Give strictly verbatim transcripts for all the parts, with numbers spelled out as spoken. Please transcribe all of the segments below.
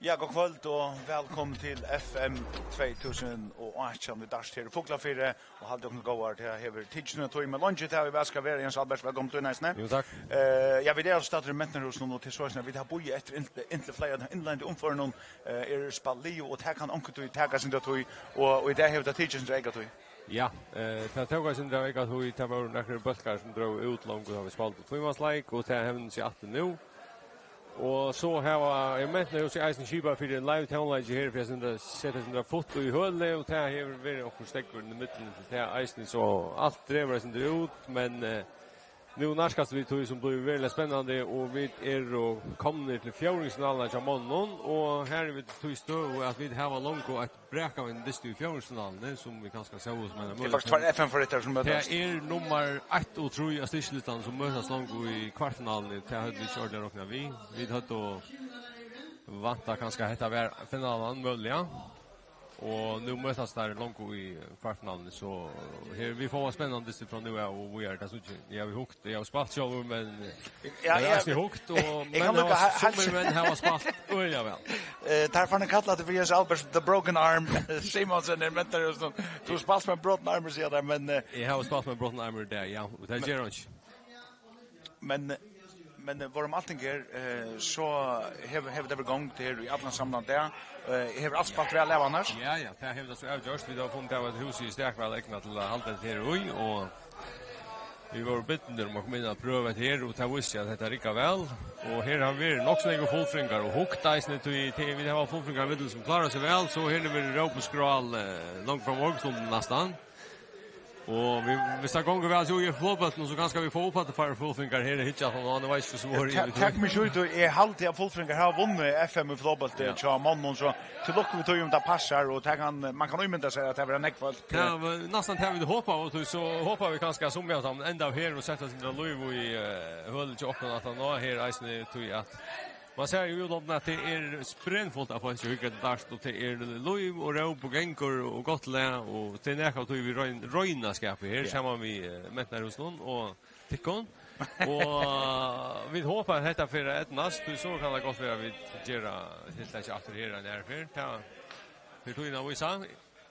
Ja, gott kvøld og vælkomin til F M tvey túsund og átjan. Vit eru her í Fuglafirði og halda okkum góðar. Tað hevur tikið sína tíð, men leingi tað, vit skal vera, Jens Albert, vælkomin til eisini. Jú, takk. Eh, ja, vit eru altso staddir í Mentanarhúsinum, og til soleiðis, at vit hava bíðað eftir inn-, inntil fleiri av teimum innleiðandi umførunum, eh, er spælt liðug, og tað kann onkuntíð taka sína tíð, og, og í dag hevur tað tikið sína egna tíð. Ja, eh, tað tók eitt sindur av egna tíð, tað vóru nakrir bólkar, sum drógu út longu, tá vit spældu tvímansleik, og tað hevur seg aftur nú. Og so hava, eg menti, hevur seg eisini skipað fyri ein live tónleiki her, fyri at senda, seta eitt sindur av futt í hølið, og tað hevur verið okkurt steðgur í miðjuni til tað eisini, so alt dregur eitt sindur út, men, eh, nú nærkast vit tí, sum blívur veruliga spennandi, og vit eru komnir til fjórðingsfinaluna hjá monnum, og her eru vit í tí støðu, at vit hava longu eitt brak av einum dysti í fjórðingsfinaluni, sum vit kanska sóu sum eina møguleika. Tað eru faktiskt tveir F M-favoritar, sum møtast. Tað er nummar eitt og trý á styrkilistanum, sum møtast longu í kvartfinaluni. Tað høvdu vit ikki ordiliga roknað við. Vit høvdu væntað kanska, at hetta var finalan, møguliga. Og nú møtast teir longu í kvartfinaluni, so her, vit fáa spennandi dystir frá nú av og víðari, tað síggi eg. Eg havi hugt, eg havi spælt sjálvur, men Ja, tað er ja, eisini hugt, og eg menn kann lukka hava, he-, summi heilt menn hava spælt øgiliga væl. Eh, teir eru farnir at kalla teg fyri Jens Albert, the broken arm. Simonsen er mentur, og so, tú spælt við ein brotin arm, siga teir, men, eh, Eg havi spælt við ein brotin arm í dag, ja, og tað ger hann ikki. Men, men, eh, vórum altíð her, eh, so hevur, hevur tað verið gongd her í allan samlan dag. Eh, hevur alt spælt væl av annars? Ja, ja, tað hevur tað so avgjørt. Vit hava funnið av, at húsið er stak væl egnað til at halda hetta her í, og vit vóru bidnir um at koma inn og prøva hetta her, og tað vísti seg, at hetta riggar væl. Og her hava verið nokk so nógvir fullfringar, og hugt eisini, tí, tí vit hava fullfringar í miðjuni, sum klára seg væl, so her hevur verið róp og skrál, eh, langt fram á morgunstundina næstan. Og vit, viss tað gongur væl, so í flogbóltinum, so kanska vit fáa upp aftur fleiri fullfringar her, eg hyggi at hann, hann veit ikki, hvussu vorðið er. Tak, tak meg skjótt, og eg haldi, at fullfringar hava vunnið F M í flogbólti, ja, hjá monnum, so til lukku við tí, um tað passar, og tað kann, man kann ímynda sær, at tað verða nógv fólk. Ja, men næstan tað vit hopa, og tí so hopa vit kanska, at summi av teimum enda her og seta eitt sindur av lív í, eh, hølið hjá okkum, at hann er her eisini, tí at Man sær jú í útlandinum, at tað er sprenfullt av fólki, sum hyggur eftir dart, og tað er lív og róp og gangur og gott lag, og tað er nakað av tí, vit royn-, royna at skapa her, ja, saman við, eh, Mentanarhúsinum og tykkum. Og, eh, vit hopa, at hetta fer at eydnast, tí so kann tað gott vera, at vit gera tiltakið aftur her eina aðru ferð. Tað fer tíðin at vísa.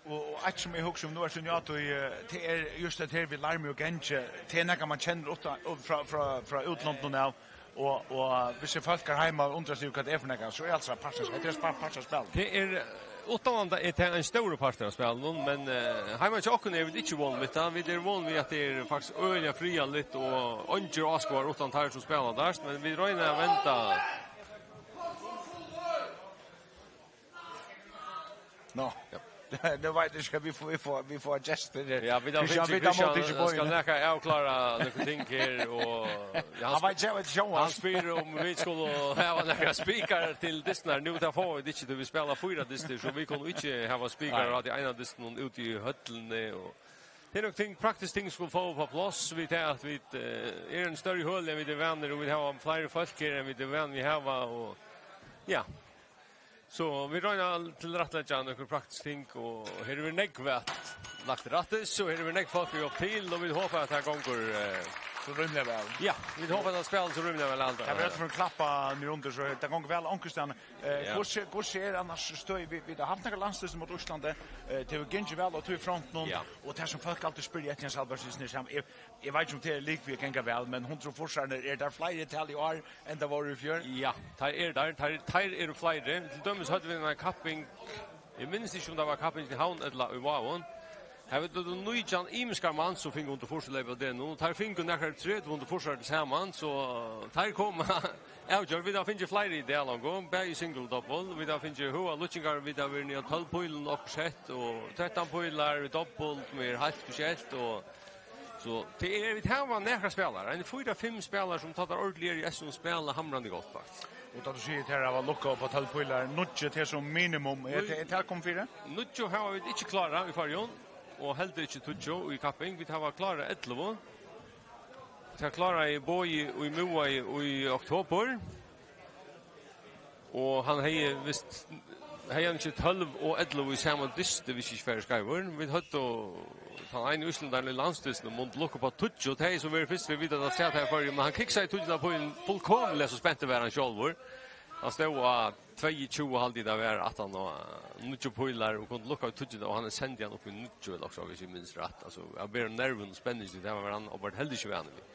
Og, og eitt sum eg hugsi um, nú ert tú inni á tí, eh, tað er júst tað her við larmi og gangi, tað er nakað, man kennir uttan, og frá, frá, frá útlondum av, og, og viss fólk her heima undrast yvir, hvat tað er fyri nakað, so er altso partur, hetta er spa-, partur av spælinum. Tað er, eh, uttanlanda er tað ein stórur partur av spælinum, men, eh, heima hjá okkum eru vit ikki von við tað. Vit eru von við, at tað er faktiskt øgiliga friðarligt og eingir áskoðarar uttan teir, sum spæla dart, men vit royna at venda Nå. Ja. Nú veit eg ikki, vit fáa, vit fáa, vit fáa gestir her. Ja, vit hava Christian, fingið vit hava Christian, móttikið skal boðini. Nakað avklára nøkur ting her, og, ja, hann Hann veit, eg veit, sjálvur. Hann spyr um vit skulu hava nakrar spikar til dystirnar. Nú, tað fáa vit ikki, tí vit spæla fýra dystir, so vit kunnu ikki hava spikar Nei. Á tí eina dystinum úti í høllini, og tað er nøkur ting, praktisk ting, skulu fáa upp á pláss, við tað at vit, eh, eru í einum størri høli enn vit eru vanir, og vit hava fleiri fólk her enn vit eru van við hava, og, ja. So vit royna at tilrættaleggja nøkur praktisk ting, og her hevur nógv verið lagt til rættis, og her hevur nógv fólk hjálpt til, og vit hopa, at tað gongur, eh, So rímiliga væl. Ja, vit hopa, at tað spælir so rímiliga væl, Alda. Tað verður fyri ein klappa niðurundir, so tað gongur væl onkustaðni. Eh, Ja. Hvussu, hvussu er annars støðið? Vit, vit hava havt nakrar landsdystir móti Íslandi. Eh, tað hevur gingið væl á tí frontinum, Ja. Og tað sum fólk altíð spyrja eftir, Jens Albert, er, Eg, eg veit ikki, um tað er líka við at ganga væl, men hundrað og fýrsarnir, eru teir fleiri í tali í ár enn teir vóru í fjør? Ja, teir eru teir. Teir, teir eru fleiri. Til dømis høvdu vit eina kapping, eg minnist ikki, um tað var kapping í Havn ella í Vágum. Har vóru nítjan ymiskar mannfólk, sum fingu hundrað og fýrs í løpinum av degnum. Teir fingu nakrar tretivu hundrað og fýrsarar til saman, so teir koma avgjørt. Vit hava fingið fleiri í dag longu, bæði single og double. Vit hava fingið høgar líkingar, vit hava verið niðri á tólv pílum, okkurt sett, og trettan pílar í double, sum er heilt spesielt, og So, tað er, vit hava nakrar spælarar, ein fýra, fimm spælarar, sum, tá teir ordiliga eru í S M, spæla hamrandi gott, faktiskt. Og tá tú sigur, teir hava lukkað upp á tólv pílar, níggju, tað er sum minimum. Er Nei. Tað, er tað komið fyri? Níggju hava vit ikki klárað í Føroyum, og heldur ikki tíggju í kapping. Vit hava klárað ellivu. Tað kláraði Bogi í Miðvági í oktobur. Og hann hevði vist, hevði hann ikki tólv og ellivu í sama dysti, viss ikki fari skeivur. Vit høvdu tann eina íslendaran í landsdystinum, Mund Lukka, upp á tíggju, og tað hevði so verið fyrst, vit vita, at hann sat her í Føroyum, men hann kiksaði tíggjunda pílin fullkomiliga, so spentur var hann sjálvur. Hann stóð á tveyogtjúgu, haldi eg tað var, aftan á níggju pílar og kundi lukka við tíggjunda, og hann sendi hann upp í níggju, ella so, hvis eg minnist rætt. Altso, av bara nervum og spenningi, tað var hann openbart heldur ikki vanur við.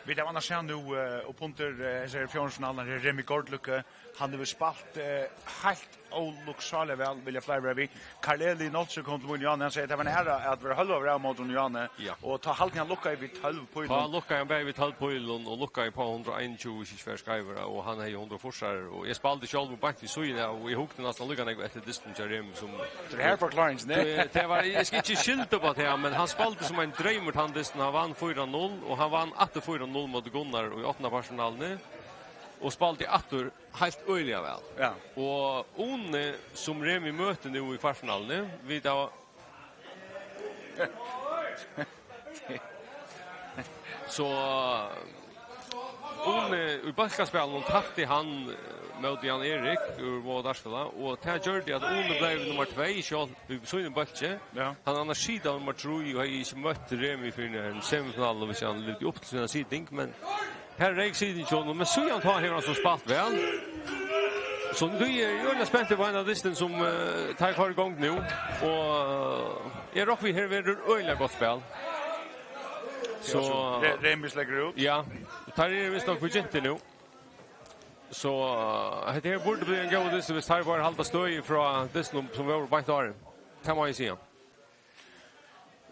Vit hava annars sæð nú, eh, upp undir, eh, hesar fjórðingsfinalurnar her, Remi Gaardlykke, hann hevur spælt, eh, heilt ólukksáliga væl, vilja fleiri vera við. Karl Eli Nolsøe kom til mín, Johanne, hann segði, tað var ein æra at vera hálvaður av móti honum, Johanne. Ja. Og tá haldi hann lukkaði við tólv pílum. Tá lukkaði hann bæði við tólv pílum og lukkaði upp á hundrað og einogtjúgu, hvis eg ikki fari skeivur, og hann hevði hundrað og fýrs, og eg spældi sjálvur beint við síðuna av, og eg hugdi næstan líka nógv eftir dystinum hjá Remi sum... Tað er her forklaringin er. Tað, tað var, eg skal ikki skylda upp á tað, men hann spældi sum ein dreymur tann dystin, hann vann fýra null, og hann vann aftur fýra null móti Gunnar í áttanda partsfinaluni, og spældi aftur heilt øgiliga væl. Ja. Og Uni, sum Remi møtir nú í kvartfinaluni, vit hava... So, Uni, í bólkaspælinum tapti hann, eh, móti Jan Erik úr Vága Dagsfela, og tað gjørdi, at Uni bleiv nummar tvey, sjálvt við sínum bólki. Ja. Hann annars sita nummar trý og hevði ikki møtt Remi fyrr enn semifinaluna, hvis hann livdi upp til sína siting, men her reyk sitingin hjá honum, men síðan tá hevur hann so spælt væl. So nú eri eg øgiliga spentur á henda dystin sum, eh, teir koyra í gongd nú, og, eh, eg rokni við, her verður øgiliga gott spæl. So, ja, so Re-, Remi sleppur út. Ja, og teir eru vist nokk byrjaðir nú. So, eh, hetta her burdi blivið ein góður dystur, hvis teir bara halda støði frá dystinum sum var beint áðrenn. Tað má eg siga.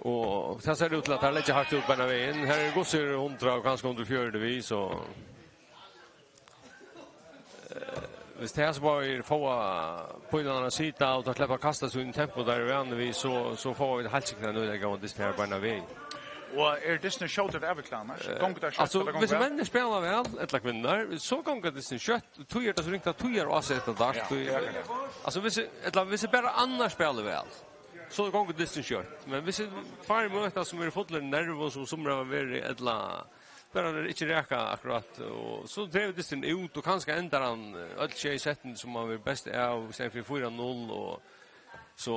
Og tað sær út til, at teir leggja hart út beinanvegin. Her eru góðir hundrað og kanska hundrað og fjøruti við, so, eh, hvis tað er so bara fáa pílarnar at sita og teir sleppa at kasta seg í ein tempo, teir eru vanir við, so, so fáa vit heilt sikkurt ein øgiliga góðan dyst her beinanvegin. Og er dystin skjótur at avvikla annars? Eh, gongur tað skjótt, altso, ella gongur hvis tað væl? Menn spæla væl, ella kvinnur, so gongur dystin skjótt. Tí er tað so ringt at tíðarásetingar, ja, tí, ja, ja. Altso, hvis, ella hvis bara annar spælir væl, so gongur dystin skjótt. Men hvis tveir møtast sum eru fullir av nervum, sum summi hava verið, ella bara er ikki raka akkurát, og so dregur dystin út, og kanska endar hann, eh, øll sjey settini sum hann verður best av, í staðin fyri fýra null, og so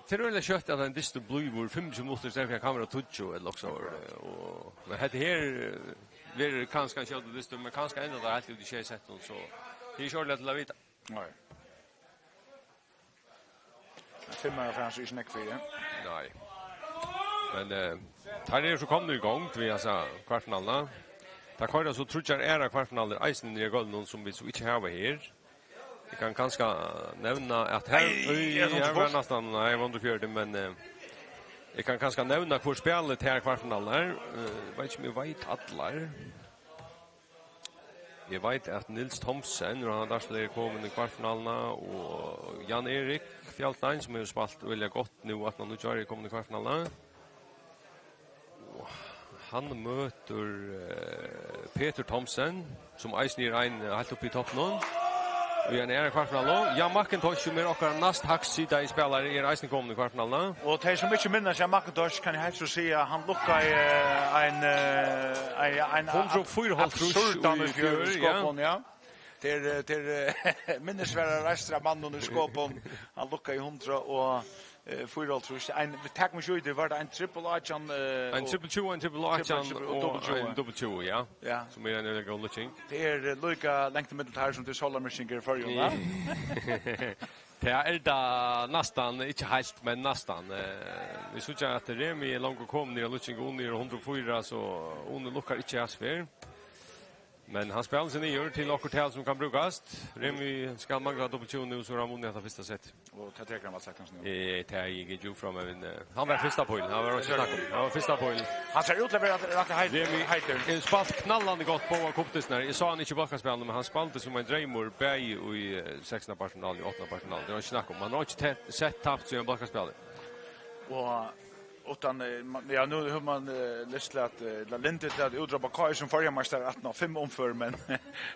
tað er øgiliga skjótt, at ein dystur blívur fimmogtjúgu minuttir í staðin fyri at hann kann vera tíggju, ella so, eh, og, men hetta her, eh, verður kanska ein skjótur dystur, men kanska endar tað heilt út í sjey settini, so tað er ikki ordiliga til at vita. Nei. Ein fimmara fær hann so ikki nógv fyri. Nei. Men, eh, teir eru so komnir í gongd við hesa kvartfinaluna. Teir koyra so tríggjar aðrar kvartfinalur eisini niðri á gólvinum, sum vit so ikki hava her. Eg kann kanska nevna at her, nei, eg, her var hundrað og fjøruti, næstan, nei, hundrað og fjøruti, men, eh, eg kann kanska nevna hvør spælir tær kvartfinalurnar. Eh, veit ikki um eg veit allar. Eg veit, at Nils Thomsen, og hann er komin í kvartfinaluna, og Jan Erik Fjaltein, sum hevur spælt øgiliga gott nú, at hann nú er komin í kvartfinaluna. Og hann møtir, eh, Petur Thomsen, sum eisini er ein, eh, heilt uppi í toppinum. Og í ein aðru kvartfinalu. Jan McIntosh, sum er okkara næst hægst sitandi spælari, er eisini komin í kvartfinaluna. Og tey sum ikki minnast Jan McIntosh, kann eg heilt so siga, hann lukkaði, eh, ein, eh, ein, ein hundrað og fýraoghálvtrýss absurdan í fjør, í fjør, ja. Skopun, ja. Tað er, eh, tað er, eh, minnisverdar reistur av manninum í Skopun. Hann lukkaði hundrað og fýraoghálvtrýss. Ein, tak meg ikki í tað, var tað ein trippul átjan, eh, ein og trippul tjúgu, ein trippul átjan trippul tjúgu og dobbul tjúgu. Ein dobbul tjúgu, ja. Ja. Sum er ein øgiliga góð lukking. Tað er, eh, líka langt ímillum teir sum til sólarmyrkingar í Føroyum, va? Tað er tað næstan, ikki heilt, men næstan. Eh, vit síggja, at Remi er longu komin niður á lukking, Uni er hundrað og fýra, so Uni lukkar ikki hasvegis. Men hann spælir seg niður til okkurt tal sum kann brúkast. Remi skal mangla dobbul tjúgu nú, so er hann vunnið hetta fyrsta sett. Og tað tekur hann væl saktans nú. Eh, tað er ikki djúpt fram, men, eh, hann var fyrsta píl. Hann var ikki snakk um. Hann var fyrsta píl. Hann sær út til at vera rætt, rætt heit-, Remi heitur. Hevur spælt knallandi gott báðar kuppdystirnar. Eg sá hann ikki í bólkaspælinum, men hann spældi sum ein dreymur, bæði í, eh, sekstanda partinum og áttanda partinum. Tað er ikki snakk um. Hann hevur ikki te-, sett tapt síðan bólkaspælið. Og uttan, eh, man, ja, nú hevur man, eh, lyst til at, eh, ella lyndi til at útropa K R sum føroyameistara aftan á fimm umfør, men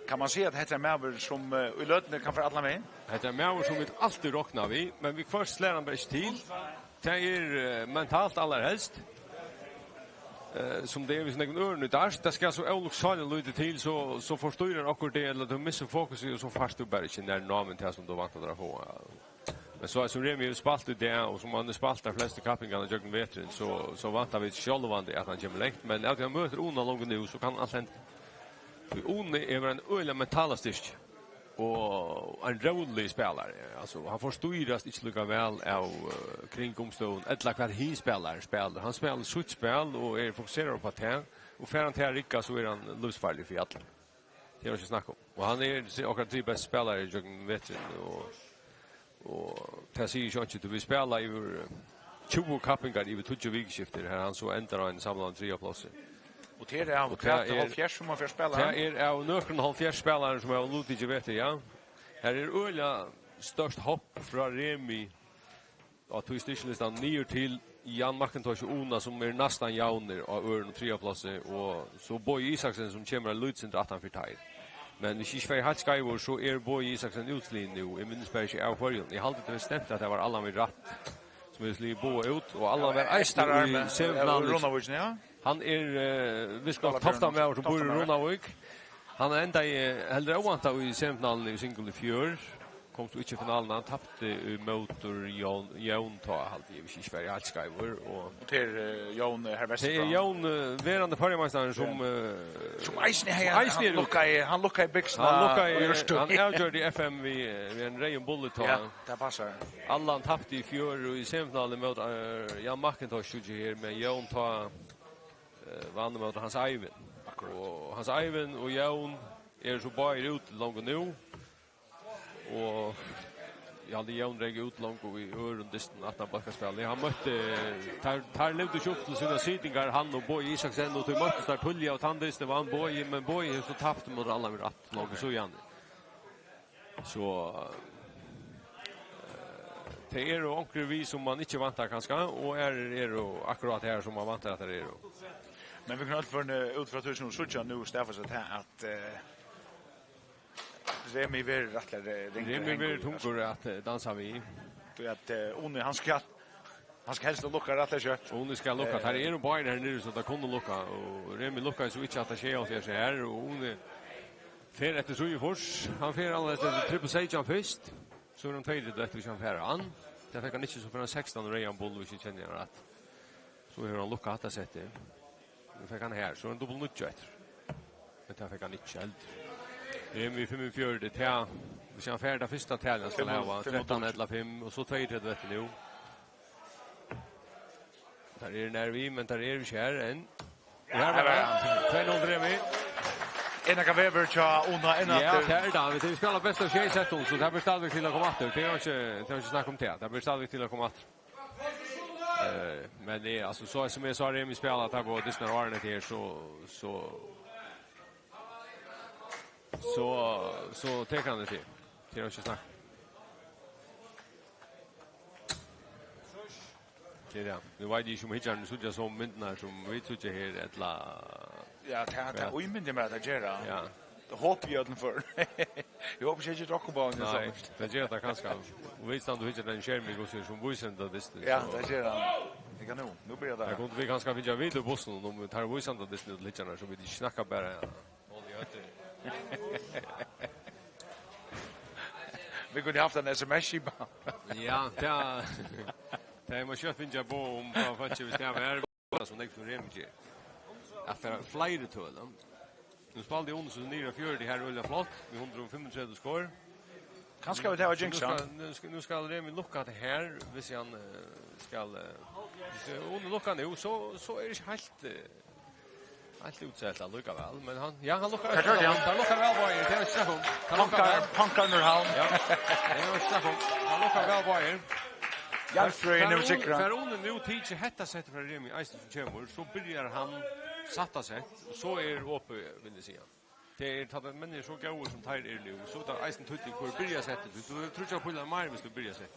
kann man siga, at hetta er ein maður, sum, eh, í løtuni kann fara allan vegin? Hetta er ein maður, sum vit altíð rokna við, men viðhvørt slær hann bara ikki til. Tað er, eh, mentalt allarhelst. Eh, sum tað er við so nógvum øðrum í dag, tað skal so ólukksáliga lítið til, so, so forstýrir okkurt teg, ella tú missir fokusið, og so fært tú bara ikki nær námin tað, sum tú væntar tær at fáa. Men so sum Remi hevur spælt í dag, og sum hann hevur spælt tær flestu kappingarnar gjøgnum veturin, so, so vænta vit sjálvandi, at hann kemur langt. Men av tí hann møtir Una longu nú, so kann alt henda. Tí Uni hevur ein øgiliga mentala styrki. Og ein rólig spælari. Altso, hann forstýrast ikki líka væl av, eh, kringumstøðum, ella hvat hin spælarin spælir. Hann spælir sítt spæl og er fokuseraður upp á tað, og fær hann tað at rigga, so er hann lívsfarligur fyri allar. Tað er ikki snakk um. Og hann er si-, okkara triði besti spælari ígjøgnum veturin, og, og tað sigur ikki einki, tí vit spæla yvir, eh, tjúgu kappingar yvir tíggju vikuskiftir, har hann so endar á einum samlaðum triðja plássi. Og tað er av Og tað hvat, er hálvfjerðs, fimmogfjerðs spælarar? Tað er av nøkrum hálvfjerðs spælarum, sum hava luttikið í vetur, ja. Her er øgiliga stórt hopp frá Remi á tí styrkilistanum niður til Jan McIntosh og Una, sum eru næstan javnir á øðrum og triðja plássi, og so Bogi Isaksen, sum kemur eitt lítið sindur aftan fyri teir. Men hvis eg ikki fari heilt skeivur, so er Bogi Isaksen útsligin nú. Eg minnist bara ikki av hvørjum. Eg haldi, tað var stemt, at tað var Allan við Rætt, sum hevði sligið Boga út, og Allan var eisini í semifinaluni. Runavík, ja. Hann er, eh, vist nokk Tofta-maður sum býr í Runavík. Hann endaði, eh, heldur óvæntað í semifinaluni í single í fjør. Kom so ikki í finaluna, hann tapti ímóti Jón, Jón tá, haldi eg, hvis eg ikki fari heilt skeivur, og Og til, eh, Jón, eh, herr Tað er Vesturstrand. Jón, eh, verandi føroyameistarin, sum, eh, Sum eisini hevði, sum eisini hann er út. lukkaði, hann lukkaði byksuna Hann lukkaði, og gjørdi hann stuð. avgjørdi F M við, eh, við ein reyðum bulli tá. Ja, tað passar. Allan tapti í fjør í semifinaluni móti, eh, Jan McIntosh, síggi eg her, men Jón tá, eh, vann móti Hans Eivind. Akkurát. Og Hans Eivind og Jón eru so báðir úti longu nú. Og eg haldi, Jón rann út longu í øðrum dystinum aftan á bólkaspælið. Hann møtti, teir, teir livdu ikki upp til sínar sitingar, hann og Bogi Isaksen, og tí møttust teir tíðliga, og tann dystin vann Bogi, men Bogi hevur so tapt móti Allan við Rætt longu síðani. So, eh, tað eru onkrir við, sum mann ikki væntar kanska, og aðrir eru akkurát har, sum mann væntar at teir eru. Men vit kunnu øll, eh, út frá tí sum síggja nú, staðfesta tað, at, eh, Remi verður rættiliga re-, ringur Remi at hanga verður í, tungur at, eh, dansa við. Tí at, eh, Uni, hann skal, hann skal helst lukka rættiliga skjótt. Uni skal lukka. Eh, Teir eru báðir her niðri, so teir kunnu lukka. Og Remi lukkaði so ikki at tað skeiv her, og Uni fer eftir trýogfýrs. Hann fer allarhelst eftir triple seytjan fyrst. So er hann tveyogtretivu eftir, hvis hann fær hann. Tað fekk hann ikki, so fer hann sekstan og reyðan bull, hvis eg kenni hann rætt. So hevur hann lukkað hatta settið. Nú fekk hann her, so er hann dupult níggju eftir. Men tað fekk hann ikki heldur. Remi fimmogfjøruti, tað, hvis hann fær tað fyrsta talið, hann skal hava trettan ella fimm, og so tveyogtretivu eftir nú. Teir eru nær við, men teir eru ikki her enn. Og her var hann. Tvey null Remi. Er nakar vegur hjá Una inn Ja, aftur? tað er tað. Vit spæla best av sjey settum, so tað ber stadigvæk til at koma aftur. Tað er ikki, tað er ikki snakk um tað. Tað ber stadigvæk til at koma aftur. Eh, men eg, altso, so sum eg sá Remi spæla, tá, góða dystin av árini her, so, so, so, so tekur hann tað til. Tað er ikki snakk. Tað er tað. Nú veit eg ikki, um hyggjararnir síggja somu myndirnar, sum vit síggja her, ella Ja, tað, tað Ja. ímyndi eg mær, at tað ger tað. Ja. Tað hopi eg í øllum førum. Eg hopi ikki, eg geri okkum báðum, eg Nei, sá. tað ger tað kanska. Og vit standa og hyggja at einum skermi, hvussu er sum vísir henda dystin, Ja, so tað ger hann. Eg kann nú. Nú byrjar tað. Tað kundu vit kanska fingið at vita í bussinum, um vit tar vísir henda dystin út til hyggjararnar, so vit ikki snakka bara, ja. Hold í høvdið. Vit kundu havt ein S M S-skipan. Ja, tað, tað má skjótt fingið boð um frá fólki, hvis tað var. Sum nógv sum Remi ger. At fara fleiri tøl, ja. Nú spældi Uni so niður á fjøruti her, øgiliga flott, við hundrað og fimmogtretivu skor. Kanska vit hava Nú jinxað skal, hann. nú skal, nú skal Remi lukka hatta her, hvis hann, eh, skal, eh, hvis, eh, Uni lukkar nú, so, so er ikki heilt, eh, heilt útselt allíkavæl, men hann, ja, hann lukkar Tað gjørdi hann. hann lukkar væl, Bogi, tað er ikki snakk um. Hann lukkar Pankar, væl. pankar nú hann. Ja, tað er ikki snakk um. Hann lukkar væl, Bogi. Jarðfrøðin hevur Fær Uni, sigrað. fær Uni nú tikið hetta settið frá Remi eisini sum kemur, so byrjar hann sætta sett, og so er opið, vil eg siga. Tað er, tá menn eru so góðir sum teir eru nú, so er tað eisini týdningur, hvør byrjar settið. Tú, tú hevur tríggjar pílar meir, hvis tú byrjar settið.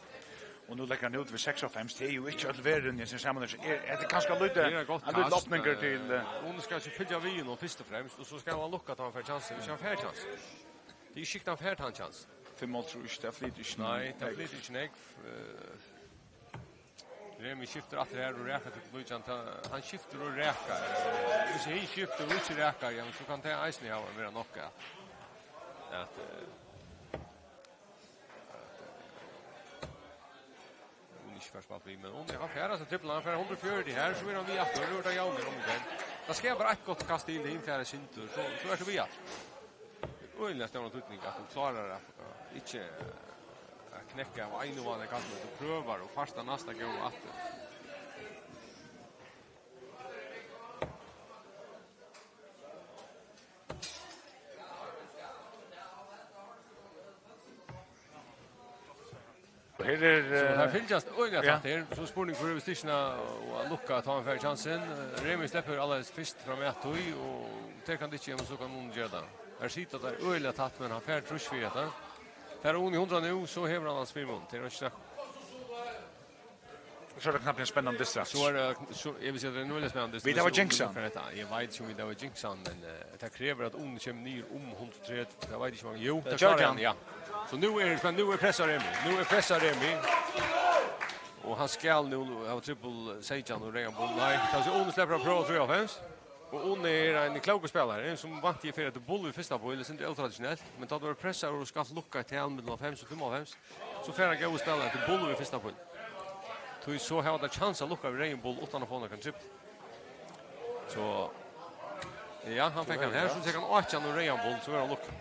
Og nú leggur hann út við seks og hálvfems, tað er jú ikki øll verðin í hesum samanhangi. Er, hetta er kanska lítið, Tað er eitt gott ein lítil kast, opningur eh, til, eh, Uni skal ikki fylgja við honum fyrst og fremst, og so skal hann lukka at hann fær kjansin, hvis hann fær kjansin. Tað er ikki sikkurt, hann fær tann kjansin. Fimmoghálvtrýss, tað flytur ikki Nei, nógv. tað flytur ikki nógv. Eh, Remi skiftir aftur her og rakar til nítjan. Ta-, hann skiftir og rakar. Hvis hann skiftir og ikki rakar, ja, men so kann tað eisini hava, vera nokk at, at, eh, at, eh, hon ikki fær spælt við, men hon, hann fær altso triplan, hann fær hundrað og fjøruti her, so er hann við aftur, nú er tað javnir um í kvøld. Tað skal bara eitt gott kast til, hin fær eitt sindur, so, so ert tú við aftur. øgiliga stóran týdning, at tú klárar at, eh, ikki, eh, at knekka av einum vanliga kantinum, tú prøvar og fært tað næsta góða aftur. Her er... So, eh, tær fylgjast øgiliga tætt her. So spurning, hvør hevur styrkina og at lukka at hann fær kjansin. Eh, Remi sleppur allarhelst fyrst fram at tí, og tað kann ikki, men so kann hon gera tað. Her sita tær øgiliga tætt, men hann fær trýst fyri hetta. Fær Uni hundrað nú, so hevur hann hans fyri mun. Tað er ikki snakk. So er tað knappliga spennandi dystur. So er tað, so, eg vil siga, tað er øgiliga spennandi dystur. Vit hava jinxað hann. Eg veit ikki um vit hava jinxað hann, men, eh, tað krevur at Uni kemur niður um hundrað og tretivu. Tað veit eg ikki, um hann... Jú, tað tað gjørdi klárar hann. Ja. So nú er, men nú er press á Remi. Nú er press á Remi. Og hann skal nú hava trippul seytjan og reyðan bull. Nei, tað er Uni sleppur at prøva trýoghálvfems. Og Uni er ein klókur spælari, sum vant í ferð eftir bull í fyrsta píl, sum er ótraditionelt, men tá tú ert pressaður og skalt lukka eitt tal millum hálvfems og fimmoghálvfems, so fær hann góðar spælarar til bull í fyrsta píl. Tí so hava teir kjans at lukka við reyðum bull uttan at fáa nakran trippul. So, ja, hann fekk hann her, so tekur hann átjan og reyðan bull, so verður hann lukka.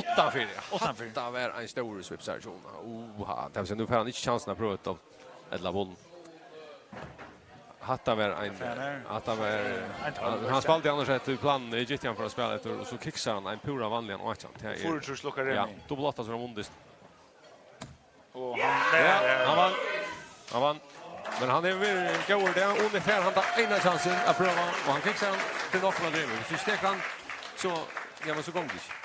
Uttanfyri, ja. Uttanfyri. Hatta var ein stór svipsar, Sjóna. Oha, tað vil siga, nú fær hann ikki kjansin at prøva eitt ella bull. Hatta var ein, Hvat er tað? Hatta var, Ein hann, hann spældi annars eftir planen, Egyptian, for at spæla eftir, og so kiksar hann ein púra vanligan átjan. Tað er... Fýraogtrýss lukkar Ja, Remi. Dubbel átta, so er hann vunnið. Og hann... Ja, hann vann. Hann vann. Men hann hevur verið góður, tað. Uni fær hann tann eina kjansin at prøva, og hann kiksar hann til nokk at Remi. Viss tú stekur hann, so, ja, men so gongur tað ikki.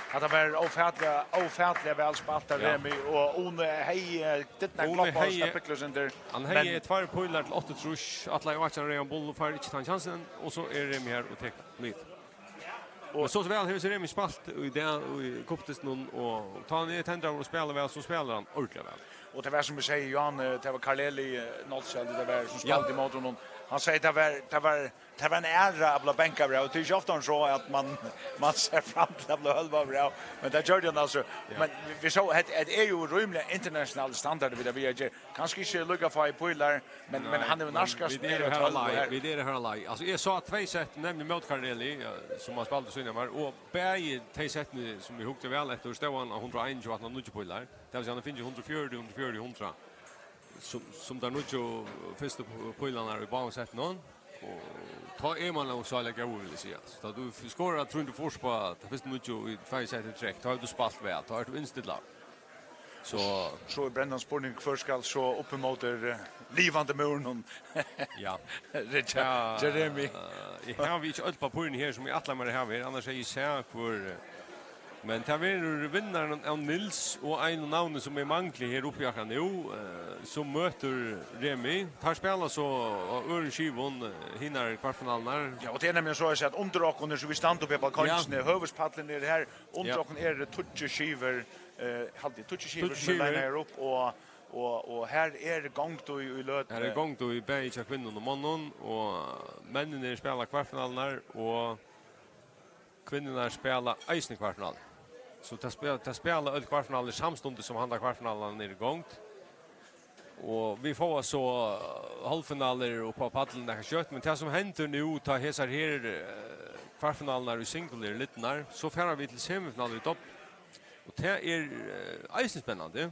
Hatta var ófatiliga, ófatiliga væl spælt av Ja. Remi, og Uni hevði, eh, didn't Uni kloppa hevði- og spekulera undir. Hann hevði tveir pílar til áttaogtrýss, ætlaði átjan reyðan bull og fær ikki tann kjansin, og so er Remi her og tekur hann. Men so væl hevur seg Remi spælt í dag í kuppdystinum, og tá hann er tendraður og spælir væl, so spælir hann ordiliga væl. Og tað var, sum eg sigi, Johan, eh, tað var Karl Eli, eh, Nolsøe, tað var, sum Ja. spældi ímóti honum. Hann segði, tað var, tað var, tað var ein æra at blíva bankaður av, og tað er ikki ofta hann so, at man, man sær fram til at blíva hølvaður av, men tað gjørdi hann altso. Ja. Men vit, vit sóu, hetta, hetta er jú rímiliga internationalur standard, vit hava við at gera. Kanska ikki líka fáir pílar, men, men hann hevur nærkast Vit eru her á leið, vit eru her á leið. Altso, eg sá tvey sett, nevniliga móti Karl Eli, ja, sum hann spældi sínum her, og bæði tey settini sum eg hugdi væl eftir, stóð hann á hundrað og einogtjúgu, aftan á níggju pílar. Tað vil siga, hann hevur fingið hundrað og fjøruti, hundrað og fjøruti, hundrað. Sum, sum teir níggju fyrstu p-, pílarnar í báðum settunum. Og tá er man nú so góður, vil eg siga. So tá tú f-, skorar trý hundrað og fýrs á tey fyrstu níggju í tvey sett í trekk, tá hevur tú spælt væl, tá ert tú innstillaður. So So er brennan spurning, hvør skal so upp ímóti, eh, livandi múrinum? Ja. Richard Jeremy. Eg havi ikki øll pappírini her, sum eg ætlaði mær at hava her, annars hevði eg sæð, hvør, eh, men tað verður vinnarin av Nils og einum navni, sum eg mangli her uppi akkurát nú, eh, sum møtir Remi. Teir spæla so á øðrum skivum, eh, hinar kvartfinalurnar. Ja, og tað er nemliga so at siga, at undir okkum, so vit standa uppi á balkongini, Ja. Høvuðspallin er her, undir Ja. okkum eru tíggju skivur, eh, haldi, tíggju skivur Tíggju sum eru skivur. Linar upp, og, og, og her er gongd í, í løtuni. Her er gongd í bæði hjá kvinnum og monnum, og menninir spæla kvartfinalurnar, og kvinnurnar spæla eisini kvartfinalur. So tað spæla, tað spæla øll kvartfinalur samstundis sum handa kvartfinalan er í gongd. Og vit fáa so, eh, hálvfinalur upp á pallin nakað skjótt, men tað sum hendir nú, tá hesar her, eh, kvartfinalurnar í single eru lidnar, so fara vit til semifinalur í dobbul. Og tað er, eh, eisini spennandi.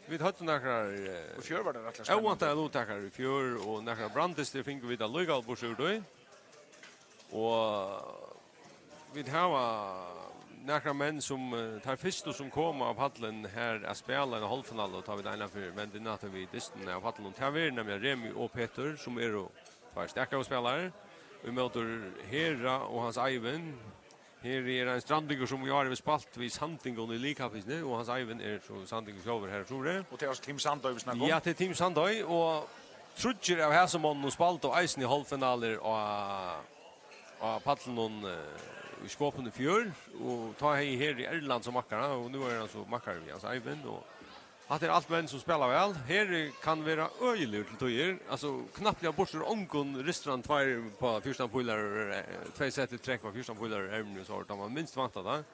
Vit høvdu nakrar, eh, Í fjør var tað rættiliga spennandi. Óvæntaðar luttakarur í fjør, og nakrar branndystir fingu vit allíkavæl burtur úr tí. Og vit hava nakrar menn sum, eh, teir fyrstu sum koma á pallin her at spæla eina hálvfinalu, tá vit einaferð venda inn aftur við dystin á pallinum. Tað verður nemliga Remi og Petur, sum eru tveir stakkaðu spælarar. Ímóti Hera og Hans Eivind. Heri er ein strandingur, sum í ár hevur spælt við Sandingum í liðkappingini, og Hans Eivind er so Sandingur sjálvur, her, trúr eg. Og tað er altso Team Sandoy vit snakka um. Ja, tað er Team Sandoy, og tríggir av hasum monnunum spældu eisini hálvfinalur á, á pallinum, eh, í Skopun í fjør, og tá hevði Heri Erland sum makkara, og nú er hann so makkari við Hans Eivind, og hatta er alt menn sum spæla væl. Heri kann vera øgiligur til tíðir, altso knappliga burtur úr ongum ristir hann tveir á fjúrtan pílar, eh, tvey sett í trekk á fjúrtan pílar úr erminum, so tá man minst væntar tað.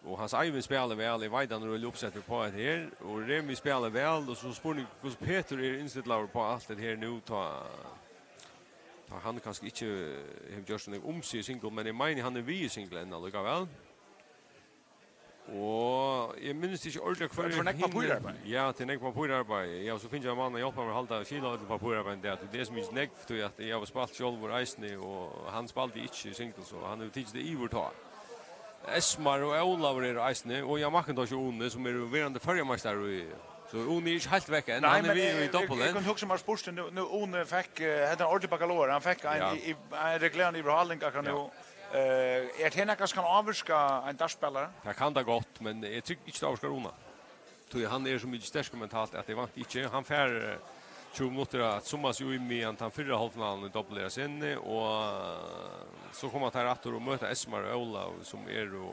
Og Hans Eivind spælir væl, eg veit hann er øgiliga uppsettur uppá hetta her, og Remi spælir væl, og so spurning, hvussu Petur er innstillaður uppá alt hetta her nú, tá, tá hann kanska ikki hevur gjørt so nógv um seg í single, men eg meini, hann er við í single enn allíkavæl. Og eg minnist ikki ordiliga, hvør... Tað var nógv hin-, papírarbeiði. Ja, tað er nógv papírarbeiði. Eg havi so fingið ein mann at hjálpa mær at halda, skila øll papírarbeiðini der. Tað er so mikið nógv, tí at eg havi spælt sjálvur eisini, og hann spældi ikki singles, og hann hevur tikið tað yvir tá. Esmar og Ólavur eru eisini, og Jan McIntosh og Uni, sum eru verandi føroyameistarar í, so Uni er ikki heilt vekk enn. Nei, hann er men við eg, í dobbul, eg, eg enn. Kundi hugsað mær spurt, nú, nú Uni fekk, eh, hetta er ein ordiligur bakkalori, hann fekk ein Ja. í, í, ein reguleran yvirháling akkurát Ja. nú. Eh, er tað nakað sum kann ávirka ein dartspælara? Tað kann tað gott, men eg trúgvi ikki, tað ávirkar Una. Tí hann er so mikið sterkur mentalt, at eg vænti ikki. Hann fær, eh, tjúgu minuttir at summa seg í meðan tann fyrra hálvfinalan í dobbul er at sinni, og, eh, so koma teir aftur og møta Esmar og Óla, sum eru,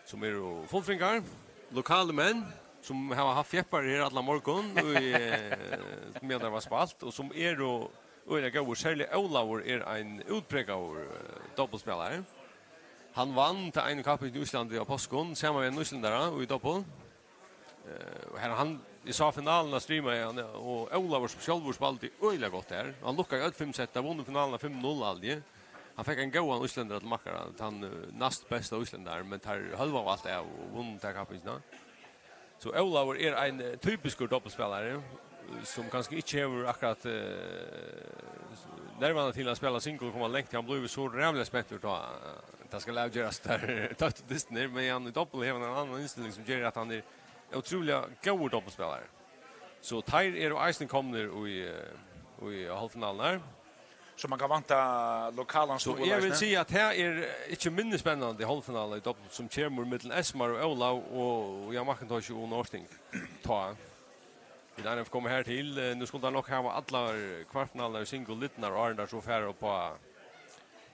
sum eru fullfringar, lokali menn, sum hava havt fjepparar her allan morgun, í, eh, meðan tað var spælt, og sum eru øgiliga góðir. Serliga Ólavur er ein útpregaður, eh, dobbultspælari. Hann vann ta einu kappingina í Íslandi á páskum, saman við einum íslendara í dobbul. Eh, og her hann, eg sá finaluna streamaði hann, og Ólavur sjálvur spældi øgiliga gott her. Hann lukkaði øll fimm sett, hann vann finaluna fimm null aldri. Hann fekk ein góðan íslendara til makkara, tann, eh, næst besta íslendara, men teir hølvaðu alt av og vunnu ta kappingina. So Ólavur er ein, eh, typiskur dobbultspælari, eh, sum kanska ikki hevur akkurát, eh, nervarnar til at spæla single og koma langt, hann blívur so ræðuliga spentur tá, eh, tað skal avgerast har tøtt dystin er, men hann í dobbul hevur ein annan innstilling sum ger at hann er ótrúliga góður dobbultspælari. So teir eru eisini komnir í, eh, í hálvfinaluna her. So man kann vænta lokalan So stuðul eg vil eisini? siga at her er ikki minni spennandi hálvfinala í dobbul sum kemur millum Esmar og Ólav og, og Jan McIntosh og Norting. Tá. Vit eru komnir her til. Eh, nú skulu teir nokk hava allar kvartfinalur í single lidnar, áðrenn teir so fara upp á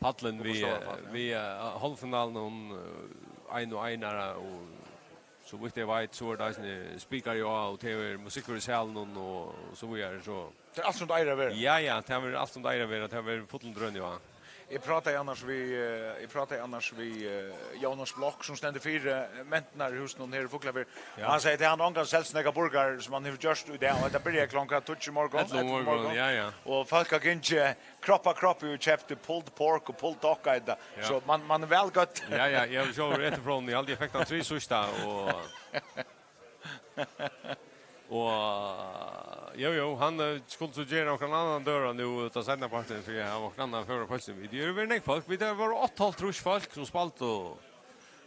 pallin Upp á við, stóra pallin, ja. við, eh, hálvfinaluna, eh, ein og einara, og so vítt eg veit, so er tað eisini spikar, ja, og tað er musikkur í salinum og so víðari, so Tað er alt sum tað eigur at vera. Ja, ja, tað verður alt sum tað eigur at vera, tað verður fullum drøni, ja. Eg prátaði annars við, eh, eg prátaði annars við, eh, Jónas Bloch, sum stendur fyri, eh, mentanarhúsinum her í Fuglafirði. Ja. Hann segði, at hann ongan selst nakrar burgarar, sum hann hevur gjørt í dag, og hetta byrjaði klokkan tíggju í morgun, Ellivu í morgun, ja, ja. Og fólk hava gingið kropp á kropp og keypt pulled pork og pulled duck, eita. Ja. So man, man er væl gøddur. Ja, ja, eg havi sjálvur etið frá honum, eg haldi, eg fekk tann trý síðsta, og Og, jú, jú, hann, eh, skuldi so gera onkran annan døgurða nú út av seinnapartin, fyri at hava onkran annan føra fólk. Vit eru verið nógv fólk, vit eru verið áttaoghálvtrýss fólk sum spældu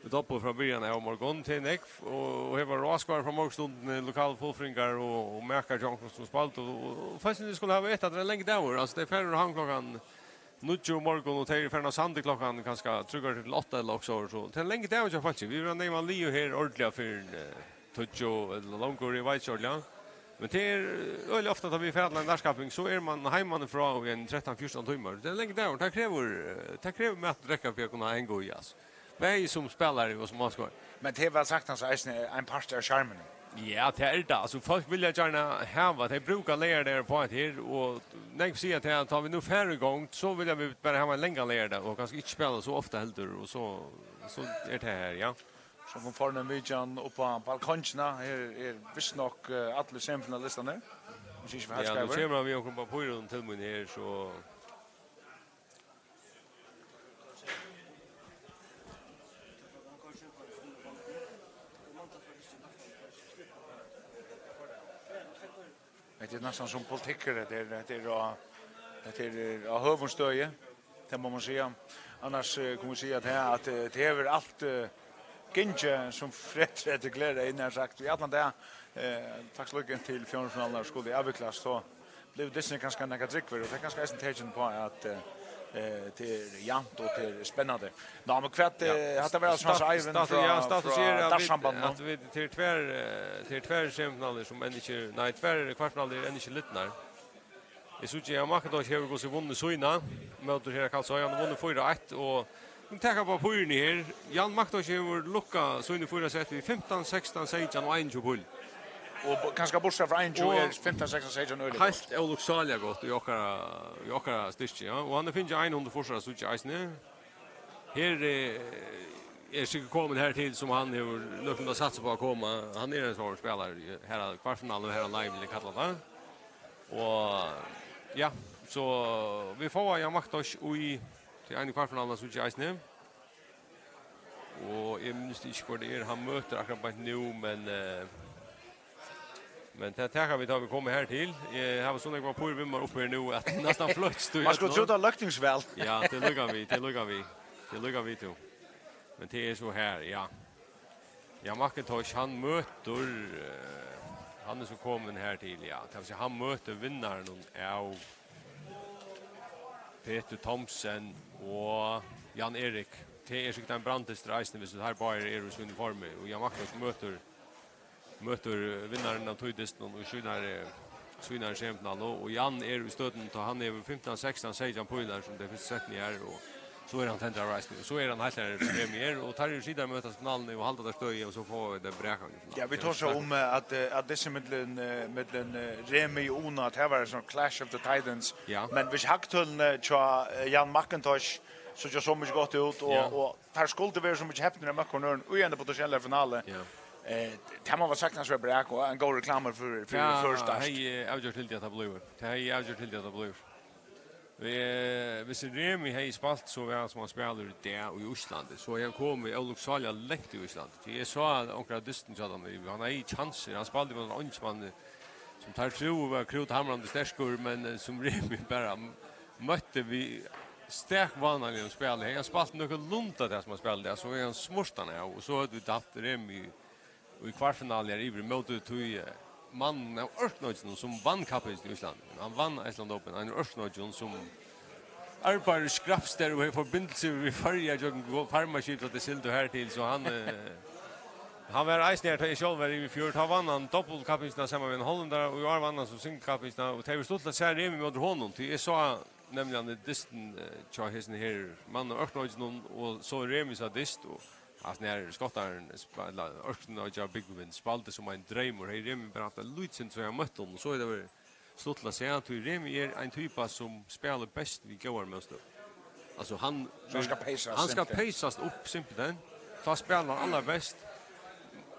í dobbul frá byrjan av morgun til nógv, og, og her var áskoðarar frá morgunstundini, lokal fullfringar og, og makar hjá onkrum sum spældu, og, og fólk sum skulu hava etið, at tað er langur dagur, altso, tey fara úr havn klokkan níggju í morgun, og tey eru farin av sandi klokkan kanska trý korter til átta ella okkurt so, so tað er langur dagur hjá fólki. Vit verða neyvan liðug her ordiliga fyrr enn, eh, tíggju ella longur, eg veit ikki ordiliga. Men tað er, eh, øgiliga ofta, tá vit fara til ein dartskapping, so er man heimanífrá í ein trettan fjúrtan tímar. Tað er langur dagur, tað krevur, eh, tað krevur mat og drekka fyri at kunna hanga í, altso. Bæði sum spælari og sum áskoðari. Men tað er væl saktans eisini ein partur av sjarminum. Ja, tað er tað. Altso, fólk vilja gjarna hava, tey brúka leygardagar upp á hetta her, og nógv siga tað, at tá vit nú fara í gongd, so vilja vit bara hava ein langan leygardag, og kanska ikki spæla so ofta heldur, og so, so er tað her, ja. So kom fornemt vitjan upp á balkongina. Her eru vist nokk, eh, allir semifinalistarnir. Hvis eg ikki eri heilt Ja, nú skeivur. kemur hann við onkrum pappírum til mín her, so Hetta er næstan sum politikkur, hetta er, hetta er á, hetta er á høgum støði, tað má man siga. Annars, eh, kunnu vit siga at her, at, eh, tað hevur alt, eh, gingið sum frægt, hetta gleði eg nær sagt. Í allan dag, eh, takk so líka til fjórðingsfinalurnar skulu avviklast, so blívur dysturin kanska nakað drúgvur, og tað er kanska eisini tekin upp á, at, eh, eh, tað er javnt og tað er spennandi. Ná, men hvat, Ja. eh, hatta var altso Hans Stat-, Eivind stat-, frá, ja, status frá er at vit, Dartsambandinum. at vit, tað er tvær, eh, tað er tvær semifinalir sum enn ikki, nei, tvær kvartfinalir eru enn ikki lidnar. Eg síggi, at Jan McIntosh hevur hvussu vunnið sína móti Hera Kalsoy. Hann hevur vunnið fýra eitt, og vit taka pappírini her. Jan McIntosh hevur lukkað síni fýra sett við fimtan, sekstan, seytjan og einogtjúgu píl. Og b-, kanska bortsett frá einogtjúgu Og er fimtan, sekstan, seytjan øgiliga heilt ólukksáliga gott í okkara, í okkara styrki, ja. Og hann hevur fingið ein hundrað forsæt, síggi eg eisini. Her, eh, er sikkurt komin her til, sum hann hevur nøkulunda satsað upp á at koma. Hann er ein sånn spælari, her er kvartfinale, og her er live, vil eg kalla tað. Og, ja, so vit fáa Jan McIntosh í, til eina kvartfinaluna, síggi eg eisini. Og eg minnist ikki, hvør tað er, hann møtir akkurát beint nú, men, eh, men tað taka vit, tá vit koma her til. Eg havi so nógvar pappír við mær upp her nú, at næstan fløktist í Man skal øllum. Tro, tað er løgtingsval. Ja, tað er líka við, tað er líka við. Tað er líka við, tú. Men tað er so her, ja. Ja, McIntosh, hann møtir, eh, hann er so komin her til, ja. Tað vil siga, hann møtir vinnaran av Petur Thomsen og Jan Erik. Tað er sikkurt ein branddystur eisini, viss teir báðir eru í sínum formi. Og Jan McIntosh møtir, møtir vinnaran av tí dystinum í sínari, sínari semifinalu. Og Jan er í støddum, tá hann hevur fimtan, sekstan, seytjan pílar, sum tey fyrstu settini her, og so er hann tendraður eisini. Og so er hann heilt her, sum Remi er, og teir eru síðan møtast í finaluni og halda teir støði, og so fáa vit tað brakandi í finaluni. Ja, vit tosa um, eh, at, eh, at dystin millum, eh, millum, eh, Remi og Una, tað var ein sånn clash of the titans. Ja. Men viss hagtølini hjá, eh, Jan McIntosh síggja so mikið gott út, og, Ja. og teir skuldu verið so mikið hepnir av møkkum í eini potentiellari finalu. Ja. Eh, tað má væl saktans vera brak og ein góð reklama fyri, fyri Ja, føroyskt dart. Hevði eg avgjørt hildið at tað blívur. Tað hevði eg avgjørt hildið at tað blívur. Eh, viss Remi hevði spælt so væl, sum hann spælir í dag í Íslandi, so hevði hann komið ólukksáliga langt í Íslandi. Tí eg sá onkra dystin hjá teimum, hann hevði kjansir, hann spældi móti einum manni, sum teir trúðu var krúthamrandi sterkur, men, eh, sum Remi bara m-, møtti við stak vánaligum spæli. Hevði hann spælt nøkulunda tað, sum hann spælir í dag, so hevði hann smurt hann av, og so høvdu vit havt Remi í kvartfinalu her yvir móti tí, eh, mannin av Orknoyggjunum, sum vann kappingina í Íslandi. Hann vann Iceland Open, ein av Orknoyggjunum, sum arbeiðir í Skrapsderi og hevur forbindilsi við Føroyar gjøgnum go-, farmaskip, at tey sigldu her til, so hann, eh, hann var eisini her, tá eg sjálvur var yvir í fjør, tá vann hann doppultkappingina saman við ein hollendara, og í ár vann hann so single-kappingina, og tað er stuttligt at sjá Remi móti honum, tí eg sá nemliga hann er dystin, eh, hjá hesum her manni av Orknoyggjunum, og so Remi sá dyst, og hasin her skottarin, sp-, ella Orknoyggja búgvin, spældi sum ein dreymur. Hevði Remi bara havt eitt lítið sindur, so eg møtti honum, so hevði tað verið stuttligt at sjá, tí Remi er ein typa, sum spælir best við góðari mótstøðu. Altso, hann So hann skal peysast hann skal simpelthen. peysast upp, simpelthen. Tá spælir hann allarbest.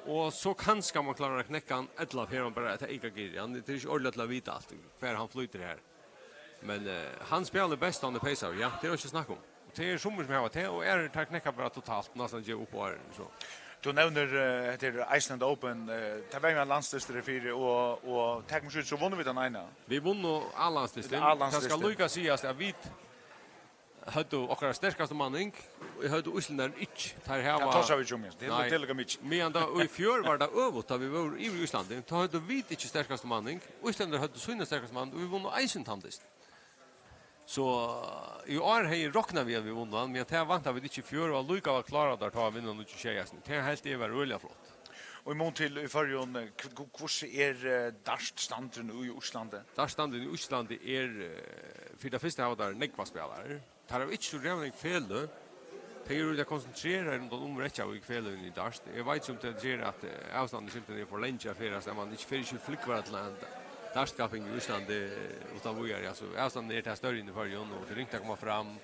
Og so kanska man klárar at knekka hann, ella fer hann bara at eyka girið. Hann, tað er ikki ordiliga til at vita alt, hvar hann flýtur her. Men, eh, hann spælir best, hann er peysaður, ja, tað er ikki snakk um. Og tað er summir sum hava tað, og aðrir, teir knekka bara totalt, næstan geva upp á árini, so. Tú nevnir, eh, hetta er Iceland Open, eh, tað var jo ein landsdystur fyri, og, og tak meg skjótt, so vunnu vit tann eina. Vit vunnu A-landsdystin. A-landsdystin. Tað skal líka sigast, at vit høvdu okkara sterkastu manning, og høvdu íslendingar ikki. Teir hava Ja, tosa vit ikki um, ja. Tað er Nei. Tað er líka mikið. Meðan tá í fjør var tað øvugt, tá vit vóru yvir í Íslandi, tá høvdu vit ikki sterkastu manning, íslendingar høvdu sína sterkastu manning, og vit vunnu eisini tann dystin. So, eh, í ár hevði eg roknað við, at vit vunnu hann, men tað væntaðu vit ikki í fjør, og allíkavæl kláraðu teir tá at vinna níggju sjey eisini. Tað helt eg var øgiliga flott. Og í mun til í Føroyum, eh, hv-, hv-, hvussu er, eh, dartstandurin í Íslandi? Dartstandurin í Íslandi er, eh, fyri tað fyrsta hava teir nógvar spælarar. Teir hava ikki so ræðuliga nógv feløg. Tey eru øgiliga konsentreraðir rundan um Reykjavík, feløgini í dart. Eg veit ikki, um tað ger at, eh, avstandin simpelthen er for langur at ferðast, at mann ikki fer ikki í flúgvara til ein dartkapping í Íslandi, eh, uttan víðari. Altso, avstandin er tað størri enn í Føroyum, og tað er ringt at koma fram.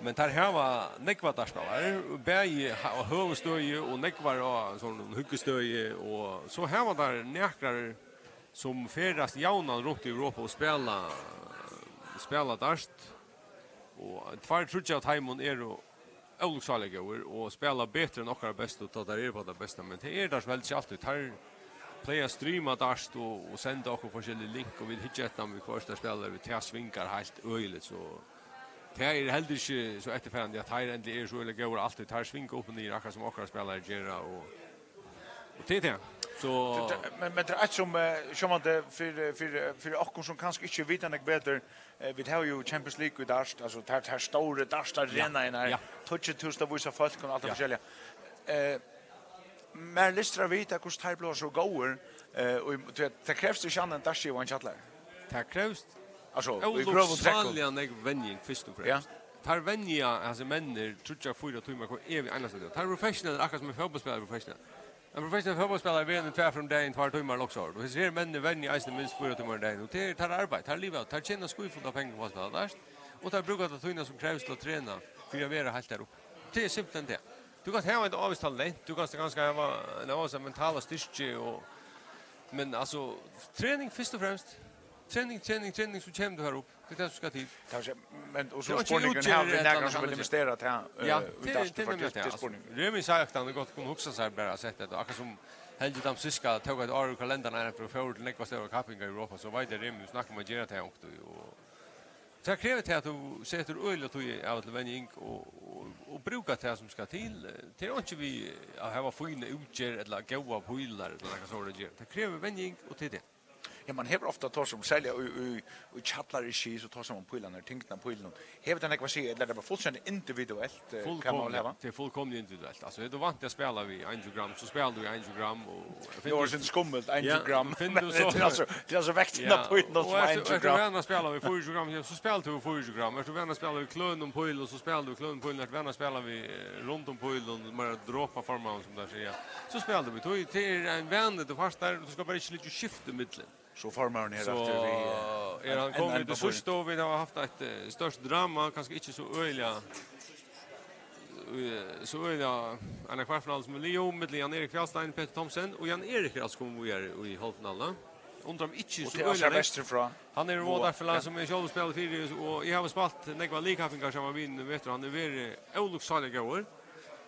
Men teir hava nógvar dartspælarar, bæði ha-, á høvuðsstøði og nógvar á sovorðnum hyggustøði, og so hava teir nakrar, sum ferðast javnan runt í Europa og spæla, spæla dart. Og tveir, tríggjar av teimum eru ólukksáliga góðir og spæla betur enn okkara bestu, tá teir eru upp á tað besta. Men tað er teir so heldur ikki altíð. Teir plaga at streama dart og, og senda okkum forskellig link, og vit hyggja eftir teimum viðhvørt, teir spæla, og tað svingar heilt øgiligt, so tað er heldur ikki so eftirfarandi, at teir endiliga eru so øgiliga góðir altíð. Teir svinga upp og niður, akkurát sum okkara spælarar gera, og, og tað er tað. So Tað, tað, men, men tað er eitt sum, eh, sjálvandi fyri, fyri, fyri okkum sum kanska ikki vita nógv betur, eh, vit hava jo Champions League í dart, altso, tær, tær stóru dartarenaðirnar, Ja, ja. Tíggju túsund at vísa fólk og alt tað Ja. Forskelliga. Eh, mær lystir at vita, hvussu teir blíva so góðir, eh, og í, tað, tað krevst ikki annað enn dartskiva og ein kjallara. Tað krevst Altso, í grovum trekkum. Ólukksáliga nógv venjing, fyrst og fremst. Ja. Teir venja, hasir menninir, tríggjar, fýra tímar hvønn evig einasta dag. Teir eru professionellir, akkurát sum ein fótbóltsspælari er professionellur. Ein professionellur fótbóltsspælari venur tvær ferðir um dagin, tveir tímar loks ár. Og hesir her menninir venja eisini minst fýra tímar um dagin. Og tað er teirra arbeiði, teir liva av, teir tjena skítfullar pengar uppá at spæla dart. Og teir brúka ta tíðina sum krevst til at trena fyri at vera heilt har uppi. Tað er simpelthen tað. Tú kanst hava eitt ávíst talent, tú kanst kanska hava ein ávísan mentala styrki og, men altso, trening fyrst og fremst. trening, trening, trening, so kemur tú her upp. Tað er tað sum skal til. Tað er, men, og so Tað er ikki spurningurin, útgerð hava vit ella nakran nakað sum vil annað. Investera til, Ja, eh, í tað, tað er Dagslið, nemliga faktiskt, tað, tað er altså. Spurningurin. Remi Isaksen, hann er gott, kunnu hugsa sær bara at seta tað, akkurát sum Helgi Dam Siska tók eitt ár úr kalendaranum fyri at fara til nógvar stórar kappingar í Europa, so veit eg, Remi, vit snakka um at gera tað onkuntíð, og tað krevur tað, at tú setur øgiliga tíð av til venjing og, og, og brúkar tað sum skal til. Tað er einki við at hava fína útgerð ella góðar pílar ella nakað sovorðið at gera. Tað krevur venjing, og tað er tað. Ja, man hevur ofta tað sum, serliga í, í, í kjallararegi, so tað sum um pílarnar, tyngdina á pílunum. Hevur tað nakað at siga, ella er tað bara fullstendig individuelt, eh, hvat man vil Fullkomliga, hava? Tað er fullkomliga individuelt. Altso, er tú vanur at spæla við einogtjúgu gram, so spælir tú við einogtjúgu gram, og Nú er tað sindur skummelt, einogtjúgu Ja, gram. finnur tú Men so tað er altso, tað er altso vektin Ja, á pílunum og sum er ert tú, einogtjúgu ert tú gram. vanur at spæla við fýraogtjúgu gram, ja, so spælir tú við fýraogtjúgu gram. Ert tú vanur at spæla við klønum pílum, so spælir tú við klønum pílum. Ert tú vanur at spæla við, eh, rundum pílum, meira dropaformaðum, sum teir siga, so spælir tú við tí. Tað er ein vani, tú fært har, og tú skalt bara ikki liggja og skifta ímillum. So formaðurin her So, aftur við, eh, er ein, hann ein komin enda til á síðstu, og vit hava havt eitt, eh, stórt drama, kanska ikki so øgiliga, eh, so øgiliga, ein kvartfinalu sum er liðug, millum Jan Erik Fjalstein, Petur Thomsen, og Jan Erik er altso komin víðari í hálvfinaluna. Undrar meg ikki Og so til Assar øgiliga nógv. Vesturfrá. Hann er Noah, mótspælarin Ja. sum eg sjálvur spæli fyri, og eg havi spælt nógvar liðkappingar saman við honum í vetur, hann hevur verið ólukksáliga góður.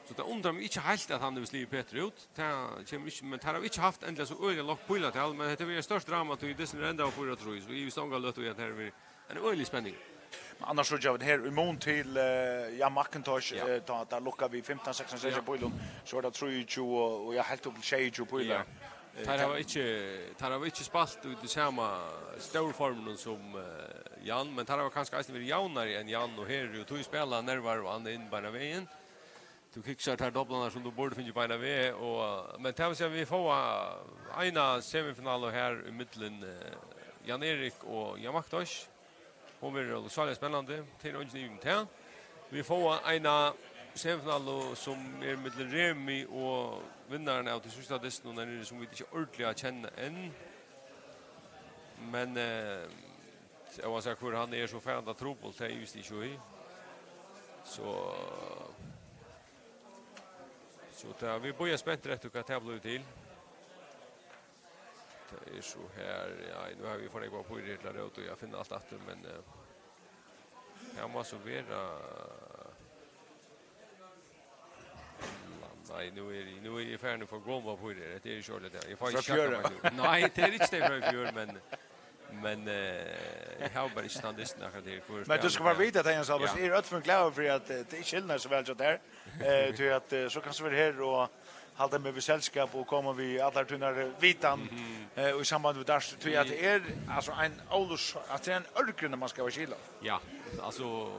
So tað undrar meg ikki heilt, at hann hevur sligið Petur út. Tað kemur ikki, men teir hava ikki havt endiliga so øgiliga lágt pílatal, men hetta verður eitt stórt drama, tí dystin er endaður fýra trý, so eg ivist onga løtu í, at her verður ein øgilig spenning. Men annars so gjør vi det her, í mun til, eh, Jan McIntosh, Ja. eh, tá, tá lukka við fimtan, sekstan, Ja. seytjan pílum, so er tað trýogtjúgu og, og ja, heilt upp til sjeyogtjúgu pílar. Ja. Eh, Teir tað hava ikki, teir hava ikki spælt í tí sama stórforminum sum, eh, Jan, men teir hava kanska eisini verið javnari enn Jan, og her eru jú tí spæla nervar og annað inn beinan vegin. Tú kiksar tær doblarnar sum tú burdi fingið beinan veg, og, men tað vil siga, vit fáa eina semifinalu her í millum, eh, Jan Erik og Jan Maktosh. Hon verður ólukksáliga spennandi, tað er eingin ivi um tað. Vit fáa eina semifinalu sum er millum Remi og vinnaran av tí síðsta dystinum, og den er sum vit ikki ordiliga kenna enn. Men, eh, óansett hvør hann er, so fær hann tað trupult, tað ivist ikki í. So, so tað, vit bíða spentir eftir, hvat tað blívur til. Tað er so her, ja, nú hava vit fingið nógvar pílur her til at róta í at finna alt aftur, men, eh, tað má so vera. Nei, nú eri eg, nú eri eg farin at fáa gomul pílur. Hetta er ikki ordiliga tað. Eg fái Frá ikki sjakkað fjør. meg nú. Nei, tað er ikki tað frá fjør, men, men, eh, eg havi bara ikki tann dystin akkurát her. Hvør Men tú spælir skalt bara tað? vita, at Jens Albert, Ja. eg eri øll fyri glaður fyri, at, eh, tað ikki hilnar so væl hjá tær. Eh, tí at, eh, so kanst tú vera her og halda meg við selskap og koma við allar tínar, eh, vitan, Mhm. eh, og í samband við dart, tí at tað er, altso, ein ólus-, at tað er ein ørgrynna, man skal skila. Ja, altso,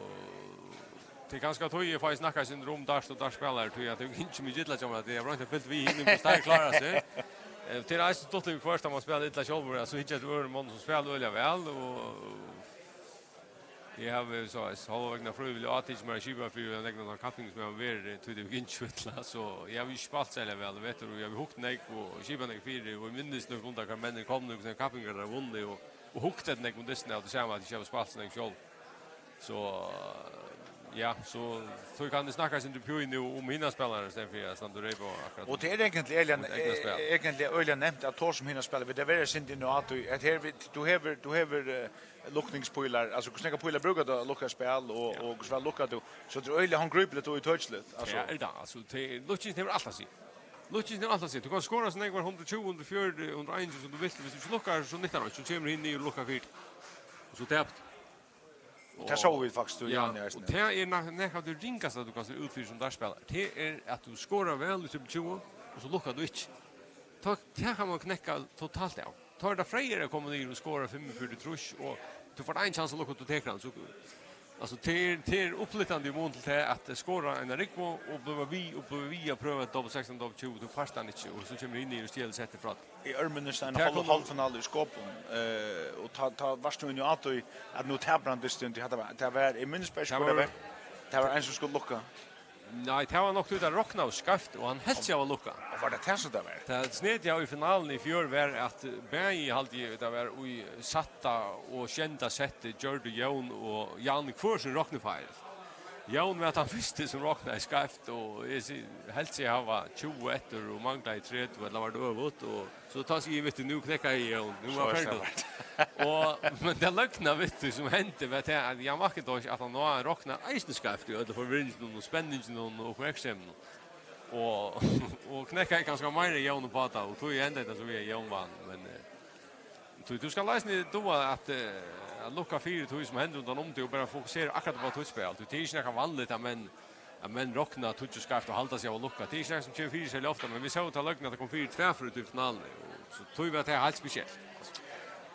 tað er kanska tí eg fái snakkað eitt sindur um dart og dartspælarar, tí at tað er ikki mítt illa hjá mær, at eg havi roynt at fylgt við hinum, hvussu teir klára seg. Eh, tað er eisini stuttligt, viðhvørt at man spælir illa sjálvur, altso, hyggja eftir øðrum monnum sum spæla øgiliga væl, og eg havi so, so hálva vegna frívilligt átikið mær at skipa fyri ein nógvan tann kapping sum eg havi verið, tí tað er ikki illa, so eg havi ikki spælt serliga væl í vetur, og eg havi hugt nógv og skipað nógv fyri, og eg minnist nokk um tað, hvar menn eru komnir, hvussu kappingar teir hava vunnið, og, og hugt eftir nógv um dystin av tí sama, at eg ikki havi spælt so nógv sjálv. So, ja, so, so kann eg snakka eitt sindur pínu um hinar spælararnar, í staðin fyri at standa og reypa akkurát Og um tað er eigentliga øgiliga, mítt egna spæl. eh, eigentliga øgiliga nemt at tosa um hinar spælararnar, vit hava verið eitt sindur inn á at tú, at her vit, tú hevur, tú hevur, eh, lukningspílar, altso, hvussu nógvar pílar brúkar tú at lukka spæl, og, Ja. og hvussu væl lukkar tú? So tað er øgiliga handgripiligt og ítøkiligt, altso. Ja, er tað, altso, tað er, lukkingin hevur alt at siga. Lukkingin hevur alt at siga. Tú kanst skora so nógvar hundrað og tjúgu, hundrað og fjøruti, hundrað og einogtjúgu sum tú vilt, viss tú ikki lukkar, so nyttar tað einki. So kemur hin niður og lukkar fyri. Og so tapir tú. Og tað sóu vit faktiskt, tú, Ja, Janni, eisini. og tað er na-, nakað av tí ringasta, tú kanst vera úti fyri sum dartspælari. Tað er, at tú skorar væl í trippul tjúgu, og so lukkar tú ikki. Tá, tað kann man knekka totalt av. Tá er tað frægari at koma niður og skora fimmogfjøruti trýss, og tú fært ein kjans at lukka, tú tekur hann. So, altso, tað er, tað er upplyftandi í mun til tað at skora eina rúgvu og blíva við, og blíva við at prøva eitt double sexteen, double tjúgu, tú fært hann ikki, og so kemur hin niður og stjelur settið frá tær. Eg ørminnist ein Tað hálv-, kom hálvfinalu í Skopun, eh, og tá, tá varst tú inni á tí, at nú tapir hann dystin, tí hatta var, tað var, eg minnist bara ikki, Tað hvør tað var var. Tað var ein, sum skuldi lukka. Nei, tað var nokk tí, tað roknaðu skeivt, og hann helt seg hava lukkað. Og var tað tað, sum tað var? Tað snediga í finaluni í fjør var, at bæði, haldi eg, tað var í sætta og sjeynda setti, gjørdu Jón og Jan hvør sín roknifeil. Jón var tann fyrsti, sum roknaði skeivt, og eg si-, helt seg hava tjúgu eftir og manglaði tretivu, ella var tað øvugt, og so tá sigi eg, "Veit tú, nú knekkaði eg Jón, nú var So er ferdigt." Og, men tað løgna, veit tú, sum hendi, var tað, at Jan Macintosh, at hann nú roknaði eisini skeivt í øllum forvirringinum og spenninginum og uppmerksemdini. Og, og knekkaði kanska meira enn Jón uppá tað, og tí hendi tað, sum við Jón vann, men, eh, Tú, tú skalt eisini duga at, eh, at lukka fyri tí sum hendir rundan um teg og bara fokusera akkurát uppá títt spæl. Tú, tað er ikki nakað vanligt at menn, at menn rokna tíggju skeivt og halda seg av at lukka. Tað er ikki nakað sum kemur fyri serliga ofta, men vit sóu tað løgna at tað kom fyri tvær ferðir í finaluni. Og so tí var tað heilt spesielt.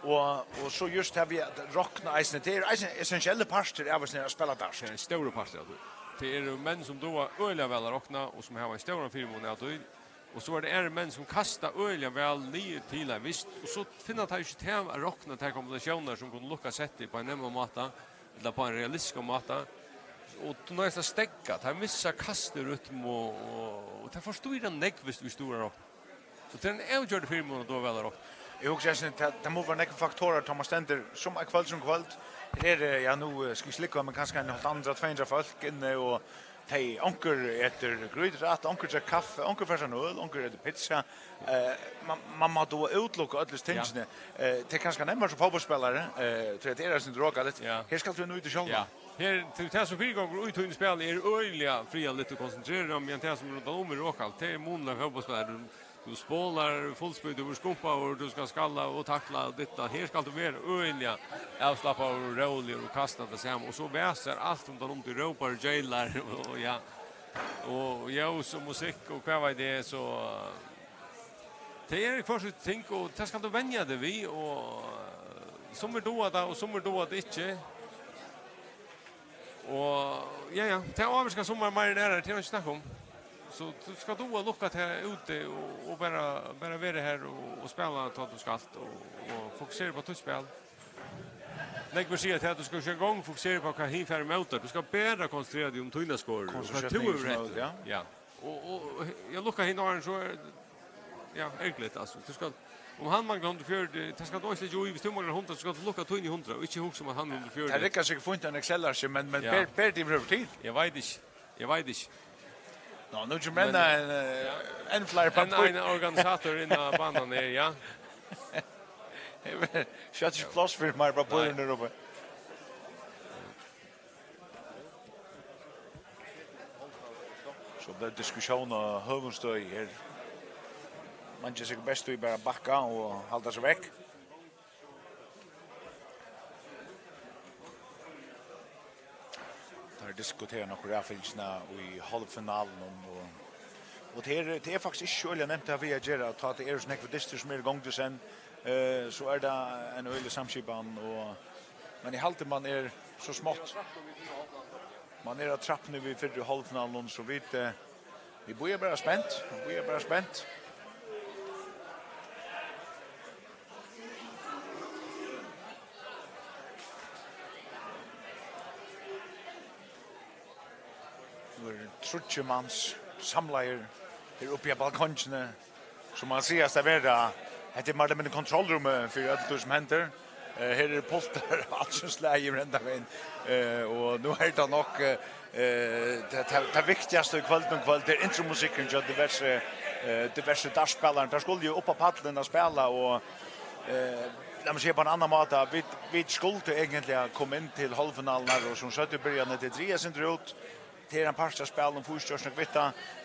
Og, og so júst har við at rokna eisini, tað er eisini essentielle partur av at spæla dart. Tað er ein stórur partur av tí. Tað eru menn sum duga øgiliga væl at rokna og sum hava ein stóran fyrimun av tí. Og so er tað aðrir menn sum kasta øgiliga væl niður til ein vist, og so finna teir ikki til at rokna tær kombinatiónirnar sum kunnu lukkast sett upp á ein neyvan máta, ella á ein realistiskan máta. Og tú noyðist at steðga, teir missa kastirytmu, og, og, og tað forstýrir nógv, viss tú ikki dugir at rokna. So tað er ein avgjørd fyrimunur at duga væl at rokna. Eg hugsi eisini, tað, tað mugu vera nógvir faktorar, tá man stendur sum eitt kvøld sum kvøld. Her eru, ja, nú, eh, skal eg ikki lúgva, men kanska ein hálvtrýss, tvey hundrað fólk inni, og tey, onkur etur grýturætt, onkur drekkur kaffi, onkur fær sær ein øl, onkur etur pizza. Eh, man, man má duga at útlukka øll hesi tingini. Ja. Eh, tað er kanska nemmari sum fótbóltsspælari, eh, tí at tað er eitt sindur rokandi. Ja. Her skalt tú nýta sjálvan. Ja. Her, tað er tað sum fyrigongur í tínum spæli er øgiliga friðarligt og konsentrerað, meðan tað sum er rundan um er rokandi. Tað er munur á fótbóltsspælari. Tú spolar fullspeed, tú verður skumpaður, tú skalt skalla og takla og ditta. Her skalt tú vera øgiliga avslappaður og róligur og kasta tað saman. Og so vasar alt rundan um, tú rópar og geilar og, og ja. Og ljós og musikk og hvat veit eg, so, eh, tað er hvør sítt ting, og tað skalt tú venja teg við, og, eh, summir duga tað, og summir duga tað ikki. Og, ja, ja, tað ávirkar summar meir enn aðrar, tað er ikki snakk um. So tú skalt duga at lukka teg úti og, og bara, bara vera har og, og spæla tá tú skalt og, og fokusera á títt spæl. Nógvir siga, at tú skalt ikki eingong fokusera á hvat hin fær ímóti tær. Tú skalt bara konsentrera teg um tínar skorir og hvat tú hevur rætt í. Konsentrera teg um, ja. Ja. Og, og, og, ja, lukka hin áðrenn, so er, ja, ergiligt, altso. Tú skalt, um hann manglar hundrað og fjøruti, tað skalt tú eisini leggja í. Viss tú manglar hundrað, so skalt tú lukka tíni hundrað og ikki hugsa um, at hann hevur hundrað og fjøruti. Tað riggar sikkurt fínt á ein Excel-arki, men, men ja, ber, ber tað yvirhøvur til? Eg veit ikki. Eg veit ikki. Nå, nú kemur enn ein, eh, ja, enn fleiri pappír. Enn ein organisator inn á banan her, ja. Skjótt ikki pláss fyri meir pappírum her uppi. So bleiv diskusjón á høgum støði her. Man ger sikkurt best í bara at bakka og halda seg vekk. Teir diskutera nokkur raðfylgini í hálvfinalunum, og, og tað er, tað er faktiskt ikki so øgiliga nemt at hava við at gera, tá tað eru so nógvir dystir sum eru í gongd í senn, eh, so er tað ein øgilig samskipan, og, men eg haldi, man er so smátt, man er á trappuni við fyrru hálvfinalunum, so vit, eh, vit bíða bara spent, vit bíða bara spent. Nú eru tríggir mans samlaðir her uppi á balkongini, sum man sigast at vera, hetta er meir ella minni kontrollrúmið fyri øll tí sum hendir. Eh, her eru pultar og alt sum slag yvir hendan vegin. Eh, og nú er tað nokk, eh, eh, tað, tað, tað viktigasta í kvøld um kvøld, tað er intromusikkurin hjá diverse, eh, diverse dartspælarum. Teir skulu jú upp á pallin at spæla, og, eh, lat meg siga á ein annan máta, vit, vit skuldu eigentliga koma inn til hálvfinalurnar, og sum søgd í byrjanini, tað draga sindur út. Tað er ein partur av spælinum, fýrs stjørnur kvitta.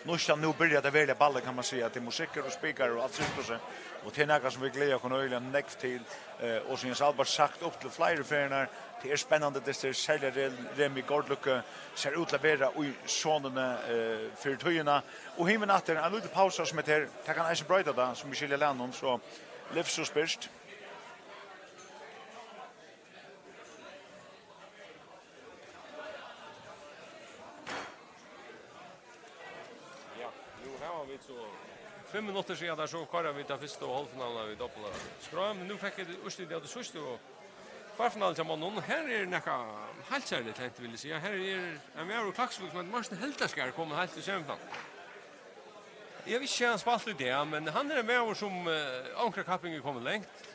Nú skal nú byrja tað veruliga ballið, kann man siga. Tað er musikkur og spikar og alt sirkusið. Og tað er nakað sum vit gleða okkum øgiliga nógv til. Eh, og sum Jens Albert sagt upp til fleiri ferðir, tað er spennandi, tað er serliga Re-, Remi Gaardlykke sær út til at vera í sonuni, eh, fyri tíðina. Og himin aftur, ein lítil pausa sum hetta her, tað kann eisini broyta tað, sum vit skilja í lagnum, so livs og spyrst. Ja, nú hava vit so fimm minuttir síðan, har so koyra vit ta fyrstu hálvfinaluna við dobbula skrá, men nú fekk eg úrslitið av tí síðstu, og kvartfinaluni hjá monnum, her er nakað heilt serligt hent, vil eg siga. Her er ein maður úr Klaksvík sum eitur Martin Heldaskar komin heilt í semifinaluna. Eg havi ikki sæð hann spælt í dag, men hann er ein maður sum, eh, onkra kapping er komin langt.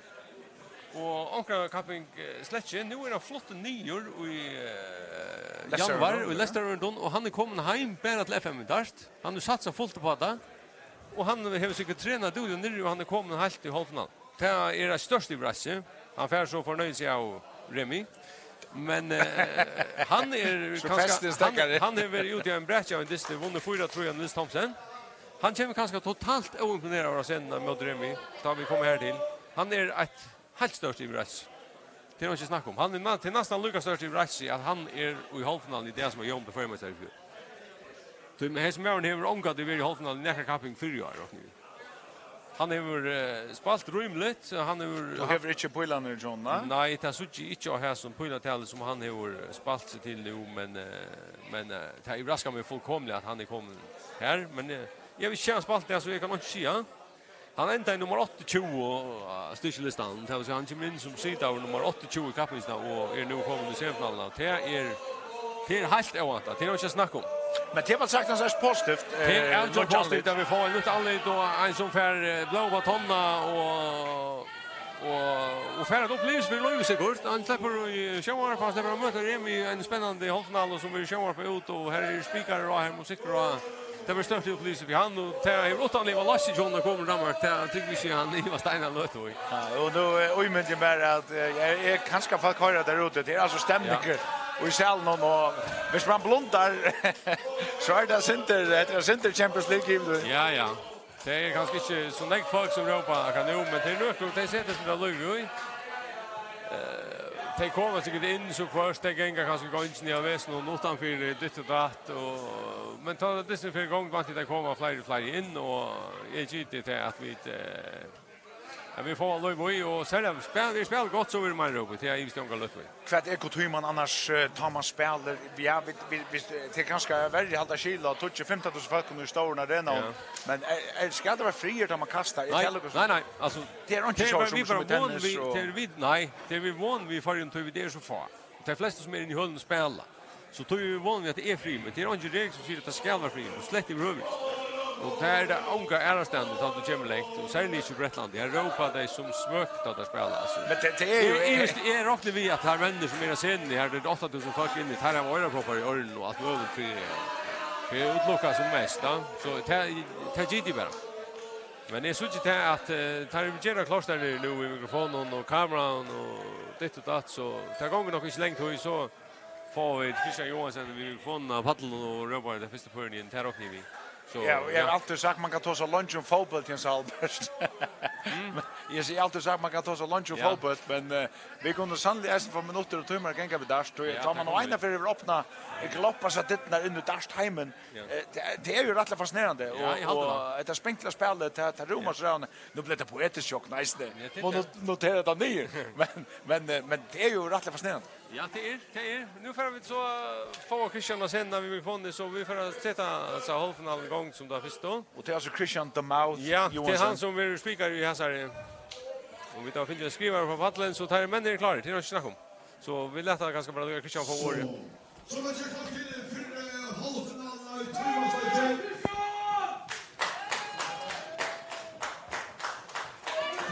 Og onkrakapping, eh, slett ikki. Nú er hann fluttur niður í, eh, Leicester januar, Road, í ja. Leicester Road, og hann er komin heim bara til F M í dart. Hann hevur satsað fult upp á tað. Og hann hevur sikkurt trenað dúgliga niðri, og hann er komin heilt í hálvfinaluna. Tað er eitt stórt yvirraskilsi. Hann fær so fornøyið seg av Remy. Men, eh, hann er So kanska, festið hann, steðgar. Hann hevur verið úti í ein brakið av ein dysti, vunnið fýra trý av Nils Thomsen. Hann kemur kanska totalt óimponeraður av scenuni móti Remy, tá vit koma her til. Hann er eitt heilt stórt yvirraskilsi. Tað er einki at snakka um. Hann er næ-, tað er næstan líka stórt yvirraskilsi, at hann er í hálvfinaluni í dag, sum hann var í Føroyameistari í fjør. Tí, men hesin maðurin hevur ongantíð verið í hálvfinaluni í nakra kapping fyrr í ár, rokni eg við. Hann hevur, eh, spælt rímiligt, hann hevur Tú haft hevur ikki pílarnar í honum, nei? Nei, tað síggi eg ikki á hesum pílartali, sum hann hevur, eh, spælt seg til nú, men, eh, men, eh, tað yvirraskar meg fullkomiliga, at hann er komin her, men, eh, eg havi ikki sæð hann spælt tað, so eg kann einki siga. Hann endaði nummar áttaogtjúgu á styrkilistanum, tað vil siga, hann kemur inn sum sitaður nummar áttaogtjúgu í kappingina og er nú komin í semifinaluna. Tað er, tað er heilt óvæntað, tað er einki at snakka um. Men tað er væl sagt, hann er positivt, Tað er eh, avgjørt nýggja positivt, andlit. At vit fáa eitt nýtt andlit og ein sum fær, eh, blóð á tonnina og, og, og fær eitt upplivilsi fyri lívið sikkurt. Hann sleppur í sjónvarp, hann sleppur at møta Remy í ein spennandi hálvfinalu sum verður sjónvarpað út, og her eru spikarar og her er musikkur og Tað verður stórt upplivilsi fyri hann, og tað hevur uttanlivað loysið hjá honum at koma til Danmark. Tað trúgvi eg ikki, hann ivast eina løtu í. Ja, og nú, eh, ímyndi eg mær at, eh, eg, eg kanska fólk hoyra har úti, tað er altso stemning Ja. í salinum, og viss man blundar, so er tað sindur, tað er sindur Champions League yvir. Ja, ja. Tað er kanska ikki so nógv fólk sum rópa akkurát nú, men tað er nøkur, tey seta seg til lívið í. Eh, tey koma sikkurt inn so hvørt, tey ganga kanska í gongini av vesinum uttanfyri ditt og datt, og, men tá dystin fer í gongd, vænti eg, tey koma fleiri og fleiri inn, og eg giti tað at vit, eh, at vit fáa lív í, og serliga spæl-, vit spæla gott, so verður meira róp, tað ivist eg onga løtu í. Hvat er kutyman annars, eh, tá man spælir? Ja, vit, vit, vit, tað er kanska verri at halda skil á tíggju, fimtan túsund fólkum í stórum arena, Ja. men er, er, skal tað vera friður, tá man kastar? Er Nei, tað líka nei, nei, altso, Tað er einki tað er sjó bara, sum, vit sum bara í tennis von við, og tað er vit, nei, tað er vit von við í Føroyum, tí vit eru so fá. Tey flestu sum eru inni í hølunum spæla. So tí eru vit von við, at tað er frí, men tað er eingin regul sum sigur, at tað skal vera frí, og slett yvirhøvur. Og tað er tað onga aðrastaðni, tá tú kemur langt, og serliga ikki í Bretlandi. Her rópa tey sum svøk, tá tey spæla, altso. Men tað, tað er jo Eg, eg, eg, eg rokni við, at her menn sum eru á scenuni, her eru átta túsund fólk inni, teir hava oyraproppar í oyrunum og alt møguligt fyri, fyri at útlukka sum mest, ja. So tað, tað giti eg bara. Men eg síggi tað, at, eh, teir gera klárt har niðri nú við mikrofonum og kameran og ditt og datt, so tað gongur nokk ikki langt, so fáa vit Kristian Johansen við mikrofonina á pallinum og rópar tey fyrstu pøruna inn, tað rokni eg við. So, Ja, og eg havi ja. altíð sagt, man kann tosa leingi um fótbólt, Jens Albert. Mm. Men eg sigi altíð sagt, man kann tosa leingi um Ja. fótbólt, men, eh, vit kunnu sanniliga eisini fáa minuttir og tímar at ganga við dart, og Ja, tá tað man nú kunnu eina vit. ferð hevur opnað, eh, gloppar seg dyrnar inn í dartheimin, Ja. eh, tað, tað er jo rættiliga fascinerandi, Ja, og, eg haldi og tað. hetta spinkla spælið, tað, tað rúmar Ja. seg av, nú bleiv tað poetiskt hjá okkum eisini, Ja, tað má er not-, notera tað niður, men, men, eh, men tað er jo rættiliga fascinerandi. Ja, tað er, tað er. Nú fara vit so fáa Kristian á scenuna við mikrofonini, so vit fara at seta hesa hálvfinaluna í gongd sum tað fyrsta. Og tað er altso Kristian The Mouth Ja, tað er Johansen. hann sum verður spikari í hesari. Og vit hava fingið ein skrivara frá pallinum, so teir menn eru klárir, tað er einki at snakka um. So vit lata kanska bara Kristian fáa orðið. So, so var tað til fyrru hálvfinaluna í tvímannasleiki.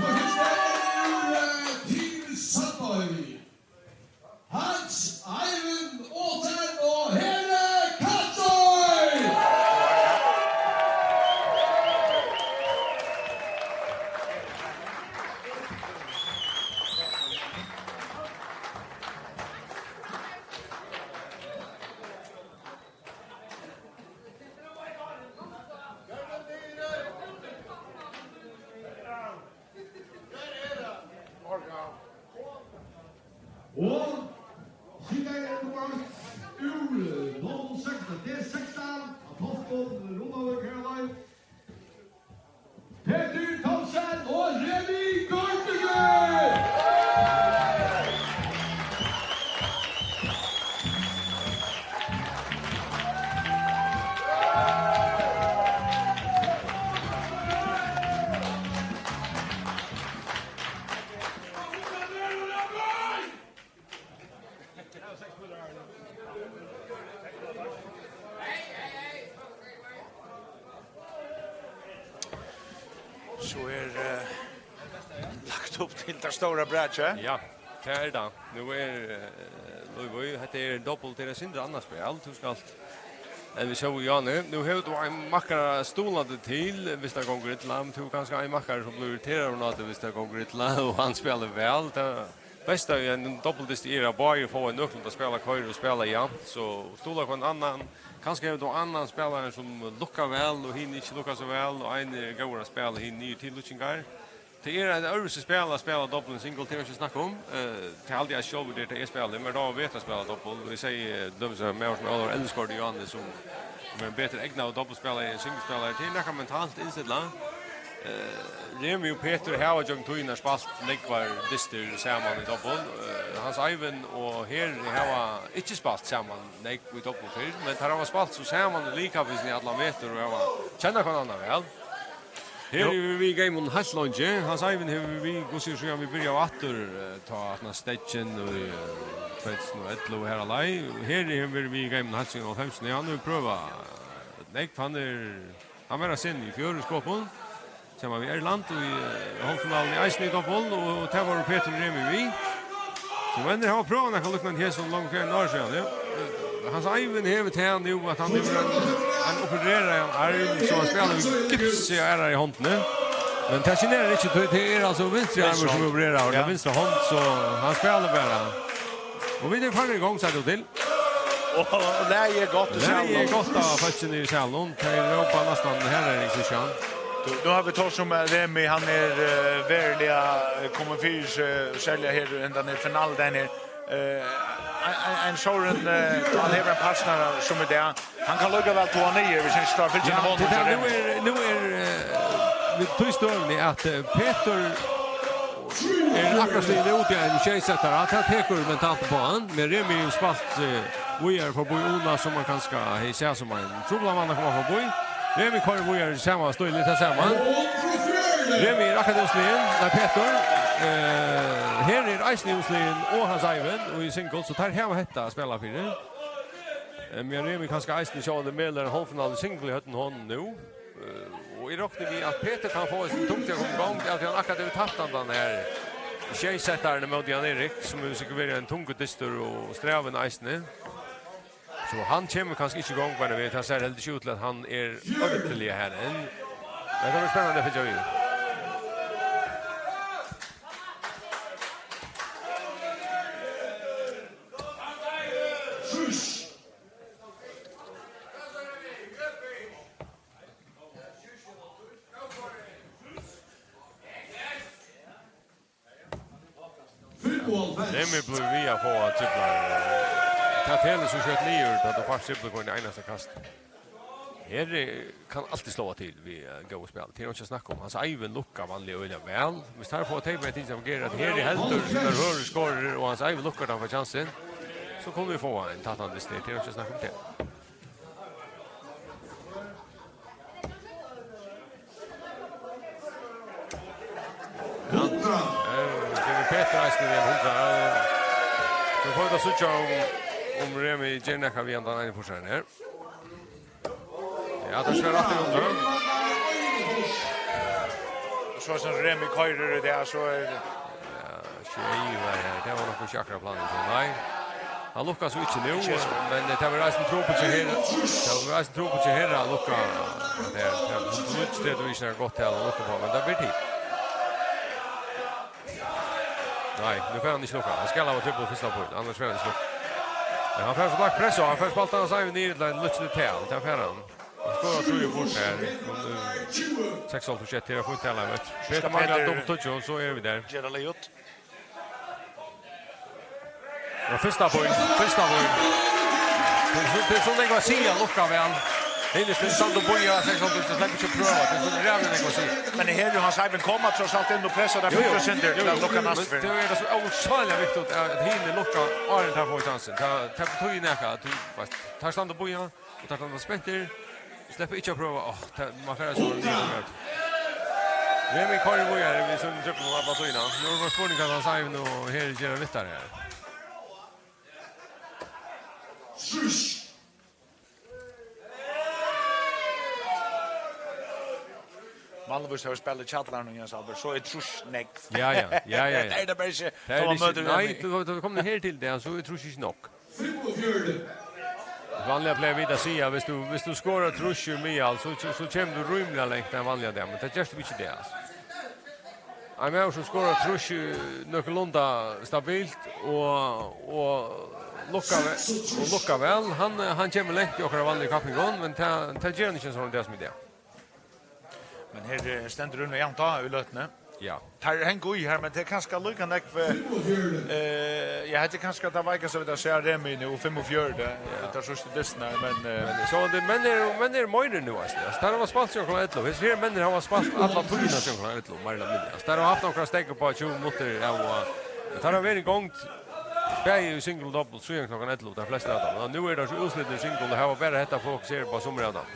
Og her stendur, eh, Team Sandøy. Hans Eivind Olsen og Hera Katzøy! Og skikkaði nummer eitt úr null sekstan, D sekstan, á toftum, Runavík, her er leið. Petur Thomsen og Remi Gaardinger! So er, eh, lagt upp til tað stóra brakið. Ja, tað er tað. Nú er, eh, Lívvík, hetta er dobbult, tað er eitt sindur annað spæl. Tú skalt, eh, vit sóu Jani. Nú hevur tú ein makkara stuðlandi til, viss tað gongur illa, men tú hevur kanska ein makkara sum blívur irriteraður av tí, viss tað gongur illa, og hann spælir væl. Tað besta í einum dobbultdysti er, at báðir fáa nøkulunda at spæla, koyra og spæla javnt, so stuðla hvønn annan. Kanska hevur tú annan spælara sum lukkar væl, og hin ikki lukkar so væl, og ein er góður at spæla, hin niður til lukkingar. Tað er eitt øðrvísi spæl at spæla dobbul enn single, tað er ikki snakk um. Eh, tað haldi eg sjálvur, tað er tað eg spæli, men tað var betri at spæla dobbul. Og eg sigi, eh, til dømis, eh, maður sum Ólavur Ellisgaard í Áðni, sum er ein betri egnaður dobbultspælari enn singlespælari. Tað er nakað mentalt innstillað. Eh, Remi og Petur hava gjøgnum tíðina spælt nógvar dystir saman í dobbul. Eh, Hans Eivind og Heri hava ikki spælt saman nógv í dobbul fyrr, men teir hava spælt so saman í liðkappingini í allan vetur og hava, kenna hvønn annan væl. Her Jú. eru vit við í geymunum heilt leingi. Hans Eivind hevur verið við, hvussu er síðan vit byrjaðu aftur, eh, tá aftan á Steggin í, eh, tvey túsund og ellivu her á leið. Her hevur verið við í geymunum heilt síðan hálvfemsini. Hann hevur prøvað, eh, nógv. Hann er, hann var á scenu í fjør í skopun. Saman við Erland í, eh, hálvfinaluni eisini í dobbul, og, og tað var Petur Remi við. So menn hava prøvað nakað líknandi her sum longu fleiri ár síðan, ja. Eh, Hans Eivind hevur tað nú, at hann hevur ein, ein opereraðan arm, so hann spælir við gips í aðrari hondini. Men tað generar ikki, tí tað er altso vinstri armur sum Vinstri hond. opererar, og Ja. tað er vinstra hond, so hann spælir bara. Og vit eru farnir í gongd, sært tú til. Og, og lagið er gott í Lagið er salnum. gott av fólkini í salnum. Tey rópa næstan, "Her er ein Christian." Tú, nú hava vit tosað um, at Remi, hann er, eh, veruliga, eh, komin fyri seg, serliga her, hendan her finaludagin her. Eh, ein, ein, ein sovorðin, eh, tá hann hevur ein partner sum í dag, hann kann líka væl toga niður, viss hann ikki klárar at fylgja Ja, honum til til tað, nú Remi. er, nú er, eh, við tí støðuni at, eh, Petur er akkurát stigin út í ein sjeysettara, tað tekur mentalt upp á hann, men Remi hevur spælt, eh, víðari forbi Una, sum hann kanska hevði sæð sum ein truplan mann at koma forbi. Remi koyrir víðari í sama stíl, tað sama. Remi er akkurát útsligin, nei, Petur. Eh, her er eisini útsligin og Hans Eivind, og í single, so teir hava hetta at spæla fyri. Eh, men Remi kanska eisini sjálvandi melur ein hálvfinalu single í høvdinum á honum nú. Eh, og eg rokni við, at Petur kann fáa sín tungt til at koma í gongd, at hann akkurát hevur tapt handan her sjeysettaran móti Jan Erik, sum hevur sikkurt verið ein tungur dystur og strævin eisini. So hann kemur kanska ikki í gongd, men vit, tað sær heldur ikki út til, at hann er ordiliga har enn. Men tað verður spennandi at fylgja við. Remi blívur við at fáa triplar. Tað telur so skjótt niður, tá tú fært triplu hvønn einasta kast. Heri kann altíð sláa til við, eh, góðum spæli. Tað er einki at snakka um. Hans Eivind lukkar vanliga øgiliga væl. Viss teir fáa tey bæði tingini at fungera, at Heri heldur sínar høgu skorir, og Hans Eivind lukkar, tá hann fær kjansin, so kunnu vit fáa ein tættan dyst. Tað er einki at snakka um tað. Ja. Eh, kemur Petur eisini við ein hundrað. So fáa vit at síggja um, um Remi ger nakað við handan eina fýrsaran her. Ja, tað slær aftur í hundrað. So sum Remi koyrir í dag, so er Ja, sjey var her. Tað var nokk ikki akkurát planin, so nei. Hann lukkar so ikki nú, men tað var eisini trupult hjá Hera. Tað var eisini trupult hjá Hera at lukka. Tað er, tað er, tað er ikki nakað gott tal at lukka uppá, men tað ber til. Nei, nú fær hann ikki lukka. Hann skal hava tripul fyrsta point, annars fær hann ikki lukka. Men hann fær so lagt press á, hann fær spælt hann seg niður til ein lítlan tal. Tað fær hann. Hann skorar trý og fýrs her. Seks og hálvfjerds her, fínt tal, veit. Petur manglar Petur dobbelt touch, og so eru vit har. Gera leyp út. Ja, fyrsta point, fyrsta point. Tað er so, tað er so nógv at siga, lukkar væl. Hinir standa og bíða, seks og hálvfjerds, so sleppur ikki at prøva. Tað er so ræðuliga nógv at siga. Men her er Hans Eivind koma tross alt inn og pressa tað Jú, jú. fyrsta sindur til Jú, at jú. lukka Men næstu ferð. tað er tað sum er ógvuliga viktigt, at hinir lukka áðrenn teir fáa kjansin. Tað, tað betýðir nakað, at tú, veitst, teir standa og bíða. Og teir standa spentir, sleppa ikki at prøva. Áh, tað, man fær so ein liten rødd. Remi koyrir víðari við sínum triplum alla tíðina. Nú er bara spurning, hvat Hans Eivind og Heri gera við tær her. Vanligvis hava vit spælt í kjallaranum, Jens Albert, so er trýss nógv. Ja, ja, ja, ja, ja. Tað er tað bara ikki, tá man møtir Remi. Nei, tú, tú kemur her til tað, so er trýss ikki nokk. Vanliga plaga vit at siga, viss tú, viss tú skorar trýss í miðal, so, so kemur tú rímiliga langt ein vanligan dag, men tað gerst ikki tað, altso. Ein maður sum skorar trýss, eh, nøkulunda stabilt og, og lukkar ve-, og lukkar væl, hann, eh, hann kemur langt í okkara vanligu kappingum, men tað, tað ger hann ikki ein sånn dag sum í dag. Men her, eh, stendur hon javnt á í løtuni. Ja. Teir hanga í her, men tað er kanska líka nógv, eh, eh, ja, hetta er kanska tað veikasta vit hava sæð Remi nú, fimmogfjøruti, ja, tær síðstu dystirnar, men, eh, men so, tað, menn eru, menn eru meira nú, altso. Altso, teir hava spælt síðan klokkan ellivu. Hesir her menn hava spælt alla tíðina síðan klokkan ellivu, meira ella minni. Altso, teir hava havt onkra steðg upp á tjúgu minuttir av, og teir hava verið í gongd, bæði í single og double, síðan klokkan ellivu, teir flestu av teimum. Og nú eru teir so útslitnir í single, og hava bara hetta fokusera upp á summar av teimum.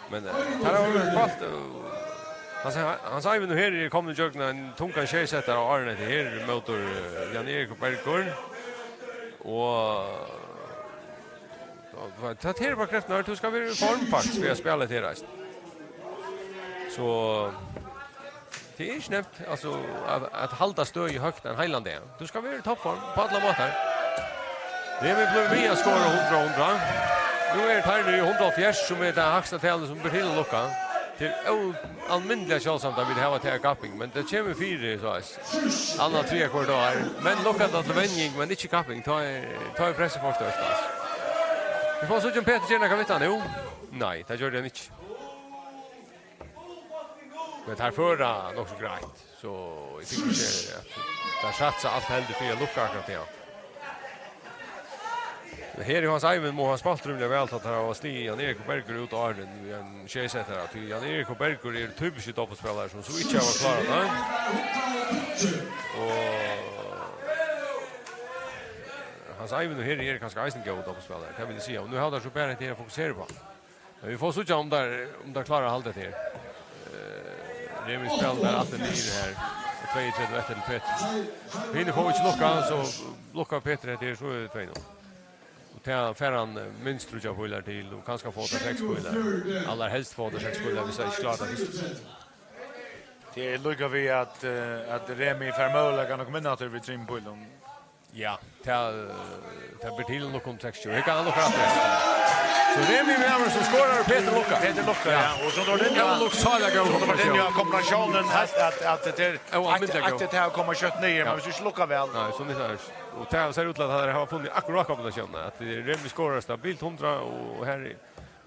Men, eh, teir hava vel spælt, eh, Hans, Hans Eivind og her er komin ígjøgnum ein tungan sjeysettara av áðrenn hetta her móti, eh, Jan Erik og Bergur. Og, og tað er bara kreftina, tú skal vera í form faktiskt fyri at spæla hetta her, eisini. So, tað er ikki nemt, altso, at, at halda støði høgt ein heilan dag. Tú skal vera í toppform á allar mátar. Remi blívur við at skora hundrað og hundrað. Nú eru teir niðri í hundrað og hálvfjerðs, sum er tað hægsta talið, sum ber til at lukka. Tað er óalmindiliga sjáldsamt, at vit hava tað í kapping, men tað kemur fyri, so at siga, annað, triðja hvørt ár. Menn lukkar tað til venjing, men ikki í kapping. Tá er, tá er pressið for stórt, altso. Vit fáa síggja, um Petur ger nakað við tað nú. Nei, tað gjørdi hann ikki. Men teir føra nokk so greitt, so eg tykki ikki, at teir satsa alt heldur fyri at lukka akkurát tað. Men her er Hans Eivind, má hava spælt rímiliga væl, tá teir hava sligið Jan Erik og Bergur út áðrenn í ein sjeysettara, tí Jan Erik og Bergur eru typiskir dobbultspælarar, sum so ikki hava klárað tað. Og Hans Eivind og Heri eru kanska eisini góðir dobbultspælarar, tað vil eg siga. Og nú hava teir so bara hetta her at fokusera uppá. Men vit fáa síggja, um teir, um teir klára at halda hetta her. Eh, Remi spælir bara aftur niður her. Og tveyogtretivu eftir til Petur. Hinir fáa ikki lukka, so lukkar Petur hetta her, so er tvey null. Og tað fær hann, eh, minst tríggjar pílar til, og kanska fáa teir seks pílar. Allarhelst fáa teir seks pílar, viss teir ikki klára tað fyrst. Tað er líka við, at, eh, at Remi fær møguleikan at koma inn aftur við trimum pílum. Ja, tað, tað ber til nokk um seks, og her kann hann lukka aftur. So Remi við hann sum skorar, og Petur lukkar. Petur lukkar, ja. Ja. Og so, tá tað er, ja, lukk sala góð, so tá tað er, ja, kombinatiónin, at, at, at tað er, ja, at, at tað er at koma skjótt niður, ja, men viss tú ikki lukkar væl. Nei, so nyttar tað ikki. Og tað sær út til, at hann hevur funnið akkurát kombinatiónina, at Remi skorar stabilt hundrað, og her er,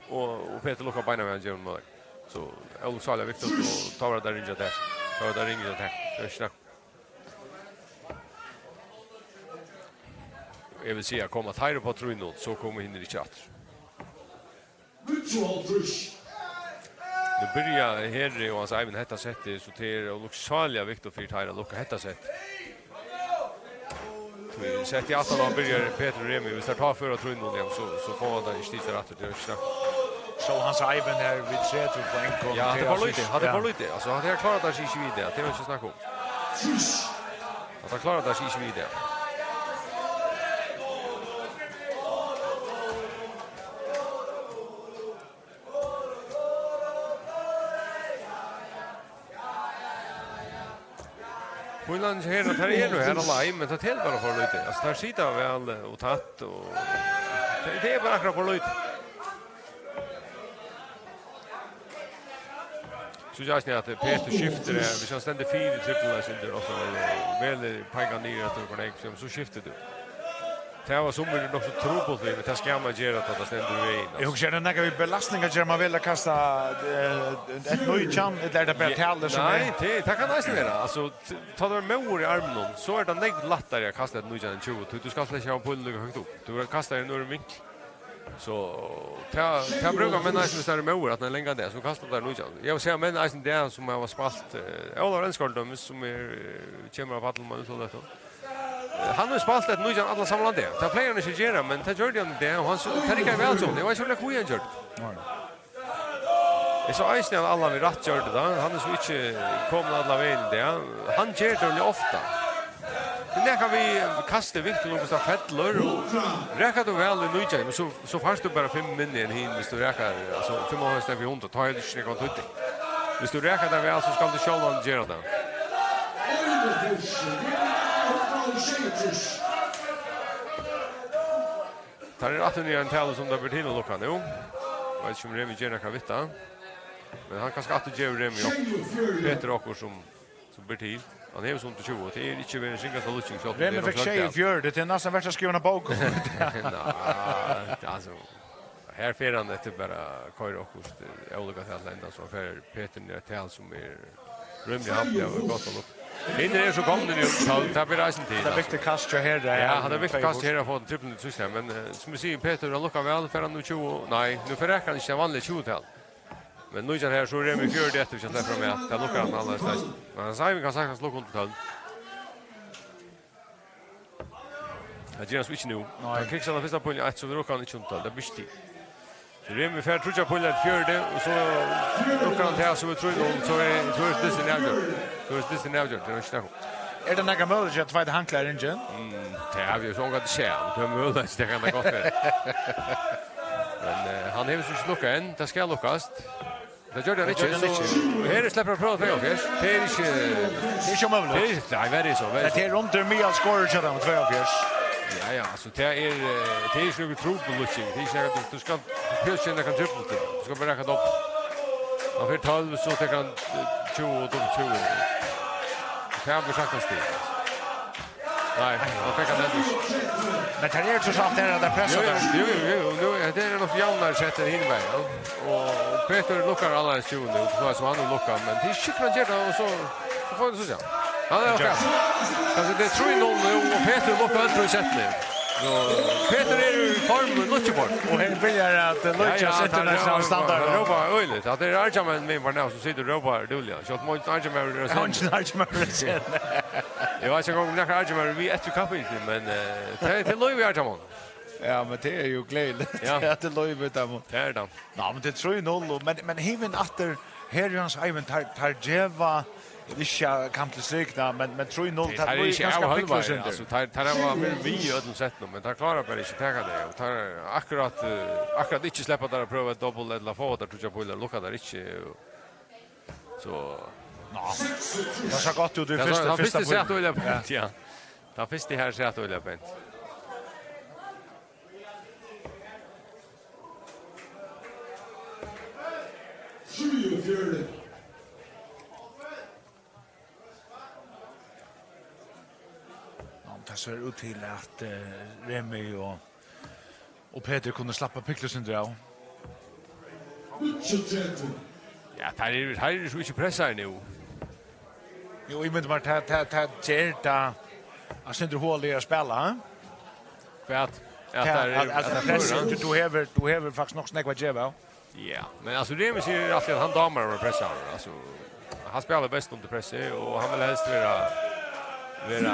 og, og Petur lukkar beinanvegin, gevur honum møguleikan. So, ólukksáliga viktigt, og tá var tað ringt hjá tær. Tá var tað ringt hjá tær. Tað er ikki snakk. Eg vil siga, koma teir upp á trý null, so koma hinir ikki aftur. Níggjuoghálvtrýss. Nú byrja Heri og Hans Eivind hetta settið, so tað er ólukksáliga viktigt fyri teir at lukka hetta settið. Tí settið aftan á byrjar Petur og Remi, viss teir tá føra trý null, ja, so, so fáa teir ikki stigið aftur, tað er ikki snakk. So Hans Eivind her við tretivu poeng. Ja, hatta er for lítið, hatta er for lítið. Altso, hatta her klára teir seg ikki við tað, tað er ikki snakk um. Hatta klára teir seg ikki við tað. Pílarnir her, og teir eru her á leið, men tað telur bara for lítið. Altso, teir sita væl, eh, og tætt, og tað, tað er bara akkurát for lítið. So eisini at Petur skiftir, eh, viss hann stendur fyri trippulin, so er tað ofta vel, vel peikað niður eftir hvønn vegg, so skiftir tú. Tað var sum er nokk so trupult við, men tað skal man gera, tá tað stendur í vegin, altso. Eg hugsi, er tað nakað við belastning at gera, man vel at kasta, eh, eitt nítjan, ella er tað bara talið sum er? Nei, tað, tað kann eisini vera. Altso, t-, tá tú ert móður í arminum, so er tað nógv lættari at kasta eitt nítjan enn tjúgu, tí tú skalt slett ikki hava pílin líka høgt upp. Tú kastar í ein øðrum vinkli. So, tað, tað brúka menn eisini, viss tað er móður, at hann er langan dag, so kastar teir nítjan. Eg vil siga, menn eisini tað sum hava spælt, eh, Ólavur Elmskjálvt, dømis, sum er, eh, kemur av pallinum, man útlatar tað. Eh, hann hevur spælt eitt nítjan allan samlan dag. Tað plagar hann ikki at gera, men tað gjørdi hann í dag, og hann s-, tað riggaði væl hjá honum. Eg veit ikki, hví hann gjørdi tað. Nei. Eg sá eisini, at Allan við rætt gjørdi tað. Hann er so ikki komin allan vegin í dag. Hann ger tað jú ofta. Tað er nakað við kastvinkul, og viss hann fellur, og rakar tú væl í nítjan, men so, so fært tú bara fimm minni enn hin, viss tú rakar, altso, fimmoghálvfems í staðin fyri hundrað, tá hevur tað ikki nakran týdning. Viss tú rakar tað væl, so skalt tú sjálvandi gera tað. Teir eru aftur í ein talu sum tað ber til at lukka nú. Veit ikki um Remi ger nakað við tað. Men hann kanska aftur gevur Remi og Petur okkurt sum, sum ber til. Hann hevur sum undir tjúgu, og tað er ikki verið ein ringasta lukking, sjálvt um tað er nógv høgt av. Remi fekk sjeyogfjøruti, tað er næstan vert at skriva eina bók um. Nei, altso, her fer hann eftir bara at koyra okkurt, eh, ólukka til at lenda, so fer Petur niður eitt tal sum er rímiliga hampiliga gott at lukka. Hinir eru so komnir í tólv, tað ber eisini til, altso. Tað er viktigt kast hjá Hera. Ja, tað er viktigt kast hjá Hera at fáa trippul til síðst her, men, eh, sum eg sigi, Petur, hann lukkar væl, fer hann nú tjúgu, nei, nú fer hann ikki tað vanliga tjúgu-tal. Men nítjan her, so er Remi fjøruti eftir, hvis hann sleppur fram, ja. Tað lukkar hann annars best. Men hann sigur, hann kann saktans lukka undir tólv. Tað ger hann so ikki nú. Nei. Hann kriksar tann fyrsta pílin eitt, so lukkar hann ikki undir tólv. Tað er ikki til. So Remi fær tríggjar pílar til fjøruti, og so lukkar hann tað, so er trý null, so er, so er dystin avgjørd. So er dystin avgjørd, tað er ikki nakað. Er tað nakar møguleiki at Tveita Hankler er ringin? Mm, tað havi eg so ongantíð sæð, men tað er møguligt, tað kann tað gott vera. Men, eh, hann hevur so ikki lukkað enn, tað skal lukkast. Tað gjørdi hann ikki, so her er sleppur at prøva tveyoghálvfjerðs. Tað er ikki, tað er ikki umøguligt. Tað er ikki, nei, verri so, verri so. Tað er undir miðalskorið hjá teimum, tveyoghálvfjerðs. Ja, ja, altso, tað er, eh, tað er ikki nøkur trupul lukking. Tað er ikki nakað, tú, tú skal, tú prøvar ikki nakað trupult til. Tú skal bara raka tað upp. Hann fer tólv, so tekur hann, eh, tjúgu og tjúgu. Tað er saktans stig. Nei, hann fekk hann heldur ikki. Men tað er so satt her at tað pressar. Jú, jú, jú, jú, jú, nú er, tað er nokk javnari sett enn hinum vegin, ja. Og Petur lukkar allarhelst tjúgu nú, so sum hann nú lukkar, men tað er skift, hann ger tað, og so, so fær hann so, ja. Hann er akkurát. Altso, tað er trý null nú, og Petur lukkar øll trý settini. So, Petur er í form, í lukkuform. Og her byrjar at, eh, ja, ja, international standard. Hann rópar øgiliga. At tað er argjamenn við, var nær, sum situr og rópar dúgliga. Sjálvt um argjamaður er á senu. Ja, hann er argjamaður á senu. Eg veit ikki, um nakar argjamaður er við eftir kappingina, men, eh, tað er til lív í argjamann. Ja, men tað er jú gleðiligt. Ja. Tað er til lív í teimum. Tað er tað. Ná, men tað er trý null, og, men, men hevur hann aftur, her er Hans Eivind, teir, teir geva, eg vil ikki siga kamp til strikuna, men, men trý null, teir, teir eru ikki kanska av hálvari, pikla sindur. Altso, teir, teir hava verið við í øllum settunum, men teir klára bara ikki at taka tað, og teir akkurát, eh, akkurát ikki sleppa teir at prøva eitt dobbul ella fáa teir tríggjar pílar, lukka teir ikki, og So. Ná. Tað sá gott út í fyrsta, fyrsta píl. Tað fyrsta sat øgiliga pent, ja. Tað fyrsta her sat øgiliga pent. Ná, tað sær út til at, eh, Remi og Og Petur kunnu slappa piklusindur av. Ja, teir eru, teir eru so ikki pressaðir nú. Jú, eg myndi bara, tað, tað, tað ger tað eitt sindur hugaligari at spæla, ha? Hvat? At tað, teir eru, at, at, at teir pressa, føra? Tú, tú hevur, tú hevur faktiskt nokk so nógv at geva av. Ja, men altso, Remi sigur altíð at hann dámar at vera pressaður. Altso, hann spælir best undir pressi, og hann vil helst vera, vera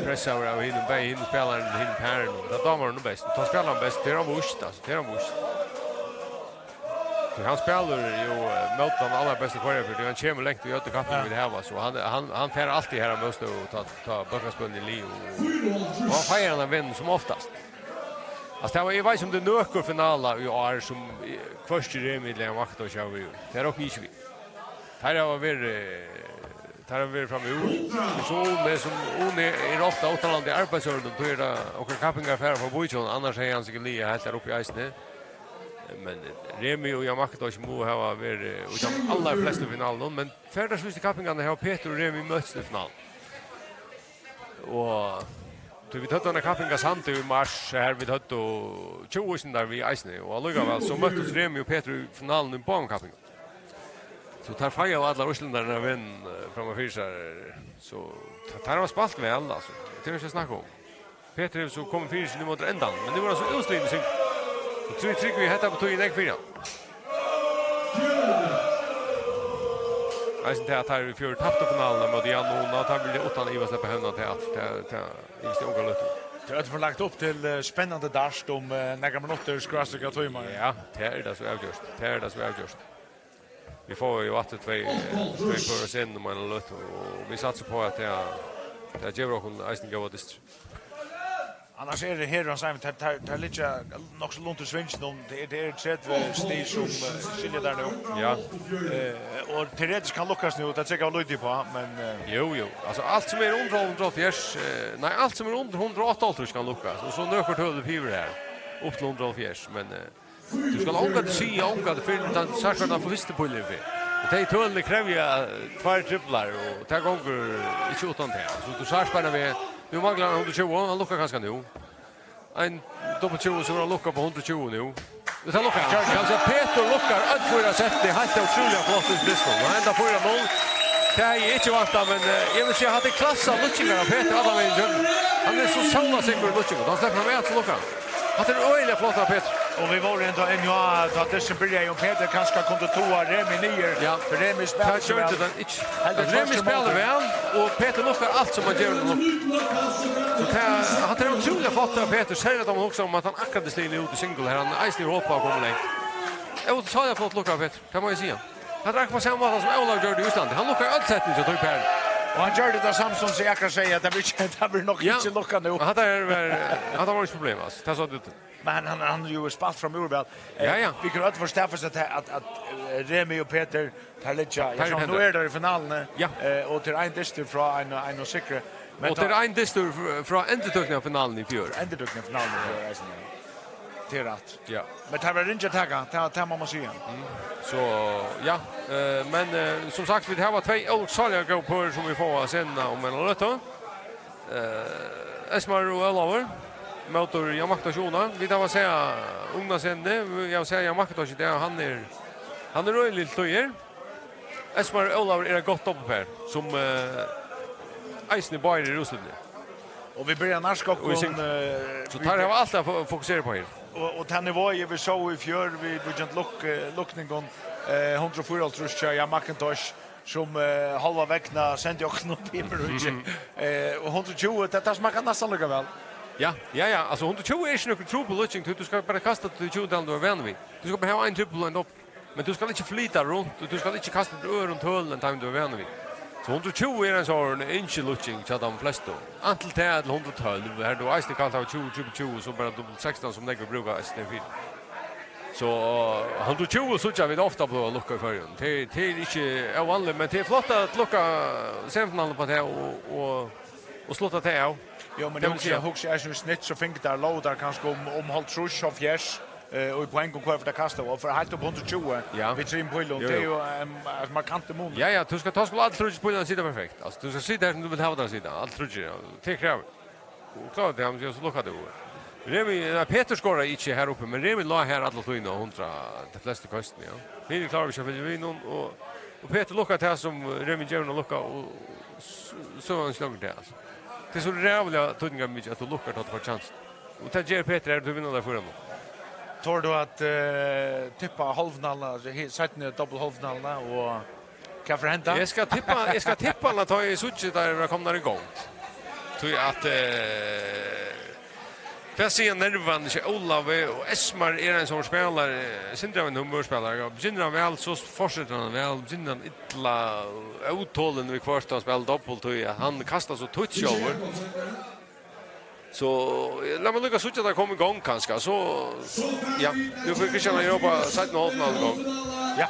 pressaður av hinum, bæði hinum spælarunum og hinum parunum. Tað dámar honum best. Tá spælir hann best, tað er hann víst, altso, tað er hann víst. So hann spælir jú, eh, móti tann allarbesta Føroyafólki, hann kemur langt í øllum kappingum, ja, vit hava, so hann, hann, hann fær altíð har á mótstøðu, tá, tá bólkaspælið er liðugt, og, og hann feiar hann av vegnum sum oftast. Altso, tað var, eg veit ikki, um tað er nøkur finala í ár, sum, eh, hvørki Remi ella Jan Vakta og Xavi. Tað er okkum ikki við. Teir hava verið, eh, teir hava verið framúr. So Uni, sum Uni er ofta uttanlandi í arbeiðsørindum, tí er tað okkara kappingar fara frá bíkjønum, annars hevði hann sikkurt ligið heilt har uppi eisini. Men Remi og Jan Vakta mugu hava verið í teimum allarflestu finalunum, men fyrstu kappingarnar hava Petur og Remi møtst í finaluni. Og tí vit høvdu eina kapping á Sandi í mars, har vit høvdu tjúgu Íslendingar við eisini, og allíkavæl so møttust Remi og Petur í finaluni í báðum kappingum. So teir feiaðu allar Íslendingarnar av vegnum, eh, framman fyri sær, so te-, teir hava spælt væl, altso. Tað er ikki at snakka um. Petur hevur so komið fyri seg nú móti endanum, men nú er hann so útslitin, so, so trý, trý, hetta betýðir nógv fyri hann. Eisini tað, at teir í fjør taptu finaluna móti Jan Una, teir vilja uttan iva sleppa hevnina til at, til, til, ivist í onga løtu. Tað er lagt upp til, eh, spennandi dart um, eh, nakrar minuttir, skrástrika tímar. Ja, tað er tað so avgjørt. Tað er tað so avgjørt. Vit fáa jú aftur tvey, tvey pør á senu um eina løtu, og vit satsa upp á, at tað, tað gevur okkum eisini góðar dystir. Annars er tað her, hann sigur, tað, tað, tað liggur nokk so langt í svinginum. Tað er, tað er tretivu stig sum, eh, skilja tað nú. Ja. Eh, og teoretiskt kann lukkast nú, tað trúgvi eg lítið uppá, men, eh, Jo, jo. Altso, alt sum er undir hundrað og hálvfjerðs, eh, nei, alt sum er undir hundrað og áttaoghálvtrýss kann lukkast. Og so nøkur tøl yvir her. Upp til hundrað og hálvfjerðs, men, eh, tú skalt ongantíð siga ongantíð fyrr enn tú sært hvat tann fyrsti pílurin fer. Og tey tølini krevja, eh, tveir triplar, og tað gongur ikki uttan tað. So tú sært bara við, nú manglar hann hundrað og tjúgu, hann lukkar kanska nú. Ein dobbelt tjúgu, so er hann lukkað upp á hundrað og tjúgu nú. Og tað lukkar hann. Altso, Petur lukkar øll fýra settini, heilt ótrúliga flott í spillinum. Og enda fýra null. Tað hevði eg ikki væntað, men, eh, eg vil siga, at tað er klassa lukkingar av Petur allan vegin ígjøgnum. Hann er so sanniliga sikkur í lukkingum. Tá sleppur hann við, so lukkar hann. Hatta er øgiliga flott av Petur. Og vit vóru enntá inni á, tá dystin byrjaði, um Petur kanska kundi toga Remi niður. Ja. Remi spælir seg væl. Tað gjørdi hann ikki. Heldur Remi tvørturímóti. Spælir væl, og Petur lukkar alt sum hann ger. So tað, hatta er ótrúliga flott av Petur, serliga tá man hugsar um, at hann akkurát er stigin út í single her. Hann eisini er hoppað og komið langt. Ótrúliga flott lukkað av Petur, tað má eg siga. Hatta er akkurát sama máta sum Ólavur gjørdi í Íslandi. Hann lukkar øll settini hjá tí parinum. Og hann gjørdi tað sama sum Jakar segði, at tað blir ikki, tað blir nokk Ja. ikki lukkað nú. Hatta er, var, hatta var ikki problem, altso. Tað sá út. Men hann, hann, hann hevur jú spælt framúr væl. Eh, Ja, ja. Vit kunnu øll fáa staðfest at, at, at, eh, Remi og Petur, teir liggja, ja, Teir so, nú henda. eru teir í finaluni, Ja. eh, og tað er ein dystur frá ein, ein og sikri. Men Og tá tað er ein dystur fr-, frá endurtøkuni av finaluni í fjør. Endurtøkuni av finaluni í fjør, eisini, ja. Tað er rætt. Ja. Men tað var ringt at taka, tað, tað má man siga. So, ja. Eh, men, eh, sum sagt, vit hava tvey ólukksáliga góð pør sum vit fáa á scenuna um eina løtu. Eh, Esmar og Ólavur móti Jan Makkintosh Una. Vit hava sæð ungna senuni. Vit hava sæð Jan Makkintosh í dag. Hann er, hann er øgiliga til tíðir. Esmar og Ólavur er eitt gott doppelpar, sum, eh, eisini báðir eru í úrslitini. Og vit byrja nærskokkum, Og í sing-, eh, so vit teir hava alt at fo-, fokusera uppá her. Og, og tað niveauið vit sóu í fjør, við, við luk-, eh, lukningum, eh, hundrað og fýraoghálvtrýss hjá Jan Makkintosh, sum, eh, hálva vegina sendi okkum upp í Ymirøkið. Mhm. Eh, og hundrað og tjúgu, tað, tað smakkar næstan líka væl. Ja, ja, ja. Altso, hundrað og tjúgu er ikki nøkur trupul lukking, tú, tú skalt bara kasta til tjúgu, tað tú ert vanur við. Tú skalt bara hava ein trippul og ein doppul. Men tú skalt ikki flyta runt, og tú skalt ikki kasta til øðrum tølum enn teimum tú ert vanur við. So hundrað og tjúgu er ein sovorðin ynskilukking hjá teimum flestu. Antin tað til hundrað og tólv, har tú eisini kanst hava tjúgu, tjúgu, tjúgu, so bara doppul sekstan sum nógvir brúka eisini fyri. So, eh, hundrað og tjúgu síggja vit ofta blíva lukkað í Føroyum. Tað, tað er ikki óvanligt, men tað er flott at lukka semifinaluna uppá tað og, og, og slutta tað av. Jo, men Tað vil hugsi, siga. hugsi eg, sum snitt, so fingu teir, lógu teir kanska um, um hálvtrýss, hálvfjerðs, eh, og í poeng um hvør fyri at kasta, og fyri heilt upp hundrað og tjúgu Ja. við trimum pílum, Jo, tað er jo. jo ein, ein markantur munur. Ja, ja, tú skalt, tá skulu allir tríggir pílarnir sita perfekt. Altso, tú skalt sita har sum tú vilt hava teir at sita. Allir tríggir, ja. Tað er kravið. Og klárar tað, so lukkar tú. Remi, nei, Petur skorar ikki her uppi, men Remi lá her alla tíðina og hundrað, tey flestu køstini, ja. Hini klára ikki at fylgja við honum, og, og Petur lukkar tað sum Remi gevur honum at lukka, og s-, so er hann ikki longur til, altso. Tað er so ræðuliga týdningarmikið, at tú lukkar, tá tú fært kjansin. Og tað ger Petur her, tú vinnur tað fyri honum. Torir tú at, eh, tippa hálvfinaluna, altso, he-, seinnu doppulhálvfinaluna, og hvat fer at henda? Eg skal tippa, eg skal tippa hana, tá eg síggi, tá tær eru komnar í gongd. Tí at, eh, hvat siga nervarnir hjá Ólavi, og Esmar er ein sovorðin spælari, eh, sindri av ein humørspælari. Byrjar hann væl, so fortsetur hann væl. Byrjar hann illa, ótolin við hvørt hann spælir doppult, tí at hann kastar so títt sjálvur. So, eh, lat meg líka síggja tað koma í gongd, kanska. So, ja, nú fer Christian at rópa seinnu hálvfinaluna í gongd. Ja.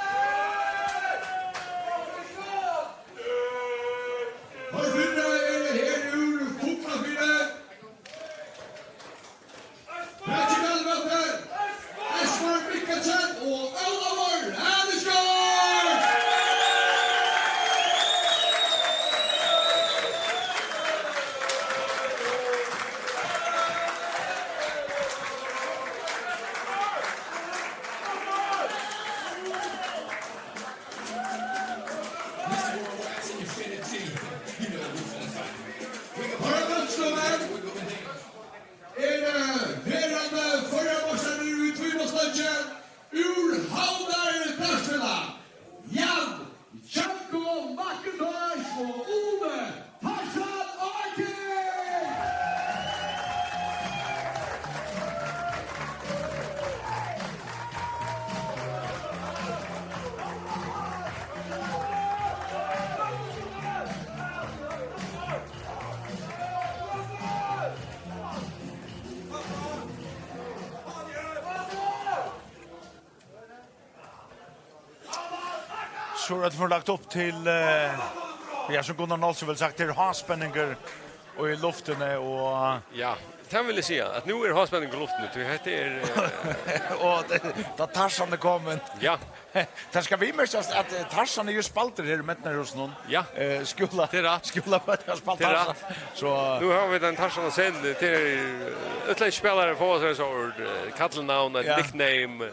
So er tað lagt upp til, eh, ja, sum Gunnar Nolsøe vil sagt, tað er háspenningur í luftini og Ja, tað vil eg siga, at nú er háspenningur í luftini, tí hetta er, eh, og tað, tá Tarzan er komin. Ja. Tað skal viðmerkjast, at, eh, Tarzan er jú spældur her í Mentanarhúsinum. Ja. Eh, skúla, Tað er rætt. Skúlabørn hava spælt Tað er Tarzan. rætt. So Nú hava vit ein Tarzan á scenuni. Tað er, eh, útlendskir spælarar fáa sær so orð, eh, kallinavn, eitt Ja. nickname.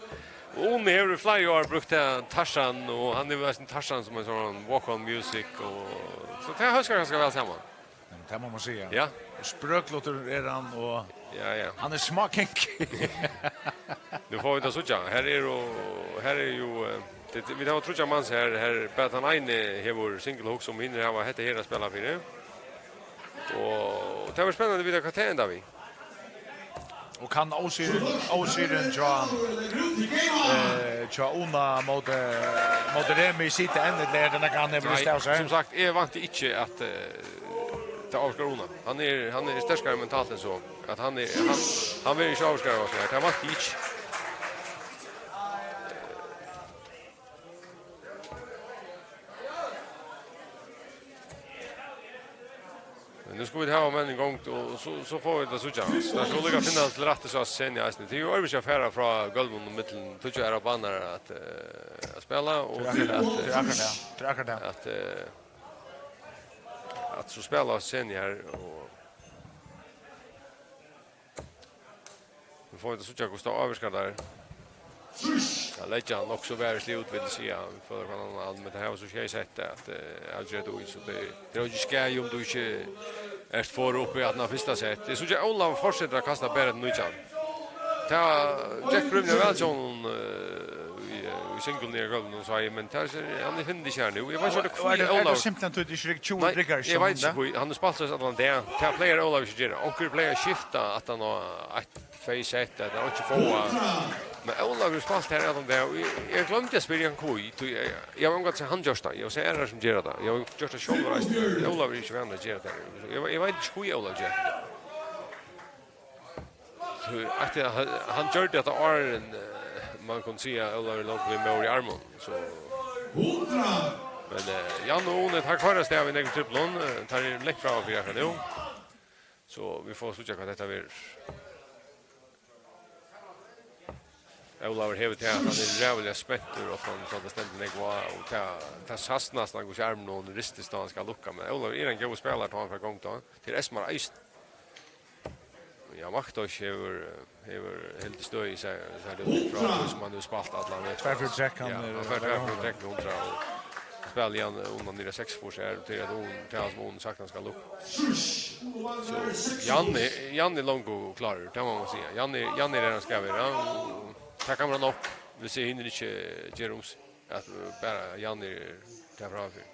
Og Uni hevur í fleiri ár brúkt tað Tarzan, og hann hevur eisini Tarzan sum ein sånn walk-on music, og, so tað hóskar kanska væl saman. Ja, men tað má man siga. Ja. Og sprøklutur er hann, og Ja, ja. hann er smá kinky. Nú fáa vit at síggja. Her er jú, her er jú, eh, tað, vit hava tríggjar mans her. Her bara tann eini hevur single hook sum hinir hava hetta her at spæla fyri. Og tað verður spennandi at vita, hvat tað endar við. Og kann ósigrin, ósigrin hjá, eh, hjá Una móti, móti Remi sita enn, ella er tað nakað, hann hevur Nei, listað av sær? Sum sagt, eg vænti ikki, at, eh, tað ávirkar Una. Hann er, hann er sterkari mentalt enn so. At hann er, hann, hann verður ikki ávirkaður av so her. Tað vænti eg ikki. Men nú skulu vit hava menn í gongd, og so, so fáa vit at síggja. Tað skal líka finnast til rættis á scenu eisini. Tað er jú øðrvísi at fara frá gólvinum millum tríggjar aðrar banar at, eh, at spæla, og Tað er til akkurát, at, tað er akkurát, ja. Tað er akkurát, ja. at, eh, at so spæla á scenu her, og Nú fáa vit at síggja, hvussu tað ávirkar teir. Tað leggja hann nokk so varisliga út, vil eg siga. Vit fáa hvønn annan, men tað hava so sjey sett at, eh, avgera tað í, so tað, tað er ikki skaði, um tú ikki ert for uppi aftan á fyrsta sett. Eg síggi, Ólavur fortsetur at kasta bara til nítjan. Tað gekk rímiliga væl hjá honum, eh, í, eh, í singluni í kvøld, sá eg, men tað er, hann finnur ikki her nú. Eg veit ikki, Og, og hví er tað, er Ólavur tað simpelthen, tú ert ikki tjúgu Nei, brikkar eg veit ikki hví. Hann er spæltur allan dag. Tað plagar Ólavur ikki at gera. Onkur plagar at skifta aftan á eitt, tvey sett, at hann ikki fáa. Men Ólavur hevur spælt her allan dag, og eg, eg gloymdi at spyrja hann hví. Tí eg, eg havi ongantíð sæð hann gjørt tað. Eg havi sæð aðrar sum gera tað. Eg havi gjørt tað sjálvur eisini. Ólavur er ikki vanur at gera tað. Eg, eg veit ikki, hví Ólavur ger tað. So, at eg, hann, hann gjørdi hetta áðrenn, eh, man kundi siga, Ólavur er longu við móður í armin, so. Men, eh, Jan og Uni, teir koyra av stað við nógvum triplum, eh, teir eru langt framman fyri akkurát nú. So, vit fáa síggja, hvat hetta verður. Ólavur hevur tað, at hann er ræðuliga spentur, og hann, so tað stendur nógv á, og tað, tað sæst næstan, hvussu armurin ristist, tá hann skal lukka, men Ólavur er ein góður spælari, tá hann fær gongd, tá. Til Esmar eisini. Ja, Maktosh hevur, hevur hildið støði, sær, sær tað út frá tí sum hann hevur spælt allan veturin. Tvær fyri trekk, hann Ja, er hann fær tvær fyri trekk við hundrað og spælir Jan undan niðri á seksogfýrs her, og til at Uni, til hann sum Uni sagtans skal upp. So, Jan er, Jan er longu klárur, tað má man siga. Jan er, Jan er har hann skal vera, og tað kann vera nokk, hvis hinir ikki gera um seg, at, uh, bara Jan er tað framfyri.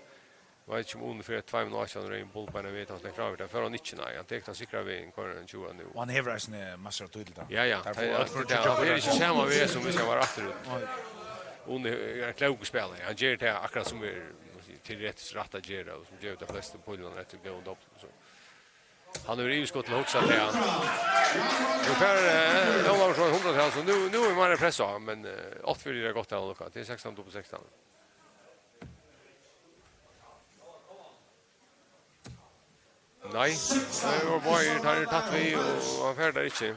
Veit ikki um Uni fer tveimum átjan reyðum bull beinan veg, tá hann sleppur fram, tað fer hann ikki, nei. Hann tekur tann sikra vegin, koyrir ein tjúgu nú. Og hann hevur eisini massir av tíð til tað. Ja, ja, Teir tað fáa er øll altíð tríggjar tað. Hann fer ikki sama veg sum hvis hann var aftur. Nei. Uni er ein klókur spælari. Hann ger tað akkurát sum er, man sigur, teoretiskt rætt at gera, og sum gevur teimum flestu pílunum eftir góðum doppelum, so. Hann hevur yvirskot til at hugsa tað. Nú fær, eh, Ólavur so hundrað til, so nú, nú er meira press á, men, eh, átta fyri er gott, hann lukkar. Tað er sekstan upp á sekstan. Nei, tað var báðir, tað er tætt við, og hann fær tað ikki.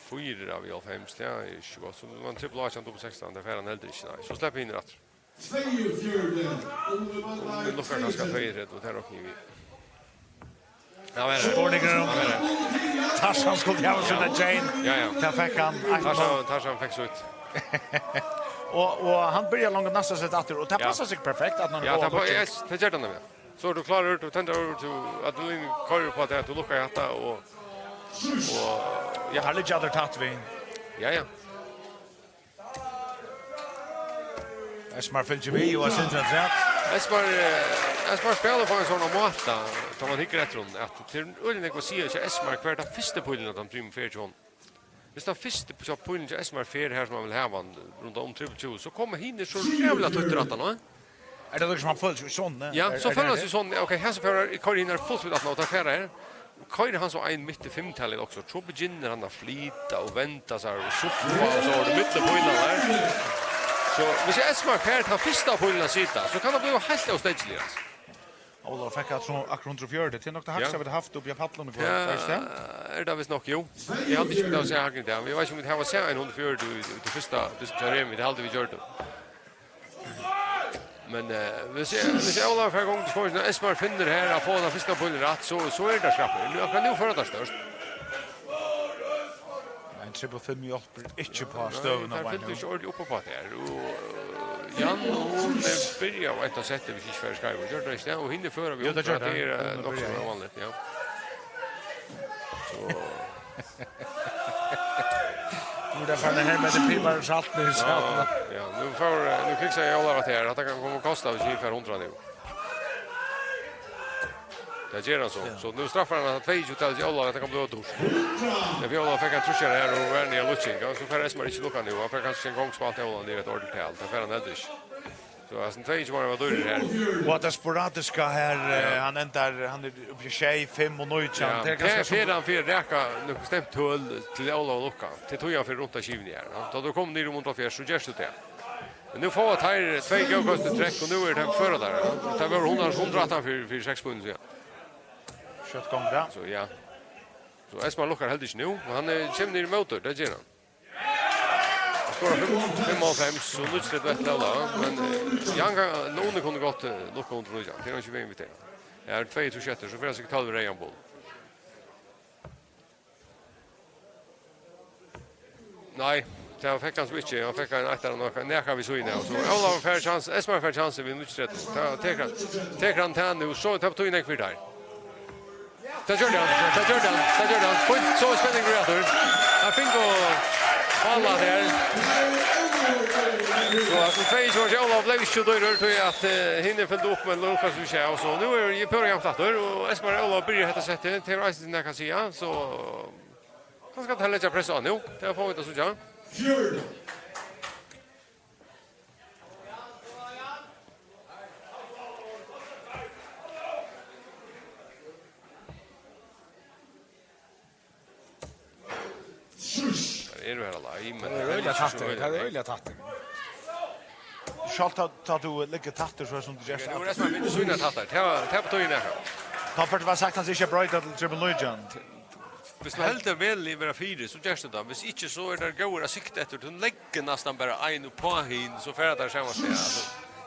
Fýra av hálvfems, tað er ikki gott. So man trippul átjan upp á sekstan, tað fær hann heldur ikki, nei. So sleppa hinir aftur. Tveyogfjøruti. Uni lukkar kanska tveyogtretivu, og tað rokni eg við. Ja, men Spurningur um Tarzan skuldi hava sína chain. Ja, ja. Tað fekk hann. Eitt null. Tarzan, Tarzan fekk sítt. Og, og hann byrjar longu næsta sett aftur, og tað Ja. passar seg perfekt at hann Ja, er tað, góður. ja, tað ger hann nemliga. So ert tú klárur, tú tendrar, tú, at tú koyrir upp á tað, at tú lukkar hatta, og, og, ja. Har liggur allir tætt við. Ja, ja. Esmar fylgir við, og er sindur afturat. Esmar, eh, Esmar spælir á ein sånn máta, tá man hyggur eftir honum, at tað er øgiliga nógv at siga hjá Esmar, hvar tann fyrsti pílin, at hann triumferar hjá honum. Hvis tann fyrsti pílin hjá Esmar fer har sum hann vil hava hann, rundan um trippul tjúgu, so koma hinir so ræðuliga tøtt aftan á. Er tað líkasum hann følir seg í sonni? Ja, Er, so er følir hann tað? seg í sonni. Ok, her so fer hann, koyrir hinir fult út aftan á, og tað fer her. Koyrir hann so ein mitt í fimmtalið også, so begynnar hann at flyta og venda seg og suffa og so er tað millum pílarnar. So, hvis Esmar fær tann fyrsta pílin at sita, so kann tað blíva heilt ósteðgiligt, altso. Ólavur fekk akkurát, akkurát hundrað og fjøruti. Tað er nokk tað hægsta, ja, vit hava havt uppi á pallinum í kvøld, ja, er tað ikki tað? Er tað vist nokk, jú. Eg haldi ikki, vit hava sæð hægri enn tað, men eg veit ikki, um vit hava sæð ein hundrað og fjøruti í, í, í tí fyrsta, fyrsta seremi, tað haldi eg, vit gjørdu. Men, eh, hvis eg, hvis eg Ólavur fær gongd til skoðingina, Esmar finnur her at fáa tann fyrsta pílin rætt, so, so er tað skeivt. Nú, akkurát nú førir tað stórt. Ein triple fimm hjálpir ikki upp á støðuna. Nei, teir fylgdu ikki ordiliga upp á tað her. Og, eh, Jan og Uni byrja av eitt sett, hvis ikki fara skeivt. Gjørdu teir ikki tað? Og hinir føra við, jú, tað gjørdu teir. Tað er, eh, nokk so vanligt, ja. So. Nú er tað farin her við pipar og salt í saman. Ja, ja. Nú fær, eh, nú krigsar Ólavur her. At tað kann koma at kosta, hvis vit fara hundrað nú. Tað ger hann so. Ja. So nú straffar hann at tveyogtjúgu talið til Óla, at tað kann blíva dýrt. Tað er fyri Óla fekk ein trýstara her, og var nær lukking. Ja, so fær Esmar ikki lukkað nú. Hann fær kanska ein gong spalt til Óla, tað er eitt ordiligt tal. Tað fær hann heldur ikki. So, altso, tveyogtjúgu var dýrur her. Og at tað sporadiska her, eh, ja, hann endar, hann er uppi í sjey, fimm og nítjan. Ja, tað er kanska tað, so fer hann fyri at raka nøkur stemt tøl til Óla at lukka. Til tí hann fer runt á skivuni her. Ja. Tá tú kemur niður um hundrað og hálvfjerðs, so gerst tú tað. Men nú fáa teir tvey góð kast í trekk, og nú er tað føra teir. Tað var hundrað, hundrað og trettan fyri, fyri seks pílum síðan. Skjótt gongur tað. So, ja. So Esmar lukkar heldur ikki nú, men hann, eh, kemur niður ímóti, tað ger hann. Hann skorar fimm, fimmoghálvfems, so níggjuogtretivu eftir, men, eh, Jan kann, Uni kundi gott, eh, lukkað hundrað og nítjan. Tað er hann ikki vegin við tað. Her er tvey og trýss eftir, so fer hann sikkurt tólv reyðan bol. Nei, tað fekk hann so ikki. Hann fekk ein eittara nakað, nakað við síðuna av. So Ólavur fær kjans, Esmar fær kjans við níggjuogtretivu. Tá tekur hann, tekur hann tað nú, so tað betýðir nógv fyri teir. Tað gjørdi hann, tað gjørdi hann, tað gjørdi hann. Fínt, so er spenningur aftur. Hann fekk og falla her. So, altso, tvey, so Ólavur bleiv ikki so dýrur, tí at, eh, hinir fylgdu upp, men Lukas ikki av. So nú er tað púra javnt aftur, og Esmar og Ólavur byrja hetta settið. Tað er eisini nakað at siga, so kanska teir leggja press á nú. Tað fáa vit at síggja. Fjøruti. Trýss. Teir eru her allar, men tað er øgiliga tætt, tað er øgiliga tætt. Sjálvt tá, tá tú liggur tættur, so er sum tú gert. Ja, nú er tað sum at vit sýna tættar. Tað var, tað betýðir nakað. Tá fór tað sagt, hann ikki broyta til triple nítjan. Hvis tú heldur vel í vera fyri, so gerst tað. Hvis ikki, so er tað góður at sikta eftir. Tú leggur næstan bara ein upp á hin, so fer tað sama stað. Altso,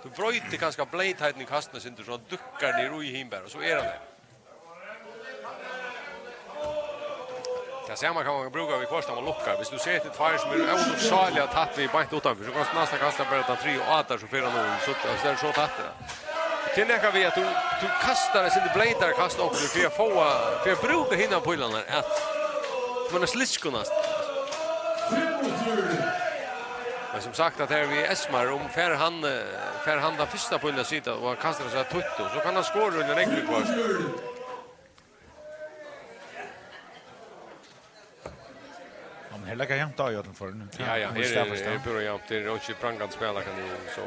tú broytir kanska bleitheiten í kastinum, so tú dukkar niður í hin bara, so er hann har. Tað sama kann man brúka við hvørt, tá man lukkar. Hvis tú setir tveir sum eru ólukksáliga tætt við beint uttanfyri, so kanst tú næstan kasta bara tann triðja og átar, so fer hann um, so, so er tað so tætt, ja. Tað er nakað við, at tú, tú kastar eitt sindur bleytari kast onkuntíð fyri at fáa, fyri at brúka hinar pílarnar, at man er slitskur næstan. Men sum sagt, at her við Esmar, um fær hann, eh, fær hann tann fyrsta pílin at sita, og hann kastar seg tutt, so kann hann skora í ein lengri kvøst. Ja, men her leggur javnt á í øllum førum. Ja, ja, her er, her er púra javnt. Her er ikki prangandi spæl, kann eg so.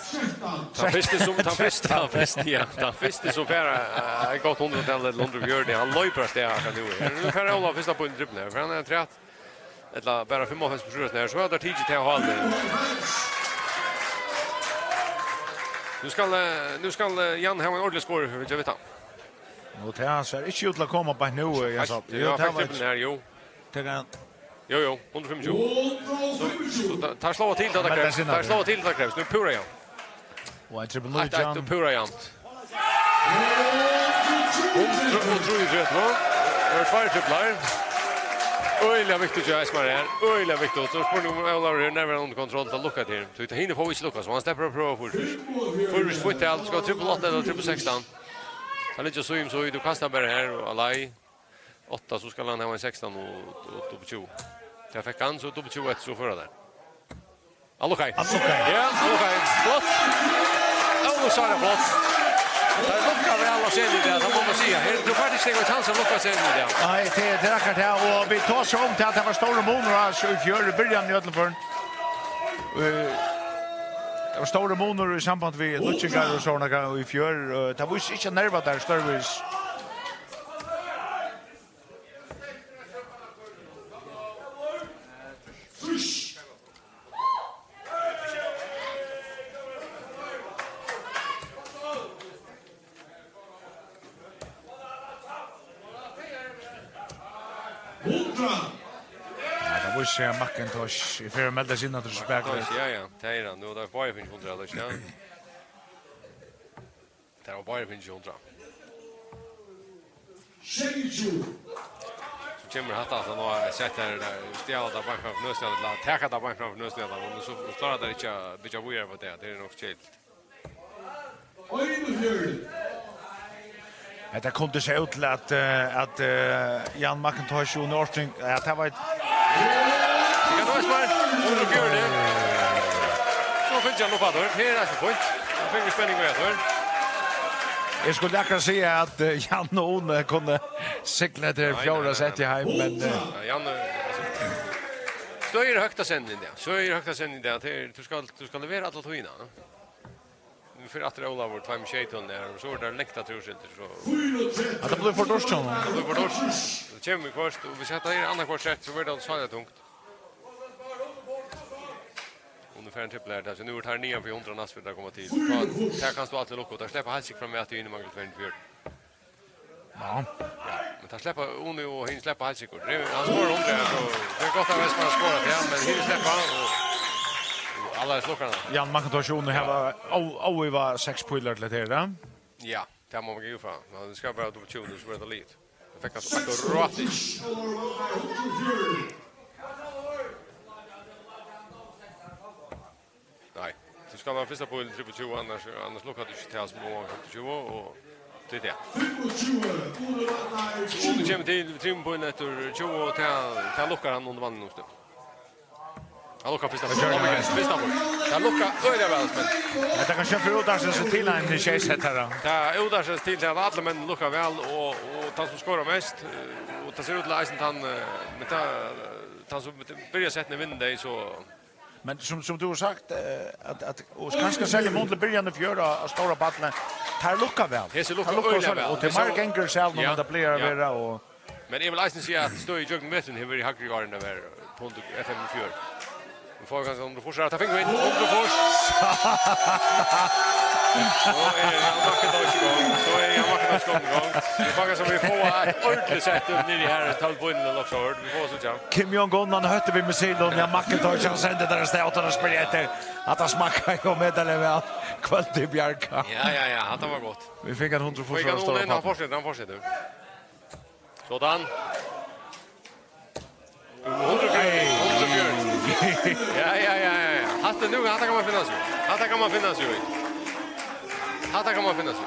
Tann fyrsti sum, tann fyrsti, tann fyrsti, ja, tann fyrsti sum fær, eh, eitt gott hundraðtal ella hundrað og fjøruti, hann loypur av stað, kann eg. Nú fær Ólavur fyrsta pílin trippul her, for hann er ein træt. Ella bara fimmoghálvfems prosent her, so er tað tikið til hálvið. Nú skal, eh, nú skal, eh, Jan hava ein ordiligan skor, vit vita. Og tað sær ikki út til at koma beint nú, eh, Jens Otto. Ja, jú, tað fekk var trippul her, jú. Tekur hann. Jú, jú, hundrað og fimmogtjúgu. So, so ta-, teir sláa til, tá tað krevst. Teir sláa til, tá tað krevst. Nú púra javnt. Og ein trippul nítjan. Eitt eitt og púra javnt. Hundrað og trýogtretivu. Tað eru tveir triplar. Øgiliga viktigt hjá Esmar her. Øgiliga viktigt. So spurningur um Ólavur er nærmari undir kontroll, tá lukkar til. So hini fáa ikki lukkað, so hann sleppur at prøva fýraogtrýss. Fýraogtrýss fínt tal, skal trippul átta ella trippul sekstan. Hann liggur so um, so tú kastar bara her og alai. Átta, so skal hann hava ein sekstan og, og, og tjúgu. Tað fekk hann, so tjúgu eftir, so føra teir. Hann lukkar. Hann lukkar. Ja, hann lukkar. Flott. Ólukksáliga flott. Teir lukka væl á seg í dag, tað má man siga. Her, tú fært ikki nakran kjans at lukka seg í dag. Nei, tað, tað er akkurát tað, og vit tosa um tað, at tað var stórur munur á, so í fjør, í byrjanini í øllum førum. Eh, tað var stórur munur í samband við lukkingar og sovorðið í fjør. Eh, tað vísti ikki nervar har stórvegis. Hundrað. Ja, tað vísir seg, at Macintosh er í ferð við at melda seg inn aftur í spakið. Macintosh, ja, ja, tað er hann. Nú er tað bara fingið hundrað, ja. Tað var bara fingið hundrað. Sjeyogtjúgu. So kemur hatta, at hann har sett her, der, stjæla tað beint fram fyri nøsnið, ella taka tað beint fram fyri nøsnið, men so, so klárar teir ikki at byggja víðari á tað, tað er nokk keðiligt. Einogfjøruti. Hetta kundi sæð út til at, eh, at, eh, Jan Macintosh og Uni Orting, ja, tað var eitt... Ja, nú er Esmar, hundrað og fjøruti. So fylgir hann upp aftur. Her er so fínt. Hann fekk spenning við aftur. Eg skuldi akkurát siga at, eh, Jan og Uni kundu sigla til... Nei, fjórða nei, nei, sett í nei. Heim, men, eh, Ja, Jan, eh, altso, støðið er høgt á sceninum í dag. Støðið er høgt á sceninum í dag. Tað er, tú skalt, tú skalt levera alla tíðina, no? Nú fer aftur Ólavur, tveimum sjeytum her, og so er tað langt aftur úrslitir, so... Ja, tað blívur for dýrt, John. Tað blívur for dýrt. Tað kemur viðhvørt, og viss hetta er annaðhvørt sett, so verður tað sanniliga tungt. Og nú fer ein trippul her, so nú er tað niðan fyri hundrað næst, fyri at koma til. Tá, tað kanst tú altíð lukka, og tað sleppur heilt sikkurt fram við at Uni manglar tvey hundrað og fjøruti. Ja. Ja, men tað sleppa Uni og hini sleppa heilt sikkurt. Hann skorar hundrað, so tað er gott at Vestmann skorar, ja, men hini sleppa, og, og alla er slukkar. Jan Macintosh og Uni hava ó-, óivað seks pílar til hetta her, ja. Ja, tað má man geva frá. Men tað skal bara upp til tjúgu, so verður tað liðugt. Hann fekk hann akkurát í. Nei, tú skalt hava fyrsta píl trippul tjúgu, annars, annars lukkar tú ikki til sum oman fyri tjúgu, og tað er tað. Fimmogtjúgu, Uni Vatnar, tjúgu. Uni kemur til trippul píl eftir tjúgu, og tað, tað lukkar hann undir vatninum, so. Hann lukkar fyrsta píl. Hann lukkar fyrsta píl. Hann lukkar øgiliga væl, men... Ja, tað kann sjálvt vera útvarpsins til ein sjeysettara. Tað er útvarpsins til, at allir menn lukka væl, og, og tann sum skorar mest, eh, og tað sær út til eisini tann, eh, men tað, tann sum byrjar settið vinnur tað, so Men sum, sum tú hevur sagt, eh, at, at, og kanska serliga í mun til byrjan í fjør á, á stóra pallinum, teir lukka væl. Hesi lukka øgiliga væl. Teir lukka øgiliga væl. Og tað er meir gengur í salinum enn tað plagar at vera, og... Men eg vil eisini siga, at støðið ígjøgnum veturin hevur verið hægri í árinum enn tað var á P F M í fjør. Vit fáa kanska hundrað og fýrs her, tað fingu vit. Hundrað og fýrs. So er Jan Macintosh í gongd. So er Jan Macintosh komin í gongd. Vit fáa kanska, vit fáa eitt ordiligt sett upp niðri her, tólv pílur, nokk so hart. Vit fáa síggja. Kim Jong-un, hann hóttar við missilum. Jan Macintosh, hann sendir tað avstað uttan at spyrja eftir. At hann smakkar jo medaljen væl. Kvøldið bjargað. Ja, ja, ja, hatta var gott. Vit fingu ein hundrað og fýrs. Og Jan Ole, hann fortsetur, hann fortsetur. Sådan. Hundrað og fjøruti, hundrað og fjøruti. Ja, ja, ja, ja, ja. Hatta nú, hatta kann man finna seg í. Hatta kann man finna seg í. Hatta kann man finna seg í.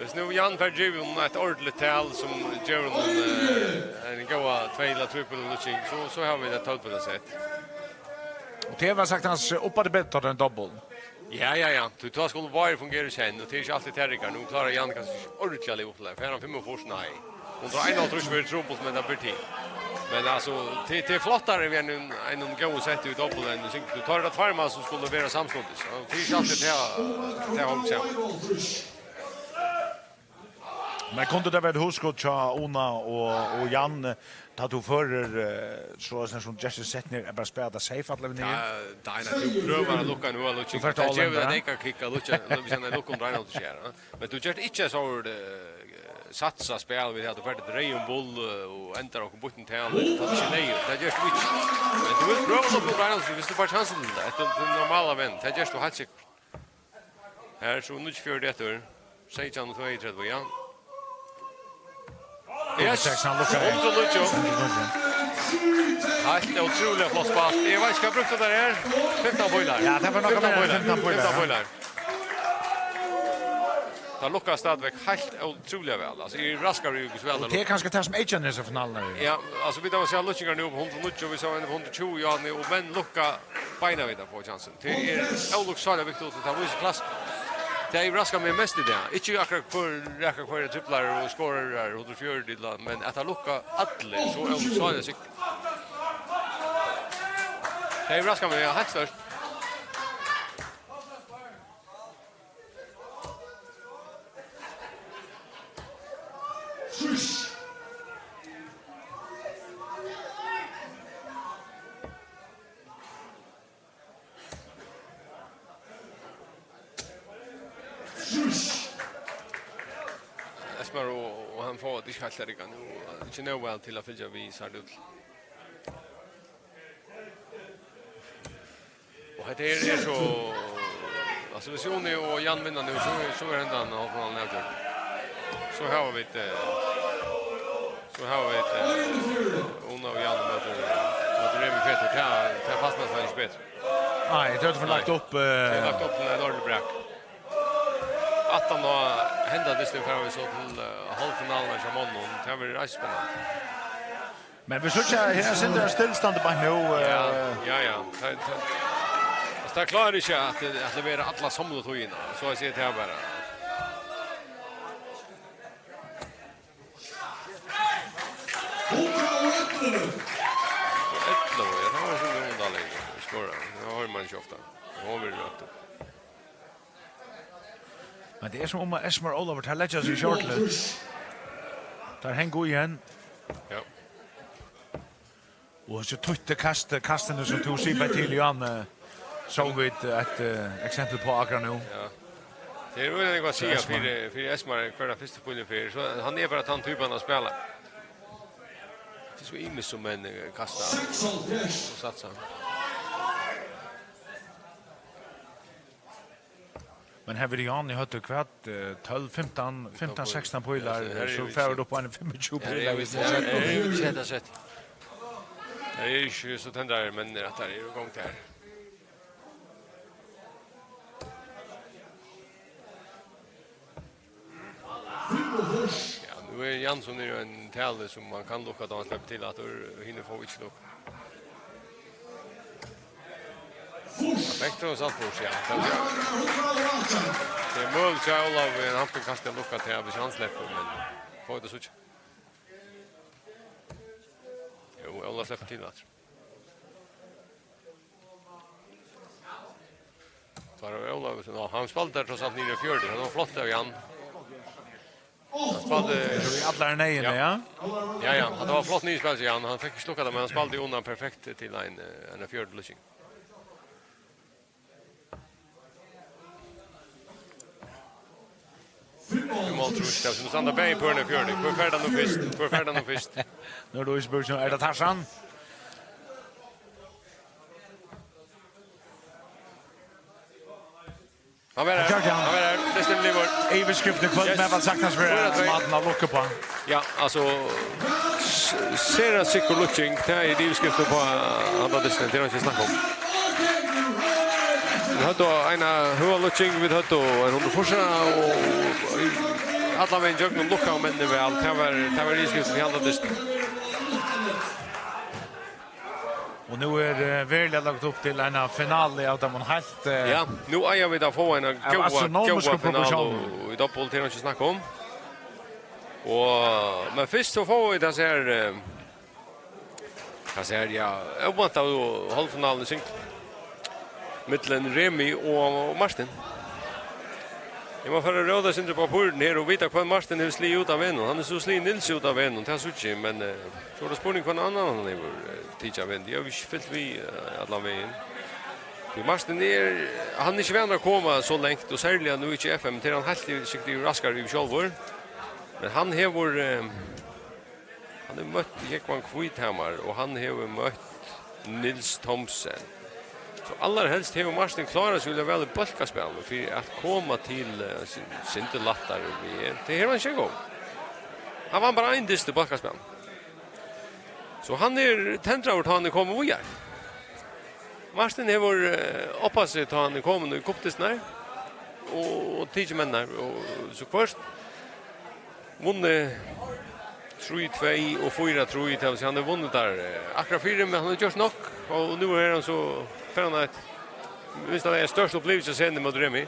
Viss nú Jan fær givið honum eitt ordiligt tal sum gevur honum, eh, ein góða tvey ella trý pílur lukking, so, so hava vit eitt tólv pílur sett. Og T V hevur sagt, hann er upp á tað betra, tá tað er ein dobbul. Ja, ja, ja. Tú, tá skulu báðir fungera í senn, og tað er ikki altíð tað riggar. Nú klárar Jan kanska ikki ordiliga at liva upp til tað. Fær hann fimmogfýrs? Nei. Hundrað og einoghálvtrýss verður trupult, men tað ber til. Men altso, tað, tað er flottari við einum, einum góðum setti í dobbul enn single. Tú, tá eru tað tveir menn sum skulu vera samstundis. Og tað er ikki altíð tað, tað hongur saman. Men kundi tað verið hugskot hjá Una og, og Jan, eh, tá tú førir, eh, so er sum Justin sett niður, er bara at spæla tað safe alla vegin niður? Ja, nei, nei, tú prøvar at lukka nú, at lukka. Tú fert all in bara. Tað gevur eitt eyka kick at lukka, lukka, lukka, lukka undir ein av skjær, ja. Men tú gert ikki so, eh, satsa spæl við at tú fert til reyðum bull, eh, og endar okkum býttin til, tað er ikki neyðugt, tað gert tú ikki. Men tú vilt prøva at lukka undir ein, viss tú fært sjansin til tað, eftir tín normala vend, tað gert tú heilt sikkurt. Her er so níggjuogfjøruti eftir. Seytjan og tveyogtretivu, ja. Yes! Seks, hann lukkar. Hundrað og níggju. Heilt ótrúliga flott spælt. Eg veit ikki, hvat brúktu teir her? Fimtan pílar. Ja, tað var nokk meira enn fimtan pílar, ja. Fimtan pílar. Tað lukkar stadigvekk heilt ótrúliga væl. Altso, eg eri raskaður yvir, hvussu væl tað lukkar. Og tað er kanska tað, sum eyðkennir hesa finaluna, ja. Ja, altso, vit hava sæð lukkingar nú upp á hundrað og níggju, vit sóu ein upp á hundrað og tjúgu, ja, og menn lukka beinanvegin at fáa kjansin. Tað er ólukksáliga viktigt, og tað vísir klass. Tað eg raskar meg mest í dag. Ikki akkurát hvør rakar hvørjar triplar og skorar hundrað og fjøruti, ella, men at tað lukka allir so ólukksáliga sikkurt. Tað eg raskar meg, ja, heilt stórt. Trýss. Trýss. Esmar og, og hann fáa tað ikki heilt at rigga nú. Ikki nóg væl til at fylgja við, sær tað út. Og hetta her er so, altso, hvis Uni og Jan vinna nú, so, so er hendan hálvfinalan avgjørd. So hava vit, eh, so hava vit, eh, Una og Jan møtir, møtir Remi Petur. Tað, tað passar seg ikki betur. Nei, tað er for lagt Nei. upp, eh, Tað er lagt upp til eitt ordiligt brak. Aftan á henda dystin fara vit so til, eh, hálvfinaluna hjá monnum. Tað verður eisini spennandi. Men vit síggja her, Sindri er stillstandi beint nú, Ja, eh. ja, ja. Tað, tað, altso, tað klárar ikki at, at levera alla samlu tíðina. So eg sigi tað bara. Ellivu, ja, tað var so undarligt. Skora. Tað hoyrir mann ikki ofta. Hon vil røtta. Men tað er sum um at Esmar Ólavur, tað leggja seg í shortlit. Tað hengur í hann. Ja. Og so tutti kast, kastini sum tú sigur, Bertil Jan, eh, sóu vit eitt, eh, eksempel uppá akkurát nú. Ja. Tað er øgiliga nógv at siga Esmar. fyri, fyri Esmar, hvør tann fyrsti pílin fer. So hann er bara tann typan at spæla. Tað er so ymiskt sum menn, eh, kasta og satsa. Men her vil Jan í høvdu hvat, eh, tólv, fimtan, fimtan, sekstan pílar, Ja, so her er so vit fær sett. upp á ein fimmogtjúgu Her pílar, er vit hvis sett. Her er vit sett, sett. Her er ikki so tendraðir, men at her er í gongd her. Ja, nú er Jansson er jo ein tali sum man kann lukka, tá hann sleppur til, at hinir fáa ikki lukka. Fekk tú satt fyrst, ja. Tað er møguligt, ja, Ólavur, hann kann kanska lukka til, hvis hann sleppur, men fáa vit at síggja. Jú, Ólavur sleppur til aftur. Tá er Ólavur, ná, hann spældi har tross alt niðri í fjøruni. Hann var flott av Jan. Hann spældi Í allar neyðini, Ja. ja. Ja, ja, hann var flott niðurspælt, Jan. Hann fekk ikki lukkað tað, men hann spældi undan perfekt til ein, eh, ein fjørðu lukking. Fimm og hálvtrýss, tað er sum standa bæði pøruni í fjøruni. Hvør fær tað nú fyrst? Hvør fær tað nú fyrst? Nú er tað í spurninum, er tað Tarzan? Hann var her. Gjørdi hann. Hann var her. Dystin livir. Yvirskrift í kvøld, Yes. men væl sagt, hann spyr, Fýra tvey. Maten har lukkað på. Ja, altso, s-, sera sikkur lukking, tað er yvirskrift uppá handa dystin, tað er ikki snakk um. Vit høvdu eina høga lukking, vit høvdu ein hundrað og fýrs, og allan vegin gjøgnum lukkaðu menn væl, tað var, tað var yvirskrift í handa dystin. Og nú er, eh, veruliga lagt upp til ein finalu av teimum heilt, eh, Ja, nú eiga vit at fáa eina av góða, astronomisku góða finalu proportiónum. Í dobbult, tað er ikki snakk um. Og, men fyrst so fáa vit hesa her, eh, hesa her, ja, óvæntaðu hálvfinaluna í singli millum Remi og, og Martin. Eg má fara at róta eitt sindur í pappírini her og vita, hvønn Martin hevur sligið út av vegnum. Hann hevur so sligið Nils út av vegnum, tað síggi eg, men, eh, so er tað spurning, hvønn annan hann hevur, eh, tikið av vegnum. Eg havi ikki fylgt við, eh, allan vegin. Tí Martin er, hann er ikki vanur at koma so langt, og serliga nú ikki í F M, tí er hann heilt sikkurt yvirraskaður yvir sjálvur. Men hann hevur, eh, Hann hevur møtt Jógvan Hvíthamar, og hann hevur møtt Nils Thomsen. So allarhelst hevur Martin klárað seg øgiliga væl í bólkaspælinum fyri at koma til, eh, sin-, sindur lættari V M. Tað hevur hann ikki engang. Hann vann bara ein dyst í bólkaspælinum. So hann er tendraður, tá hann er komin víðari. Martin hevur, eh, uppað seg, tá hann er komin í kuppdystirnar, og, og tikið menninar, og so hvørt vunnið trý tvey og fýra trý, tað vil siga, hann hevur vunnið teir, eh, akkurát fyri, men hann hevur gjørt nokk, og nú er hann so, fer hann at, minnst at tað er størst uppliving á scenuni móti Remi.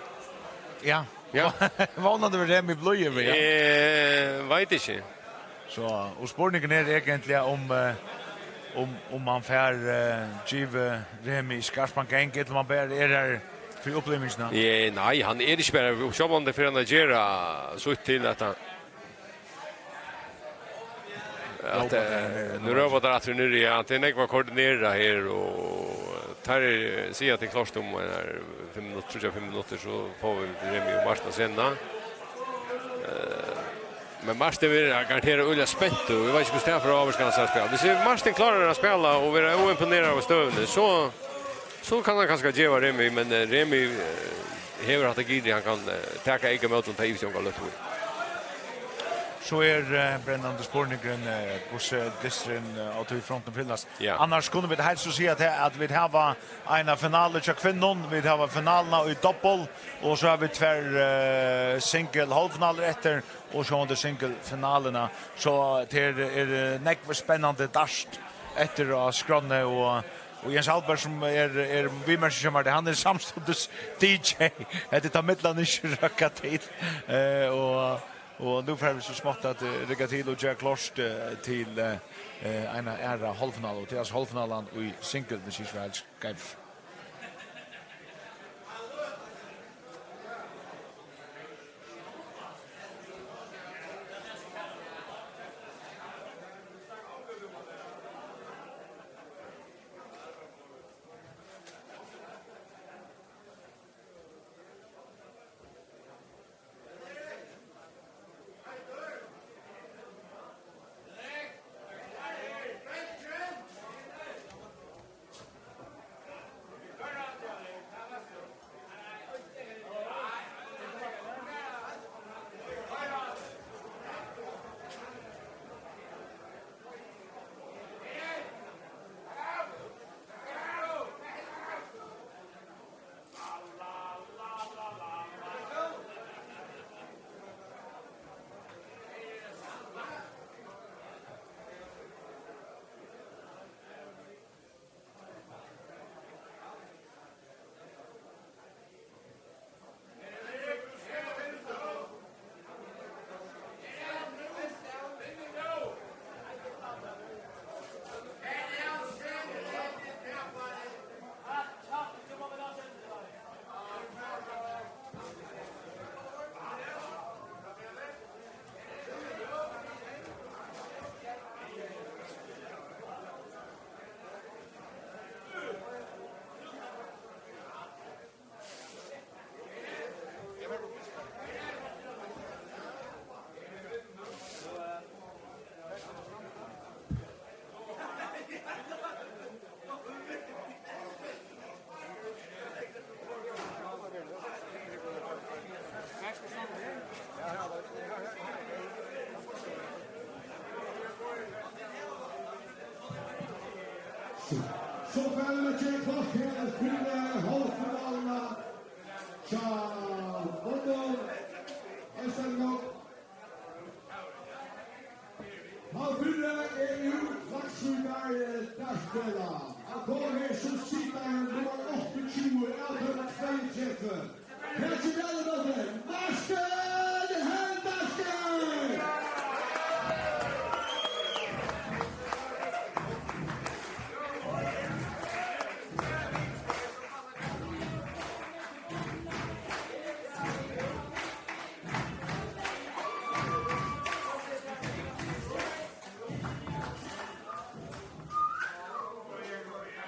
Ja. Ja. Vónandi verður Remi blíður við, ja. Eg veit ikki. So, og spurningurin er eigentliga um, eh, um, um man fær, eh, givið Remi skarpan gang, ella um man bara er har fyri upplivingina. Ja, nei, hann er ikki bara, sjálvandi fer hann at gera sítt til at hann, at, Rópa eh, teir nú niðri. Rópa teir aftur niðri, ja, tað er nógv at koordinera her, og teir siga, at tað er klárt um, eh, fimm minuttir, tríggjar, fimm minuttir, so fáa vit Remi og Martin á scenuna. Eh, Men Martin verður garantera øgiliga spentur, og eg veit ikki, hvussu tað fer at ávirka hansara spæl. Viss Martin klárar at spæla og vera óimponerað av støðuni, so, so kann hann kanska geva Remi, men, eh, Remi, eh, hevur hatta girið, hann kann, eh, taka eyka móti, og tað ivist eg onga løtu í. So er, eh, brennandi spurningurin, eh, hvussu dysturin, eh, á tí frontin fer. Ja. Annars kunnu vit helst so siga at he-, at vit hava eina finalu hjá kvinnum, vit hava finaluna í doppel, og so hava vit tvær, eh, single hálvfinalur eftir, og sjálvandi single finaluna. So tað er, er, eh, nógv spennandi dart eftir á skránni, og, og Jens Albert, sum er, er viðmerkingarmerki, hann er samstundis D J. Hetta er tað, miðlan ikki røkka til. Eh, og, og nú fara vit so smátt at, eh, rigga til og gera klárt, eh, til, eh, eh, eina aðra hálvfinalu. Og tað er altso hálvfinalan í single, viss ikki var heilt skeivur. So fara vit at gera klárt her fyri hálvfinaluna hjá monnum. S M J. Tann fyrri er úr Klaksvíkar, eh, dartfelag. Hann kom her sum sitari nummar áttaogtjúgu av teimum tveyogtretivu. Takið væl ímóti, Martin Heldersen!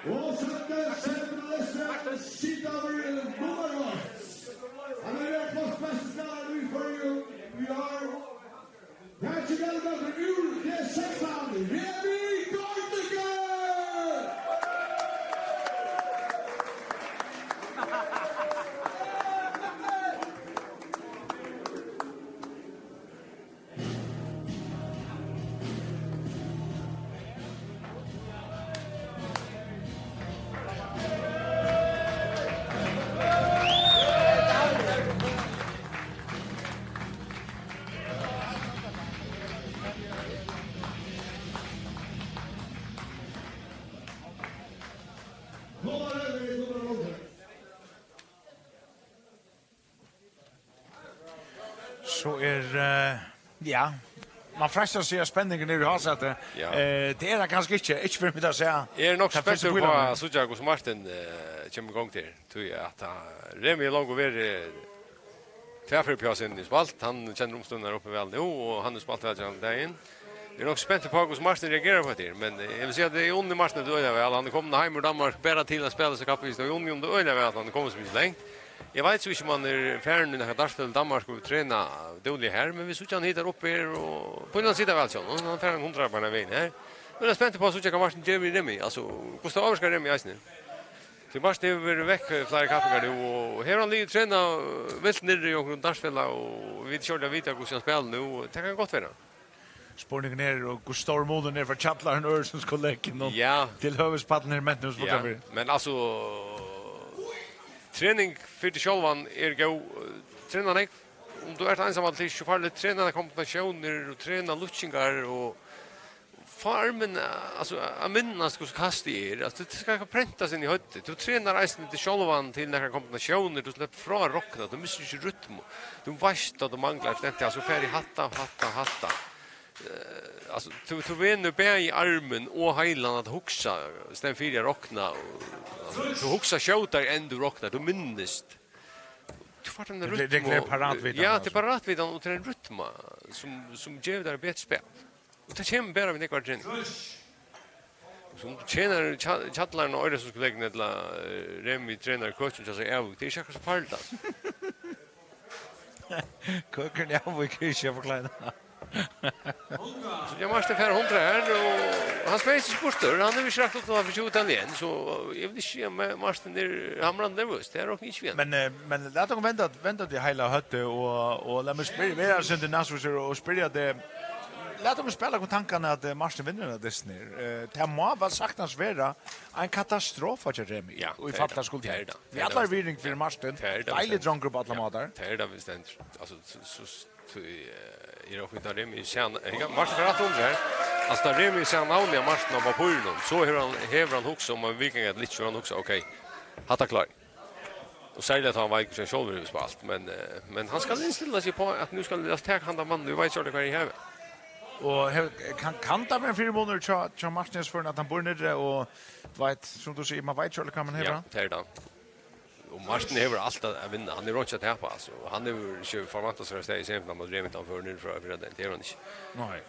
Og sette semifinalisten sita over nummer eitt. Hann er vekk for beste spiller i forrige, vi har. Her til Velberg, U T seksogtjúgu, Remi Gaardike! So er, eh, ja, man freistar at siga, spenningurin er í hásæti. Ja. Eh, tað er hann kanska ikki, ikki fyrr enn vit hava sæð. Eg eri nokk spentur upp á at síggja, hvussu Martin, eh, kemur í gongd her. Tí at, eh, Remi er longu verið tvær ferðir uppi á scenuni og spælt. Hann kennir umstøðurnar uppi væl nú, og hann hevur spælt væl gjennom dagin. Eg eri nokk spentur upp á, hvussu Martin reagerar uppá hetta her, men, eh, eg vil siga, at eg unni Martin tað øgiliga væl. Hann er komin heim úr Danmark bara til at spæla hesa kappingina, og eg unni honum tað øgiliga væl, at hann er komin so mikið langt. Eg veit so ikki, um hann er farin í nakað dartfelag í Danmark og trena dúgliga her, men vit síggja hann hitar upp her, og Pílan situr væl, sjálvt, hann fær ein hundrað beinan vegin her. Nú er eg spent på at síggja, hvat Martin ger við Remi, altso, hvussu tað ávirkar Remi eisini. Tí Martin hevur verið vekk, eh, fleiri kappingar nú, og her hevur hann ligið og trenað, eh, vilt niðri í onkrum dartfelag, og vit ikki ordiliga vita, hvussu hann spælir nú, og tað kann gott vera. Spurningurin er, og hvussu stórur munurin er frá Kjallaranum, Øresundskollegium og Ja. til høvuðspallin her, Mentanarhúsið Ja, Fuglafjørður. men altso, trening fyri teg sjálvan er góð. Trena nógv. Um tú ert einsamallur, tað er ikki farligt. Trena kombinatiónir og trena lukkingar og fá armin, altso, at minnast hvussu kast tað er. Altso, tað skal prentast inn í høvdið. Tú trenar eisini teg sjálvan til nakrar kombinatiónir, tú sleppur frá at rokna, tú missir ikki rytmu. Tú veitst at tú manglar eitt stenti, altso, fari hatta, hatta, hatta. Eh, altso, tú, tú venur bæði armin og heilan at hugsa, í staðin fyri at rokna. Og, altso, tú hugsar skjótari enn tú roknar, tú minnist. Tú fært eina Tað er, tað er rytmu. klart paratvitan, Ja, tað altso. er paratvitan, og tað er ein rytma, sum, sum gevur tær betri spæl. Og tað kemur bara við nógvari trening. Sum tú trenar Kja-, Kjallaran og Øresundskollegium, ella, eh, Remi trenar køkin hjá sær í Æðuvík, tað er ikki akkurát so farligt, altso. Køkin í Æðuvík er ikki at forklára. So, ja, Martin fær hundrað her, og hann smeyr seg ikki burtur. Hann hevur ikki rakt upp til at fyri tjúgu talið enn, so eg vil ikki siga, men Martin er hamrandi nervøs. Tað er nokk ikki við hann. Men, eh, men lat okkum venda, venda tað heila høvdið, og, og lat meg spyrja, vera eitt sindur næsvísur og spyrja teg. Lat okkum spæla við tankarnar at, eh, Martin vinnur henda dystin her. Eh, tað má væl saktans vera ein katastrofa hjá Remi, Ja, og í tað er fall tað. tað skuldi Tað er hent. tað. Við Tað er allari tað. virðing fyri Martin, Tað er tað, deilig bestemt. drongur upp á allar Ja, mátar. tað er tað, bestemt. Altso, so, so, so, eh, eg rokni, tá Remi sær, eh, ja, Martin fer aftur undir her. Altso, tá Remi sær navnið á Martin á pappírinum, so hevur hann, hevur hann hugsað um ein viðganga ella ikki, so hevur hann hugsað, ok, hatta klári eg. Og serliga tá hann veit, hvussu hann sjálvur hevur spælt. Men, eh, men hann skal innstilla seg á, at nú skal eg taka handan mannin, nú veit eg ikki, hvar eg havi. Og hev-, kann, kann tað vera ein fyrimunur hjá, hjá Martin Jespersen, at hann býr niðri, og, tú veit, sum tú sigur, man veit ikki, hvar man hevur Ja, hann. tað er tað. Og Martin hevur alt at, at vinna. Hann hevur einki at tapa, altso. Hann hevur ikki forvæntað sær at standa í semifinaluni móti Remi, tá hann fór niður frá fyrradagin. Tað hevur hann ikki. Nei.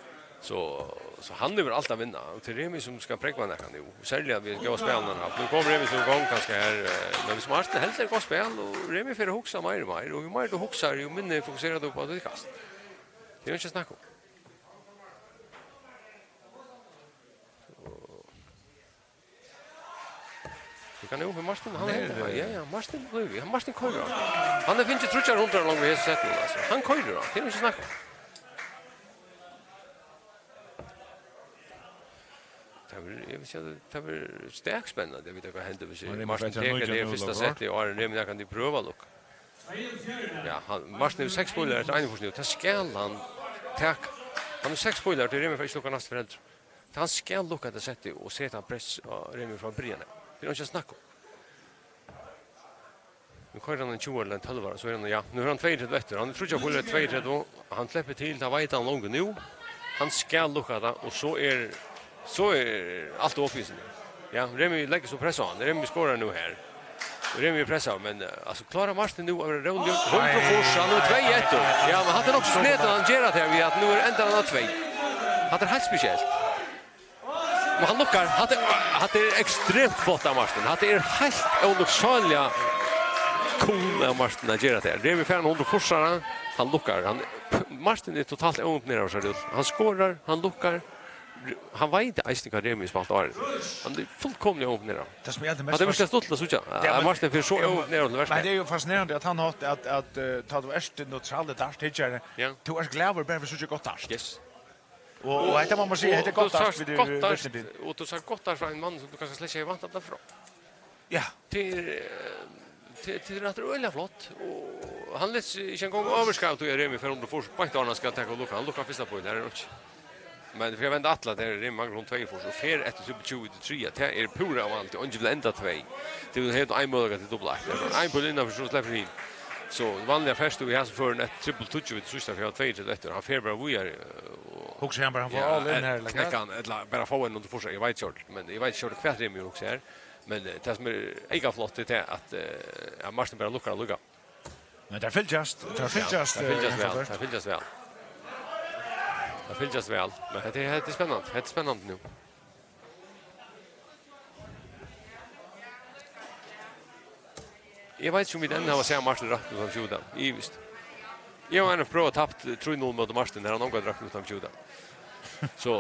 So, so hann hevur alt at vinna. Og tað er Remi, sum skal prógva nakað nú. Serliga við góða spælinum hann haft. Nú kom Remi so í gongd kanska her, eh, men viss Martin heldur gott spæl, og Remi fer at hugsa meir og meir, og jú meir tú hugsar, jú minni fokuserar tú á títt kast. Tað er ikki at snakka um. Tú kann jú, Martin, hann Hann er, hendir, eh, ja, ja, Martin blívur, ja, Martin koyrir á. Hann hevur fingið tríggjar hundraðir longu í hesum settinum, altso. Hann koyrir á, tað er ikki snakk um. Tað verður, eg vil siga, tað verður stak spennandi, eg veit ikki, hvat hendir, viss Hann er Martin beitt av tekur tað nítjan fyrsta null, settið, og Aron Remi nakrantíð prøvar at lukka. Ja, hann, Martin hevur seks pílar eftir einogfýrs nú, tað skal hann taka. Hann hevur seks pílar, tí Remi fær ikki lukkað næstu foreldur. Hann skal lukka hetta settið og seta press á Remi frá byrjan av. Tað er einki at snakka um. Nú koyrir hann ein tjúgara ella ein tólvara, so er hann, ja, nú er hann tveyogtretivu eftir. Hann er tríggjar pílar tveyogtretivu, hann sleppur til, tá veit hann longu nú. Hann skal lukka tað, og so er, so er alt opið, sum er. Ja, Remi leggur so press á hann. Remi skorar nú her. Remi er pressaður, men, eh, altso, klárar Martin nú at vera róligur? Hundrað og fýrs, hann er tvey eftir. Ja, men hatta er nokk so snedigt, hann ger tað her, við at nú er endanin á tvey. Hatta er heilt spesielt. Men hann lukkar, hatta er, hatta er ekstremt flott av Martin. Hatta er heilt ólukksáliga cool av Martin at gera tað her. Remi fær ein hundrað og fýrsara, hann lukkar. Hann, Martin er totalt óimponerað av sær út. Hann skorar, hann lukkar. Hann veit eisini, hvat Remi hevur spælt áðrenn. Hann er fullkomiliga óimponerað. Tað sum eg haldi mest Hatta er fas- virkiga stuttligt at síggja, Ja, at men- Martin fer so Ja, men- óimponerað til Men verks. tað er jú fascinerandi at hann hatt at, at, eh, tá tú ert neutralur darthyggari, Ja. tú ert glaður bara fyri at síggja gott dart. Yes. Og, og hetta má man siga, Og hetta er gott tú dart, sært við gott dart, vitni til. Og tú sært gott dart frá einum manni, sum tú kanska slett ikki hevði væntað tað frá. Ja. Tað er, eh, tað, tað er rætt øgiliga flott, og hann letur seg ikki eingong øvurskaða, tí at Remi fær hundrað og fýrs beint áðrenn hann skal taka og lukka. Hann lukkar fyrsta píl, her er einki. Men fyri at venda aftur, at her er Remi manglar hon tveyogfýrs, og fer eftir trippul tjúgu til triðja, tað er púra óvanligt, og eingin vil enda tvey. Tú hevur ein møguleika til dupul eitt. Ein píl innanfyri, so sleppur hin. So vanliga fært tú í hasum førinum eftir trippul tíggju við síðsta, fyri at hava tveyogtretivu eftir. Hann fer bara víðari, eh, og Hugsar hann bara, hann fær Ja, all in e-, her, like knekka that? hann, ella bara fáa ein undir forsvar, eg veit ikki, men eg veit ikki, hvat Remi hugsar her. Men, eh, tað sum er eyka flott, er tað, at, eh, ja, Martin bara lukkar allíkavæl. Men tær fylgjast, tær Ja, fylgjast, tær eh, fylgjast væl, Hansa tær fylgjast væl. Tær fylgjast væl, men hetta er, hetta er spennandi, hetta er spennandi nú. Eg veit ikki, um vit enn hava sæð Martin rakna uttan skjóta. Ivist. Eg havi einaferð prøvað tapt trý null móti Martin, har hann ongantíð raknar uttan skjóta. So,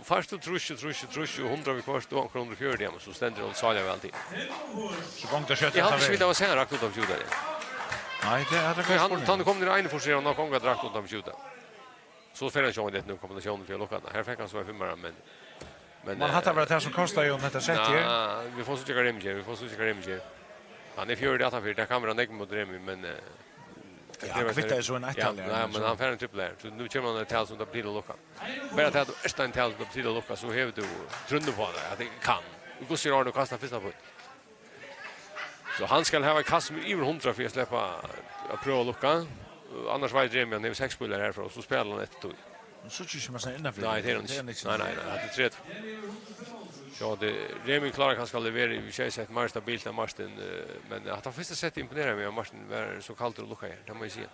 fært tú trýss og trýss og trýss og hundrað viðhvørt og onkur hundrað og fjøruti, ja, men so stendur hann sáliga væl til. So gongur tað skjótt. Eg haldi ikki, vit hava sæð hann rakna uttan skjóta. Nei, tað er Tá hann, tá hann er komin niður í einogfýrs, er hann nokk ongantíð rakna uttan skjóta. So fer hann sjálvandi eftir kombinatiónini fyri at lukka hana. Her fekk hann so ein fimmara, men, men, Man hatta eh, var tað sum kostaði um hetta sett her. Nei, vit fáa síggja, hvat Remi ger, vit fáa síggja, hvat Remi ger. Hann er fjøruti aftanfyri, tað kann vera nógv móti Remi, men, eh, tað Ja, krevur hann kvittar eitt so ein ja, eitt-tal, nei, ja, men so. Hann fær ein trippul her, so nú kemur hann eitt tal sum tað ber til at lukka. Bara tað at tú ert ein tal sum tað ber til at lukka, so hevur tú trúnna uppá tað, at tað kann. Og hvussu er Arne Kasta fyrsta putt? So hann skal hava eitt kast sum er yvir hundrað fyri at sleppa at prøva at lukka. Annars veit Remi, hann hevur seks pílar herfrá, og so spælir hann eftir tí. Hon síggir ikki, um hann er innanfyri. Nei, tað er hann ikki. Nei, nei, nei, hatta er tretivu. So tað, Remi klárar kanska at levera í sjey sett meir stabilt enn Martin, eh, men hatta fyrsta settið imponerar meg, at Martin var so kaldur og lukkaði her, tað má eg siga.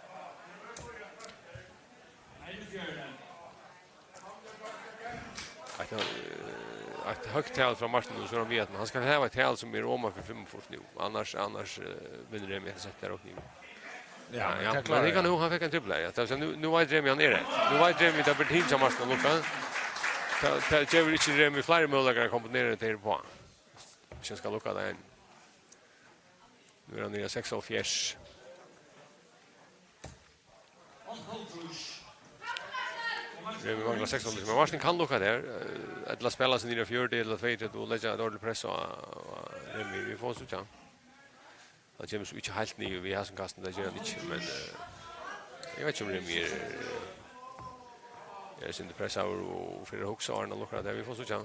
Eitt, eh, eitt høgt tal frá Martin, og so er hann við, at hann skal hava eitt tal sum er oman fyri fimmogfýrs nú. Annars, annars, eh, vinnur Remi hetta sett her og nú. Ja, men ja, tað men klárar hann. Hann, hann fekk ein trippul, ja. Tað vil siga, nú, nú veit Remi, hann er har. Nú veit Remi, tað ber til hjá Martin at lukka. Tað, tað gevur ikki Remi fleiri møguleikar at kombinera tað her uppá. Hvis hann skal lukka tað enn. Nú er hann niðri á seksoghálvfjerðs. Remi manglar seksoghálvfjerðs, men Martin kann lukka tað her, eh, ella spæla seg niður á fjøruti ella tveyogtretivu og leggja eitt ordiligt press á, á Remi. Vit fáa síggja. Hann kemur so ikki heilt niður við hasum kastinum, tað ger hann ikki, men, eh, eg veit ikki, um Remi er, er eitt sindur pressaður og fer at hugsa áðrenn hann lukkar tað her. Vit fáa síggja.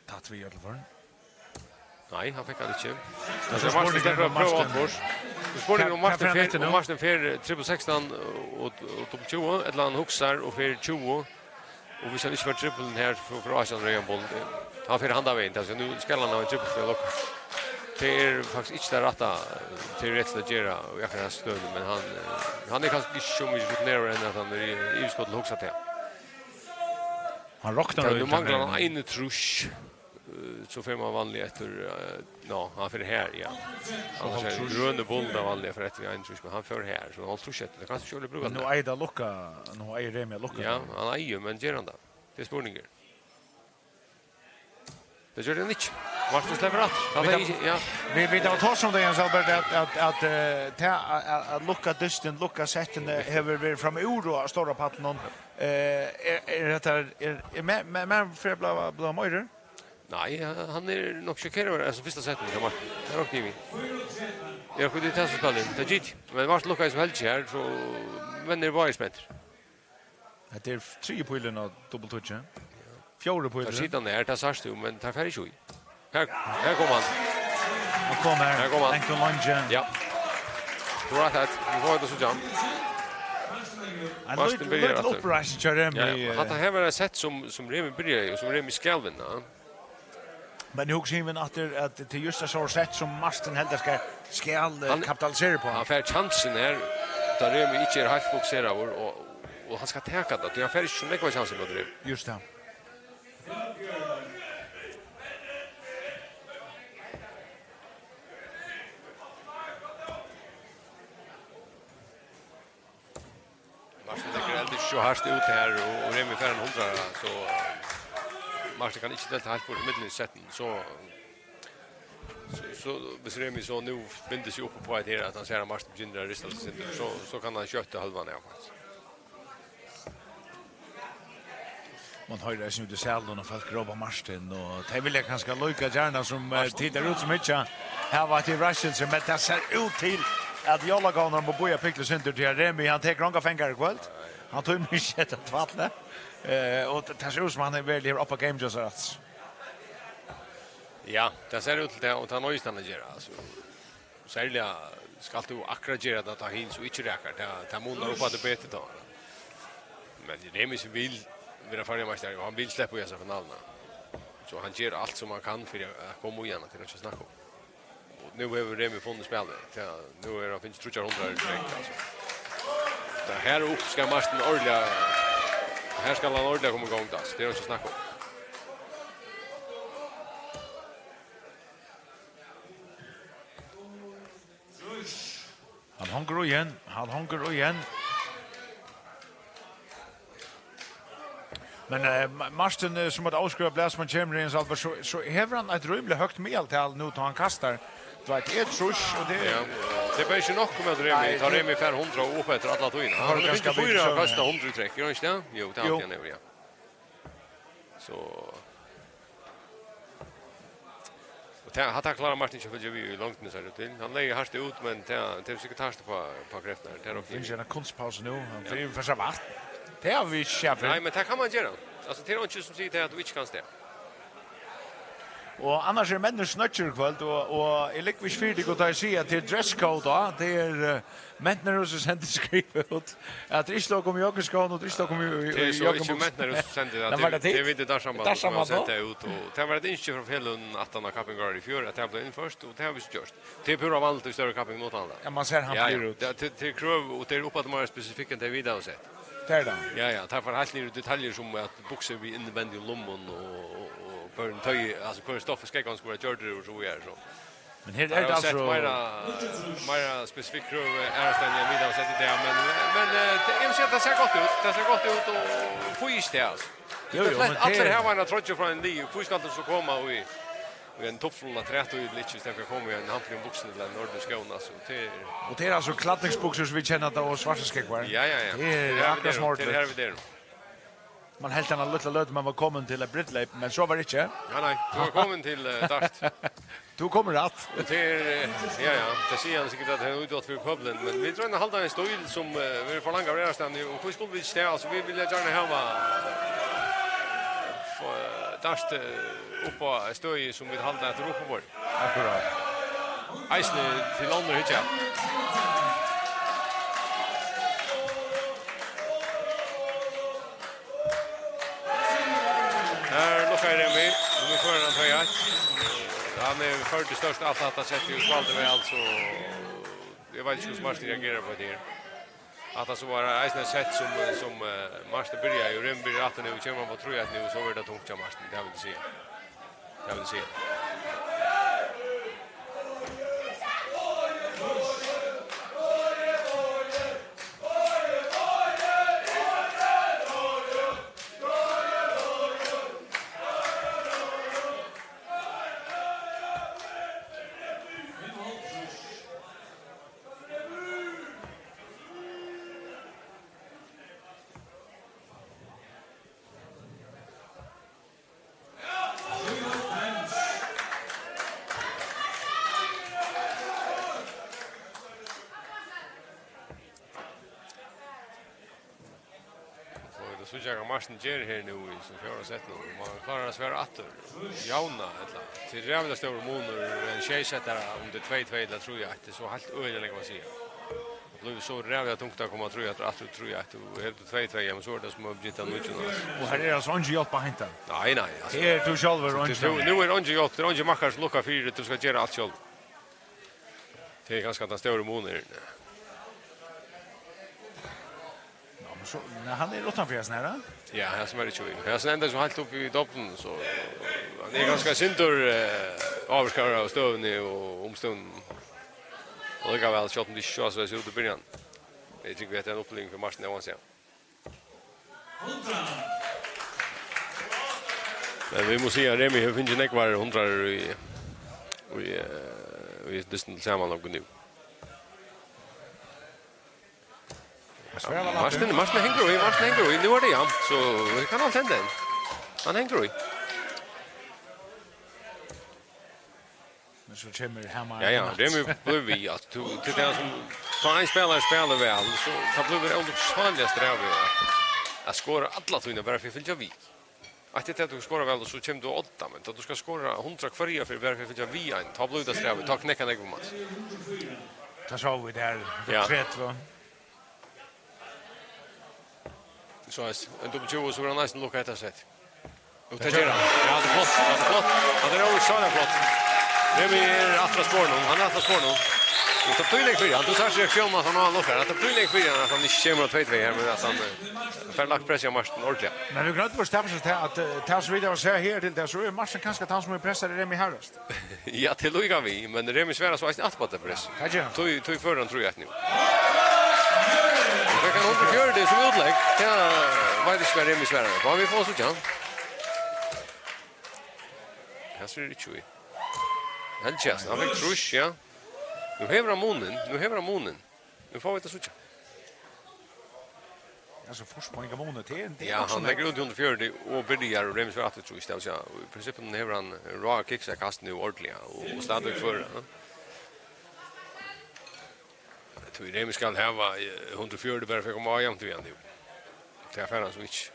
Tætt við í øllum førum. Nei, hann fekk hann ikki. Men so er Martin spurningin, sleppur um at prøva Martin aftur. So spurningin, um Hvat, hvat Martin fer hann fer, eftir nú? Um Martin fer trippul sekstan og, og, og tjúgu, ella hann hugsar og fer tjúgu, og hvis hann ikki fær trippulin her, so fær átjan reyðan boll. Hann fer handan vegin, altso, nú skal hann hava ein trippul fyri at lukka. Tað er faktiskt ikki tað rætta, tað er rætt at gera í akkurát hesi støðuni, men hann, eh, hann er kanska ikki so mikið rutineraður enn at hann er í, í yvirskot til at hugsa tað. Hann roknar Tað, nú manglar hann einogtrýss. Eh, so fer man vanliga eftir, eh, no, hann fer her, ja. Annars er hálvtrýss. Grøni bollur vanliga fer eftir einogtrýss, men hann fer her, so hálvtrýss eftir, tað kanst ikki øgiliga brúka Men nú tað. eigur tað at lukka, nú eigur Remi at lukka Ja, tað. hann eigur, men ger hann tað? Tað er spurningur. Tað gjørdi hann ikki. Martin sleppur aftur. Hann Vit fekk hava, ikki, ja. vit, vit hava tosað um tað, Jens Albert, at, at, at, eh, ta, at, at lukka dystin, lukka settini hevur verið framúr á stóra pallinum. Eh, er, er hetta, er, er me-, me-, meir fyri at blíva, blíva meiri? Nei, hann er nokk sjokkeraður av hesum fyrsta settinum hjá Martin. Tað rokni eg við. Eg rokni við tað sum spælir. Tað gekk. Men Martin lukkaði so heldur her, so menn eru báðir spentir. Hetta er triði pílurin á dupulttíggju. Fjórði pílurin. Teir sita nær, tað sært tú, men teir fara ikki í. Her, her kom hann. Hann kom her. Her kom hann. Einkum leingi. Ja. Tú rætt, at vit fáa hetta at síggja. Ein Martin lítil, byrjar lítil aftur. uppreisn hjá Remi, Ja, ja. eh. Hatta her var eitt sett sum, sum Remi byrjaði, og sum Remi skal vinna. Men eg hugsi, men at tað er, at tað er júst eitt sovorðið sett sum Martin heldur skal, skal, eh, Hann, kapitalisera uppá. hann fær kjansin her, tá Remi ikki er heilt fokuseraður, og, og hann skal taka tað, tí hann fær ikki so nógvar kjansir móti Remi. Júst tað. Martin leggur heldur ikki so hart út her, og, og Remi fær ein hundrað, so, eh, Martin kann ikki delta heilt burtur í millum í settinum, so, so, so, hvis Remi so nú bindur seg upp á eitt her, at hann sær, at Martin begynner at rista seg sindur, so, so kann hann skjóta hálvan av, faktiskt. Man hoyrir eisini út í salinum, og fólk rópa Martin, og tey vilja kanska líka gjarna sum, eh, Martin. Tit eru út sum hyggja, hava eitt yvirraskilsi, men tað sær út til, at jólagávurnar mugu bíða eitt sindur, tí at Remi, hann tekur ongar fangar í kvøld. Hann tímir ikki hetta tvætlið. Eh, og tað sær út sum hann hevur veruliga upp á game hjá sær aftur. Ja, tað sær út til tað, og tað noyðist hann at gera, altso. Serliga skalt tú akkurát gera tað, tá hin so ikki rakar. Tað, tað munar upp á tað betur tá. Men Remi vil vera føroyameistari, og hann vil sleppa í hesa finaluna. So hann ger alt sum hann kann fyri at koma í hana, tað er einki at snakka um. Og nú hevur Remi funnið spælið. Tað, nú er hann fingið tríggjar hundraðir í strekk, altso. Tað her upp skal Martin ordiliga, her skal hann ordiliga koma í gongd, altso. Tað er einki at snakka um. Hongur í hann, hann hongur í hann. Men, eh, Ma-, Martin, eh, sum eitt óskrivað blað, sum hann kemur í, Albert, so, so hevur hann eitt rímiliga høgt miðaltal nú, tá hann kastar. Tú veit, tað er trýss, og tað er Ja. Tað er bara ikki nokk um at Remi, Nei, tá tað Remi fær hundrað og upp eftir alla tíðina. Hann Hann er hevur ganska fingið fýra mikið kast á hundrað í trekk, er hann ikki tað? Jú, tað Jú. Haldi eg, hann hevur, ja. So Og tað, hatta klárar Martin ikki at fylgja við í longdini, sær út til. Hann legði hart út, men tað, tað er sikkert hart upp á, upp á kreftirnar. Tað er Hann ok. Finnur seg eina kunstpausu nú. Hann Ja. fer yvir fyrsta vatn. Tað hava vit ikki sæð fyrr. Nei, men tað kann man gera. Altso, tað er einki sum sigur tað at tú ikki kanst tað. Og annars eru menninir snøggir í kvøld, og, og eg liggi ikki fyri tykkum, tá eg sigi at tað er dress code, ja. Tað er, eh, Mentanarhúsið sendi skriv út, at tað er ikki lov at koma í joggiskóm, og tað er ikki lov at koma í, í, Tað er í so ikki joggingbuksu. Mentanarhúsið sum sendi tað, Nei, var tað tað tit? Tað er Viðareiðarsambandet, Viðareiðarsambandet, sum sendi tað út, og tað var eitt ynski frá feløgunum aftan á kappingarárið í fjør, at tað bleiv innført, og tað hava vit ikki gjørt. Tað er púra vanligt í størri kappingum uttanlands. Ja, man sær hann Ja, ja. blíður út. Ja, til, til krøv, og tað er uppaftur meira spesifikt enn tey vit hava sett. Tað er tað. Ja, ja, tað fer heilt niður í detaljur sum at buksur við innvendigum lummum og, og, og hvørjum tøy, altso, hvørjum stoffi skógvarnir skulu vera gjørdir úr, so er so. Men her Tað er hava tað sett altso meira, meira spesifikk krøv, eh, aðrastaðni enn vit hava sett í dag, men, men, eh, tað, eg vil siga, tað sær gott út. Tað sær gott út, og hví ikki tað, altso? Jú, Tað jú, flest, men allir tað hava eina troyggju frá einum liði, hví skal tú so koma í, í einum tuflum afturat og ikki, í staðin fyri at koma í einum hampligum buksum ella einum ordiligum skóm, altso, tað er Og tað er altso klædningsbuksur, sum vit kenna tað, og svartar skógvar. Ja, ja, ja. Tað er Tað er her vit akkurát eru, sum tað er her ordiligt. vit eru. Man helt hana lítla løtu, man var komin til eitt brúdleyp, men so var ikki. Nei, nei, tú var komin til, eh, dart. Tú kom rætt. Og tað er, eh, ja, ja, tað sigur hann sikkurt at hann er útgott fyri pøbelin, men vit royna at halda ein stíl sum, eh, verður forlangdur av aðrastaðni, og hví skulu vit ikki tað? Altso, vit vilja gjarna hava, eh, dart, eh, upp á eitt støði sum vit halda at er uppiborið. Akkurát. Eisini til onnur hyggja. Her lukkar Remi, sum er foran tvey eitt. Hann er førdur størst alt hatta settið og spældi væl, so eg veit ikki, hvussu Martin reagerar á hetta her. Hatta so var eisini eitt sett sum, sum, eh, Martin byrjaði, og Remi byrjar aftur nú, kemur hann á trý eitt nú, so verður tað tungt hjá Martin, tað vil eg siga. Tað vil eg siga. Og vit síggja, hvat Martin ger her nú í sum fjórða settinum. Um hann klárar at svara aftur. Javna, ella? Tað er ræðuliga stórur munur, ein sjeysettara, um tað er tvey tvey ella trý eitt, tað er so heilt øgiliga nógv at siga. Tað blívur so ræðuliga tungt at koma trý eitt aftur, trý eitt, og hevur tú tvey tvey, ja, men so er tað sum at byrja av nýggjum, altso. Og her er altso eingin hjálp at heinta. Nei, nei, altso. Her er tú sjálvur og Tað er eingin tú, nú er eingin hjálp, tað er eingin makkari sum lukkar fyri, tú skalt gera alt sjálvur. Tað er kanska tann stóri munurin. Ja, men so, nei, hann er uttanfyri hasin her, ha? Ja, hasin var ikki við. Hasin endar so heilt uppi í dobblinum, so hann er kanska eitt sindur, eh, ávirkaður av støðuni og umstøðunum. Og allíkavæl, sjálvt um tað ikki sá so út í byrjan. Eg trúgvi, hetta er ein uppliving fyri Martin Johansen. Men vit mugu siga, at Remi hevur fingið nógvar hundraðir í, í, eh, í dystin til samanlagt nú. Martin, Martin hongur í, Martin hongur í. Nú er tað javnt, so tað kann alt henda. Hann hongur í. Men so kemur Hamar Ja, ja, Matt. Remi blívur við, at tú, til tað sum, tá ein spælari spælir væl, so tað blívur ólukksáliga strævið at, at skora alla tíðina bara fyri at fylgja við. Eitt er tað, at tú skorar væl, og so kemur tú á odda, men tá tú skalt skora hundrað hvørja ferð bara fyri at fylgja við einum, tá blívur tað strævið, tá knekkar nógv um, altso. Tað sóu vit har, Ja. tretivu. So, ein W tjúgu, so verður hann næstan lukkað hetta sett. Og tað ger hann. Ja, tað er flott. Ja, tað er flott. Hann er ólukksáliga flott. Remi er aftur á sporunum. Hann er aftur á sporunum. Tað blívur langt fyri hann. Tú sært reaktiónina, at hann hevur nokk fyri. Tað blívur langt fyri hann, at hann ikki kemur á tvey tvey her, men at hann, eh, fær lagt press á Martin ordiliga. Men vit greitt at síggja at, eh, tað sum vit hava sæð her til tað, so er Martin kanska tann sum er pressað Remi harðast. Ja, til líka við, men Remi svarar so eisini aftur á tað press. Ja, tað ger hann. Tí, tí førir hann trý eitt nú. Hann fekk hann hundrað og fjøruti sum útlegg. Tað veit eg ikki hvat Remi svarar. Hvat vit fáa at síggja. Her er ikki við. Hann kjast, hann fekk trýss, ja. Nú hevur hann munin, nú hevur hann munin. Nú fáa vit at síggja. Ja, so fyrst má hann hava munin til, tað er Ja, nokk so hann leggur nógv. Út í hundrað og fjøruti og byrjar, og Remi svarar aftur trýss, tað vil siga, í prinsippinum hevur hann ráð at kiksa kast nú ordiliga, og, og stadigvæk føra, ja. Eg trúgvi, Remi skal hava, eh, hundrað og fjøruti bara fyri at koma á javnt við hann nú. Tað fær hann so ikki.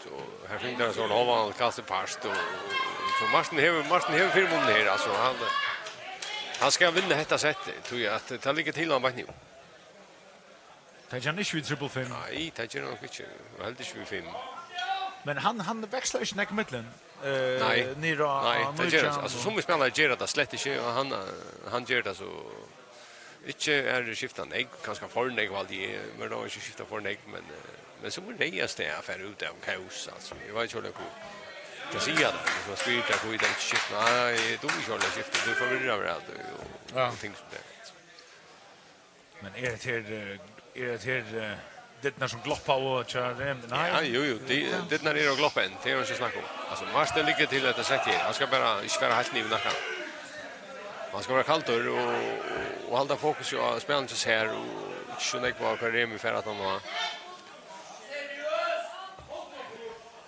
So her fingur hann so hálvan kast í part, og, og so Martin hevur, Martin hevur fyrimunin her, altso, hann, hann skal vinna hetta settið, tí at tað liggur til hann beint nú. Tað ger hann ikki við triple fimm. Nei, tað ger hann nokk ikki. Og heldur ikki við fimm. Men hann, hann vekslar ikki nógv millum, eh, Nei. Niður á, Nei, á tað ger hann nítjan ikki. Altso, og summi spælarar gera tað slett ikki, og hann, eh, hann ger tað so ikki. Aðrir skifta nógv, kanska for nógv, haldi eg. Men tað er ikki skifta for nógv, men, eh, men summi reiðast til at fara út av kaos, altso. Eg veit ikki, hvat eg skal siga tað. Hvis man spyr tað, hví tað ikki skifta. Nei, eg dugi ikki at skifta. Tú forvirrar meg, altso. Og, Ja. og ting sum tað. Men er tað her, eh, er tað her, eh, dyrnar sum gloppa og hjá Remi? Nei. Ja, jú, jú, dyrnar eru at gloppa enn, tað er ikki snakk um. Altso, Martin liggur til hetta settið her. Hann skal bara ikki fara heilt niður í nakkan. Hann skal vera kaldur og, og halda fokus á spælinum hjá sær og ikki so nógv á hvat Remi fær at hann á.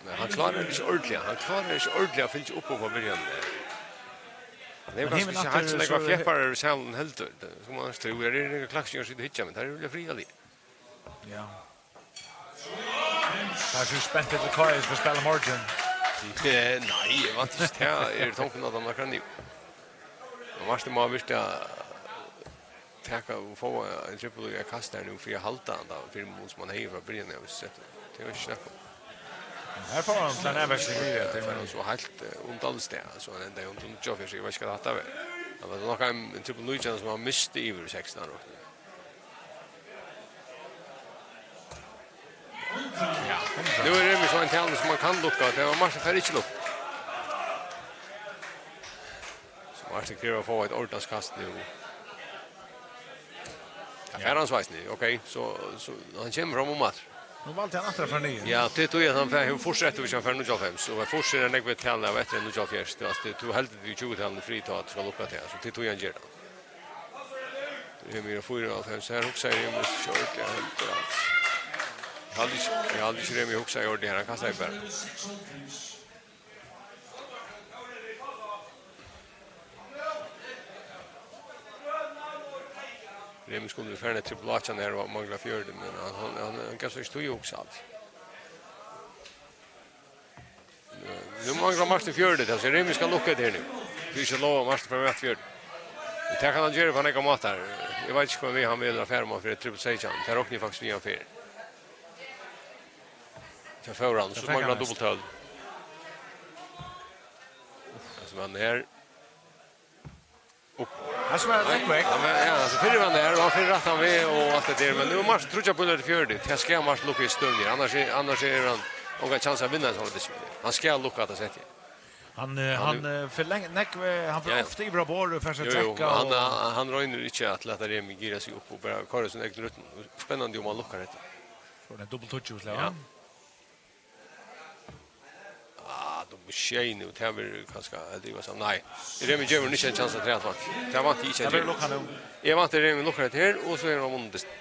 Men hann klárar ikki ordiliga, hann klárar ikki ordiliga at fylgja upp á byrjanini. Hann hevur Men kanska himin ikki heilt aftur, so nógvar so fjepparar í salinum heldur. Tað er sum hann trúr, her eru klakkingar sum hyggja, men tað er vel friðarligt. Ja. Tað er so spent til K S skal spæla í morgin. Eh, nei, eg veit ikki, tað er tankin at hann akkurát nú. Og Martin má virkiliga taka og fáa ein trippul í at kasta her nú fyri at halda hann tá, fyri mun sum hann hevði frá byrjan av, hvis sett. Tað er ikki snakk um. Her fær hann ein avveksling við, at tað er Fær hann so heilt, eh, undarligt stað, so hann endar í hundrað og níggjuoghálvfjerðs, eg veit ikki hvat hatta var. Hann var nokk ein, ein trippul nítjan sum hann misti yvir í sekstan, rokni. Ja, nú er Remi so ein talent sum man kann lukka, tað var Martin fær ikki lukka. So Martin krevur at fáa eitt ordans kast nú. Ja, Ja. fær hann so eisini, ok, so, so hann kemur fram um aftur. Nú valdi hann aftur at fara niður. Ja, tað er tí at hann fær, hevur fýrs eftir, hvis hann fær níggjuoghálvfems, og fýrs er nógv tala av eftir níggjuoghálvfjerðs, tað er, altso, tað, tú heldur við tjúgu-talinum frí tá at tú skal lukka tað, so tað er tí hann ger tað. Remi er fýraoghálvfems, her hugsar Remi ikki ordiliga heldur, altso. Eg haldi ikki, eg haldi ikki Remi hugsar ordiliga her, hann kastar bara. Remi skuldi verið farin at trippul átjan her og mangla fjøruti, men hann, hann, hann, hann gevur sær ikki tíð at hugsa alt. Nú manglar Martin fjøruti, tað sigur Remi skal lukka hetta her nú. Fyri ikki at lova Martin fram at fjøruti. Men tað kann hann gera upp á nógvar mátar. Eg veit ikki hvønn veg hann velur at fara um hann fer trippul seytjan. Tað rokni eg faktiskt við hann fer. Tað fór hann, Tað so fekk manglar hann dubbult tólv. Tað sum hann er. Upp. Hann sum er Nei, vekk, vekk. hann er, ja, altso, fyrr var hann har, og hann fer rættan veg og alt tað har, men nú er Martin tríggjar pílar til fjøruti. Tað skal Martin lukka í støðuni, annars er, annars er hann ongan kjans at vinna ein sovorðnan disciplin. Hann skal lukka hetta settið. Hann, eh, Hann hann, er eh, fer leng-, nógv, eh, hann fer Ja, ja. ofta yvir á borð og fer seg Jú, jú, trekka men hann, og eh, hann roynir ikki at lata Remi gira seg upp og bara koyra sín egna rytmu. Spennandi um hann lukkar hetta. So er tað dubbult tíggju, Ja. ja. Ah, nummer sjey nú, tað verður kanska, eg dugi at siga nei. Remi gevur honum ikki ein kjans afturat, vænti. Tað vænti eg ikki, hann Tað verður ger. lukkað nú. Eg vænti, Remi lukkar hetta her, og so er hann vunnin dystin.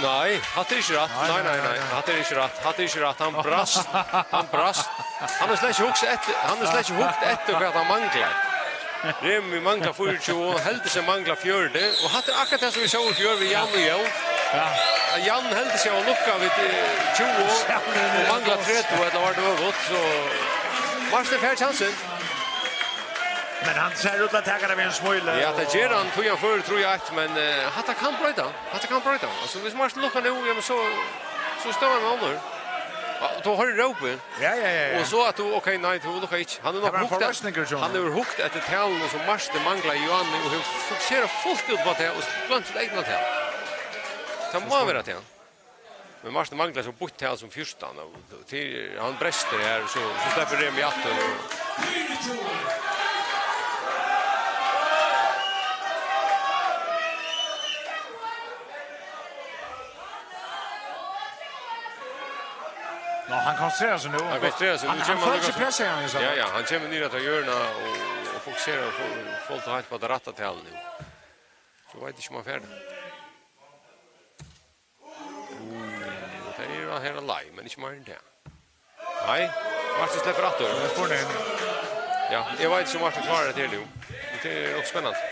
Nei, hatta er ikki rætt. Nei, Nei, nei, nei, nei, nei. nei. Hatta er ikki rætt. Hatta er ikki rætt. Hann brast. Hann brast. Hann hevur slett ikki hugsað eftir, hann hevur slett ikki hugt eftir, hvat hann manglar. Remi manglar fýraogtjúgu, heldur seg mangla fjøruti, og hatta er akkurát tað sum vit sóu í fjør við Jan og Jón. Ja. At Jan heldur seg at lukka við, eh, tjúgu og manglar tretivu, ella var tað øvugt, so Martin fær kjansin. Men hann sær út til at taka tað við ein smíl, Ja, tað og ger hann, tí hann førir trý eitt, men, eh, hatta kann broyta. Hatta kann broyta. Altso, viss Martin lukkar nú, ja, men so, so er støðan onnur. Og tú hoyrir rópið. Ja, ja, ja, ja. Og so at tú, ok, nei, tú lukkar ikki. Hann er nokk hugt at, hann hevur hugt eftir talinum sum Martin manglar í Johanni og hevur fokuserað fult út á tað og gloymt sítt egna tal. Tað má vera tað. Men Martin manglar so býtt tal sum fjúrtan, og til hann brestir her, so, so sleppur Remi aftur. Og Nå, hann konsentrerar seg nú. Hann konsentrerar seg. Hann, nú hann kemur hann føler seg líka pressaðan, ja. Ja, ja, hann kemur niður eftir hjørna og, og fokuserar full, fullt og heilt á tað rætta talið nú. So veit ikki um hann fær tað. Uh, tað er hann her á leið, men ikki meir enn tað. Nei, Martin sleppur aftur. Ja, eg veit ikki um Martin klárar tað her nú. Men tað er nokk spennandi.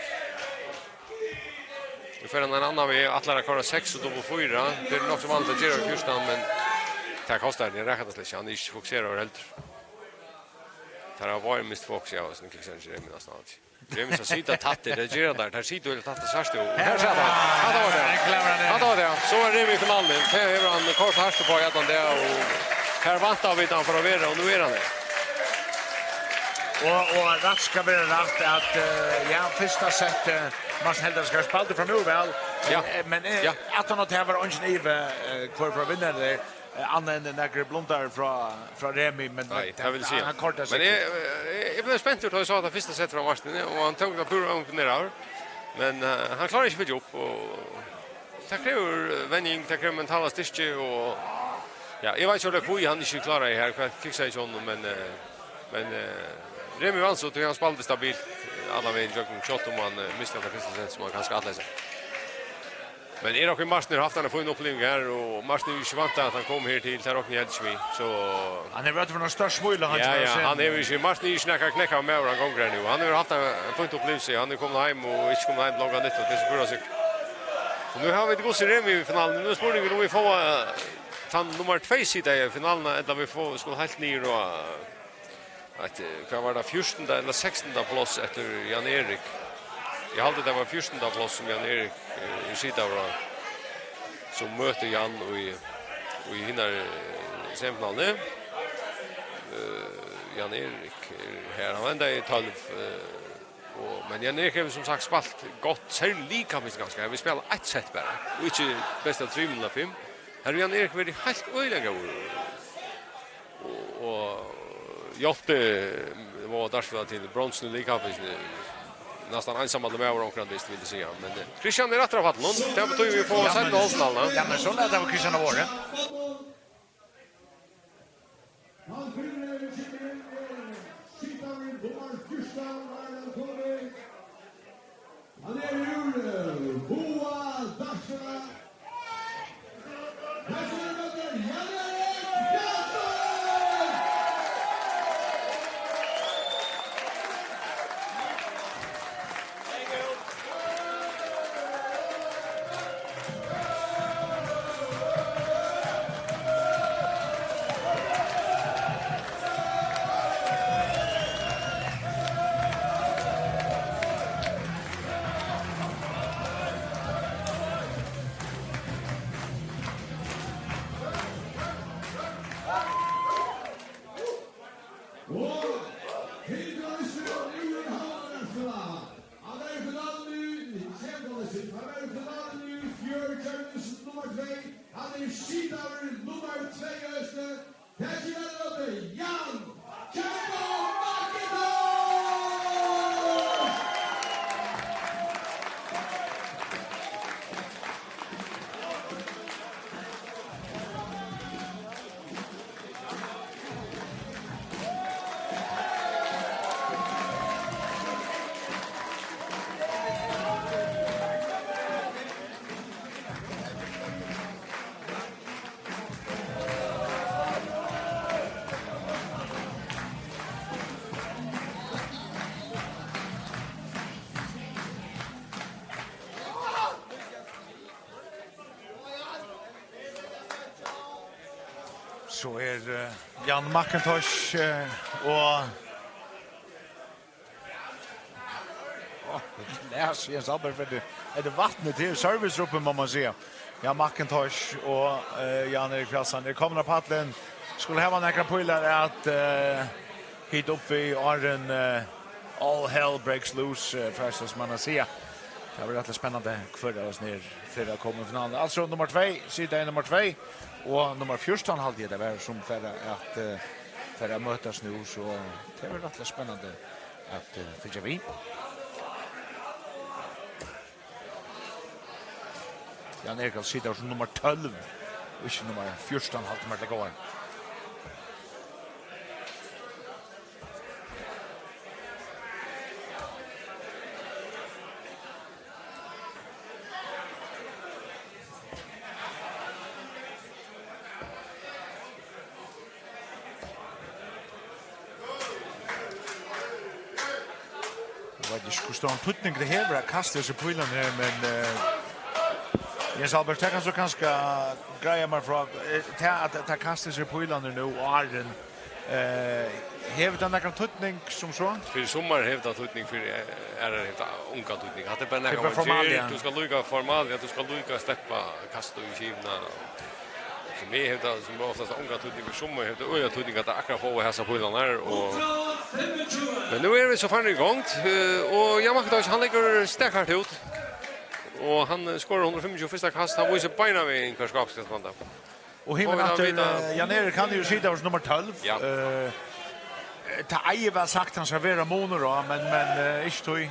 Nú fer hann ein annan veg, ætlar at koyra seks og dupult fýra. Tað er nokk so vanligt at gera í fjúrtan, men tað kostar hann, hann rakar tað slett ikki. Hann er ikki fokuseraður heldur. Tað er bara mist fokus, ja, og so klikkar hann ikki, men næstan alt. Remi skal sita tætt, tað ger hann har. Har situr hann tætt, sært tú. Har sat hann. Hatta var tað. Hatta var tað. So er Remi í finaluni. Her hevur hann koyrt hart uppá í allan dag, og her væntaðu vit hann fyri at vera, og nú er hann har. Og, og rætt skal vera rætt at, eh, ja, fyrsta sett, eh, Martin Helderskar spældi framúr væl. Ja. Eh, men, eh, ja. At hann, at her var eingin ivi, eh, hvør fór at vinna tað. Eh, annað enn nakrir blundrar frá, frá Remi, men, nei, men tað vil eg siga. Hann kortar seg. Men eg, eg, eg bleiv spentur tá eg sá tað fyrsta sett frá Martini, og hann tók tað púra óimponerað. Men, eh, hann klárar ikki at fylgja upp, og tað krevur, eh, venjing, tað krevur mentala styrki, og, ja, eg veit ikki hví hann ikki klárar tað her, hvat kiksaði hjá honum, men, eh, men, eh, Remi vann so, tí hann spældi stabilt allan vegin gjøgnum, sjálvt um hann, eh, misti tað fyrsta sett, sum hann kanska ætlaði sær. Men eg rokni við Martin hevur havt eina fína uppliving her, og Martin hevur ikki væntað at hann kom her til, tað rokni eg heldur ikki við. So hann hevur verið fyri eina størri smíl, hann ja, ja, hann hevur ikki, Martin er ikki nakar knekkaður maður, hann gongur her nú. Hann hevur havt eina, eina fína uppliving, hann er komin heim og ikki komin heim til longu nytt, og tað er so púra sikkurt. Og nú hava vit Gussi Remi í finaluni. Nú er spurningurin um vit fáa, eh, tann nummar tvey sita í finaluni, ella vit fáa, skulu heilt niður og, eh, eitt, eh, hvat var tað, fjúrtanda ella sekstanda pláss eftir Jan Erik. Eg haldi, tað var fjúrtanda pláss, sum Jan Erik, eh, er sitaður á, sum møtir Jan í, í hinar, eh, semifinaluni. Eh, Jan Erik er her, hann endaði í tólv, eh, og, men Jan Erik hevur sum sagt spælt gott, serliga likamligt ganska. Vit spæla eitt sett bara, og ikki best av trý, men av fimm. Her hevur Jan Erik verið heilt øgiliga góður. Og, og hjálpti Vága Dalsfjørð til bronsu í liðkappingini. Næstan einsamallur maður onkursvegna, vil eg siga. Men, eh, Kristian er aftur á pallinum. Tað betýðir, vit fáa seinnu hálvfinaluna. Ja, men so læt tað vera Kristian av orði. Hann er úr, eh, Vága Dalsfjørð. Hann er sitaður nummar tvey eisini. Tað er Jan Kjartan Macintosh! So er, eh, Jan Macintosh, eh, og Ó, las Jens Albert, for det er det vatnet til service oppe, må man si. Ja, Macintosh og, eh, Jan Erik Fjalsland er kommet av paddelen. Skulu hava nakrar pílar at, eh, hita upp við áðrenn, eh, all hell breaks loose, eh, fært, sum man at siga. Tað verður rættiliga spennandi, hvør av hesum her fer at koma í finaluna. Altso, nummar tvey, Sita er nummar tvey, og nummar fjúrtan haldi eg tað var, sum fara at, eh, fara at møtast nú, so tað verður rættiliga spennandi at, eh, fylgja við. Jan Erik Sita sum nummar tólv, og ikki nummar fjúrtan, haldi mær til góðar. Eg veit ikki, hvussu stóran týdning tað hevur at kasta hesar pílarnar her, men, eh, Jens Albert, tað kanst tú kanska greiða mær frá, eh, tað at, at tað kasta hesar pílarnar nú, áðrenn, eh, hevur tað nakran týdning sum so? Fyri summar hevur tað týdning, fyri, eh, aðrar hevur tað ongan týdning. Hatta er bara Tað er nakað, bara man ger. Formalia. Tú skal líka formalia, tú skal líka sleppa at kasta í skivuna. Fyri meg hevur tað sum oftast ongan týdning, fyri summi hevur tað øgiliga týdning, at tað akkurát fáa hasa pílarnar, og, men nú eru vit so farnir í gongd, eh, og Jan Makadóttir, hann leggur stak hart út, og hann, eh, skorar hundrað og fimmogtjúgu fyrsta kast, hann vísir beinanvegin hvar skápið skal standa. Og himin Fáa vit at aftur, vita. Eh, Jan Erik, hann er jú Sita sum nummar tólv. Ja. Eh, tað eigur væl sagt, hann skal vera munur á, men, men, eh, ikki tí.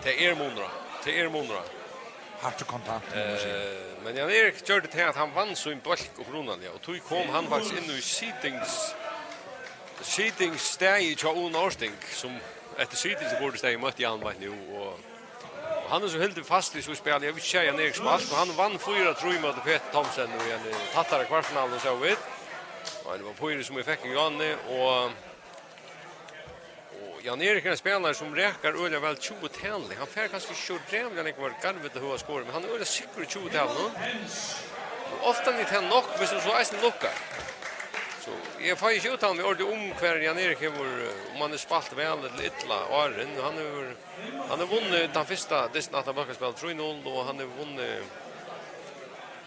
Tað er munur á. Tað er munur á. Hart og kontant, má man siga. Eh, men Jan Erik gjørdi tað at hann vann sín bólk upprunaliga, og tí kom hann faktiskt inn í sitings-, sitingsstaðið hjá Una Orsting, sum eftir sitings burdi staðið møtt Jan beint nú, og, og hann er so heldur fast við sítt spæl. Eg vil ikki siga Jan Erik spælt, og hann vann fýra trý móti Petur Thomsen í ein, eh, tættari kvartfinalu, sóu vit. Og ein var píri, sum eg fekk í Janni, og Og Jan Erik er ein spælari, sum rakar øgiliga væl tjúgu talið. Hann fær kanska ikki so ræðuliga nógvar garvir til høga skora, men hann er øgiliga sikkur í tjúgu talið. Og ofta er tað nokk, viss tú so eisini lukkar. So eg fái ikki úttala meg ordiliga um, hvar Jan Erik hevur, eh, um hann hevur spælt væl ella illa áðrenn. Hann hevur, hann hevur vunnið tann fyrsta dystin aftan á bólkaspæl, trý null, og hann hevur vunnið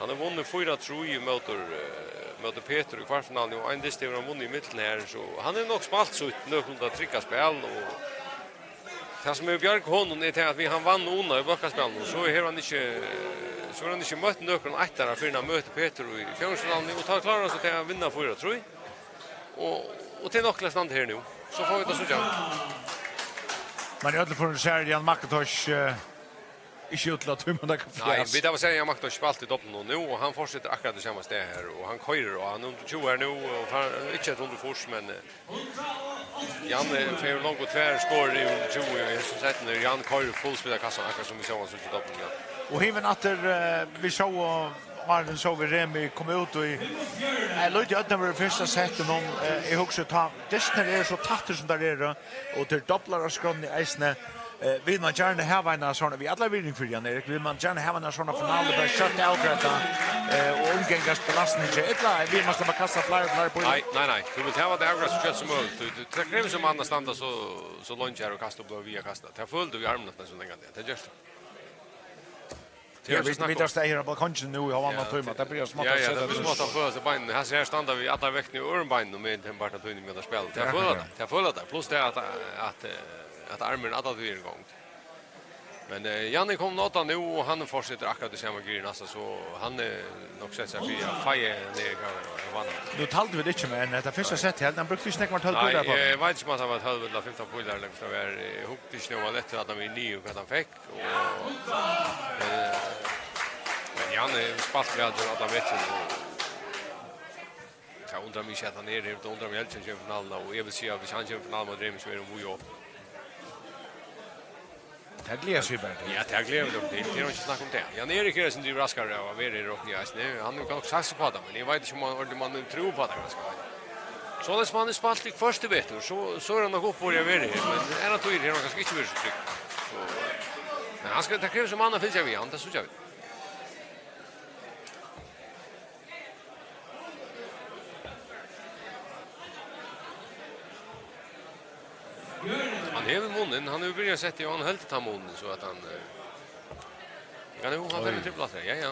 Hann hevur vunnið fýra trý móti, eh, móti Petur í kvartfinaluni, og ein dyst hevur hann vunnið í millum her, so hann hevur nokk spælt sítt nøkulunda trygga spæl, og tað sum hevur bjargað honum er tað, at við hann vann Una í bólkaspælinum, so hevur hann ikki, so hevur hann ikki møtt nøkrum eittara fyrr enn hann møtir Petur í fjórðingsfinaluni, og tá klárar hann so tað at vinna fýra trý, og, og tað er nokk til at standa her nú. So fáa vit at síggja. Men í øllum førum sær Jan Makadóttir, eh, ikki út til at tíma nakað Nei, fjas. Vit hava sæð, Jan Makadóttir spælt í dobblinum nú, og hann fortsetir akkurát í sama stað her, og hann koyrir, og hann er undir tjúgu her nú, og fær, ikki eitt hundrað fýrs, men, eh, Jan, eh, fer longu tvær skorir í undir tjúgu í hesum settinum. Jan koyrir fullspilakassan, akkurát sum vit sóu hann síggja í dobblinum, ja. Og himin aftur, eh, vit sóu, áðrenn sóu vit Remi koma út í, eh, lítið ódn í fyrsta settinum, eh, eg hugsi, tá dystirnir eru so tættir sum teir eru, og tað eru doblar á skránni eisini, Eh, vil man gjarna hava eina sovorðna, við allari virðing fyri Jan Erik, vil man gjarna hava eina sovorðna finalu, bara skjótt avgreitt, eh, og umgangast belastningin. Ella vil man sleppa kasta fleiri, fleiri pílar? Nei, nei, nei. Tú vilt hava tað avgreitt so skjótt sum møguligt. Tú, tú, tað krevur sum mann at standa so, so leingi her og kasta og blíva við at kasta. Tað følir tú í arminum, so leingi. Tað ger tú. Tað er Ja, vit, ikki snakk vit um. Hava staðið her á balkonginum nú í hálvan Ja, tíma. tað Tað byrjar smátt Ja, at ja, seta tað byrjar seg. Smátt at føla seg beinini. Hasir her standa við allar vektirnar í øðrum beinum, meðan tey bara tøyna við at spæla. Tað Ja, føla ja. tað. Tað føla tað. Pluss tað at, at, eh, at armurin allar tíðir er í gongd. Men, eh, Jan er komin á odda nú, og hann fortsetir akkurát í sama gir næsta, so hann, eh, nokk sett seg fyri at feiga niður í vannan. Nú taldu vit ikki, men hetta fyrsta Nei. sett, helt hann brúkti ikki nógvar tólv Nei, pílar på. Eg veit ikki, um at hann var tólv ella fimtan pílar, ella hvat tað var. Eg hugdi ikki nóg væl eftir, at hann var í niður, hvat hann fekk. Og, eh, men Jan hevur spælt væl til allan veturin, og tað undrar meg ikki, at hann er her. Tað undrar meg helst, at hann kemur í finaluna, og eg vil siga, at viss hann kemur í finaluna, má Remi ikki vera um víða upp. Tað gleðast vit bara til. Ja, tað gleða vit okkum til. Tað er ikki snakk um tað. Jan Erik er eitt sindur yvirraskaður av at vera her, rokni eg eisini. Hann hevur nokk satsað upp á tað, men eg veit ikki, um hann, um hann trúði upp á tað, kanska. Soleiðis sum hann hevur spælt í hvørt í vetur, so, so er hann nokk uppborið at vera her, men aðrar tíðir hevur hann kanska ikki verið so tryggur. So, men hann skal, tað krevst, sum hann fylgir við, hann, tað síggja vit. Hann hevur munin, hann hevur byrjað settið, og hann heldur tann munin, so at hann, eh, hann kann jú, hann fer Oj. við trippul aftur, ja, ja.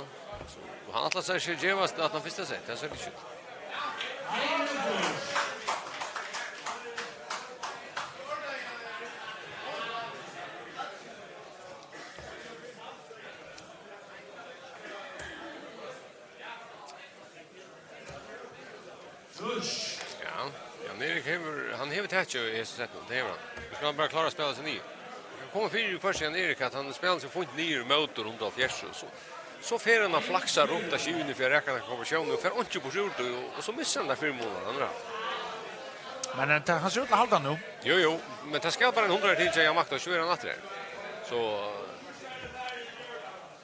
So, og hann ætlar sær ikki at gevast, at hann fyrsta sett, tað sær ikki út. Ja, Jan Erik hevur, hann hevur takið í hesum setninum, tað hevur hann. Nú skal hann bara klára at spæla seg niður. Tað kann koma fyri í hvørt Jan Erik, at hann spælir seg fínt niður ímóti hundrað og hálvfjerðs, og so, so fer hann at flaksa runt á skivuni fyri at raka nakrar kombinatiónir, og fær einki burtur úr tí, og, og so missir hann tað fyrimunarhaldið, hann hevur havt. Men, eh, tað, hann sær út til at halda nú. Jú, jú, men tað skal bara ein hundrað til, sigur Jan Makta, so er hann aftur her. So,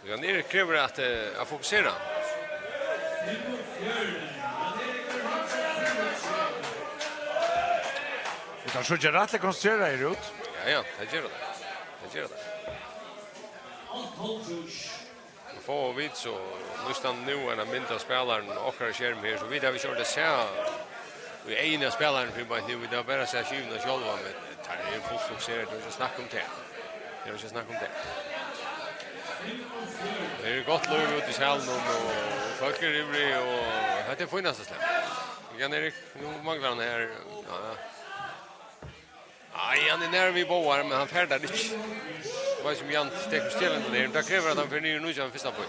Jan Erik krevur at, eh, at fokusera. Og tað sær rættiliga konsentreraður út. Ja, ja, tað ger tað. Tað ger tað. Nú fáa vit so næstan nú eina mynd av spælaranum á okkara skermi her, so vit hava ikki orðið sæð í eyguni á spælaranum fyrr enn beint nú, vit hava bara sæð skivuna sjálva, men tað er fult fokuseraður, tað er ikki snakk um tað. Tað er ikki snakk um tað. Her er gott lív úti í salinum, og fólk eru ivrig, og hetta er fínasta slag. Jan Erik, nú manglar hann her. Ja, ja. Nei, hann er nær við báðar, men hann fær tær ikki. Veit sum Jan tekur stilin der. Tað krevur at hann fer niður nítjan fyrsta bø.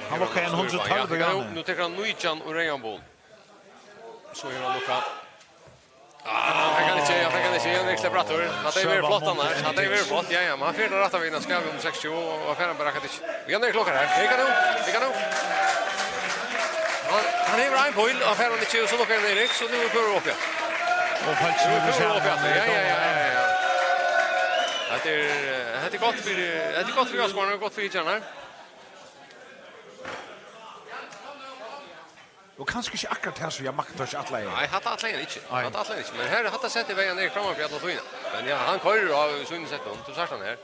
Hann var ein hundrað og tólv. Ja, nú tekur hann nítjan og reyðan bol. So er hann lukka. Ah, hann fekk hann ikki, hann fekk hann ikki. Jan Erik sleppur aftur. Hatta er verið flott annars. Hatta er verið flott. Ja, ja, men hann fer til rætta vegin. Hann skal um seks og tjúgu, og hann fer hann bara akkurát ikki. Jan Erik lukkar her. Hygg nú. Hygg nú. Hann, hann hevur ein píl, hann fær hann ikki, og so lukkar Jan Erik, so nú er kurva upp, ja. Og fólk nú er kurva upp, ja. Ja, ja, ja, ja, ja. Hetta er, eh, hetta er gott fyri, hetta er gott fyri Ásgóðan, og gott fyri Jan her. Og kanska ikki akkurát tað sum Jan Makta ætlaði. Nei, hatta ætlaði hann ikki. Nei. Hatta ætlaði hann ikki. Men her, hatta setti vegin niður framman fyri alla tíðina. Men ja, hann koyrir av í sínum settum. Tú sært hann her.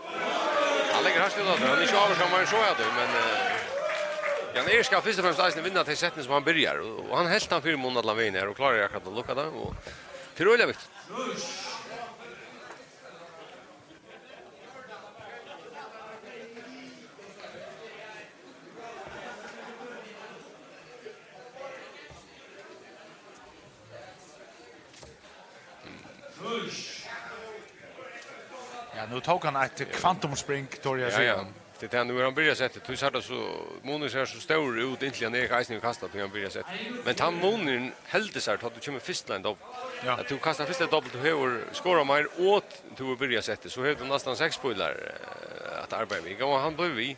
Hann leggur hart út á tað. Hann er ikki ávirkaður meir enn so av tí, men, eh, Jan Erik skal fyrst og fremst eisini vinna tey settini sum hann byrjar. Og, og hann helt hann fyri munnin allan vegin her og klárar akkurát at lukka tað. Og tað er øgiliga viktigt. Ja, nú tók hann eitt kvantumspring, tori eg at siga. Ja, ja. Tað er tað, nú er hann byrjað settið. Tú sært tað so, munurin sær so stórur út, inntil Jan Erik eisini hevur kastað, tí hann byrjar settið. Men tann munurin heldur sær, tá tú kemur fyrst til ein dobbul. Ja. At tú kastar fyrst eitt dobbul, tú hevur skorað meir, og tú hevur byrjað settið, so hevur tú næstan seks pílar, eh, at arbeiða við. Og hann blívur við.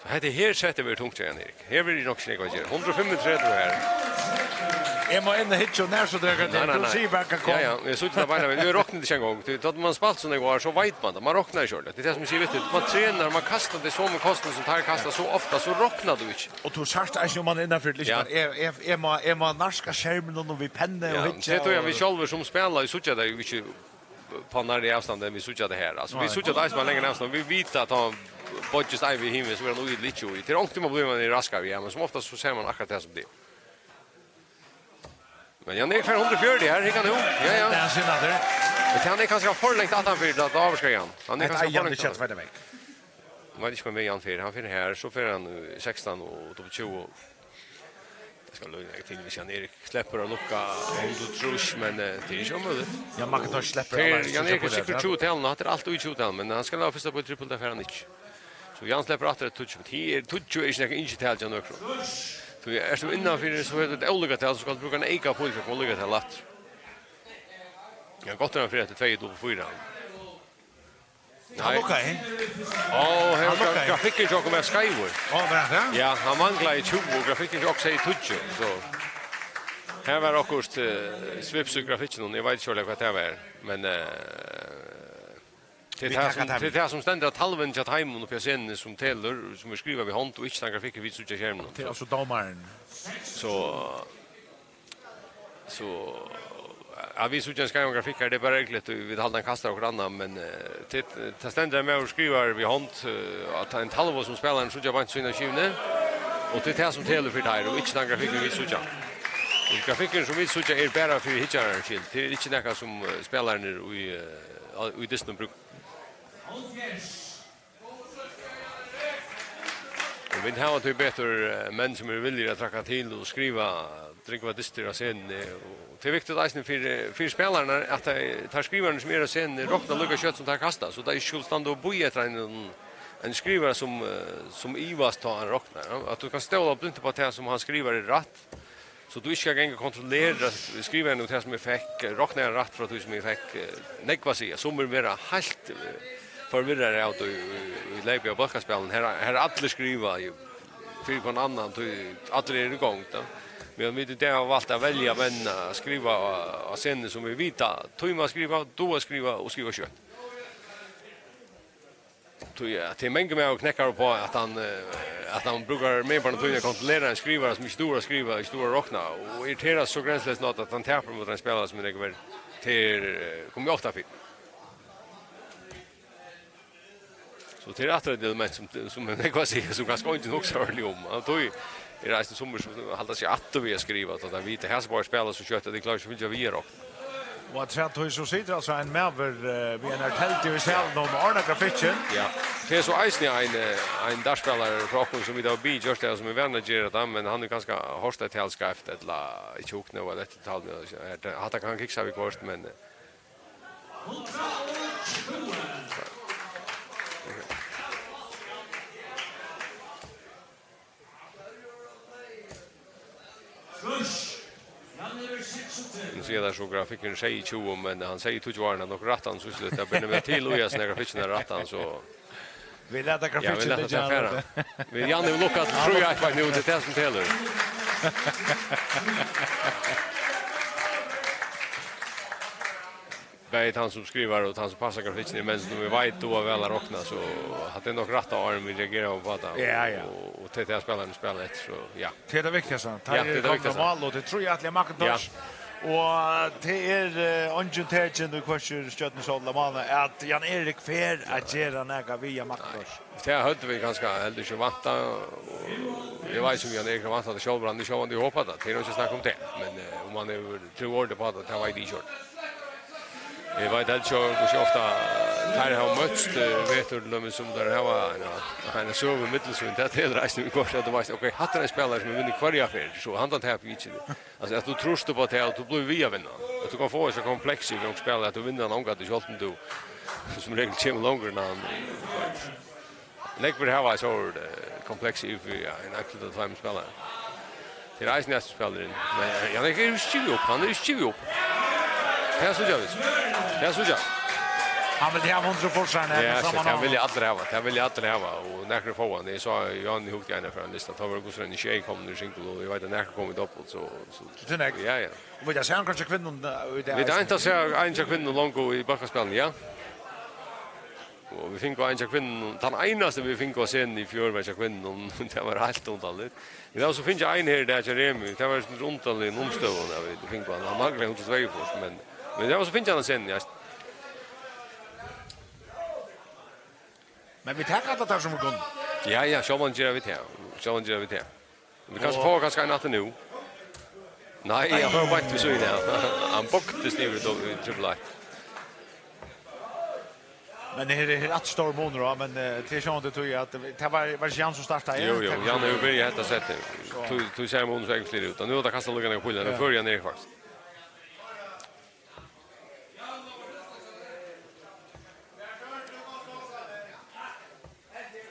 So hetta her settið verður tungt hjá Jan Erik. Her verður nokk ikki nógv at gera. Hundrað og fimmogtretivu her. Eg má inn og hyggja nær, so tað er... Nei, nei, nei. Tú sigur bara hvat kom. Ja, ja, eg síggi tað beinanvegin. Eg rokni ikki eingong. Tí tá man spælt so nógv ár, so veit man tað. Man roknar ikki ordiliga. Tað er tað sum eg sigi við teg. Man trenar, man kastar tey somu kostini sum teir kasta so ofta, so roknar tú ikki. Og tú sært eisini um man er innanfyri, liksom, ja. Eg, eg, eg má, eg má nærka skermin og við penni og hyggja. Ja, tað er tí at vit sjálvir sum spæla, vit síggja tað jo ikki på nærri avstand enn vit síggja tað her. Altso, vit síggja tað eisini á lengri avstand. Vit vita at tá boyggist ein við himin, so verður hann í lítið í. Tað er onkuntíð man blívur man er raskari, ja, men sum oftast so sær man akkurát tað sum tað er. Men Jan Erik fær hundrað og fjøruti her, hygg nú. Ja, ja. Tað er synd at tað er. Men hann er kanska for langt aftanfyri, tá ávirkar hann. Hann er kanska for langt aftanfyri. Hann veit ikki hvønn veg hann fer. Hann fer her, so fer hann, eh, sekstan og upp til tjúgu. Tað skal løgna til, hvis Jan Erik sleppur at lukka hundrað og trýss, men, eh, tað er ikki ómøguligt. Ja, man kann ta sleppur. Jan Erik er sikkurt tjúgu-talið, hann er altíð í tjúgu-talið, men hann skal hava fyrsta bø trippul, tað fær hann ikki. So Jan sleppur aftur eitt tíggju, men tað er, tíggju er ikki nakað ynskital hjá nøkrum. So ert tú innanfyri, so er tað eitt ólukkatal, so skalt tú brúka ein eyka píl fyri at koma líka til aftur. Ja, gott er hann fyri eftir tvey, tú fýra. Nei. Hann lukkaði. Ó, her var grafikkurin hjá okkum var skeivur. Ó, var hann tað? Ja, hann manglaði tjúgu, og grafikkurin hjá okkum segði tíggju, so. Her var okkurt, eh, svips í grafikkinum, eg veit ikki ordiliga hvat tað var, men, eh, tað er tað sum, tað er tað sum stendur á talvuni hjá teimum uppi á scenuni sum telur, sum er skrivað við hond og ikki tann grafikkurin vit síggja á skerminum. Tað er altso dómarin. So, So, at vit síggja ein skeivan grafikk her, tað er bara ergiligt, vit halda hann kastar okkurt annað, men, eh, tit, tað stendur ein maður og skrivar við hond, eh, at ein talvu sum spælararnir síggja beint síðuna av skivuni, og tað er tað sum telur fyri teir, og ikki tann grafikkurin vit síggja. Og grafikkurin sum vit síggja er bara fyri hyggjararans skyld, tað er ikki nakað sum, eh, spælararnir í, eh, í dystinum brúka. Og Vit hava tí betur, eh, menn sum eru viljugir at traðka til og skriva drúgvar dystir á scenuni, og tað er viktigt eisini fyri, fyri spælararnar, at teir, teir skrivararnir sum eru á scenuni, rokna líka skjótt sum teir kasta, so teir ikki skulu standa og bíða eftir einum, ein skrivara sum, eh, sum ivast, tá hann roknar, ja. At tú kanst stóla blint upp á tað sum hann skrivar er rætt, so tú ikki skal ganga og kontrollera, skrivaði hann nú tað sum eg fekk, roknaði hann rætt frá tí sum eg fekk, eh, nógv at siga. Summir verða heilt, eh, forvirraðir av tí í, í, í leypi av bólkaspælinum. Her, her allir skriva jú fyri hvønn annan, tí allir eru í gongd, tá. Men vit í dag hava valt at velja menn at skriva á, á scenuni sum vit vita tíma at skriva, duga at skriva og skriva skjótt. Tí, ja, tað er mangur maður knekkar upp á, at hann, eh, at hann brúkar meginpartin av tíðini at kontrollera ein skrivara sum ikki dugir at skriva, ikki dugir at rokna, og irriterast so grænseleyst nógv, at hann tapir móti einum spælara sum er nógv verri. Tað er, eh, komið ofta fyri. So tað er aftur eitt element sum, sum er nógv at siga, sum kanska eingin hugsar ordiliga um. Og tí eru eisini summir sum halda seg aftur við at skriva, tá teir vita, hesi báðir spæla so skjótt, at teir klára ikki at fylgja við at rokna. Og afturat tí so situr altso ein maður, eh, við einari teldu í salinum og ordnar grafikkin. Ja. Tað er so eisini ein, eh, ein dartspælari frá okkum, sum vit hava biðið gjørt tað, sum er vanur at gera tað, men hann er kanska hoyrt eitt tal skeivt, ella ikki hugt nóg eftir talinum. Hatta kann kiksa viðhvørt, men, eh, Nú siga teir so, grafikkurin segði tjúgu, men hann segði tíggju áðrenn, hann nokk rættan, so slett, tað ber nemliga til, og eg snakki grafikkin er rættan, so Vit lata ja, vit grafikkin lata liggja tað fara. Vit, Jan, hevur lukkað til trý eitt beint nú, tað er tað sum telur. Bæði tann sum skrivar og tann sum passar grafikkin er menn sum vit vita duga væl at rokna, so hatta er nokk rætt, áðrenn vit reagera á tað. Ja, ja. Og, og tað er tað spælararnir spæla eftir, so ja. Tað er tað viktigasta. Ja, tað er tað viktigasta. Mál, og tað er trý eitt til Macintosh. Ja. Og tað er, eh, eingin tekin, og hvørki Stjørnu, Sól ella Mána, at Jan Erik fer at gera nakað við Macintosh. Tað høvdu vit kanska heldur ikki væntað, og eg veit ikki um Jan Erik hevur væntað tað sjálvur, hann hevur sjálvandi hopað tað, tað er ikki snakk um tað, men, eh, um hann hevur trúð ordiliga á tað, tað veit eg ikki. Eg veit heldur ikki, hvussu ofta teir hava møtst, eh, Vetur til dømis, sum teir hava eina, eina søgu millum sín, tað er eisini viðhvørt, at tú veitst, ok, hatta er ein spælari sum vinnur hvørja ferð, so handan tapi eg ikki. Altso, at tú trýrt upp á tað, og tú blívur við at vinna. At tú kanst fáa so kompleks í einum spæli, at tú vinnur hann ongantíð, sjálvt um tú sum regel kemur longur enn hann. Nógvir hava eitt sovorðið, eh, kompleks í fyri, ja, ein enkelt av tveimum spælarum. Tað er eisini ein spælarin. Men, eh, hann er ikki givið upp, hann er ikki givið upp. Tað síggja vit. Tað síggja. Hann vil hava hundrað forsøk, ja, saman tað vilja allir hava, tað vilja allir hava, og nakrir fáa hann. Eg sá Jan hugdi eina ferð á ein lista, tá var Gustav ikki komnir í single, og eg veit at nakrir komu í dobbult, so, so Tað er nógv. Ja, ja. Og vit hava sæð hann kanska kvinnum, eh, í dag. Vit hava eisini sæð ein hjá kvinnum longu í bólkaspælinum, ja. Og vit fingu ein hjá kvinnum, tann einasti vit fingu á scenuni í fjør var hjá kvinnum, tað var heilt undarligt. Vit hava so fingið ein her í dag hjá Remi, tað var í undarligum umstøðum, ja, vit fingu hann, hann manglaði hundrað og tveyogfýrs, men, men vit hava so fingið hann á scenuni, ja. Men vit taka allar tær sum vit kunnu. Ja, ja, sjálvandi gera vit tað, sjálvandi gera vit tað. Vit kanska Og fáa kanska ein aftur nú. Nei, hann fór beint við síðuna av. Hann boktist yvir í trippul eitt. Men her er, her er rætt stór munur á, men, eh, tað er sjálvandi tí at tað var, var ikki Jan sum startaði. Jú, jú, Jan hevur byrjað hetta settið. So. Tú, tú sær munur so ógvusliga út. Og nú er tað kastað líka nógv pílar, nú Ja. førir Jan Erik faktiskt.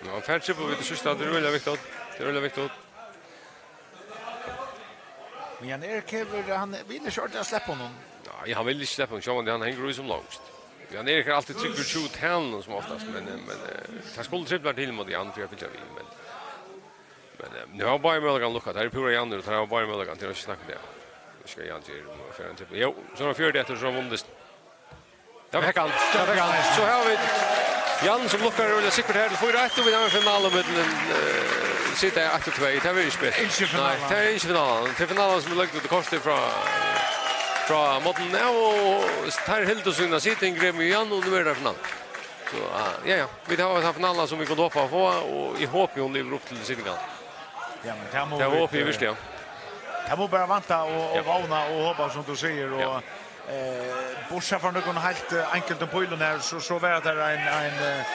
Ja, hann fær trippul við tí síðsta, tað er øgiliga viktigt. Tað er øgiliga viktigt. Men Jan Erik hevur, hann vil ikki ordiliga sleppa honum. Nei, hann vil ikki sleppa honum, sjálvandi hann hongur í sum longst. Jan Erik er altíð tryggur tjúgu talunum sum oftast, men, eh, men, eh, tað skulu triplar til ímóti Jan fyri at fylgja við, men, men, eh, nú hava báðir møguleikarnar lukkað. Tað er púra Janir, og teir hava báðir møguleikarnar, tað er ikki snakk um tað. Nú skal Jan gera, um hann fær ein trippul. Jú, so er hann fjøruti eftir, so er hann vunnið. Tað fekk hann, tað fekk hann. So hava vit Jan sum lukkar øgiliga sikkurt her til fýra eitt, og vit hava ein finalu millum, eh, City eitt og tvey. Tað verður ikki spælt. Ikki finala. Nei, tað er ikki finalan. Tað er finalan sum er løgd út í kortið frá, frá morguninum, og teir hildu sína City, Gremio, Jan, og nú er tað finalan. So, ah, ja, ja. Vit hava ta finalan sum vit kundu hopa at fáa, og eg hopi hon livir upp til City. Ja, men tað má Tað vit, hopi eg eh, virkuliga. Tað má bara vænta og, og Ja. vóna og hopa, sum tú sigur, og, Ja. eh, bortsett frá nøkrum heilt, eh, einkultum pílum her, so, so var tað ein, ein, eh,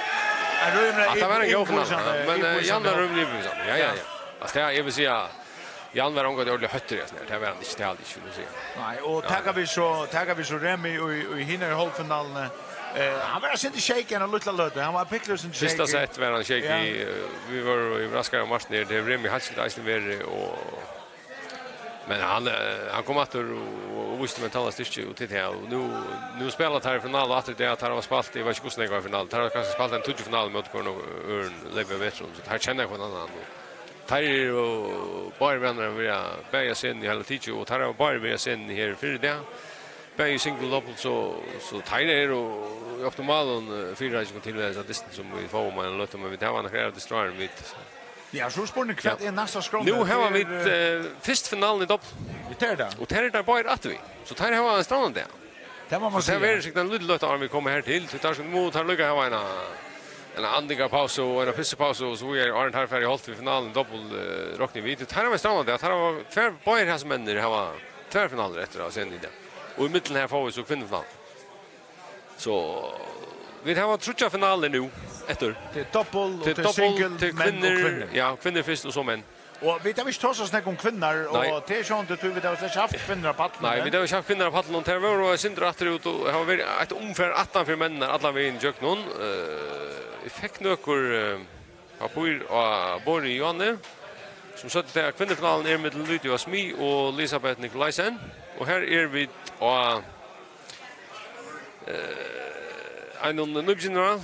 Ein rímiliga At tað var ein góð yvirvísandi, finale, men, eh, Jan var yvirvísandi. Rímiliga yvirvísandi. Ja, ja, Ja. ja. Altso, tað, eg vil siga, Jan var ongantíð ordiliga hóttur, ja, tað var hann ikki, tað haldi eg ikki, vil eg siga. Nei, og taka vit so, taka vit so Remi í, í hinari hálvfinaluni, eh, hann var eitt sindur shaky eina lítla løtu, hann var púra eitt sindur Fyrsta shaky. sett var hann shaky, Ja. eh, vit vóru yvirraskaðir av Martin her, tað hevur Remi heilt sikkurt eisini verið, og, men hann, eh, hann kom aftur og, og vísti mentala styrki og til tað, og nú, nú spæla teir finalu aftur, tað er at teir hava spælt, eg veit ikki hvussu nógv finalu, teir hava kanska spælt eini tíggju finalur móti hvørjum øðrum, leypa av vetrum, so teir kenna hvønn annan, og teir eru báðir vanir at vera bæði á scenuni í heila tikið, og teir hava báðir verið á scenuni her fyrr í dag, bæði í single og double, so, so teir eru í optimalum, eh, fyrireikinum til hesa dystin sum vit fáa um eina løtu, men vit hava nakrar aðrar dystir áðrenn vit Ja, so er spurningurin, hvat Ja. er næsta skránni? Nú hava Tað vit, er, eh, fyrst finaluna í double, Vit er tað. og teir eru teir báðir aftur við, so teir hava ein strangan dag. Tað má man So tað siga. verður sikkurt ein lítil løta áðrenn vit koma her til, tí teir skulu, mugu teir líka hava eina, eina andingarpausu og eina pissupausu, og so er áðrenn teir fara í holt við finaluna í double, eh, rokni vit. Teir hava ein strangan dag, teir hava tvær, báðir hasir menninir hava tvær finalur eftir av scenuni í dag. Og í millum her fáa vit so kvinnufinaluna. So vit hava tríggjar finalur nú eftir. Tað er double og Tað er tað er double, single, tað er menn og kvinnur, kvinnur. ja, kvinnur fyrst og so menn. Og vit hava ikki tosað so nógv um kvinnur, Nei. og tað er sjálvandi tí vit hava slett ikki havt kvinnur á pallinum, Nei, men vit hava ikki havt kvinnur á pallinum, og tær vóru eitt sindur afturút, og hava verið eitt umfar aftan fyri menninar allan vegin ígjøgnum. Eh, eg fekk nøkur, eh, pappír á borðið í Johanne, sum søgdu tað, at kvinnufinaluna er millum Lydia Smee og Elisabeth Nicolaisen, og her eru vit á eh, einum nýbyrjara,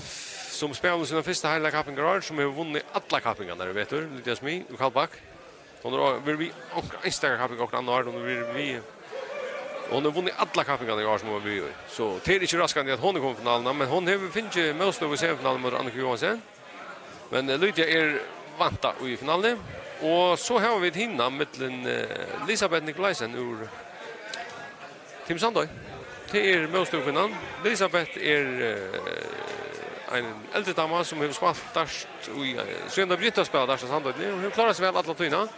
sum spælir sína fyrstu heiløgu kapping í ár, sum hevur vunnið allar kappingarnar í vetur, Lydia Smee úr Kaldbak. Hon hevur verið við í onkra einstaka kapping okkurt annað ár, hon hevur verið við, og hon hevur vunnið allar kappingarnar í ár, sum hon var við í. So tað er ikki raskandi, at hon er komin í finaluna, men hon hevur fingið mótstøðu í semifinaluni móti Anniku Johansen. Men, eh, Lydia er væntað í finaluni. Og so hava vit hina millum, eh, Elisabeth Nicolaisen úr Team Sandoy. Tað er mótstøðukvinnan. Elisabeth er, eh, ein eldri dama, sum hevur spælt dart í, eh, síðan tað begynti at spæla dart á Sandoynni. Hon hevur klárað seg væl alla tíðina.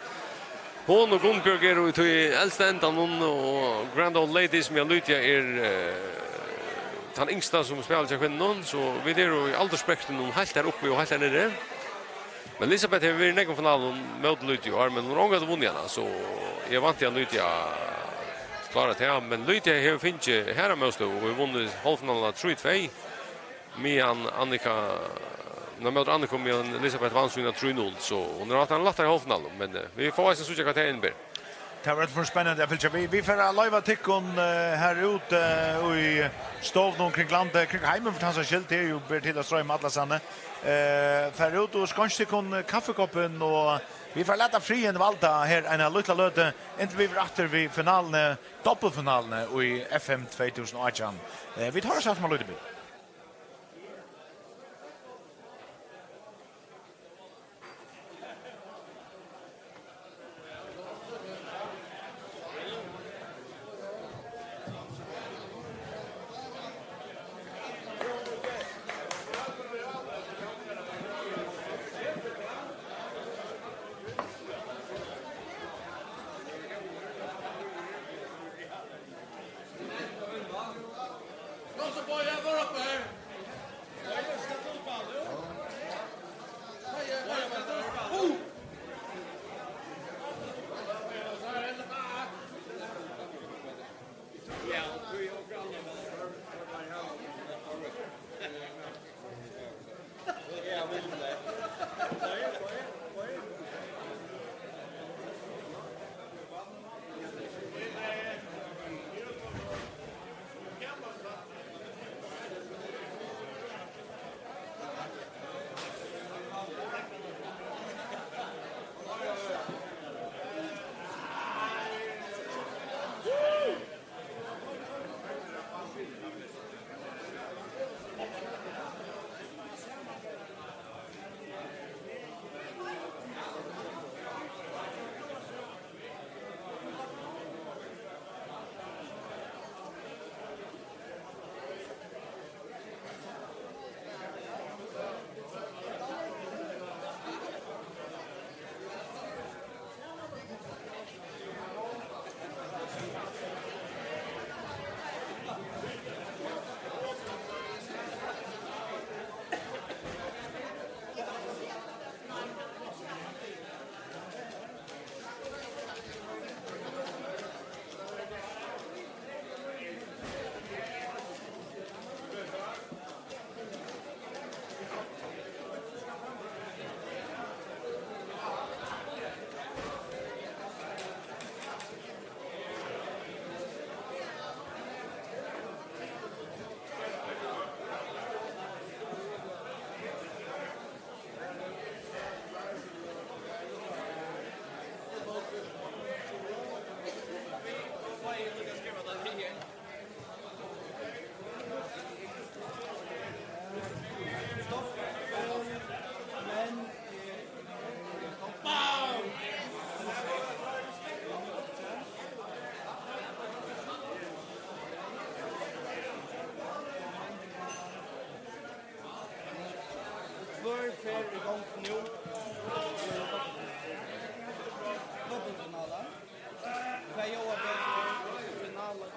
Hon og Gunnbjørg eru í tí elsta endanum, og Grand Old Ladies, sum eg líka, er, eh, tann yngsta, sum spælir hjá kvinnunum, so vit eru í aldursspektrinum heilt har uppi og heilt har niðri. Men Elisabeth hevur verið í nógvum finalum móti Lydia í ár, men hon hevur ongantíð vunnið hana, so eg vænti, at Lydia klárar tað. Men Lydia hevur fingið harða mótstøðu og hevur vunnið hálvfinaluna trý tvey. Meðan Annika, nei, móti Anniku, meðan Elisabeth vann sína trý null, so hon er átt ein lættari hálvfinalu, men, eh, vit fáa eisini síggja, hvat tað inniber. Tað var for spennandi at fylgja. Vit, vit fara at loyva tykkum, eh, her út, eh, í stovuna kring landið, kring heimin for tann saks skyld, tað er jo ber til at stroyma allastaðni. Eh, fara út og skeinkja tykkum kaffikoppin, og vit fara lata friðin valda her eina lítla løtu, inntil vit verða aftur við finaluni, doppeltfinaluni í F M tvey túsund og átjan. Eh, vit hoyrast aftur um eitt lítið bil. Fer í gongd nú. Dupultfinala. Hvat ljóðar betur? Finala.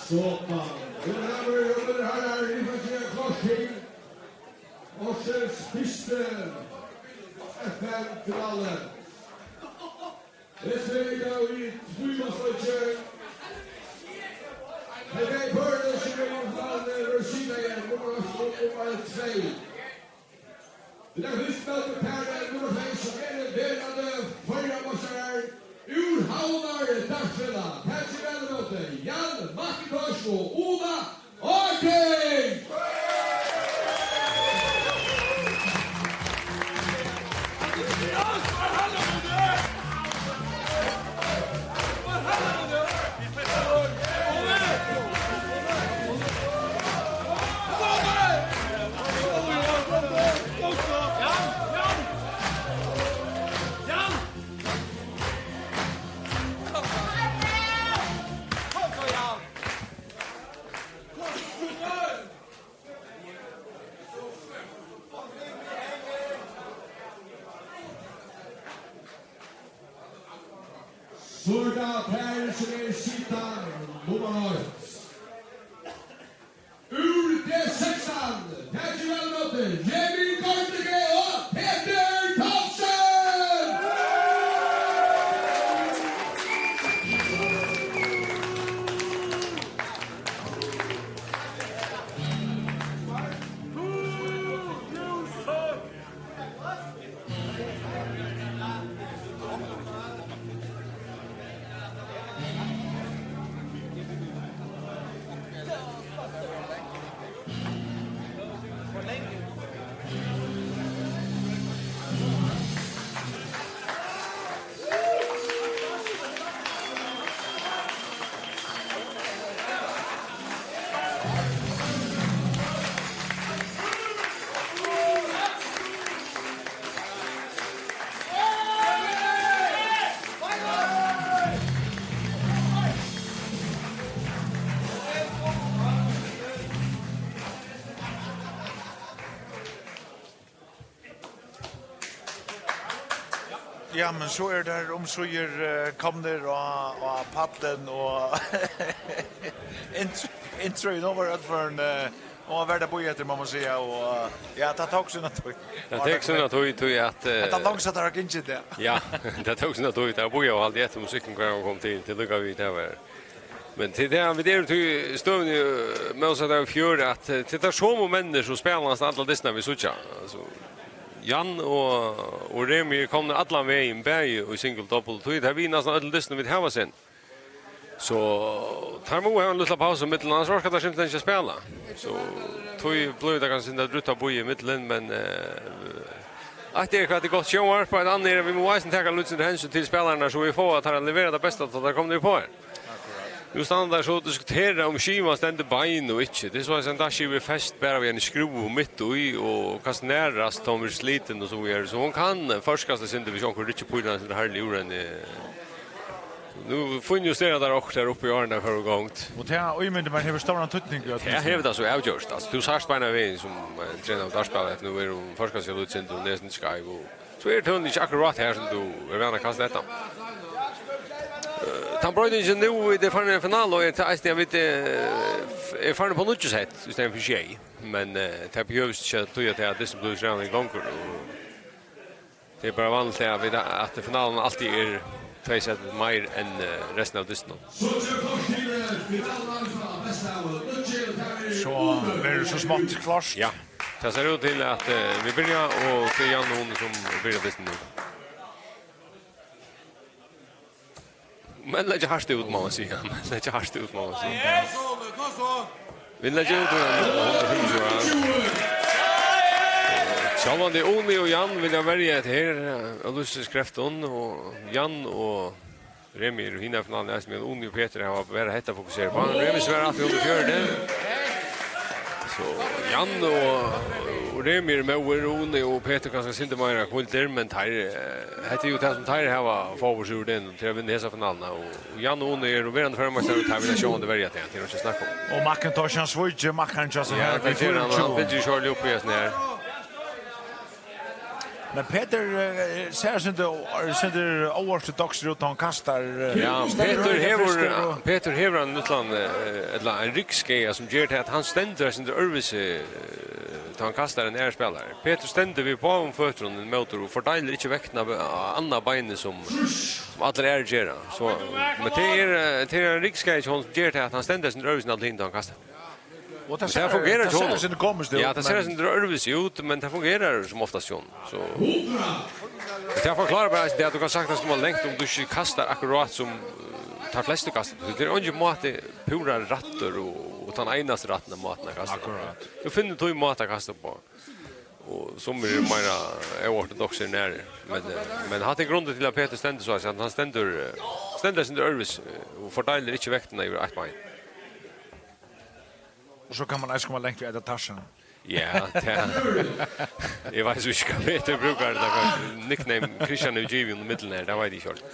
Sådan. Nú hava vit, nú hava vit, nú hava vit fingið eitt kort til. Ársins fyrstu F M-finalu. Vit spæla í tvímansleiki. Her er Børnir, sum er í finaluni, vit sita í nummar eitt og nummar tvey. Vit taka fyrst móti pari nummar tvey, sum eru verandi føroyameistarar úr Havnar Dartsfelags. Takið væl ímóti Jan Macintosh og Una Orting! So er tað parið, sum er sitandi, nummar eitt. Úr D sekstan, takið væl ímóti, Remi Gaardlykke og Petur Thomsen! Ja, men so eru teir umsíðir, eh, komnir á, á pallin og int-, introið, nú var øll farin, eh, nú var vert at bíða eftir, má man siga, og, eh, ja, tað tók sína tíð. Tað tók sína tíð, tí at, eh, hetta longsta, tað var gingið, ja. Ja, tað tók sína tíð, tað var bíða og haldið eftir musikkin, hvar hann kom til, til líka við, tað var. Men til tað, vit eru tí støðuni, eh, mótsatt av í fjør, at, eh, til teir somu menninir, sum spæla næstan allar dystirnar vit síggja. Altso, Jan og, og Remi eru komnir allan vegin, bæði í single, double, tí teir vinna næstan øllum dystunum vit hava sent. So teir mugu hava eina lítla pausu ímillum, annars orka teir simpelthen ikki at spæla. So tí blívur tað kanska eitt sindur drúgt at bíða ímillum, men, eh, eitt er, hvat er gott sjónvarp, og eitt annað er, at vit mugu eisini taka lítið sindur hensyn til spælararnar, so vit fáa teir at levera tað besta, tá teir komnir uppá her. Nú standa teir so og diskutera, um skivan stendur bein og ikki. Tað er so, at henda skiva er fest bara við eini skrúvu mitt í, og kanska nærast, tá hon verður slitin og so víðari. So hon kann førkast eitt sindur, hvis onkur rykkir píluna eitt sindur harðliga úr henni. Nú fínjustera teir okkurt her uppi, áðrenn teir fara í gongd. Og tað, ímyndin, man hevur stóran týdning í øllum. Tað hevur tað so avgjørt. Altso, tú sært beinanvegin, sum, eh, ein trenaður dartspælari, at nú er hon førkast eitt sindur, og nesin skeiv, og so er tønin ikki akkurát har, sum tú ert vanur at kasta hetta. Eh, tann broytingin nú, vit eru farin í ein finalu, er tað eisini, at vit, eh, f-, eru farin upp á níggju sett í staðin fyri sjey. Men, eh, tað behøvist ikki at týða tað, at dystin blívur so ræðuligur longur, og tað er bara vanligt, at vit, at finalan altíð er tvey sett meir enn, eh, restin av dystinum. So verður so smátt klárt. Ja, tað sær út til, at, eh, vit byrja, og tað er Jan Hone, sum byrjar dystin nú. Men leggja hart út, má man siga. Men leggja hart út, má man siga. Vit leggja út, og hundrað og fimmogtjúgu. Sjálvandi Uni og Jan vilja verja hetta her, eh, av lívsins kreftum, og Jan og Remi eru í hinari finaluni eisini, men Uni og Petur hava bara hetta at fokusera uppá. Remi svarar aftur í hundrað og fjøruti. So Jan og, og Remi eru móðir, Uni og Petur kanska eitt sindur meira hvíldir, men teir, eh, hetta er jú tað sum teir hava fáa úr degnum, til at vinna hesa finaluna. Og, og Jan og Uni eru verandi føroyameistarar, og teir vilja sjálvandi verja tað, tað er einki at snakka um. Og Macintosh, hann svíkir makkaran hjá sær her, hann fylgir sjálvandi upp í hesum her. Men Petur, eh, sær sindur, sindur óortodokser út, hann kastar, eh, Ja, stendur Petur og hevur, friskur og Petur hevur ein lítlan, eh, ella ein ryggskaða sum ger til at hann stendur eitt sindur øðrvísi, eh, tá hann kastar enn aðrir spælarar. Petur stendur við báðum føtunum móti og fordeilir ikki vektina á annað beinið sum, sum allir aðrir gera. So, men tað er, eh, tað er ein ryggskaði hjá honum sum ger til at hann stendur eitt sindur øðrvísi enn allir hinir tá hann kastar. Og tað Men tað sær, fungerar tað hjá sær honum. Sindur komiskt út, Ja, tað sær men sindur øðrvísi út, men tað fungerar sum oftast hjá honum. So. Tað forklárar bara, at tú kanst saktans koma langt um tú ikki kastar akkurát sum, eh, teir flestu kasta. Tað er eingin máti púra rættur og, og tann einasti rætti mátin at kasta. Akkurát. Tú finnur tín máta at kasta uppá. Og sum eru meira óortodoksir enn aðrir. Men, eh, men hatta er grundin til at Petur stendur so, at hann stendur, eh, stendur sindur øðrvísi, eh, og fordeilir ikki vektina yvir eitt bein. Og so kann man eisini koma langt við Edda Tarsen. Ja, tað. Eg veit so ikki, hvat Petur brúkar, tað er kanska nickname Christian hevur givið honum í miðjuni her, tað veit eg ikki heilt.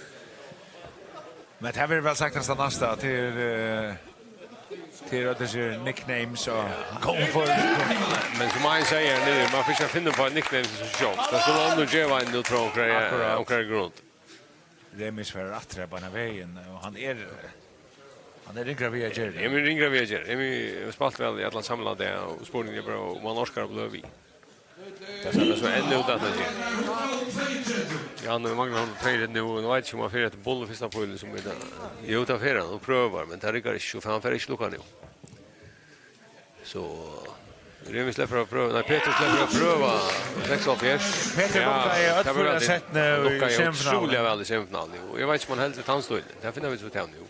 Men tað verður væl sagt, at tað næsta til, eh, til at tað er nicknames og kom for. Men sum ein sigur nú, man fer ikki at finna uppá nicknames sum sjálv. Tað skal man nú geva ein nú, trúgvi eg, Akkurát. Onkran grund. Remi svarar aftur her beinanvegin, og hann er, hann er ringur við at gera. Remi er ringur við at gera. Remi hevur spælt væl í allan samlaðan dag, og spurningurin er bara, um hann orkar at blíva við. Tað sær so enn út at hann ger. Ja, nú manglar hann tvey reyð nú, og nú veit eg ikki, um hann fer eftir bóli fyrsta pílin, sum er tað. Jú, tað fer hann, og prøvar, men tað riggar ikki, so hann fer ikki lukka nú. So, Remi sleppur at prøva, nei, Petur sleppur at prøva, seks og hálvfjerðs. Petur Ja, lukkaði tað var øll fyri at sett nú í lukkaði semifinaluni. Ótrúliga væl í semifinaluni, og eg veit ikki, um hann heldur tann stílin. Tað finna vit so til nú.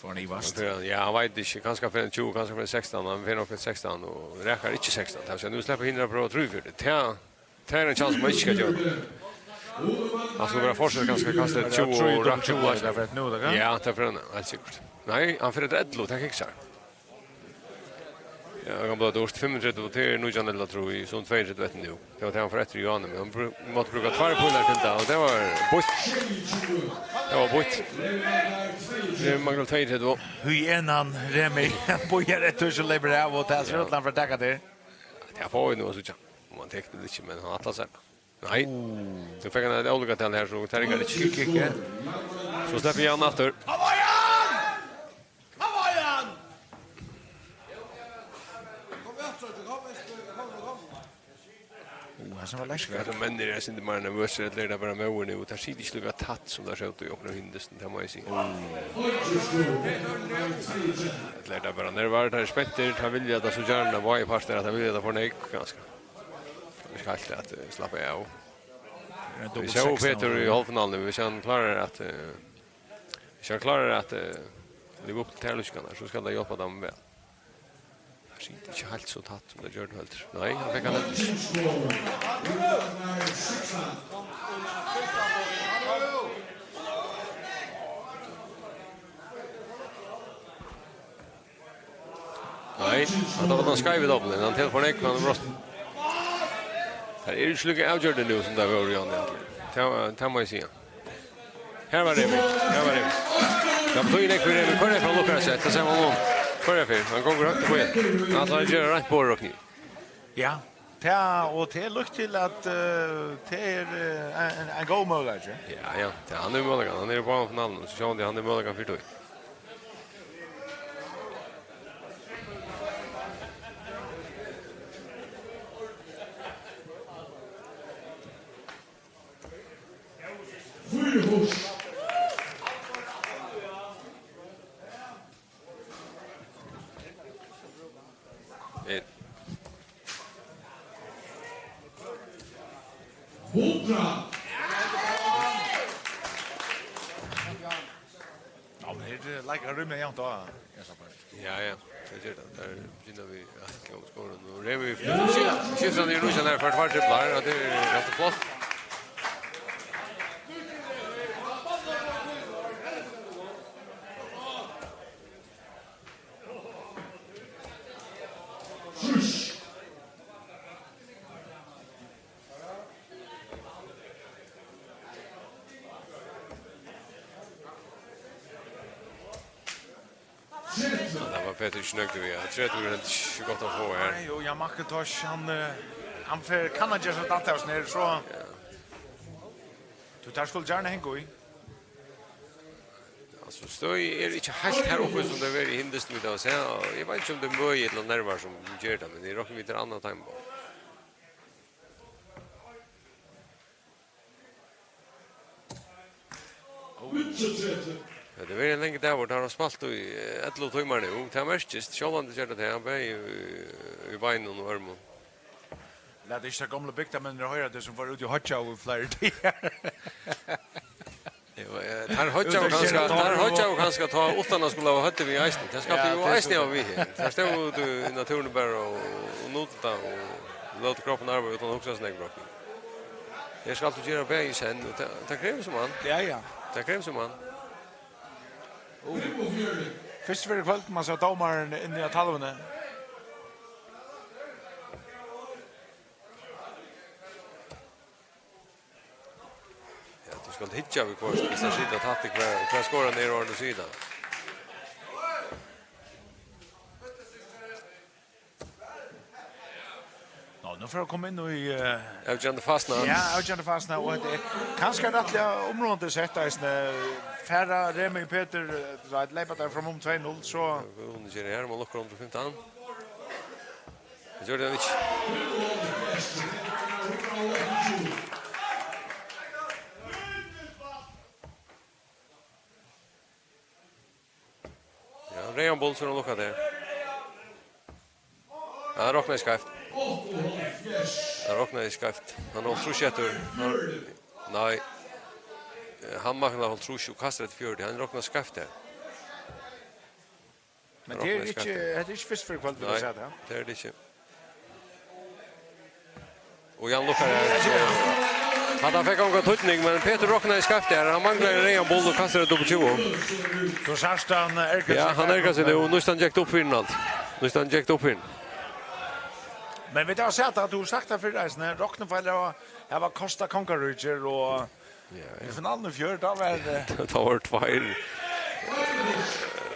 Fór hann ivast? Hann fer, ja, hann veit ikki, kanska fer hann tjúgu, kanska fer hann sekstan, hann fer nokk sekstan og rakar ikki sekstan. Tað vil siga, nú sleppur hinir at prøva trýogfjøruti. Tað, tað er ein kjans, man ikki skal gera. Hann skal bara fortseta kanska kasta Ja, tjúgu trýogtjúgu og rakka tjúgu, tað er for nú, tað kann. Ja, tað fer hann, heilt sikkurt. Nei, hann fer eftir ellivu, tað kiksar. Ja, hann kann blíva dýrt. Fimmogtretivu, og tað er nítjan ella trý, so tveyogtretivu eftir nú. Tað var tað, hann fór eftir Johanne, men hann bru-, mátti brúka tveir pílar til tað, og tað var býtt. Tað var býtt. Tað manglar tveyogtretivu. Hyenan Remi, hann bíðar eftir, so leypur av, og tað er Ja. Ruttland for at taka tað. Tað fáa vit nú at síggja. Um hann tekur tað ikki, men hann ætlar sær. Nei. Nú fekk hann eitt álíka tal her, so tað riggar ikki. Kick, kick, ja. So sleppur Jan aftur. Hann var Jan! Hann var Jan! Kom, kom, kom, kom. Ó, hann var lekkert. Hvat um menn eru eitt sindur meira nervøsir, ella er tað bara móðin, og teir sita ikki líka tætt sum teir sótu í onkrum hindistum, tað má eg siga. Ella er tað bara nervar, teir eru spentir, teir vilja tað so gjarna, báðir partar, at teir vilja tað for nógv, kanska. Tað er ikki heilt at, eh, slappa av. Vit sóu Petur í hálvfinaluni, viss hann klárar at, eh, viss hann klárar at, eh, liva upp til tær lýsingarnar, so skal tað hjálpa teimum væl. Teir sita ikki heilt so tætt sum teir gjørdu heldur. Nei, hann fekk hann heldur ikki. Nei, hatta var tann skeivi dobbulin. Hann telur for nógv, hann er brotnað. Teir eru ikki líka avgjørdir nú, sum teir vóru, Jan, í allir. Tað, tað má eg siga. Her var Remi, her var Remi. Tað betýðir nógv fyri Remi. Hvør er hann lukkar seg? Tað sær man nú. Hvør er fyri? Hann gongur høgt upp á ein. Hann ætlar at gera reint borð og knív. Ja, tað, og tað er líkt til at, eh, tað er, eh, ein, ein, ein góð møguleiki. Ja, ja. Ja, hann er møguleikin. Hann er í báðum finalunum, so sjálvandi hann er møguleikin fyri tí. Ein. Hundrað. Ja, men her, eh, leikar rímiliga javnt á, ja, so bara. Ja, ja, tað ger tað. Tað er byrjað við at góða skoran. Og Remi skiftir hann í rúsjan her, fær tveir triplar, og tað er rætt og flott. Ja, tað var Petur ikki nøgdur við. Ja, tretivu er heldur ikki gott at fáa her. Nei, og Jan McIntosh, hann, eh, hann fer, kann hann gera seg datt av seg nær, so. Ja. Tú, teir skulu gjarna hanga í. Altso, støðið er ikki heilt her uppi, sum tað var í himdistin, vit hava sæð, og eg veit ikki, um tað er møði ella nervar, sum ger tað, men eg rokni við, tað er annað teimum. Ja, tað verður ein langur dagur, teir hava spælt í, eh, ellivu tímar nú. Tað merkist, sjálvandi ger tað tað, bæði í, í beinum og ørmum. Lat ikki teir gomlu bygdarmenn hoyra tað, sum var úti í Hoyggjaá í fleiri dagar. Jú, eh, teir hoyggjaðu kanska, teir hoyggjaðu kanska tá, uttan at skula hava høvdið við eisini. Teir skuldu jú eisini hava við her. Teir stóðu úti í náttúruni bara og, og nutu tað og lótu kroppin arbeiða uttan at hugsa so nógv um kroppin. Her skalt tú gera bæði í senn, og tað, tað krevur sum mann. Ja, ja. Tað krevur sum mann. Fyrst fyri kvøld, man sær dómarin inni á talvuni. Ja, tú skalt hyggja við hvørt, viss tað situr tætt í hvar, hvar skoran er, og tú sær tað. Nå, nú fer at koma inn í, eh, avgerandi fasuna. Ja, avgerandi fasuna, og tað er kanska rættiliga umráðandi sett, eisini. Fara Remi og Petur, eh, at leypa teir fram um tvey null, so. Hon ger her, man lukkar um til fimtan. Tað gjørdi hann ikki. Ja, Reyðan Bull, so er hann lukkað har. Ja, hann roknaði skeivt. Hann roknaði skeivt. Hann er hálvtrýss eftir. Hann, nei. Eh, hann manglar hálvtrýss og kastar eftir fjøruti. Hann roknaði skeivt har. Men tað er ikki, hetta er ikki fyrst fyri kvøld, vil eg siga tað. Nei, tað er tað ikki. Og Jan lukkar her. Hatta fekk ongan týdning, men Petur roknaði skeivt har. Hann manglar ein reyðan bull og kastar eitt upp í tjúgu. So sært hann ergrar seg. Ja, hann ergrar seg nú. Nú er hann gekk upp fyri hann. Nú er hann gekk upp fyri hann. Men vit hava sæð at tú hevur sagt tað fyrr, eisini. Roknifeilir hava, hava kostað kongaríkir og Ja, ja. Í finaluni í fjør, tá var, eh, tá var tveir, eh,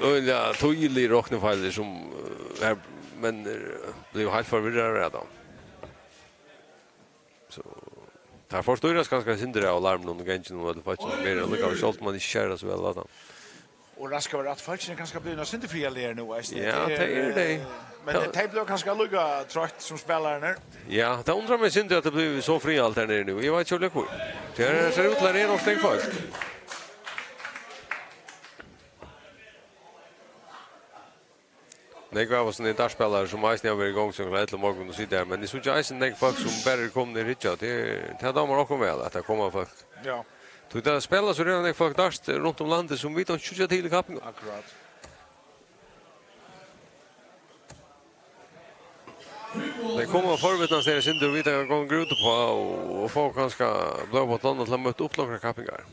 øgiliga týðiligir roknifeilir sum, eh, her, menn, eh, blivu heilt forvirraðir av tí. So, tað forstýrast kanska eitt sindur av larminum og ganginum og øllum fólkinum sum er, og líka sjálvt um man ikki sær tað so væl, at Og rætt skal vera rætt, fólkini eru kanska blivin eitt sindur friðarligari nú, eisini. Ja, tað eru tey. Eh, men tey blíva kanska líka troytt sum spælararnir. Ja, tað undrar meg eitt sindur, at tað blívur so friðarligt har niðri nú. Eg veit ikki, hví. Tað er, sær út til, at tað er nógv fólk. Nógv av okkum eru dartspælarar, sum eisini hava verið í gongd síðan klokkan ellivu í morgun og sita har, men eg síggi eisini nógv fólk, sum bara eru komin at hyggja. Tað er, tað dámar okkum væl, at tað koma fólk. Ja. Tí tað spæla so rættiliga nógv fólk dart rundt um landið, sum vit ikki síggja til í kappingum. Akkurát. Tey koma og forvitna seg eitt sindur, vita hvat gongur út uppá, og, og fáa kanska blóð uppá tonnina til at møta upp til onkrar kappingar.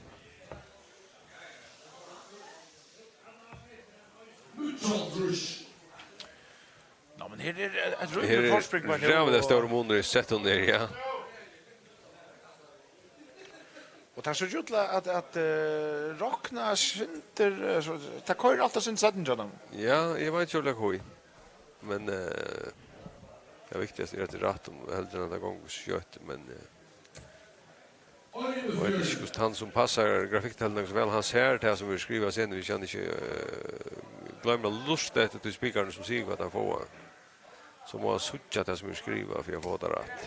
Ná, men her er eitt Her rímiligt er forspring, men ræðuliga og stórur munur í settunum her, ja. Og tað sær út til at, at, eh, rokna eitt sindur, eh, so, tað koyrir alt eitt sindur seinni hjá teimum. Ja, eg veit ikki hví. Men, eh, tað viktigasta er, at tað er rætt um, heldur enn at tað gongur skjótt, men, eh, eg veit ikki, hvussu hann sum passar grafikktelningina so væl, hann sær tað sum verður skrivað seinni, hvis hann ikki, eh, gloymir at lurta eftir tí spikaranum sum sigur, hvat teir fáa. So má hann síggja tað sum er skrivað fyri at fáa tað rætt.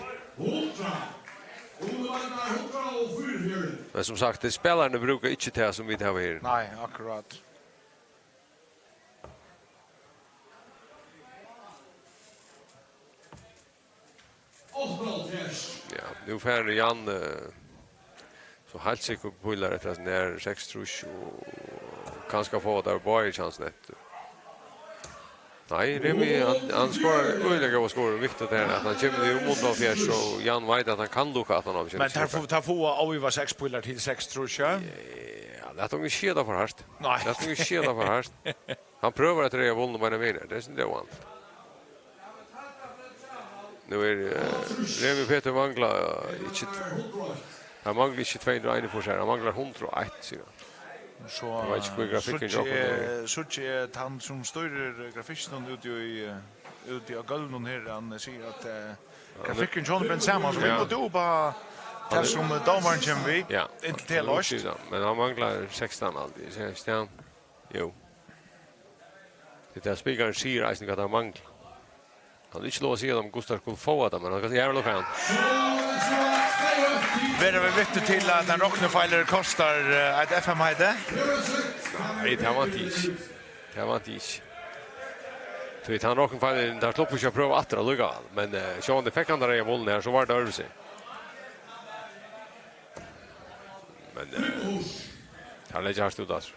Men sum sagt, tey spælararnir brúka ikki tað sum vit hava her. Nei, akkurát. Ja, nú fær Jan, eh, so heilt sikkurt pílar eftir at nær seksogtrýss og kanska fáa teir báðir kjansina eftir. Nei, Remi, hann, hann skorar øgiliga góðar skorar, viktigt her, at hann kemur í um hundrað og hálvfjerðs, og Jan veit, at hann kann lukka aftan á, men teir fáa, teir fáa áivað seks pílar til seksogtrýss, ja? Ja, lat okkum ikki siga tað for hart. Nei. Lat okkum ikki siga tað for hart. Hann prøvar at reyða bolin beina vegin her. Tað er sindur óvant. Nú er, eh, Remi Petur mangla, eh, ikki t-, hann manglar ikki tvey hundrað og einogfýrs her. Hann manglar hundrað og eitt, sigur hann. So, eg veit ikki, hví grafikkurin hjá okkum er, síggi eg tann, sum stýrir grafikkinum úti í, eh, úti á gólvinum her, hann sigur, at, eh, grafikkurin hjá honum brennur saman, so vit, ja, mugu trúgva upp á tað, sum dómarin kemur við, ja, inntil tað er loyst. Men hann manglar sekstan altíð, sekstan. Jú. Tí tað spikarin sigur eisini, hvat hann manglar. Hann hevur ikki lov at siga, um Gustav skuldi fáa tað, men hann kann siga, "Her, lukka hann." Verða vit vitni til, at ein roknifeilur kostar, eh, eitt F M-heiti? Nei, tað vænti eg ikki. Tað vænti eg ikki. Tí tann roknifeilin, teir sluppu ikki at prøva aftur allíkavæl. Men, eh, sjálvandi fekk hann tað reyða bolin her, so var tað øðrvísi. Men, eh, teir leggja hart út, altso.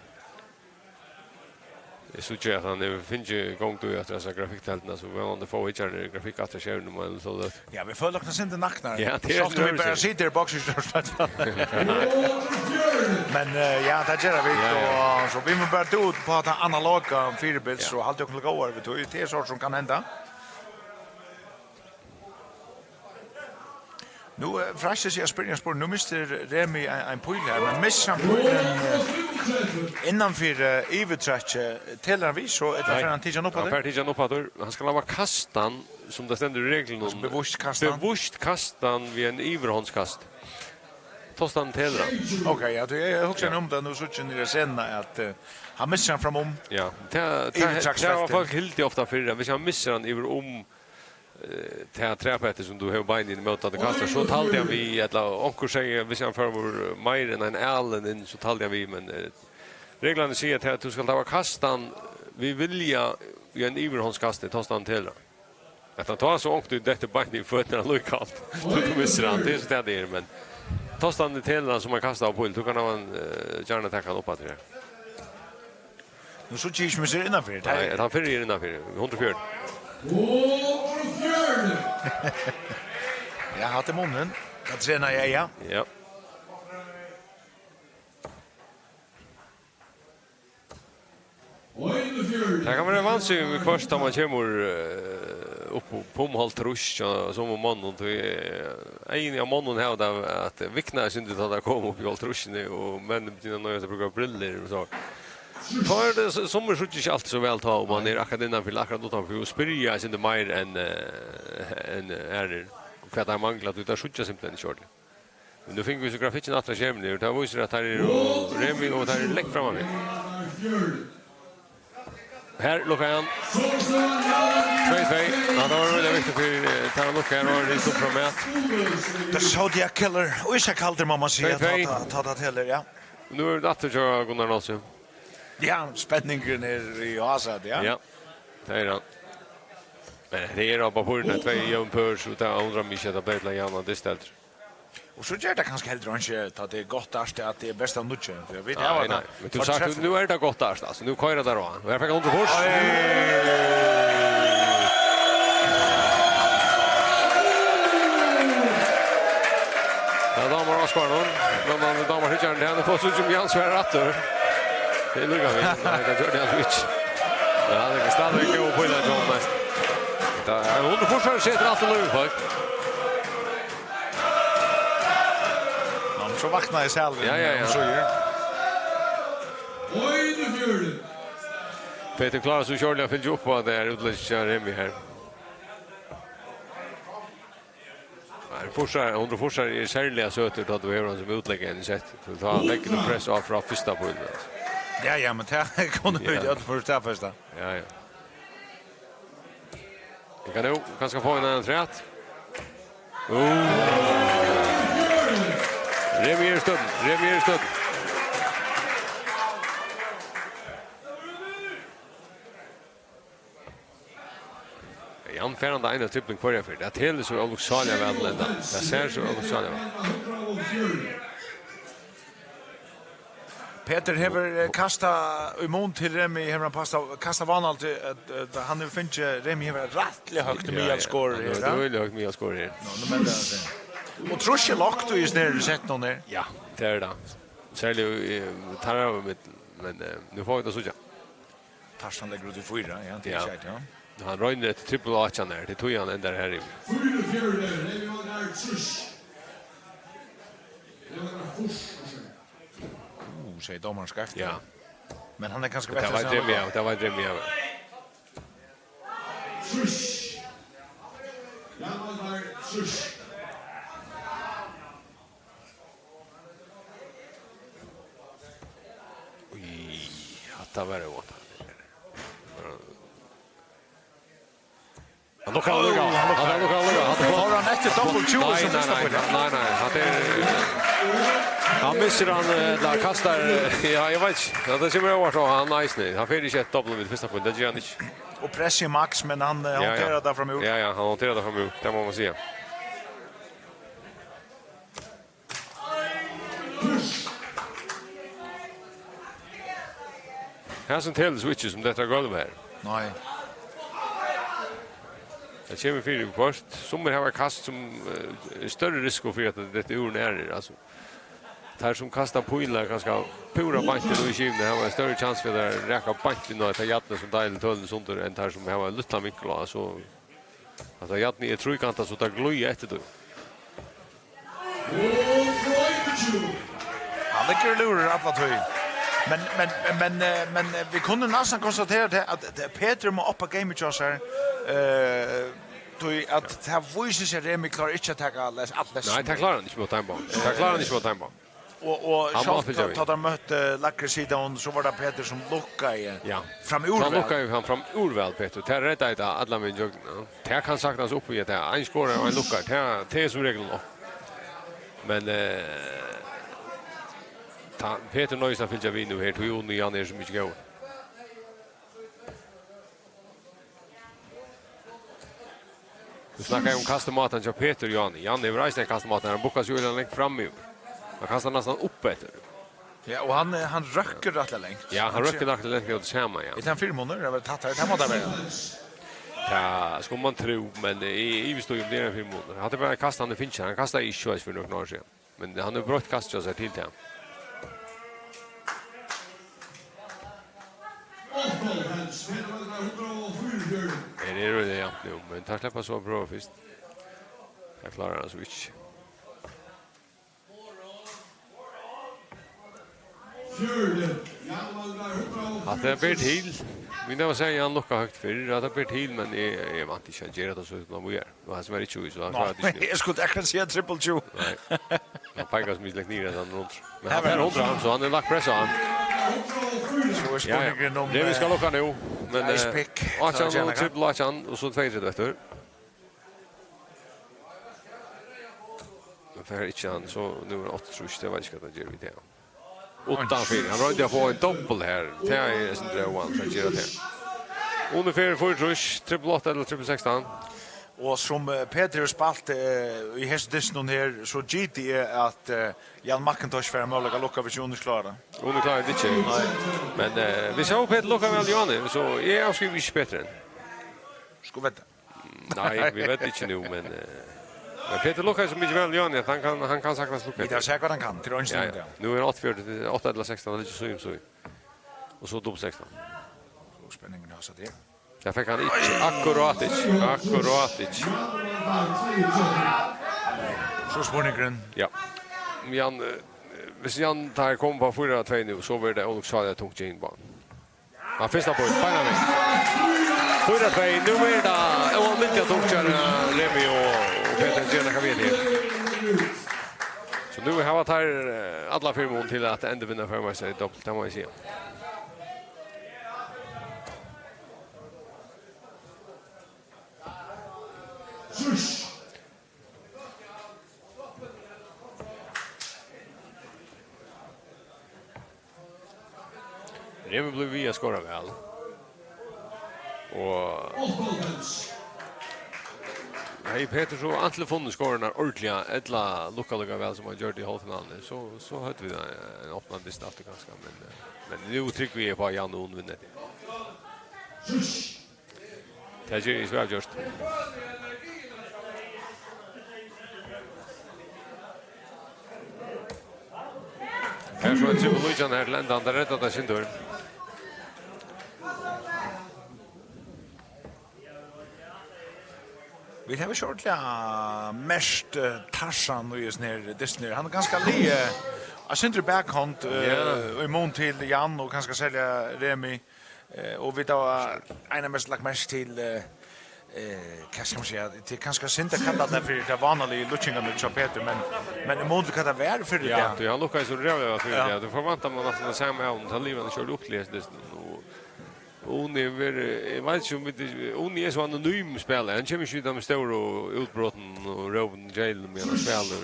Eg síggi, at hann hevur fingið gongd í eftir hesa grafikkteldina, so vónandi fáa vit ikki grafikk aftur á skermin, men so tað. Ja, vit føla okkum eitt sindur naknar. Ja, tað er sjálvt um vit bara øðrvísi. Sita í boksishorts. Men, eh, ja, tað gera vit, ja, ja. Og so vit mugu bara trúgva upp á tað analoga fyribils, ja, og halda okkum til góðar við tí. Tað er sovorðið sum kann henda. Nú, eh, freistist eg at spyrja ein spurning. Nú mistir Remi ein, ein píl her, men missir hann pílin, eh, innanfyri, eh, yvirtrekkið, telur hann við, so ella fær hann tikið hann upp aftur? Nei. Hann fær tikið hann upp aftur. Hann skal hava kastað hann, sum tað stendur í reglunum. Altso, bevíst kastað hann. Bevíst kastað hann við ein yvirhondskast. Tá stendur telur hann. Ok, ja, tú, eg, eg hugsi, ja, um tað, nú síggi eg niðri á scenuna, at, eh, hann missir hann framum. Ja, tað, tað, yvirtrekksfeltið. Tað hava fólk hildið ofta fyrr, at viss hann missir hann yvir um, eh, tað træpettið sum tú hevur beinið inn ímóti, at tú kastar, so taldi hann við, ella onkur segði, viss hann fór meir enn ein alin inn, so taldi hann við, men, eh, reglurnar siga, at tú skalt hava kastað hann við vilja í ein yvirhondskasti, tá stendur telur hann. At hann tá so onkuntíð dettur beint í føtur allíkavæl, tú, tú missir hann, tað er so tað tað er, men tá stendur telur hann sum ein kastaðan píl, tú kanst hava hann, eh, gjarna taka hann upp aftur her. Nú síggi eg ikki, um eg siti innanfyri. Nei, at hann fyrr er innanfyri. Hundrað og fjøruti. Hundrað og fjøruti! Ja, hatta er munin. Tað trena eg, ja. Ja. Einogfjøruti. Tað kann vera vanskið viðhvørt, tá man kemur, eh, upp, upp um hálvtrýss, ja, sum um monnum, tí, eh, eyguni á monnum hava tað at vikna eitt sindur, tá teir koma upp í hálvtrýssini, og menn byrja at noyðast at brúka brillur og so. Tá er tað s-, summir síggja ikki altíð so væl, tá, um man er akkurát innanfyri, akkurát uttanfyri, og spyrja eitt sindur meir enn, eh, enn aðrir, hvat teir mangla, tí teir síggja simpulthen ikki ordiliga. Men nú fingu vit so grafikkin aftur á skermin, og tað vísir, at teir eru, Remi, og teir eru langt framman við. Her lukkar hann. Tvey tvey. Ja, tað var veldig viktigt fyri, eh, teir at lukka her og rísa upp frammat. The Zodiac Killer. Og ikki kaldur, má man siga, tvey tvey. Tá, tá, tá, tá, telur, ja. Nú er tað aftur hjá Gunnar Nolsøe. Ja, spenningurin er í hásæti, ja. Ja, tað er hann. Men tað er á pappírinum tvey jøvn pør, so tað undrar meg ikki, at tað bleiv til ein javnan dyst heldur. Og so ger tað kanska heldur ikki, tá tað er gott dart, at tað er best av níggju. Fyri vit hava nei, nei. Men tú sagt, nú er tað gott dart, altso. Nú koyra teir á. Og her fekk hann hundrað og fýrs. Tað dámar áskoðarunum, men tað dámar hyggjaranum. Hann hevur fingið seg ein Jan Sverre aftur. Tað er líka við. Nei, tað gjørdi hann ikki. Ja, tað er stadigvæk góð píla, John, næst. Tað er hundrað og fýrs, setir alt í lív, fólk. Nú, so vaknaði salurin, ja, ja, ja. Sum man sigur. Petur klárar so skjótt at fylgja upp á tað her útlegginum hjá Remi her. Nei, fýrsar, hundrað og fýrsar er serliga søtur, tá tú hevur hann sum útlegg í einum seti. Tí tá leggur tú press á frá fyrsta píl, altso. Ja, ja, men tað kunnu vit øll fyrst staðfesta. Ja, ja. Vit kunnu nú kanska fáa ein annan afturat. Uh. Remi er í støddum, Remi er í støddum. Jan fær handa eina tripling hvørja ferð. Tað telur so ólukksáliga væl til enda. Tað sær so ólukksáliga væl. Petur hevur, eh, kastað í mun til Remi, hevur hann kastað, kastað vanligt, eh, eh, hann hevur fingið, Remi hevur rættiliga høgt miðalskor her, ja. Rættiliga høgt miðalskor her. Nú, nú meldar hann seg. Og trýstið er lágt í hesum her settinum her. Ja, tað er tað. Serliga, eh, tær eru við, men, eh, nú fáa vit at síggja. Tarzan leggur út í fýra, ja, tað er skjótt, ja. Hann roynir eftir trippul átjan her, tað er tí hann endar her í. Fýraogfjøruti, Levi Van Gaard, trýss. Levi Van Gaard, fýrs, varsågod. Segði dómarin skeivt. Ja. Men hann er kanska betri enn hann var. Tað var dreymi, ja. Tað var dreymi, ja. Trýss. Jan Valgarð, trýss. Í, hatta var óvæntað. Hann lukkar, hann lukkar. Hann lukkar, hann lukkar. Hann fór hann eftir double tjúgu nei, sum nei, fyrsta nei, píla? Nei, nei, hann er, hann missir hann, eh, ella kastar, eh, ja, eg veit ikki. Ja, tað kemur óvart á hann eisini. Hann fer ikki eftir double við fyrsta píla, tað ger hann ikki. Og pressið Max, men hann, eh, ja, ja, handterar tað framúr. Ja, ja, hann handterar tað framúr, tað má man siga. Hasin telur so ikki sum detta gólv her. Nei. Tað kemur fyri viðhvørt. Summir hava kast sum, eh, er størri risiko fyri at tað dettur úr enn aðrir, altso. Teir sum kasta pílar kanska púra beint inn í skivuna, hava ein størri kjans fyri at raka beint inn á hetta jarnið sum deilir tølini sundur enn teir sum hava ein lítlan vinkul á, so Altso, jarnið er tríkantað, so tað glíða eftir tí. Hann liggur og lúrir alla tíð. Men, men, men, eh, men, eh, vit kunnu næstan konstatera tað, at, at Petur má upp á gameið hjá sær, eh, tí at tað vísir seg, at Remi klárar ikki at taka les-, alt lesið. Nei, tað klárar hann ikki móti teimum. Tað klárar hann ikki móti teimum. Og, og hann má sjálvt fylgja tá, við. Tá teir møttu Lækri Sidan, so var tað Petur sum lukkaði, ja, framúr væl. Hann lukkaði hann framúr væl, Petur. Tað reddaði tað allan vegin gjøgnum, ja. Tað kann saktans upp í at tað ein skorar og ein lukkar. Tað, tað er sum regel nokk. Men, eh, tá, Petur noyðist at fylgja við nú her, tí Uni Jan er so mikið góður. Tú snakkar um kastimátan hjá Petur, Jan. Jan hevur eisini ein kastimáta, hann bukkar seg øgiliga langt framyvir. Hann kastar næstan upp eftir. Ja, og hann, eh, hann røkkur rættiliga langt. Ja, hann røkkur rættiliga langt, ja, tað sama, ja. Er tað ein fyrimunur? Tað var tætt her, tað má tað vera. Ja, skuldi man trúð, men eg ivist í um tað er ein fyrimunur. Hatta er bara ein kast, hann er fingið. Hann kastaði ikki soleiðis fyri nøkrum árum síðan. Men hann hevur broytt kast hjá sær til tað. Her eru tey javnt nú, men teir sleppa so at prøva fyrst. Tað klárar hann so ikki. Hatta ber til. Vit hava sæð Jan lukka høgt fyrr, hatta ber til, men eg, eg vænti ikki, hann ger hatta so uttan víðari. Og hann sum er ikki í, so hann klárar tað ikki. Nei, eg skuldi akkurát siga triple tjúgu. Nei. Hann peikar sum ikki langt niður, hann rundt. Men hann fer undir hann, so hann er lagt press á hann. So er spurningurin um, Remi skal lukka nú. Men, eh, átjan og triple átjan, og so tveyogtretivu eftir. Men fer ikki hann, so nú er áttaogtrýss, tað veit eg ikki hvat hann ger við tað. Uttanfyri. Hann royndi at fáa ein doppel her. Tað er eitt sindur óvant at gera tað. Uni fer fýraogtrýss, triple átta ella triple sekstan. Og sum, eh, Petur hevur spælt, eh, í hesum dystinum her, so giti eg at, eh, Jan McIntosh fær ein møguleika at lukka, hvis Uni klárar. Uni klárar tað ikki. Nei. Men, eh, vit sóu Petur lukka væl, Jan, so eg avskrivi ikki Petur enn. Skulu vita. Nei, vit vita ikki nú, men, eh, men Petur lukkar so mikið væl, Jan, at hann kann, hann kann saktans lukka. Vit hava sæð hvat hann kann, til eingin ja, ja. Nú er áttaogfjøruti, átta ella sekstan, hann er ikki so, so. Og so dobbelt sekstan. Og spenningurin er so der. Tað fekk hann ikki. Akkurát ikki. Akkurát ikki. So spurningurin. Ja. Jan, eh, hvis Jan tar koma upp á fýra tvey nú, so verður tað ólukksáliga tungt hjá Jan. Hann fyrsta point, beinanvegin. Fýra tvey, nú er tað óalmindiliga tungt hjá, eh, Remi og, og Petur Jenaka við her. So nú hava teir, eh, allan fyrimun til at endurvinna førimeistaratitilin, tað má eg siga. Remi blívur við at skora væl. Og hevði Petur so antin funnið skorurnar ordiliga, ella lukkað líka væl, sum hann gjørdi í hálvfinaluni, so, so høvdu vit ein, ein opnan dyst aftur kanska, men, eh, men nú trúgvi eg upp á, at Jan Uni vinnur hetta. Tað ger eg so avgjørt. Her so ein trippul nítjan her til endan, tað reddar tað sindur. Vit hava ikki ordiliga merkt, eh, Tarzan í hesum her dystinum her. Hann er ganska liðugur. Eitt sindur bakhond, eh, ja, í mun til Jan og kanska serliga Remi. Eh, og vit hava eina mest lagt merki til, eh, eh, hvat skal man siga, tað er kanska synd at kalla tað fyri tað vanliga lukkingarnar hjá Petur, men, men í mun til hvat tað var fyri ja, tað. Tí hann lukkaði so ræðuliga fyri ja, tað. Tú forventar man næstan tað sama av honum, tá livir hann ikki upp til hesum dystin. Og Uni hevur verið, eg veit ikki um vit, Uni er so anonym spælari, hann kemur ikki við teimum stóru útbrotunum og rópum til meðan hann spælir.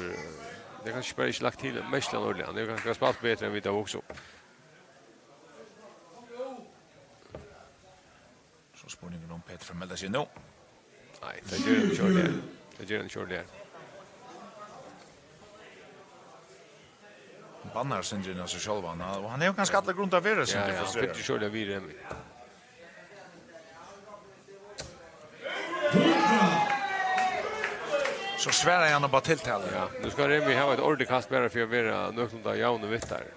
Tað er kanska bara ikki lagt til merkiligt ordiliga, hann hevur kanska spælt betri enn vit hava hugsað um. So spurningurin um Petur fer at melda seg nú. Nei, tað ger hann ikki ordiliga. Tað ger hann ikki ordiliga. Hann bannar eitt sindur inn á seg sjálvan, og hann hevur kanska allar grundir at vera eitt sindur frustreraður. Ja, ja, hann fylgir sjálvandi við Remi. So svarar hann upp á tiltalu. Ja, nú skal Remi hava eitt ordiligt kast bara fyri at vera nøkulunda javnur við teir.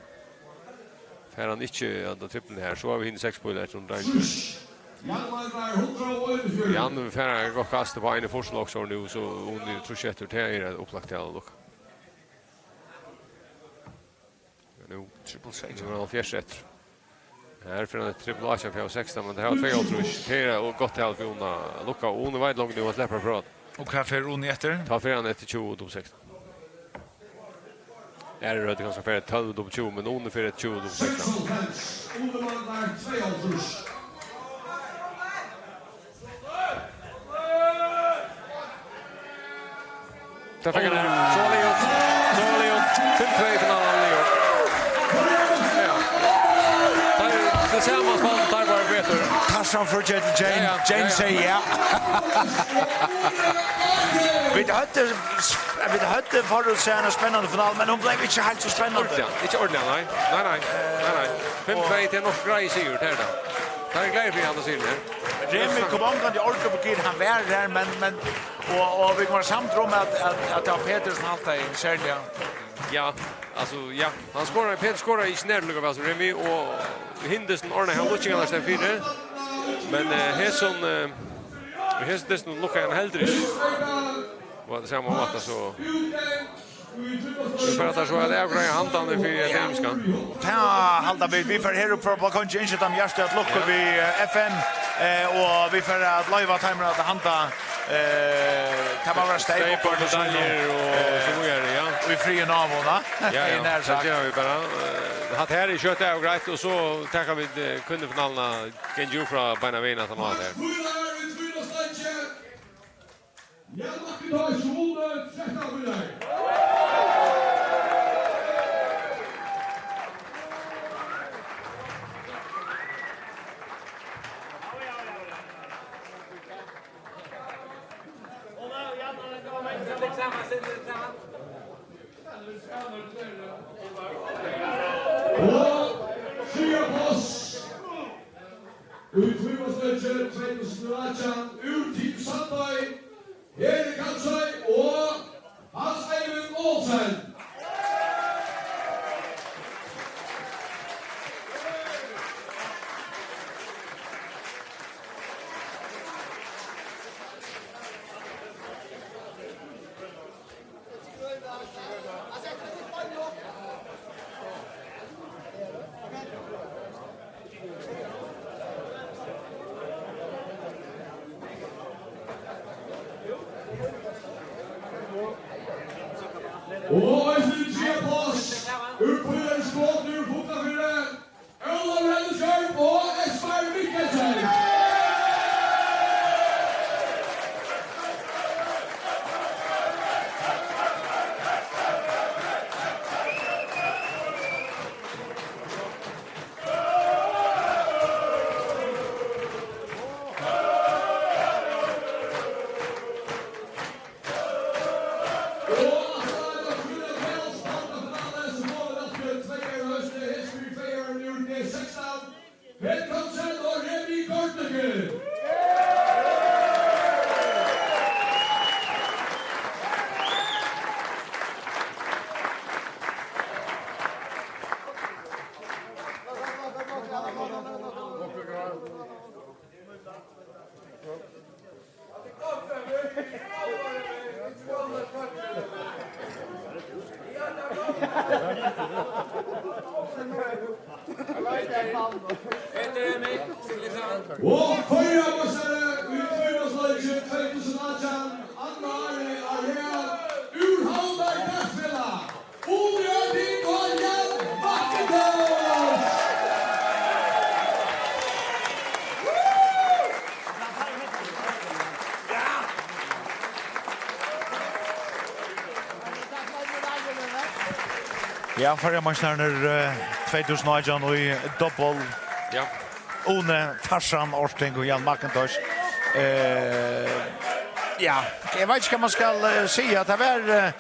Fær hann ikki handa trippulin her, so hava vit hinar seks bílarnar eftir honum, dreingirnir. Jan vil fara gott kast upp á ein fyrstu lokksor nú, so Uni trýstir eftir, tað er eitt upplagt tal at lukka. Nú, triple six. Nú er hann hálvfjerðs eftir. Her fer hann eftir triple A, fjøruti sekstan, men tað her var tveyoghálvtrýss. Tað er eitt gott tal fyri Uni at lukka, og Uni veit longu nú at sleppa frá. Og hvat fer Uni eftir? Tá fer hann eftir tjúgu og sekstan. Her er tað kanska fyri tólv og tjúgu, men Uni fer eftir tjúgu og sekstan. Seksoghalvfems, Uni manglar tveyoghálvtrýss. Tað fekk hann her. So er tað gjørt. So er tað gjørt. Fimm tvey í finalan, tað er gjørt. Ja. Tað er tað sama spæl, tað er bara betur. Tarzan for Jane, Jane, ja, ja, Jane ja, ja. Sigur ja. Vit høvdu, vit høvdu forutséð eina spennandi finalu, men hon bleiv ikki heilt so spennandi. Ordiliga, ikki ordiliga, nei. Nei, nei. Nei, nei. Fimm tvey til nokk greiðan sigur, tað er tað. Tað er greitt fyri hann at siga her. Remi kom ongantíð ordiliga upp á gir, hann var har, men, men, og, og vit kunnu vera samdir um at, at, at tað var Petur sum haltaði serliga. Ja, altso, ja. Hann skorar, Petur skorar ikki nær líka væl sum Remi, og hindurnar ordnar hann lukkingarnar í staðin fyri. Men, eh, hesin, eh, hesin dystin lukkar hann heldur ikki. Og á sama máta so. Nú fara teir so at avgreiða handan fyri at ymiska. Tað halda vit. Vit fara her upp frá balkongi, ynskja teimum hjartaliga til lukku við, eh, F M, eh, og vit fara at loyva teimum at handa, eh, tað má vera steyp og, og, eh, so víðari, ja. Og í friði námuna. Ja, ja. Tað gera vit bara. Eh, hatta her er skjótt avgreitt, og so taka vit, eh, kvinnufinaluna, ganga jú frá beinanvegin aftan á hatta her. Jan Martin Theis, Rune, trettan bílar. Og triðja pláss í tvímannsleypinum tvey túsund og átjan úr Team Sandoy, Heri Kalsoy og Hans Eivind Olsen. Og eisini triðja pláss, úr Pílari Skot úr Fuglafirði, Ólavur Reynisson og Esmar Mikkelsen. Ja, føroyameistararnir, eh, tvey túsund og átjan í dobbul. Ja. Une Tarsan Orting og Jan McIntosh. Eh, ja, eg veit ikki hvat man skal, eh, siga. At tað var, eh,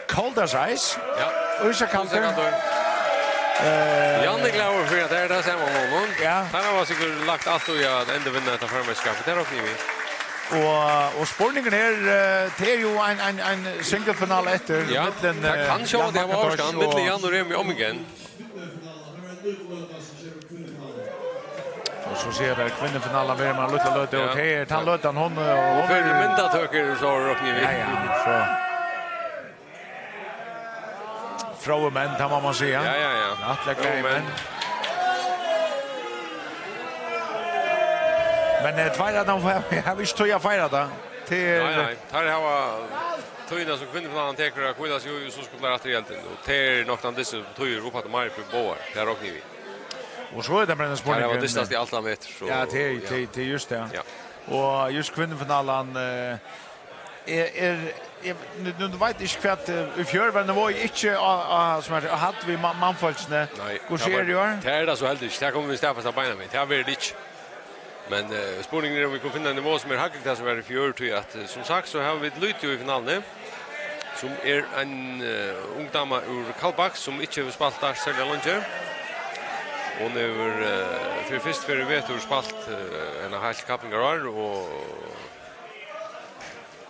cold as ice. Ja. Ísakaldur. Ísakaldur. Eh, Jan er glaður fyri at tað er tað sama við honum. Ja. Hann hevur sikkurt lagt alt í at endurvinna hetta føroyameistarskapið. Tað rokni eg við. Og, og spurningurin er, eh, tað er jú ein, ein, ein single-finale eftir. Ja, millum, tað eh, kann sjálvandi Jan hava McIntosh orsakað, og millum Jan og Remi Omminger. Og so sigur tað, kvinnufinalen verður um eina lítla løtu, ja, og tað er tann løtan, hon, eh, og hon fer myndatøkur, so rokni eg við. Ja, ja, so. Fróir menn, tað má man siga. Ja, ja, ja. Rættiliga góðir menn. Men, eh, tveir av teimum hava ikki tíð at feira tað. Nei, nei. Teir hava tíðina sum kvinnufinalen tekur at hvíla seg í, og so skulu teir aftur í eldin. Og tað er nokk tann dystin sum týðir uppaftur meir fyri báðar. Tað rokni eg við. Og so er tað bara ein spurning. Teir hava dystast í alt hann eftir, so, ja, tað er, ja, tað er, tað er júst tað. Ja. Og júst kvinnufinalen, eh, er, er, er, nú, nú veit eg ikki hvat, eh, í fjør var nivóið ikki á, á, sum er, á hædd við ma-, mannfólkini. Nei, hvussu er í ár? Tað er tað so heldur ikki. Tað kunnu vit staðfesta beinanvegin. Tað verður tað ikki. Men, eh, spurningurin er, um vit kunnu finna eitt nivó, sum er hægri enn tað, sum var í fjør, tí at, eh, sum sagt, so hava vit Lydiu í finaluni, sum er ein, eh, ung dama úr Kaldbak, sum ikki hevur spælt dart serliga leingi. Hon hevur, eh, fyri fyrstu ferð í vetur spælt, eh, eina heilt kappingarár, og,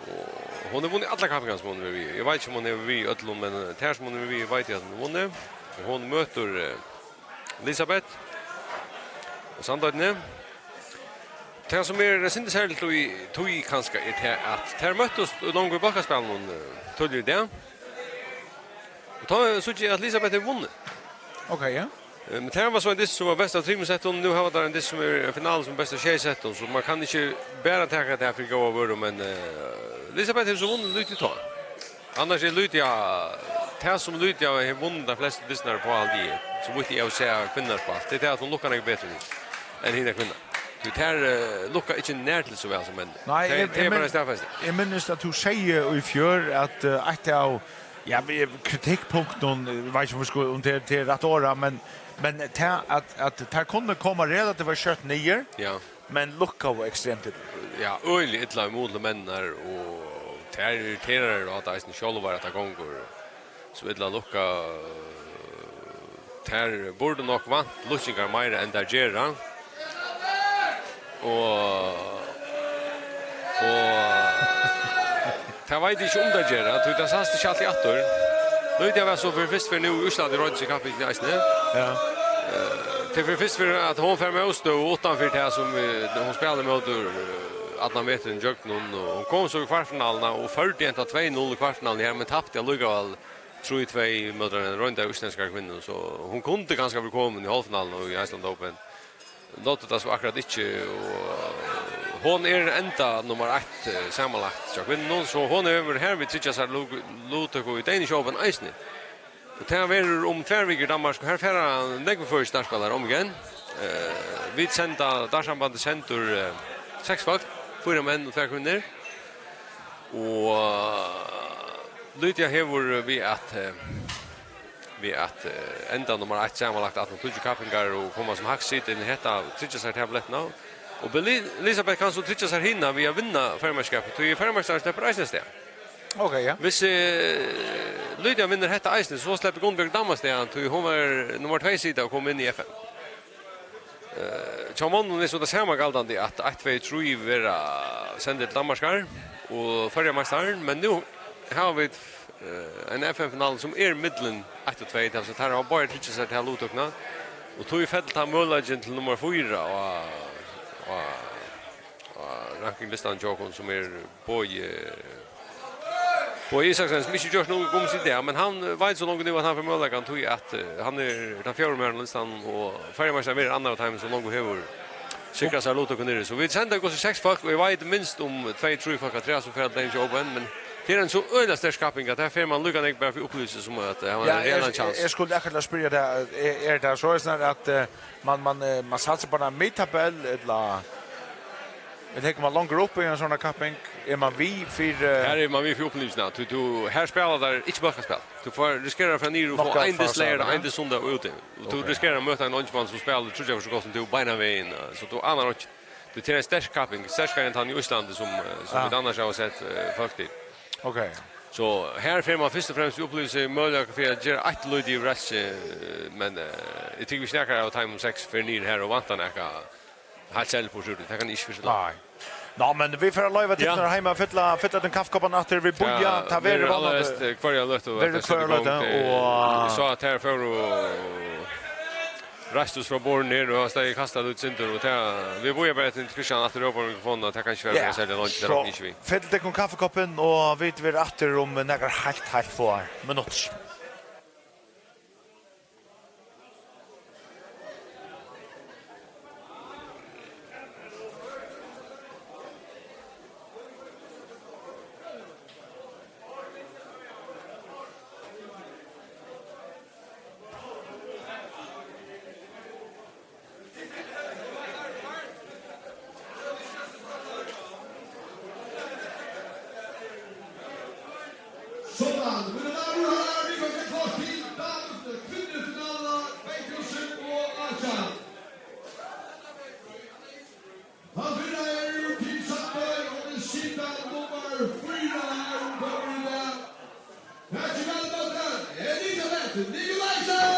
og hon hevur vunnið allar kappingarnar, sum hon hevur verið við. Eg veit ikki, um hon hevur verið við í øllum, men, eh, tær, sum hon hevur verið við, veit eg, at hon hevur vunnið. Og hon møtir, eh, Elisabeth. Og Sandoynni. Tað, sum er eitt sindur serligt í tí kanska, er tað, at tær møttust longu í bólkaspælinum, eh, tíðliga í dag. Og tá síggi eg, at Elisabeth hevur vunnið. Ok, ja. Eh, men tað var so ein dystur, sum var best av trimum settum. Nú hava teir ein dystur, sum er ein finala, sum er best av sjey settum, so man kann ikki bara taka tað fyri góða vøru, men, eh, Elisabeth hevur so vunnið Lydia tá. Annars er Lydia, tað sum Lydia hevur vunnið tær flestu dystirnar uppá, haldi eg, so vítt eg havi sæð kvinnur spælt, tað er tað, at hon lukkar nógv betur enn hinar kvinnurnar. Tí tær, eh, lukka ikki nær til so væl sum menn. Nei, tað, eg, tað er eg bara men-, staðfest. Eg minnist, at tú segði í fjør, at, eh, eitt av, ja, vi-, kritikkunktunum, eg veit ikki, um vit skulu, um tað er, tað er rætt orð, men, men tað, at, at tær kunnu koma relativt skjótt niður, ja, men lukkaðu ekstremt illa. Ja, øgiliga illa í mun til menninar, og tær irriterar og hatta eisini sjálvar, at tað gongur so illa at lukka. Tær burdu nokk vant lukkingar meira enn tær gera. Og, og tað veit eg ikki, um tær gera, tí tað sæst ikki altíð aftur. Lydia var so fyri fyrstu ferð nú í Íslandi í royndikappingini eisini. Ja. Eh, tað er fyri fyrstu ferð, at hon fær mótstøðu uttan fyri tað, sum, eh, hon spælir móti, eh, allan veturin gjøgnum, og hon kom so í kvartfinaluna og førdi henda tvey null í kvartfinaluni her, men tapti allíkavæl trý tvey móti eini royndari íslendskari kvinnu, so hon kundi kanska verið komin í hálvfinaluna í Iceland Open. Náddi tað so akkurát ikki, og hon er enda nummar eitt, eh, samanlagt hjá kvinnunum, so hon hevur hervið tryggjað sær lu-, luttøku í Danish Open eisini. Og tað verður um tvær vikur í Danmark, og her fara nógvir føroyskir dartspælarar um again. Eh, vit senda, dartsambandið sendir, eh, seks fólk, fýra menn og tvær kvinnur. Og, eh, Lydia hevur við at, eh, við at, eh, enda nummar eitt samanlagt aftan á tíggju kappingar og koma sum hægst sita inn í hetta, tryggja sær tablettina. Og Beli-, Elisabeth kann so tryggja sær hina við at vinna føroyameistarskapið, tí føroyameistararnir sleppa eisini avstað. Ok, ja. Hvis, eh, Lydia vinnur hetta eisini, so sleppur Gunnbjørg Dam avstað, tí hon var nummar tvey sita og kom inn í F M. Eh, hjá monnum er so tað sama galdandi, at eitt, tvey, trý verða sendir til Danmarkar, og føroyameistarin, men nú hava vit, eh, ein F M-finalu, sum er millum eitt og tvey, tað vil siga, teir hava báðir tryggjað sær ta luttøkuna, og tí fell tann møguleikin til nummar fýra á, á, á rankinglistanum hjá okkum, sum er Bogi, Bogi Isaksen, sum ikki gjørt nakað gummi í dag, men hann veit so longu nú, at hann fær møguleikan, tí at, eh, hann er tann fjórði maðurin á listanum, og føroyameistari verður annar av teimum, sum longu hevur sikrað sær luttøku niðri. So vit senda hvussu seks fólk, og eg veit minst um tvey, trý fólk afturat, sum fara til Danish Open, men tað er ein so øgiliga sterk kapping, at her fer man líka nógv bara fyri upplivilsi, sum at hava ein reellan kjans. Ja, eg, eg skuldi akkurát spyrja teg, er, er tað soleiðis, at, eh, man, man, eh, man satsar bara á miðtabell, ella, ella hyggur man longur upp í ein sovorðnan kapping? Er man við fyri, eh, Her er man við fyri upplivingina. Tú, tú, her spæla teir ikki bólkaspæl. Tú fært, risikerar at fara niður og fáa ein diss leygardag, ein diss sunnudag og úti. Og tú risikerar at møta ein leikmann sum spælir tríggjar ferðir so gott sum tú beinan vegin, eh, so tú anar einki. Tú, tað er ein sterk kapping, sterkari enn tann í Íslandi sum, eh, sum vit annars hava sett, eh, fólk til. Ok. So her fer man fyrst og fremst í upplivilsi, møguleika fyri at gera eitt lítið yvirraskandi, eh, men, eh, eg tykki, vit snakka av teimum seks fer niður her og vantar nakað heilt serligt burtur úr tí. Tað kann eg ikki fyrstå. Nei. Ná, men vit fara at loyva tykkum her heima at fylla, fylla teir kaffikopparnar aftur. Vit bíða, tað verður vónandi, eh, hvørja løtu, verður hvørja løtu, og eg sá at her fóru reistust frá borðinum her, og hann stóð og kastaði út sindur, og tað, vit bíða bara eftir Kristian aftur rópar í mikrofonina, at tað kann ikki vera serliga langt, tað rokni eg ikki við. Fyll tykkum kaffikoppin, og vit verða aftur um nakrar heilt, heilt fáar minuttir. Sådan, mine damer og herrer, vit gongur klárt til damers kvinnufinala tvey túsund og átjan. Tann fyrra er úr Tingstræti, og er sita nummar fýra, hon kemur í dag. Takið væl ímóti Elisabeth Nikolaisen!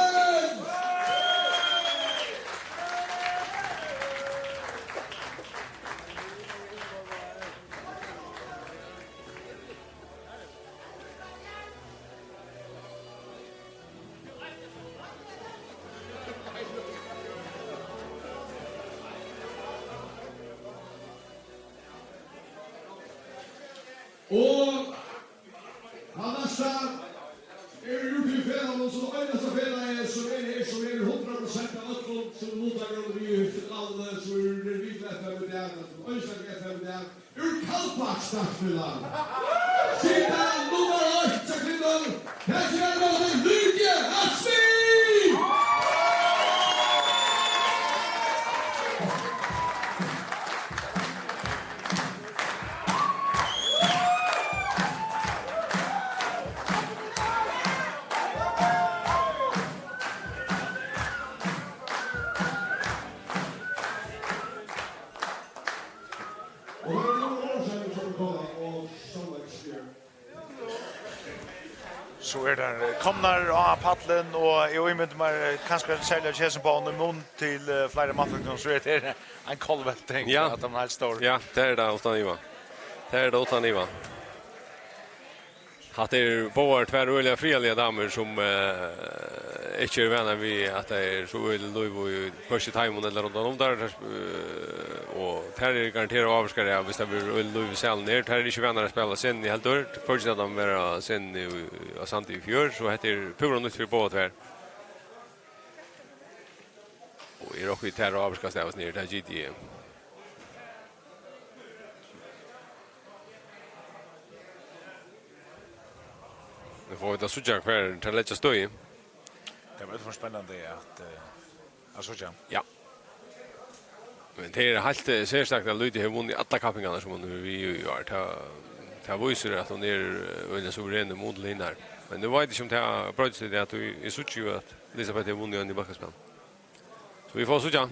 Og hann næsta er úr tí felagnum, sum einasta felagið, sum er her, sum er hundrað prosent av øllum, sum lutar í finaluni, sum er við til F M í dag, sum einstaka F M í dag, úr Kaldbak Starfsfélag. Sita nummar eitt hjá kvinnum, her er Lydia Asmik! Og her er Lars Henriksson, og Sandberg Skjær. So eru teir komnir á pallin, og eg ímyndi mær, eh, kanska serliga hjá hesum báðum, í mun til, eh, fleiri mannfólk, so er tað ein kollvelting, ja, at hann er heilt stór. Ja, tað er tað, uttan iva. Tað er tað, uttan iva. Hatta eru báðar tvær øgiliga friðarligar damur, sum, eh, ikki eru vanar við, at tað er so øgiligt lív í hvørki teimum ella rundan um teir, eh, og tær eru garanterað ávirkaðar av, viss tað verður øgiligt lív í salinum her. Tær eru ikki vanar at spæla á scenuni heldur. Hvørki at hann var á scenuni í, á Sandi í fjør, so hetta er púra nýtt fyri báðar tvær. Og eg rokni við, tær ávirkast av hasum her, tað giti eg. Nú fáa vit at síggja, hvar tær leggja støði. Tað verður for spennandi at, eh, at síggja. Ja. Men tað er heilt, eh, serstakt at Lydia hevur vunnið allar kappingarnar, sum hon hevur við í ár. Tað, tað vísir, at hon er, eh, øgiliga suverenur í mun til hinar. Men nú veit eg ikki, um tað broytist í dag, tí eg síggi jú, at Elisabeth hevur vunnið eina í bólkaspæli. So vit fáa síggja.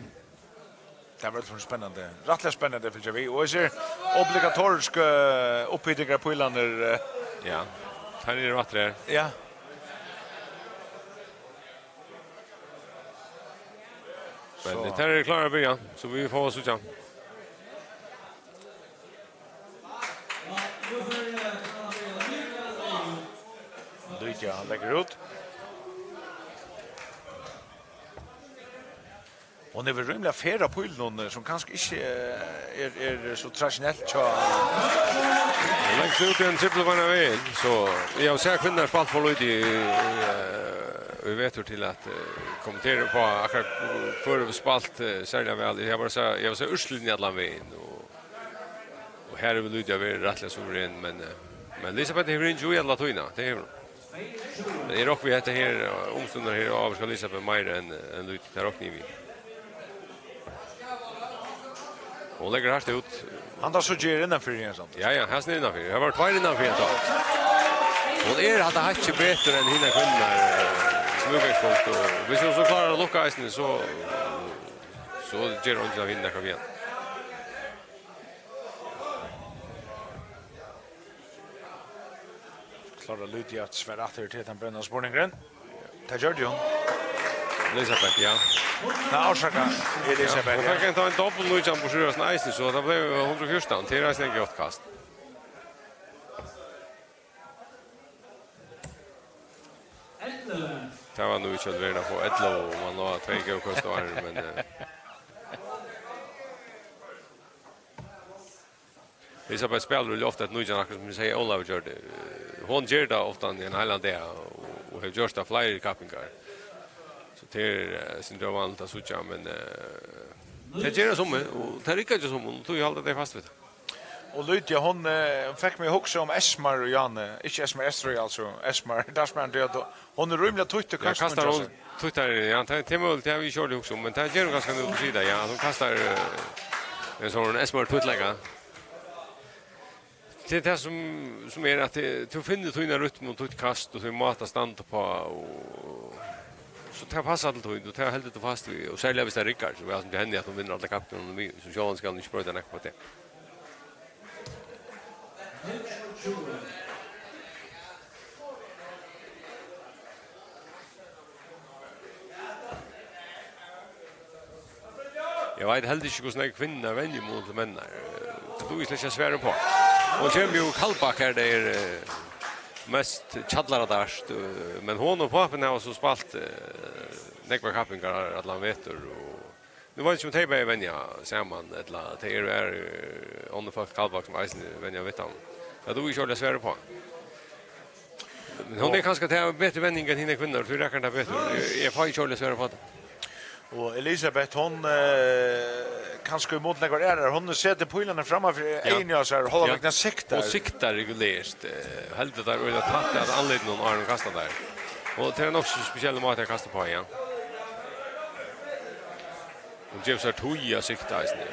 Tað verður for spennandi. Rættiliga spennandi at fylgja við. Og eg sigi obligatorisk, eh, upphiting av pílarnar, eh. Ja, her eru aftur her. Ja. Men so, tær eru klárar at byrja, so vit fáa síggja. Lydia leggur út. Hon hevur rímiliga ferð á pílunum, sum kanska ikki, eh, er, er so traditionelt hjá. Hon leggur seg út í ein trippul beinan vegin, so eg havi sæð kvinnur spælt for lítið í, í, eh, í vetur til at, eh, kommentera upp á akkurát hvør hevur spælt, eh, serliga væl. Eg havi bara sæð, eg havi sæð úrslitini allan vegin, og, og her hevur Lydia verið rættiliga suverenur, men, eh, men Elisabeth hevur ikki í alla tíðina, tað hevur hon. Men eg rokni við, hetta her, eh, umstøðurnar her ávirka Elisabeth meira enn, enn Lydia, tað rokni eg við. Hon leggur hart út. Hann tar so ger innanfyri, Jens Anders. Ja, ja, hann er innanfyri. Her var tveir innanfyri, tá. Hon er hatta hakið betur enn hinar kvinnurnar, eh, sum útgangspunkt, og hvis hon so klárar at lukka eisini, so, so ger hon ikki nakað við hann. Klárar Lydia at svara aftur til tann brennandi spurningurin? Tað gjørdi hon. Elisabeth, ja. Nei, orsaka, Elisabeth, ja. Hon fekk ein, ein dobbul nítjan på sjúrðast eisini, so tað bleiv hundrað og fjúrtan. Tað er eisini eitt gott kast. Tað var nú ikki at vera at fáa ellivu, og man náði tvey góð køst á henni, men, eh, Elisabeth spælir jú ofta eftir nítjan, akkurát sum eg segði, Ólavur gjørdi. Eh, hon ger tað ofta ein heilan dag og, og hevur gjørt tað fleiri kappingar. So tað er, eh, sindur óvanligt at síggja, men, eh, tað ger tað sum, og tað riggar ikki sum, og tí halda tey fast við tað. Og Lydia, hon, eh, fekk meg at hugsa um Esmar og Jane. Ikki Esmar Estrøy, altso. Esmar, tað sum hann ger, hon er rímiliga títt í Ja, kastar hon kastinum. Títtari, ja, tað, tað er møguligt, tað havi eg ikki orðið hugsað um, men tað ger hon kanska nú, tú sigur tað, ja, at hon kastar, eh, ein sånn Esmar títtleika. Tað er tað sum, sum er at, eh, tú finnur tína rytmu og títt kast og tín máta at standa uppá, og so tað passar til tín, og tað heldur tú fast við, og serliga hvis tað riggar, so er sum til henni at hon vinnur allar kappingar, hon er við, so sjálvandi skal hon ikki broyta nakað uppá tað. Eg veit heldur ikki, hvussu nógv kvinnurnar venja í mun til menninar. Tað dugi eg slett ikki at svara uppá. Hon kemur jú úr Kaldbak, har tað er, eh, mest kjallaradart, eh, men hon og pápin hava so spælt, eh, nógvar kappingar allan vetur, og nú veit eg ikki, um tey bæði venja saman, ella tey eru har, eh, onnur fólk í Kaldbak, sum eisini venja við teimum. Tað dugi eg ikki ordiliga at svara uppá. Men hon er kanska til betri venjing enn hinar kvinnurnar, tí rakar tað betur. Eg, eg fái ikki ordiliga svara uppá tað. Og Elisabeth, hon, eh, kanska í mun til nakrar aðrar, hon setir pílarnar framman fyri Ja. eyguni á sær og hálva Ja. vegna siktar. Hon siktar regulert, eh, heldur tær øgiliga tætt at andlitinum áðrenn hon kastar tær. Og tað er nokk so spesiell máti at kasta uppá, ja. Hon gevur sær tíð at sikta eisini.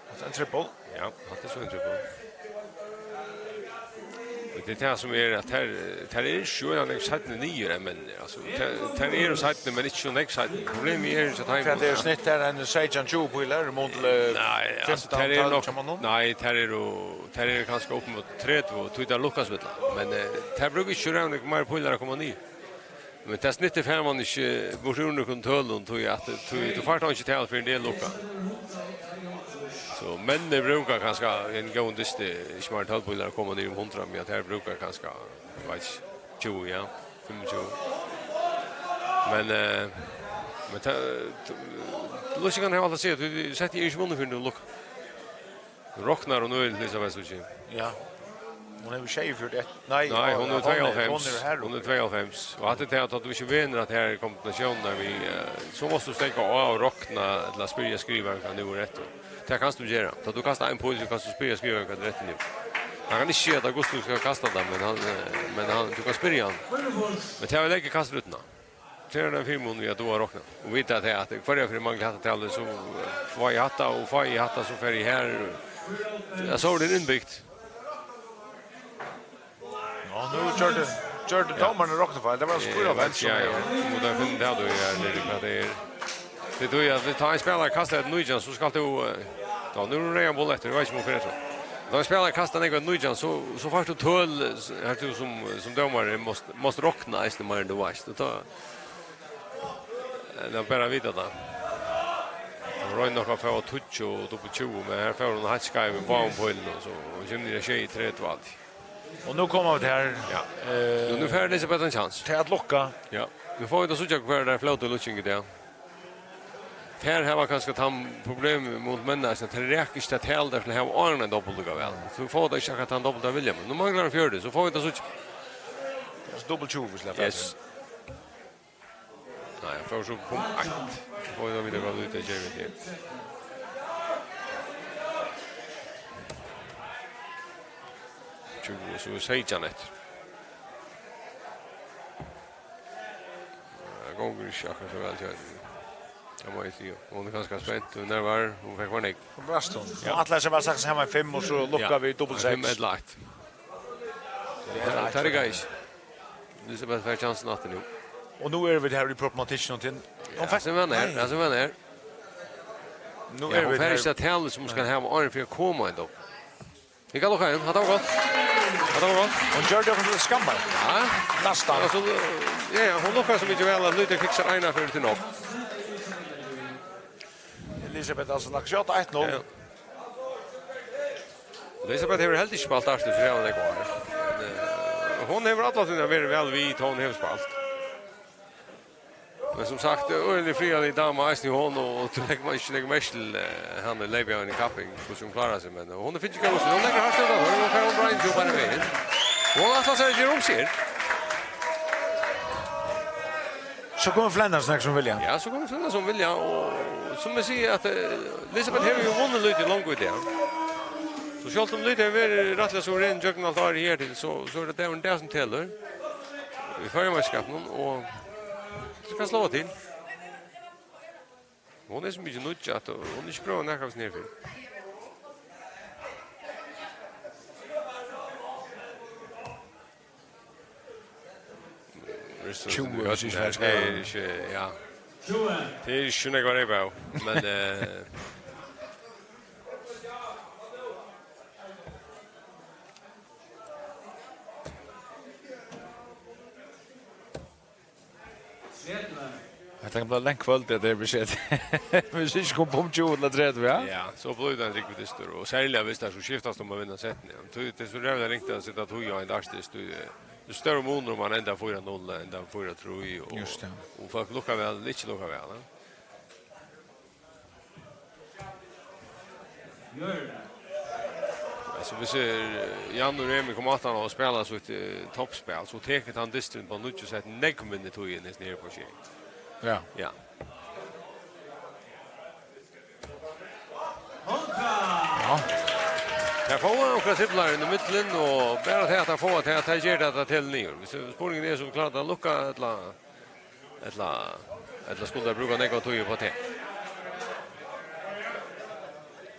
Hatta er ein trippul. Ja, hatta er so ein trippul. Og tað er tað sum er, at tær, tær eru sjálvandi nógv seinni niður enn menn. Altso, tær, tær eru seinni, men ikki so nógv seinni. Problemið er hjá teimum, Hvat er ja. snitt her? Ein seytjan tjúgu pílar, í mun til, eh, Nei, altso, fimtan tær eru tólv nokk, hjá monnum? Nei, tær eru, tær eru kanska upp mot tretivu, tí tær lukkast við tað. Men, eh, tær brúka ikki so nógv meir pílar at koma niður. Men tað snittir fær mann ikki burtur úr nøkrum tølum, tí at, tí tú fært einki tal fyrr enn tað er lukkað. So, menn brúka kanska ein góðan dysti, ikki meir enn tólv pílar at koma niður um hundrað, men at tær brúka kanska, eg veit ikki, tjúgu, ja, fimmogtjúgu. Men, eh, men ta, ta, lukkingarnar hava alt at siga, tí, tí sett er ikki vunnin fyrr enn tú lukkar. Roknar hon øgiliga, Elisabeth, síggi eg? Ja. Hon hevur sjeyogfjøruti, nei, Nei, ja, hon er ja, hon er, tveyoghálvfems. hon er her Hon er uppi. tveyoghálvfems. Og at tað er at tú ikki venur at her er kombinatiónirnar við, eh, so mást tú steðga á og rokna, ella spyrja skrivaran hvat nú er eftir. Tað kanst tú gera. Tá tú kastar ein píl, so kanst tú spyrja skrivaran hvat er eftir nú. Hann kann ikki siga at Augustus skal kasta tað, men hann, eh, men hann, tú kanst spyrja hann. Men tað er vel ikki kastrútina. Tað er ein fyrimunur við at duga at rokna. Og vita at, at hvørja ferð eg mangli hatta talið, so, eh, fái eg hatta, og fái eg hatta, so fari eg har. Ja, so er tað innbygt. Ja, nú gjørdi, gjørdi Ja. dómarin roknifeil. Tað var Eh, fýra og hálvfems ja, ja. sum Nú má tað finna tað, tú, ja, tað er hvat tað er. Tað er tí at tá ein spælari kastar eftir nítjan, so skalt tú, eh, tá, nú er reyðan boll eftir, eg veit ikki um hon fer eftir. Tá ein spælari kastar nógv eftir nítjan, so, so fært tú tøl, s-, her tú sum, sum dómari mást, mást rokna eisini meir enn tú veitst. Og tá, eh, tað er bara at vita tað. Hon roynir nokk at fáa tíggju og upp í tjúgu, men her fór hon heilt skeiv í báðum pílunum, so hon kemur niður á sjeyogtretivu alt. Og nú koma vit her. Ja. Eh, Nú, nú fær Elisabeth ein chans. Til at lukka. Ja. Nú fáa vit at síggja, hvør tær flótu í lukking í dag. Tær hava kanska tann problemið móti menn, at tær raka ikki tað tal, tær skulu hava áðrenn ein dobbul líkavæl. So fáa tær ikki akkurát tann dobbul, tær vilja, men nú manglar ein fjøruti, so fáa vit at síggja. Tað er so dobbul tjúgu, hvis tað er Yes. Nei, hann fór so kom eitt. Oj, tá vita hvat vit gera við tað. Tjúgu, so er seytjan eftir. Ja, tað gongur ikki akkurát so væl, tjúgu. Tað má eg siga. Hon er ganska spent, og nær var, hon fekk var nógv. Hon brast hon. Ja. Hon ætlaði sær væl sagt heima í fimm, og so lukka við dobbelt seks. Fimm ella eitt. Ja, tað er greitt. Elisabeth fær kjansin aftur nú. Og nú eru vit her í problematikken til. Ja, hon fær, sum hann er, nei. Ja, sum hann er. Nú eru vit her. Ja, hon fær ikki tað talið sum hon skal hava áðrenn fyri at koma inn. Hon kann lukka inn. Hatta var gott. Hatta var gott. Hon gjørdi okkum til skammar. Ja. Næstan. Altso, ja, ja, hon lukkar so mikið væl at Lítið fiksar eina ferð til nokk. Elisabeth, altso, lagt skjótt eitt null. Ja. Elisabeth hevur heldur ikki spælt dart í fleiri leikir. Men, eh, hon hevur alla tíðina verið væl við, tá hon hevur spælt. Men sum sagt, øgiliga friðarlig dama, eisini hon, og, og tú leggur man ikki, leggur merki til, eh, hann er leipi av eini kapping, hvussu hon klárar seg, men, eh, hon er fingið góð, hon leggur hart út av, hon fer hon bara inn til bara vegin. Hon ætlar seg at gera um seg. So kemur Flenna, snakk sum vilja. Ja, so kemur Flenna sum vilja, og sum eg sigi, at, eh, Elisabeth hevur jo vunnið Lítið longu í dag. So sjálvt um Lítið hevur verið rættiliga suverent gjøgnum alt árið her til, so, so er tað dagurin í dag sum telur. Í føroyameisterskapinum, og so skal sláa til. Hon er so mikið nýggj, at hon er ikki prøvað nakað av sínum her fyrr. Tjúgu, hvis ikki vel skrædda. Tað er ikki, ja. Tað er ikki nógv at reypa av, men, eh, Hetta kann blíva langt kvøld, at tað er besked. Hvis ikki kom um tjúgu til tretivu, ja? Ja, so blívur tað ein rúgvur dystur, og serliga hvis tað skal skiftast um at vinna settini, ja. Tí, tað er so ræðuliga ringt at seta tíð á ein dartdyst, tí, eh, tað er stórur munur um man endar fýra null, endar fýra trý, og, just tað, og fólk lukka væl, ella ikki lukka væl, ja. Altso, hvis, eh, Jan og Remi koma aftan á at spæla sítt, eh, toppspæl, so tekur tann dysturin á níggju sett nógv minni tíð enn hesin her á sjey. Ja. Ja. Ja. Tær fáa onkrar triplar inn í millum, og bara tað at tær fáa tað, tað ger tað at tað telur niður. Hvis, eh, spurningurin er, sum klárar at lukka, ella Ella, ella skulu teir brúka nógva tíð upp á tað?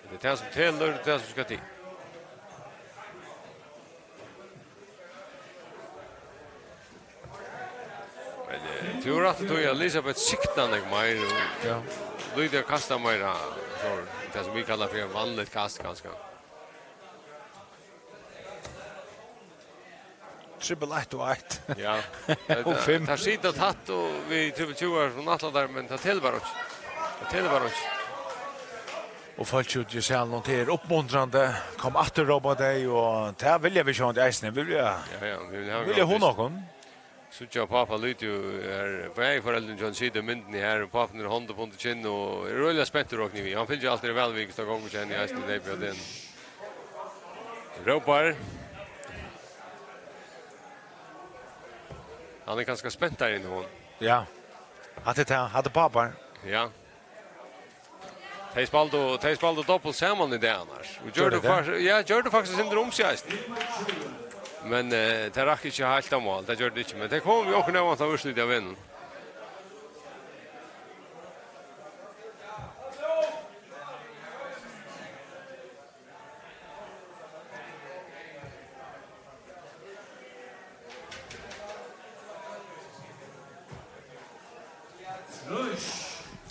Tað er tað sum telur, tað er tað sum skal til. Men, eh, tú hevur rætt í tí, at Elisabeth siktar nógv meir, og, ja, Lítið kastar meira, so, tað sum vit kalla fyri eitt vanligt kast, kanska. Trippul eitt og eitt. Ja. Og fimm. Tað sita tætt og við trippul tjúgu sum ætla tær, men tað telur bara ikki. Tað telur bara ikki. Og fólk úti í salinum, tað er uppmuntrandi. Kom aftur, rópa tey, og tað vilja vit sjálvandi eisini. Vit vilja, ja, ja, vit vilja hava, vilja hugna okkum. Síggja pápa Lítið her, bæði foreldrini hjá honum sita í myndini her, og pápin er hond upp undir kinn og er øgiliga spentur, rokni eg við. Hann fylgir altíð væl við, hvussu tað gongur hjá henni í eisini, leypi á degnum. Rópar. Hann er kanska spentari enn hon. Ja. Hatta er tað. Hatta er pápar. Ja. Tey spældu, tey spældu doppult saman í dag annars. Og gjørdu, gjørdu tað? Fak-, ja, gjørdu faktiskt eitt sindur um seg eisini. Men, eh, tað rakk ikki heilt á mál, tað gjørdi tað ikki. Men tey komu við okkurt óvæntað úrslit av vegnum.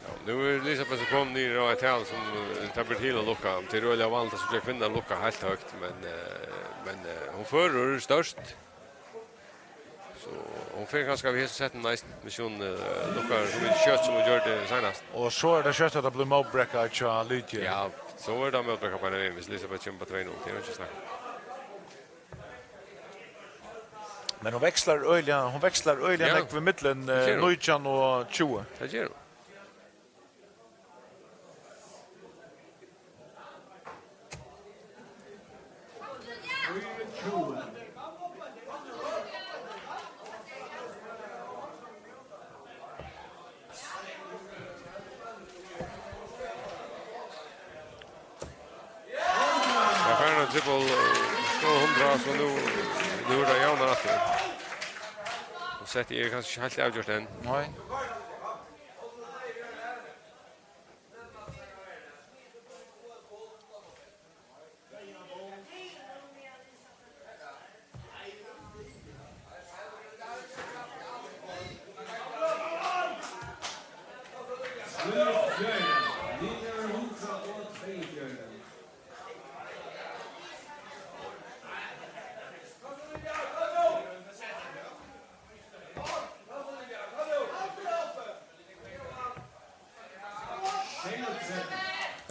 Ja, nú er Elisabeth so komin niður á eitt tal sum, eh, tað ber til at lukka. Tað er øgiliga vanligt at síggja kvinnur lukka heilt høgt, men, eh, men, eh, hon førir stórt. So hon fer kanska við hesum settinum næst, hvis hon, eh, lukkar so mikið skjótt sum hon gjørdi seinast. Og so er tað skjótt at tað blívur mótbrekka hjá Lítið. Ja, so er tað mótbrekka beinanvegin, hvis Elisabeth kemur upp á tvey null, tað er ikki snakk. Men hon vekslar øgiliga, hon vekslar øgiliga, ja, nógv í millum, eh, tað ger hon, nítjan og tjúgu. Tað ger hon. Tað er farin at trippul, eh, sláa hundrað, so nú, nú er tað javnari aftur. Og settið er kanska ikki heilt avgjørt enn. Nei.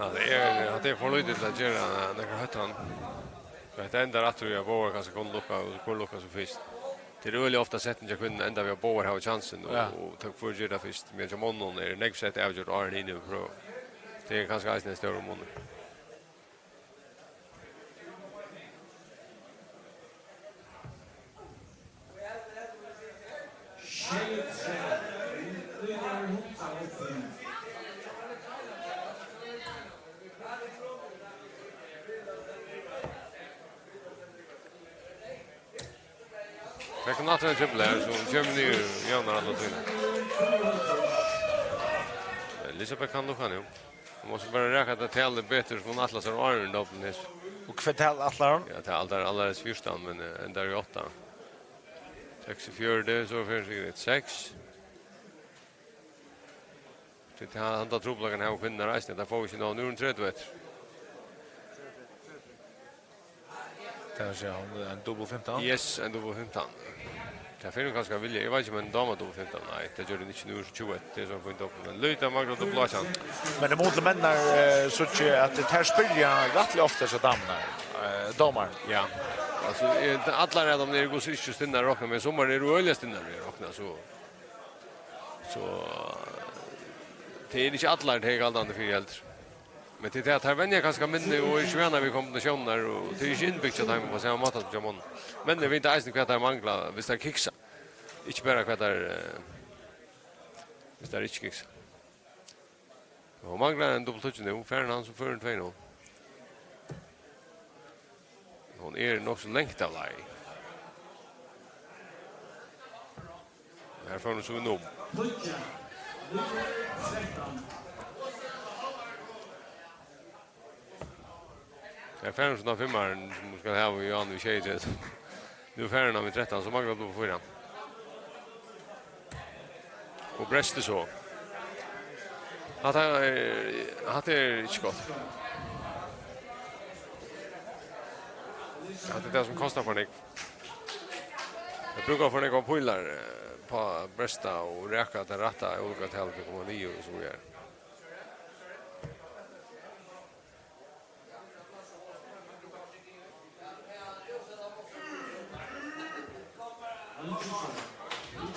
Ja, tað er, tað er for lítið til at gera nakrar hóttan. Hetta endar aftur við, at báðar kanska kunnu lukka, kunnu lukka sum fyrst. Tað er øgiliga ofta setning hjá kvinnum endar við, at báðar hava kjansin, og, ja, og tað hvør ger tað fyrst. Men hjá monnum er nógv sett avgjørt áðrenn hini prøva. Tað er kanska eisini ein stórur munur. Fekk hon aftur ein trippul her, so hon kemur niður javnari alla tíðina. Elisabeth kann lukka nú. Hon má so bara raka tað talið betur, sum hon ætlar sær, áðrenn dobbulin hesum. Og hvat tal ætlar hon? Ja, tað er aldar, allar fjúrtan, men, eh, endar í átta. Seksogfjøruti, so fer sikkurt eitt seks. Tí tað, handa trupulleikan hava kvinnurnar eisini, tað fáa vit ikki nóg. Nú er hon tretivu eftir. Tað vil siga, hon er ein double fimtan? Yes, ein double fimtan. Tað fer hon kanska at vilja. Eg veit ikki, um henni dámar double fimtan. Nei, tað ger hon ikki. Nú er hon tjúgu eftir. Tað er so fínt upp. Men lítið manglar double átjan. Men í mun til menninar, eh, síggi eg at tær spyrja rættiliga ofta, so damurnar, eh, dómarin. Ja. Altso, eh, allar av teimum eru gott so ikki stinnar at rokna, men summar eru øgiliga stinnar at rokna, so, so, eh, tað er ikki allar, tað er galdandi fyri heldur. Men tað er tað, at tær venja kanska minni og eru ikki vanar við kombinatiónirnar, og tað er ikki innbygt hjá teimum á sama máta sum hjá monnum. Men tey vita eisini, hvat tær mangla, viss tær kiksa. Ikki bara hvat tær, eh, viss tær ikki kiksa. Hon manglar ein double tíggju nú, fær hon hann, so fær hon tvey null. Hon er nokk so langt av leið. Her fær hon so í null. Her fær hon so fimmaran, sum hon skal hava í áðni við sjeyogtretivu. Nú fær hon hann við trettan, so manglar hon fýra. Og brestir so. Hatta er, hatta er ikki gott. Hatta er tað, sum kostar for nógv. Tey brúka for nógvar pílar, eh, upp á at bresta og raka tað rætta, ólíka talið til at koma niður og so víðari.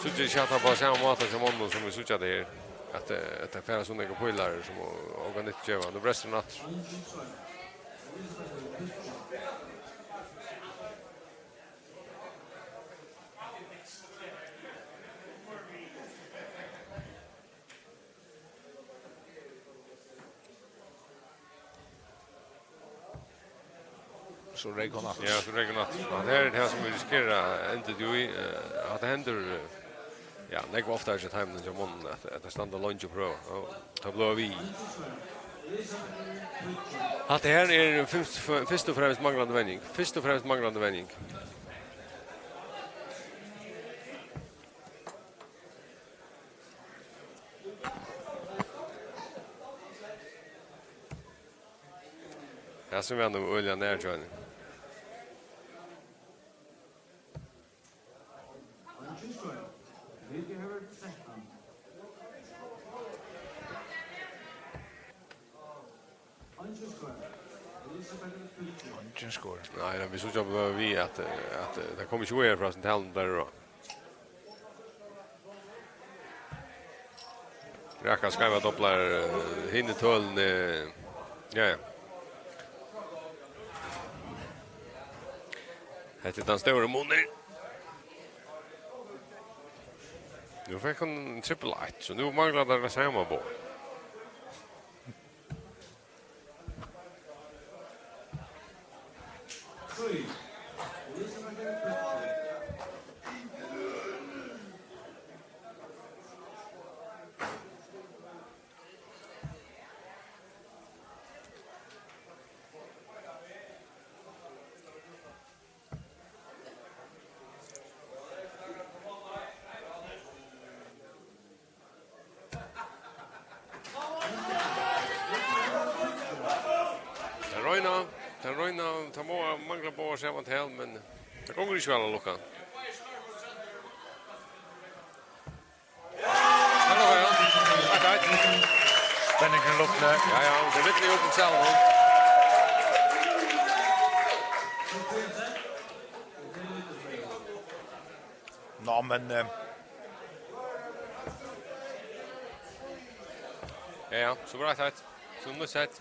Síggja ikki hatta á sama máta hjá monnum, sum vit síggja tað her, at, eh, at tað fara so nógvar pílar, sum o-, onga nyttu geva. Nú brestur hon aftur. So reyk hon aftur. Ja, so reyk hon aftur. Og tað er tað, sum vit risikera at enda í, eh, at tað hendir, eh, ja, nógv ofta hjá teimum, hjá monnum, at, at tey standa leingi og prøva, og tað blívur við. Hatta her er fyrst, fyrst og fremst manglandi venjing. Fyrst og fremst manglandi venjing. Hasin var nú øgiliga nær hjá henni. Eingin skor. Nei, men vit síggja bara við, at, at tað kom ikki víðari frá hasum talinum har. Raka skeiva doblar, eh, hini tølini. Ja, ja. Hetta er tann stóri munurin. Nú fekk hon trippul eitt, so nú manglar tað sama boð. Ja, tað royna, tað má mangla báðar saman til, men tað gongur ikki væl at lukka. Hallo, ja. Takk, takk. Spenningurin luktar. Ja, ja, tað er virkiliga opið saman. Nå, men, eh, Ja, ja, so var tað eitt. So nú sett.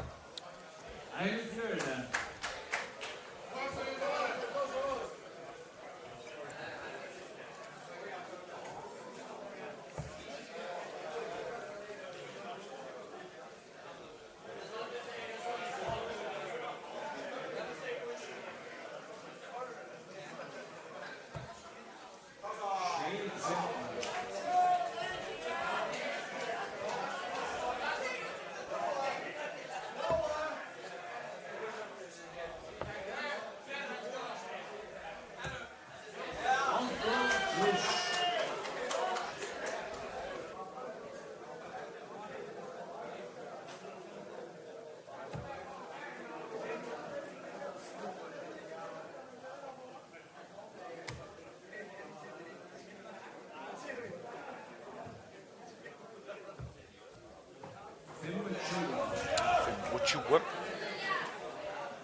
Fimmogtjúgu.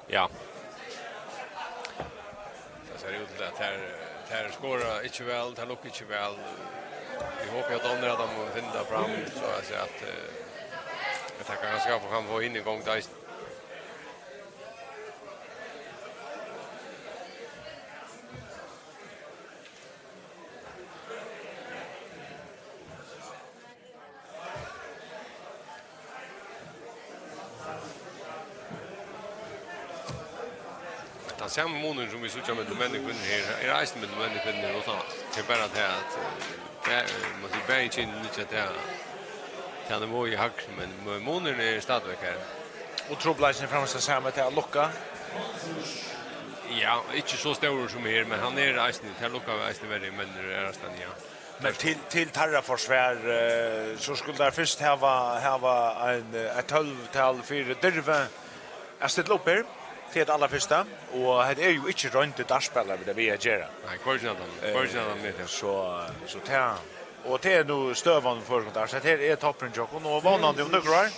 Ja. Tað sær út til at tær, tær skora ikki væl, tær lukka ikki væl. Vit hopa at onnur, at teir mugu finna tað fram, so at siga at, eh, at tað kanska kann fáa hini í gongd eisini. Tann sami munurin, sum vit síggja millum menn og kvinnur her, er eisini millum menn og kvinnur uttanlands. Tað er bara tað, at, eh, tað er, man sigur, bæði kyn liggja tað, tað niveauið hægri, men, men munurin er stadigvæk her. Og trupulleikin er framvegis tann sami, tað at lukka? Ja, ikki so stórur sum her, men hann er eisini, tað lukkar eisini verri enn menn eru aðrastaðni, ja. Men til, til teirra forsvar, eh, so skulu teir fyrst hava, hava ein, eh, eitt tólv-tal fyri dirvi at stilla upp her, til tað allarfyrsta. Og hetta er jo ikki royndir dartspælarar, vit hava við at gera. Nei, hvørgin av teimum, hvørgin av teimum er tað. Eh, so, so tað, og tað er nú støðan fyri føroyskum dart. Hetta her er toppurin hjá okkum, og vónandi um nøkur ár,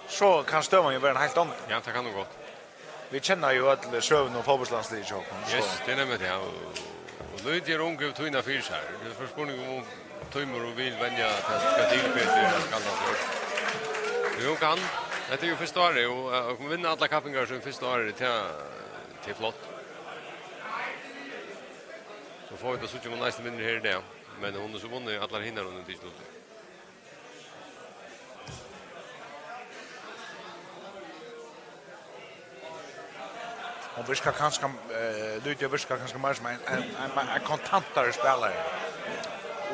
so kann støðan jo vera ein heilt onnur. Ja, tað kann hon gott. Vit kenna jo øll søguna um fótbóltslandsliðið hjá okkum, so. Yes, tað er nemliga tað, ja. Og, og Lydie er ung og hevur tíðina fyri sær. Tað er fyrst spurning um hon tímir og vil venja tað, sum skal til fyri at spæla fyri. Men hon kann. Hetta er jo fyrsta árið, og, eh, at vinna allar kappingar sum fyrsta árið, tað, tað er flott. So fáa vit at síggja, um hon eisini vinnur her í dag. Men hon hevur so vunnið allar hinar, hon hevur tikið til. Hon virkar kanska, eh, Lydie virkar kanska meir sum ein, ein, ein, ein kontantari spælari.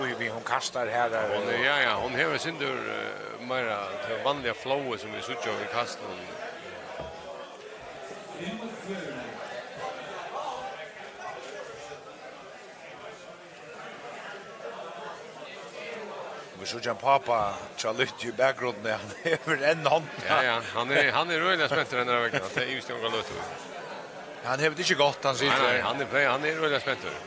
Ui, við hon kastar her, eh, Hon er, ja, ja, hon hevur eitt sindur, eh, meira tað vanliga flowið, sum vit síggja í kastunum. Vit síggja ein pápa hjá Lydie í bakgrundini, hann hevur enn hondina. Ja, ja, hann er, hann er øgiliga spentur hennara vegna, tað ivist eg onga løtu í. Hann hevur tað ikki gott, hann Nei, situr nei, her. Hann er, hann er øgiliga spentur.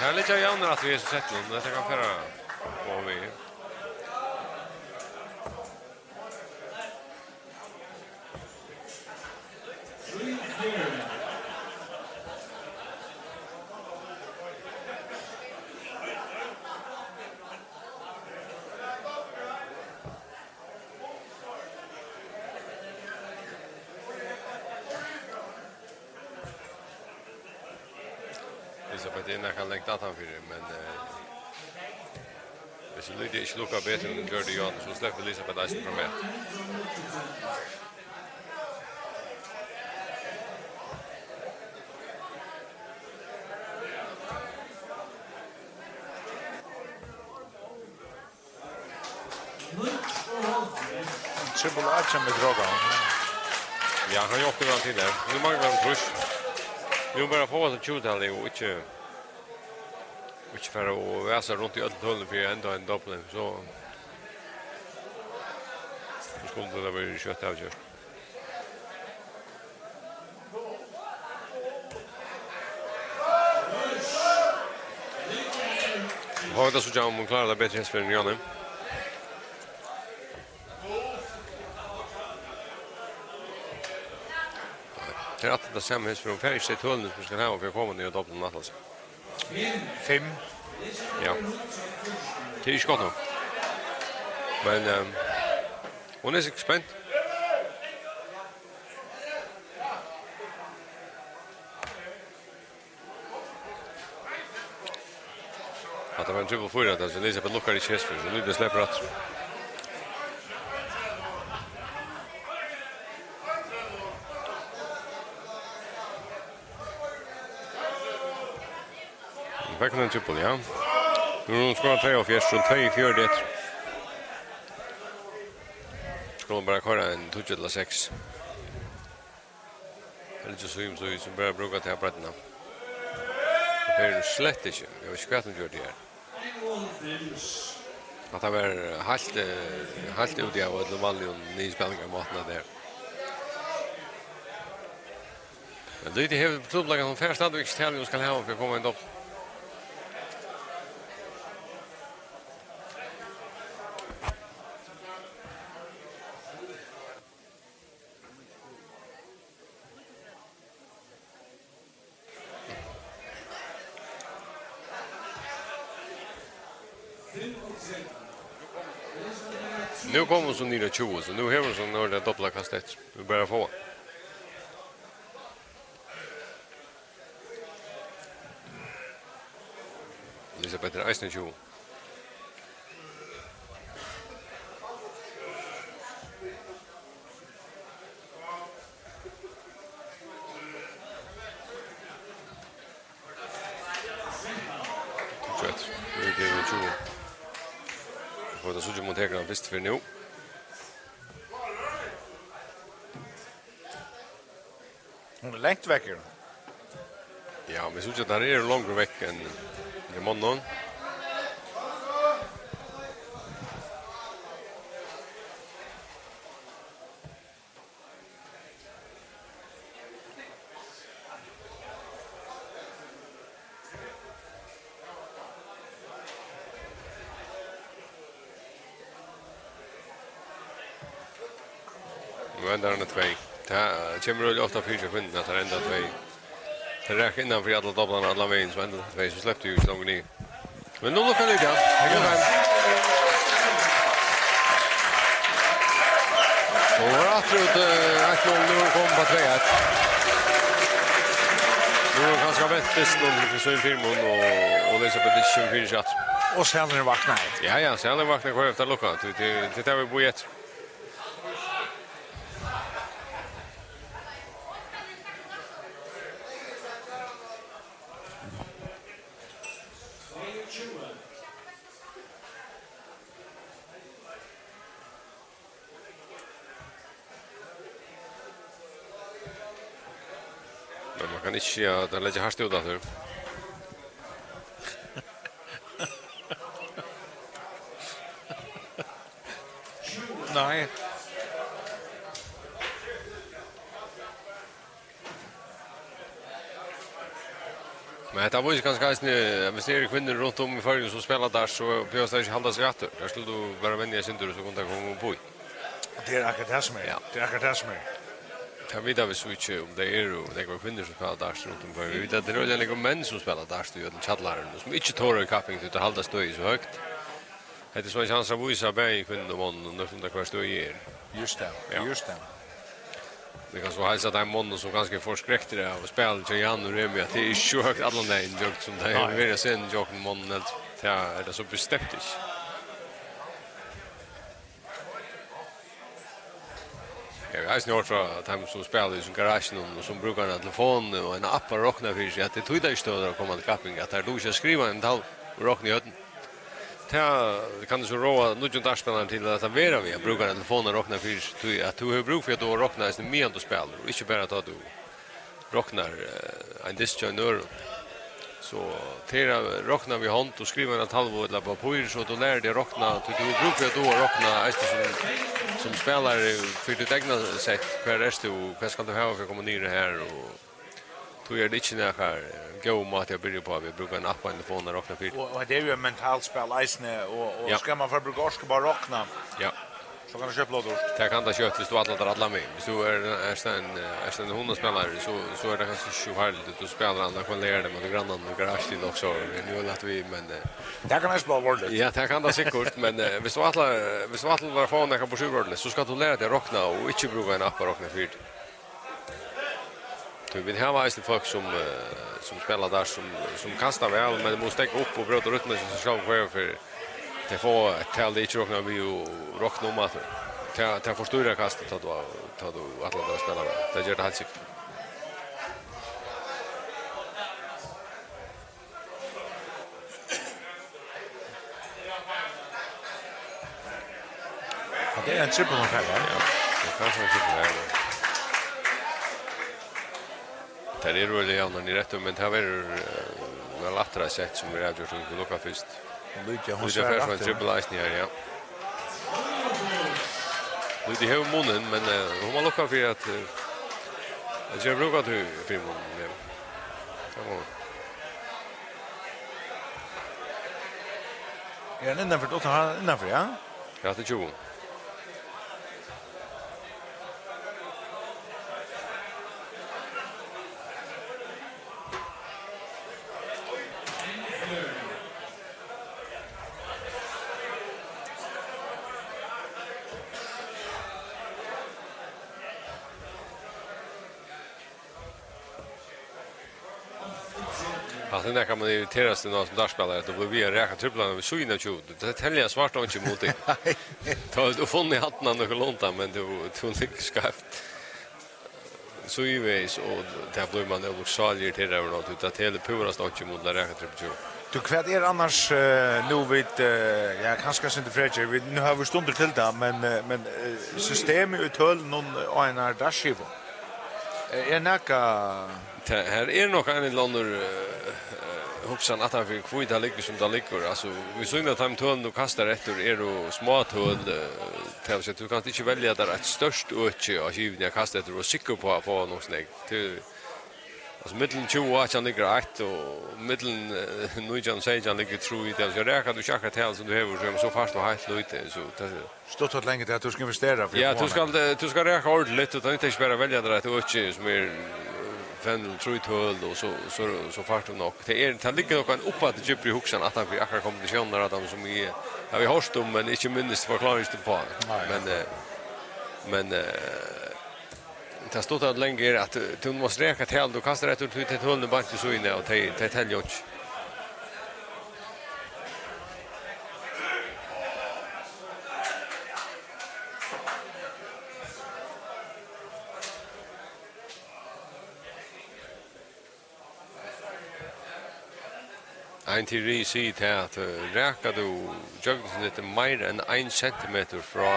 Her liggja javnir aftur í hesum settinum, men hetta kann fara og við. Elisabeth er nakað langt aftanfyri, men, eh, hvis Lydie ikki lukkar betur, enn hon gjørdi í áðni, so sleppur Elisabeth eisini fram at. Triple A kemur til okkara. Ja, hann játti væl til har. Nú manglar hann trýss. Nú bara fáa tað tjúgutalið og ikki, og ikki fara og vasa runt í øllum tølunum fyri at enda ein dobbling. So Kundi tað verið skjótt avgjørt. Fáa vit at síggja, um hon klárar tað betri hesa ferðina, Jóni. Tað er aftur tað sama hesa ferðina. Hon fær ikki tey tølini, sum hon skal hava fyri at koma niður á dobbultin, ætlar seg. Fimm. Ja. Tað er ikki gott nokk. Men, ehm, hon er sikkurt spent. Hatta var ein triple fýra, tað, so Elisabeth lukkar ikki hesfyri, so Lydie sleppur aftur. Hon fekk ein triple, ja. Nú er hon skorað tveyoghálvfjerðs, so tvey fjøruti eftir. Skulu bara koyra ein tíggju ella seks. Helgi Simonsen, sum bara brúka ta breiddina. Tað fer slett ikki. Eg veit ikki, hvat hon gjørdi her. At hann var heilt, eh, heilt úti av øllum vanligum niðurspælingarmátum at vera. Men Lydie hevur trupulleikar, hon fær stadigvæk ikki talið, hon skal hava fyri at koma inn dobbul. Nú kom hon so niður á tjúgu, so nú hevur hon so, nú er tað dobbla kast eftir. Nú bara at fáa. Elisabeth er eisini tjúgu. Skjótt. Nú er tað tjúgu. Fáa vit at síggja, um hon tekur hana fyrst fyri nú. Hon er langt vekk, er hon? Ja, men eg síggi, at teir eru longur vekk enn, enn monnarnir. Nú endar hann á tvey. Tað, eh, kemur øgiliga ofta fyri hjá kvinnum, at teir enda á tvey. Teir raka innan fyri allar doblarnar allan vegin, so enda á tvey, so sleppa tey jú ikki longur niður. Men nú lukkar Lydie. Her kemur hann. Og var aftur út, eh, eitt null, nú er hon komin upp á tvey eitt. Nú er hon kanska vent fyrst, nú er hon fyri mun, og, og Elisabeth ikki kemur fyri seg aftur. Og Sælurin vaknar. Ja, ja, Sælurin vaknar, hvør eftir at lukka. Til, til, til tað vit bíða eftir. Men man kann ikki siga, at hann leggur hart út aftur. Nei. Men hetta vísir kanska eisini, at viss tað eru kvinnur runt um í Føroyum, sum spæla dart, so behøvast tær ikki halda seg aftur. Tær skulu bara venja eitt sindur, og so kunnu tær koma upp í. Og tað er akkurát tað, sum er. Ja. Tað er akkurát tað, sum er. Tað vita vit so ikki, um tað eru nógvar kvinnur, sum spæla dart runt um í Føroyum. Vit vita, at tað eru øgiliga nógvir menn, sum spæla dart í øllum kjallaranum, og sum ikki tora í kapping, tí teir halda støðið so høgt. Hetta er so ein kjansur at vísa bæði kvinnum og monnum, nøkur, um tað, hvar støðið er. Júst tað, ja. Júst tað. Vit kunnu so heilsa teimum monnum, sum kanska eru forskrektir av at spæla hjá Jan og Remi, at tað er ikki so høgt allan dagin, sum tað hevur verið á scenuni hjá okkum monnum, heldur. Tað er tað so bestemt ikki. Eg havi eisini hoyrt frá teimum, sum spæla í hesum garasjunum, og sum brúka eina telefon og eina app at rokna fyri seg, at tað er tí, tað ikki tora at koma til kapping, at teir duga ikki at skriva eina talvu og rokna í høvdinum. Tað kann eg so ráða nýggjum dartspælarum til, at lata vera við at brúka eina telefon at rokna fyri seg, tí at tú hevur brúk fyri at duga at rokna eisini, meðan tú spælir, og ikki bara tá tú roknar, eh, ein dyst hjá einum øðrum. Og tey eru at rokna við hond og skriva eina talvu ella pappír, so tú lærir teg at rokna, tí tú brúkar at duga at rokna eisini sum, sum spælari fyri títt egna sett. Hvar ert tú? Hvat skal tú hava fyri at koma niður her? Og tí er tað ikki nakar, eh, góður máti at byrja uppá, við at brúka ein app og ein telefon at rokna fyri. Og, og hetta er jo eitt mentalt spæl eisini, og, og Ja. skal man fara at brúka orku uppá at rokna, Ja. so kann tað skjótt blíva dýrt. Tað kann tað skjótt, viss tú ætlar tær allan vegin. Viss tú ert, ert ein, eh, ert ein hundaspælari, so, so er tað kanska ikki so farligt, at tú spælir hann, hann lærir teg, at grannan og garasjen er nokk so, nú er lagt við, men, eh, Tað kann eisini blíva ordiligt. Ja, tað kann tað sikkurt, men, eh, viss tú ætlar, viss tú ætlar at fáa nakað burturúr, so skalt tú læra teg at rokna og ikki brúka ein app at rokna fyri. Tí vit hava eisini fólk sum, eh, sum spæla dart, sum, sum kasta væl, men mugu steðga upp og bróta rytmuna hjá sær sjálvum hvørja ferð tey fáa eitt tal, tey ikki rokna við og rokna um aftur. Tað, tað forstýrar kastið, tá tú, tá tú ætlar tær at spæla væl. Tað ger tað heilt sikkurt. Ja, tað er ein trippul, hon fær her. Ja, tað er kanska ein trippul her. Tær eru væl javnar niðri eftir, men tað verður, eh, væl aftur eitt sett, sum er avgjørt, um vit lukka fyrst. Og Lydia, hon Lydia svarar fær so ein aftur. Trippul eisini her, ja. Lydia hevur munin, men, eh, hon má lukka fyri at, eh, at gera brúk av tí fyri munin, ja. Tað má hon. Er hann innanfyri? Uttan hann er innanfyri, ja? Ja, tað er tjúgu. Hatta er nakað, man irriterast inn á sum dartspælari, at tú blívur við at raka triplarnar við síðuna av tjúgu. Tað telja svart einki ímóti. Nei. Tá hevur tú funnið hæddina nøkulunda, men tú, tú liggur skeivt síðuvegis, og tað blívur man ólukksáligur irriteraður av, tí tað telur púrasta einki ímóti at raka trippul tjúgu. Tú, hvat er annars, eh, nú vit, eh, ja, kanska eitt sindur frekir, vit, nú hava vit stundir til tað, men, eh, men, eh, systemið í tølunum á einari dartskivu, eh, er nakað Tað, her er nokk ein ella annar, eh, eh, hugsan aftan fyri, hví tað liggur, sum tað liggur. Altso, vit síggja, at teir tølini, tú kastar eftir, eru smá tøl, eh, tað vil siga, tú kanst ikki velja tær eitt stórt øki á skivuni at kasta eftir og sikkur uppá at fáa nokk so nógv. Til, altso, millum tjúgu og átjan liggur eitt, og millum, eh, nítjan og seytjan liggur trý. Tað vil siga, rakar tú ikki akkurát tað, sum tú hevur, so, so fært tú heilt lítið. So, tað, Stuttligt leingi til at tú skal investera fyri Ja, at fáa tú skal, hana. Eh, tú skal raka ordentligt, og tað nyttar ikki bara at velja tær eitt øki sum er, eh, fem ella trý tøl, og so, so, so fært tú nokk. Tað er, tað liggur nokk ein uppaftur djúpri hugsan aftan fyri akkurát kombinatiónirnar av teimum, sum eg havi hoyrt um, men ikki minnist forklaring uppá. Nei, Men, ja. eh, men, eh, Tað stutta og langa er, at, eh, tú mást raka tølini, tú kastar eftir, tí tey tølini beint við síðuna av, og tey, tey telja einki. Ein teori sigur tað, at, eh, rakar tú gjøgnumsnittið meira enn ein sentimetur frá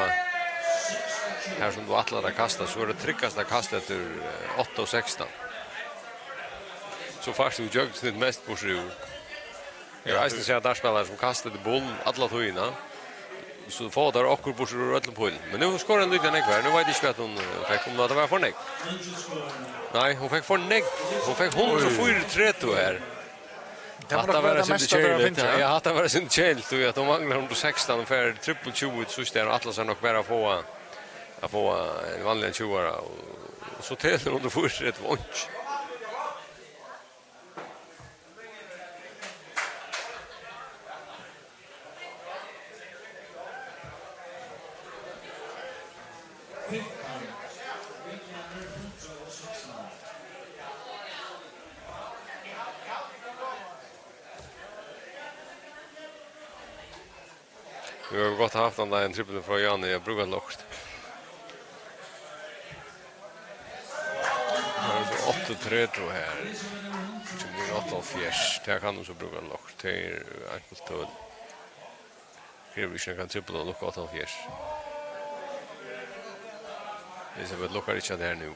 har, sum tú ætlar at kasta, so er tað tryggast at kasta eftir, eh, átta og sekstan. So fært tú gjøgnumsnitt mest burtur úr. Eg havi eisini sæð dartspælarar, sum kasta eftir bunn alla tíðina. So fáa teir okkurt burtur úr øllum pílum. Men nú skorar Lydia nógv her. Nú veit eg ikki, hvat hon, eh, fekk, um tað var for nógv. Nei, hon fekk for nógv. Hon fekk hundrað og fýraogtretivu her. Tað var Hatta nokk var tað eitt sindur mesta, tað var keðiligt. Fingið, ja. Ja, hatta var eitt sindur keðiligt, tí at hon manglar hundrað og sekstan, hon fær trippul tjúgu í síðsta, og ætlar sær nokk bara at fáa, at fáa ein vanligan tjúgara, og, og so telur hundrað og fýraogtretivu einki. Vit hava gott havt handa ein trippul frá Jani, eg brúki eitt lokt. Tað er so áttaogtretivu her. Sum er áttaoghálvfjerðs. Tað kann hon so brúka eitt lokt. Tað er einkult tøl. Krevur ikki nakran trippul at lukka áttaoghálvfjerðs. Elisabeth lukkar ikki at tað er nú.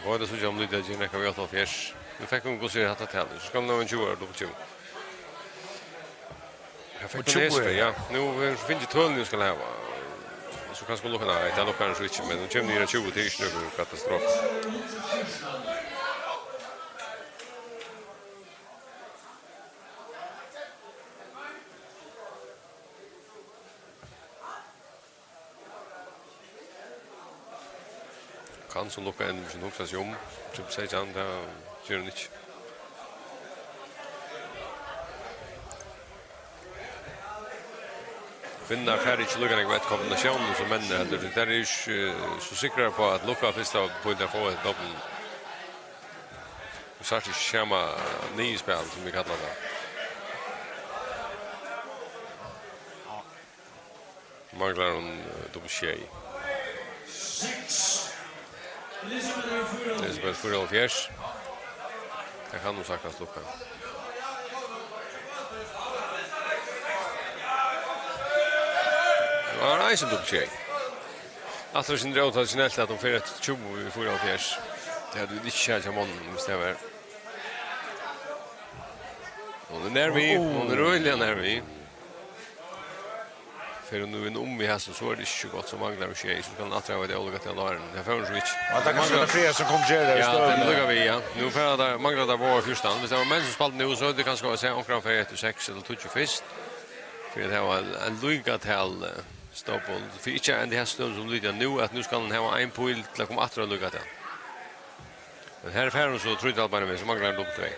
Var tað so, um Lydia ger nakað við áttaoghálvfjerðs? Nú fekk hon, hvussu er hatta talið? So skal hon hava ein tjúgu ára dupult tjúgu. Her fekk hon hesper, ja. Nú, eh, finn eg tølini, hon skal hava. So kanska hon lukkar, nei, tað lukkar hon so ikki, men hon kemur niður á tjúgu, tað er ikki nøkur katastrofa. Kann so lukka enn, hvis hon hugsar seg um. Trippul seytjan, tað ger hon ikki. Kvinnurnar fara ikki líka nógv eftir kombinatiónini sum menn heldur. Tær eru ikki, eh, so sikrar á at lukka fyrsta píl, tær fáa eitt dobbul. Tú sært ikki sama niðurspæl, sum vit kalla tað. Manglar hon, eh, dupult sjey. Elisabeth fýraoghálvfjerðs. Tað kann hon saktans lukka. Tað var eisini dupult sjey. Aftur sindur ótraditionelt at hon fer eftir tjúgu í fýraoghálvfjerðs. Tað hevði vit ikki sæð hjá monnum, hvis tað var. Hon er nær við, hon er øgiliga nær við. Fer hon nú inn um í hasum, so er tað ikki so gott, so manglar hon sjey, so skal hon aftur hava eitt ólukkuligt tal áðrenn. Tað fær hon so ikki. Ja, tað er kanska tað fjórða sum kom ger tað í Ja, støðuni. Tað lukka vit, ja. Nú fara teir, manglar teir báðar fjúrtan. Hvis tað var menn sum spældu nú, so høvdu teir kanska sæð onkran fara eftir seks ella tíggju fyrst. Fyri at hava ein, ein líka tal, eh, stoppball. Fyri ikki at enda í hasum støðuni sum Lydia nú, at nú skal hon hava ein píl til at koma aftur á líka tal. Men her fær hon so trý tal beinanvegin, so manglar hon dupult tvey.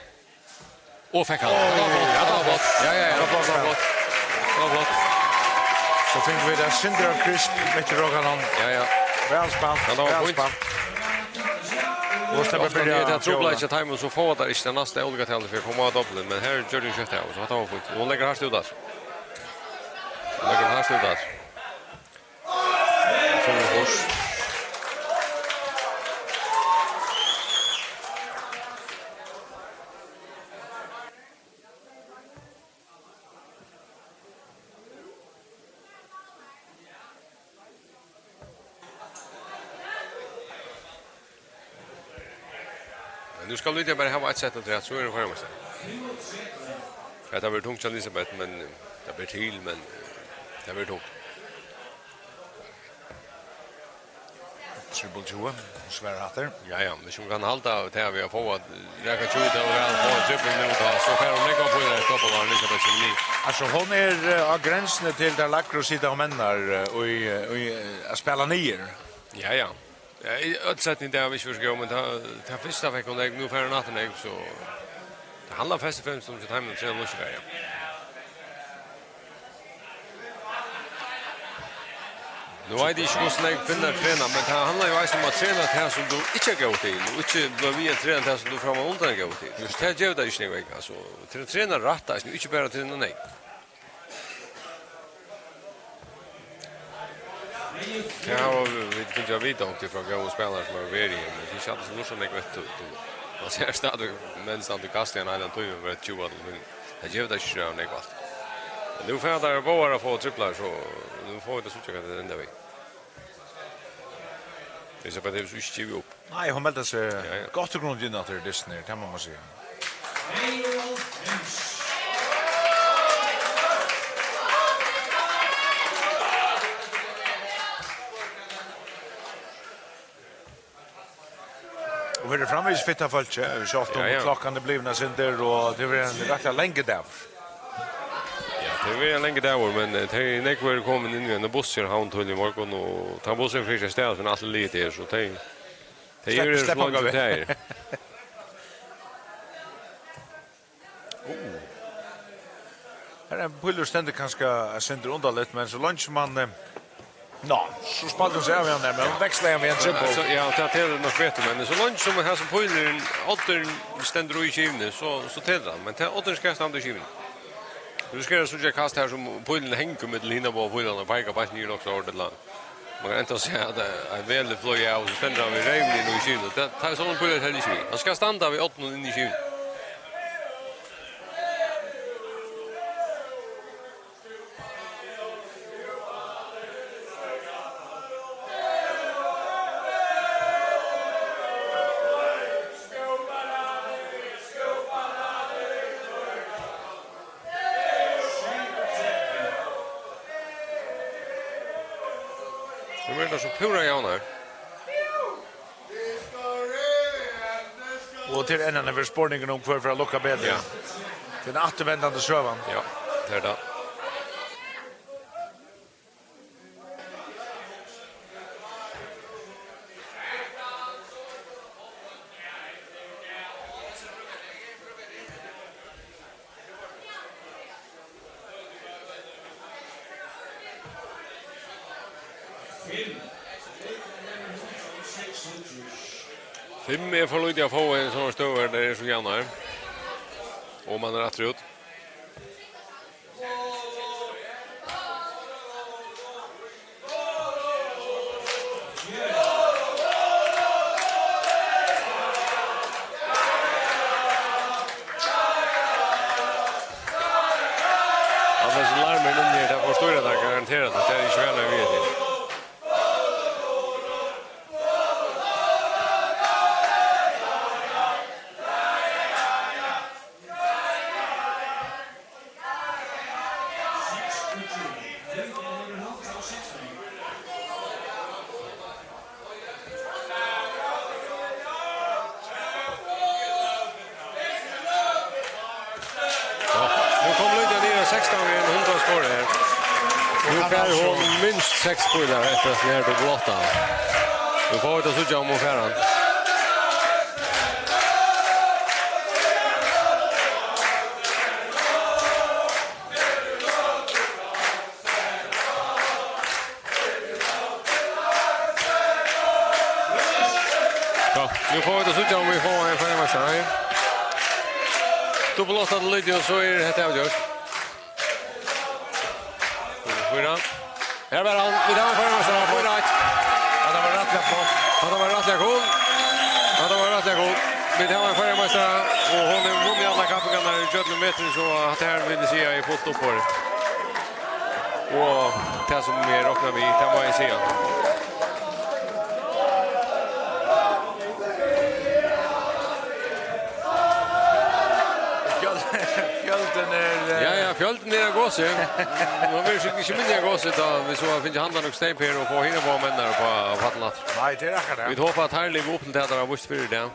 Og fekk hann. Tað var flott, tað var flott. Ja, ja, ja, tað var flott. Tað var flott. So fingu vit eitt sindur av krisp mitt í rokanum. Ja, ja. Væl spælt, Ja, tað var væl fínt. Spælt. Og Ofta er tað byrjað tað trupulleiki hjá teimum, so fáa teir ikki tað næsta ólukkutalið fyri at koma á dobbultin, men her gjørdi hon skjótt av, so hatta var fínt. Hon leggur hart út aftur. Hon leggur hart út aftur. Fimmogfýrs. Men nú skal Lydia bara hava eitt sett afturat, so er hon føroyameistari. Ja, tað verður tungt hjá Elisabeth, men, eh, tað ber til, men, eh, tað verður tungt. Triple tjúgu, svarar aftur. Ja, ja, men hon kann halda av tað við at fáa nakað tjúgu til at vera, fáa trippul nú, tá, so fær hon nógvan píl at stoppa, var Elisabeth Simoni. Altso, hon er, eh, á grensini til tær lægru siðirnar, eh, í, eh, í, eh, at spæla niður. Ja, ja. Ja, í øll sett í dag, hvis vi skal, men ta, ta fyrsta fekk hon egg, nú fær hon aftur egg, so tað handlar fyrst og fremst um, at teimum trimum ikki fara, ja. Nú veit eg ikki, hvussu nógv kvinnur trena, men tað handlar jú eisini um at trena tað, sum tú ikki ert góður til, og ikki blíva við at trena tað, sum tú frammanundan ert góður til. Just tað gevur tað ikki nógv, altso, tre-, trena rætt eisini, ikki bara trena nógv. Tað hava vit fingið at vita onkuntíð frá góðum spælarum, sum hava verið her, men tað er ikki altíð, sum lurtar nógv eftir, tú. Man sær stadigvæk menn standa í kasti ein heilan tíma, bara tjúgu til fimm. Tað gevur tað ikki so nógv alt. Men nú fara teir báðar at fáa triplar, so nú fáa vit at síggja, hvat tað endar við. Elisabeth hevur so ikki givið upp. Nei, hon meldar seg Ja, ja. Gott og grundigt inn aftur dystin her, tað má man siga. Og her er framvegis fitt av fólki, sjálvt um Ja, ja. Klokkan er blivin eitt sindur, og tað verður ein rættiliga langur dagur. Ja, tað verður ein langur dagur, men, eh, tey nógv eru komin inn í ein buss her í Havn tíðliga í morgun, og tann bussurin fer ikki avstað, men alt er liðugt her, so tey, tey Slepp-, eru her so sleppa leingi, tað er. Uh. Her er ein pílur stendur kanska eitt sindur undarligt, men so leingi sum hann, eh, Nå, so spældi hon seg av í hann har, men hon vekslaði hann við ein trippul. Ja, so, ja, tað telur nokk betur, men so leingi sum hasin pílurin, oddurin stendur í skivuni, so, so telur hann, men tað, oddurin skal standa í skivuni. Tú risikerar at síggja kast her, sum pílurin hongur millum hinar báðar pílarnar og peikar beint niður nokk so hart, ella man kann enda siga, at, eh, ein velur flýgur av, og so stendur hann við reyvini inn í skivuna. Tað, tað er sovorðnir pílar, telja ikki við. Hann skal standa við oddinum inn í skivuni. Nú verður tað so púra javnar. Og til enn verður spurningurin um, hvør fer at lukka betur. Ja. Tað er ein afturvendandi søga. Ja, tað er tað. Fimm er for lítið at fáa í ein sovorðna støðu, har tað er so javnt her. Og man er aftur út. Allir hesir larmar inni her, tað forstyrrar tað garantera, tað er ikki vana við tí. Ja, nú kom Lydia niður á sekstan við ein hundrað skor her. Nú fær hon minst seks pílar eftir at hon er til glotta. Nú fáa vit at síggja, um hon fær hann. So, nú fáa vit at síggja, um vit fáa ein føroyameistara her. Dupul átta til Lydiu, so er hetta avgjørt. Fýra. Her var hann. Vit hava ein føroyameistara. Fýra eitt. Ja, tað var rættiliga flott. Ja, tað var rættiliga cool. Ja, tað var rættiliga cool. Vit hava ein føroyameistara, og hon hevur vunnið allar kappingarnar í gjøgnum veturin, so at her vil eg siga, er fult upp á tað. Og tað sum eg rokna við, tað má eg siga. Fjøld-, fjøldin er, eh, Ja, ja, fjøldin er av gosi. Hon verður sikkurt ikki minni av gosi, tá vit so hava fingið handan og steip her og fáa hinar báðar menninar upp á, á pallin aftur. Nei, tað er akkurát tað. Vit hopa, at teir liva upp til tað, teir hava víst fyrr í dag.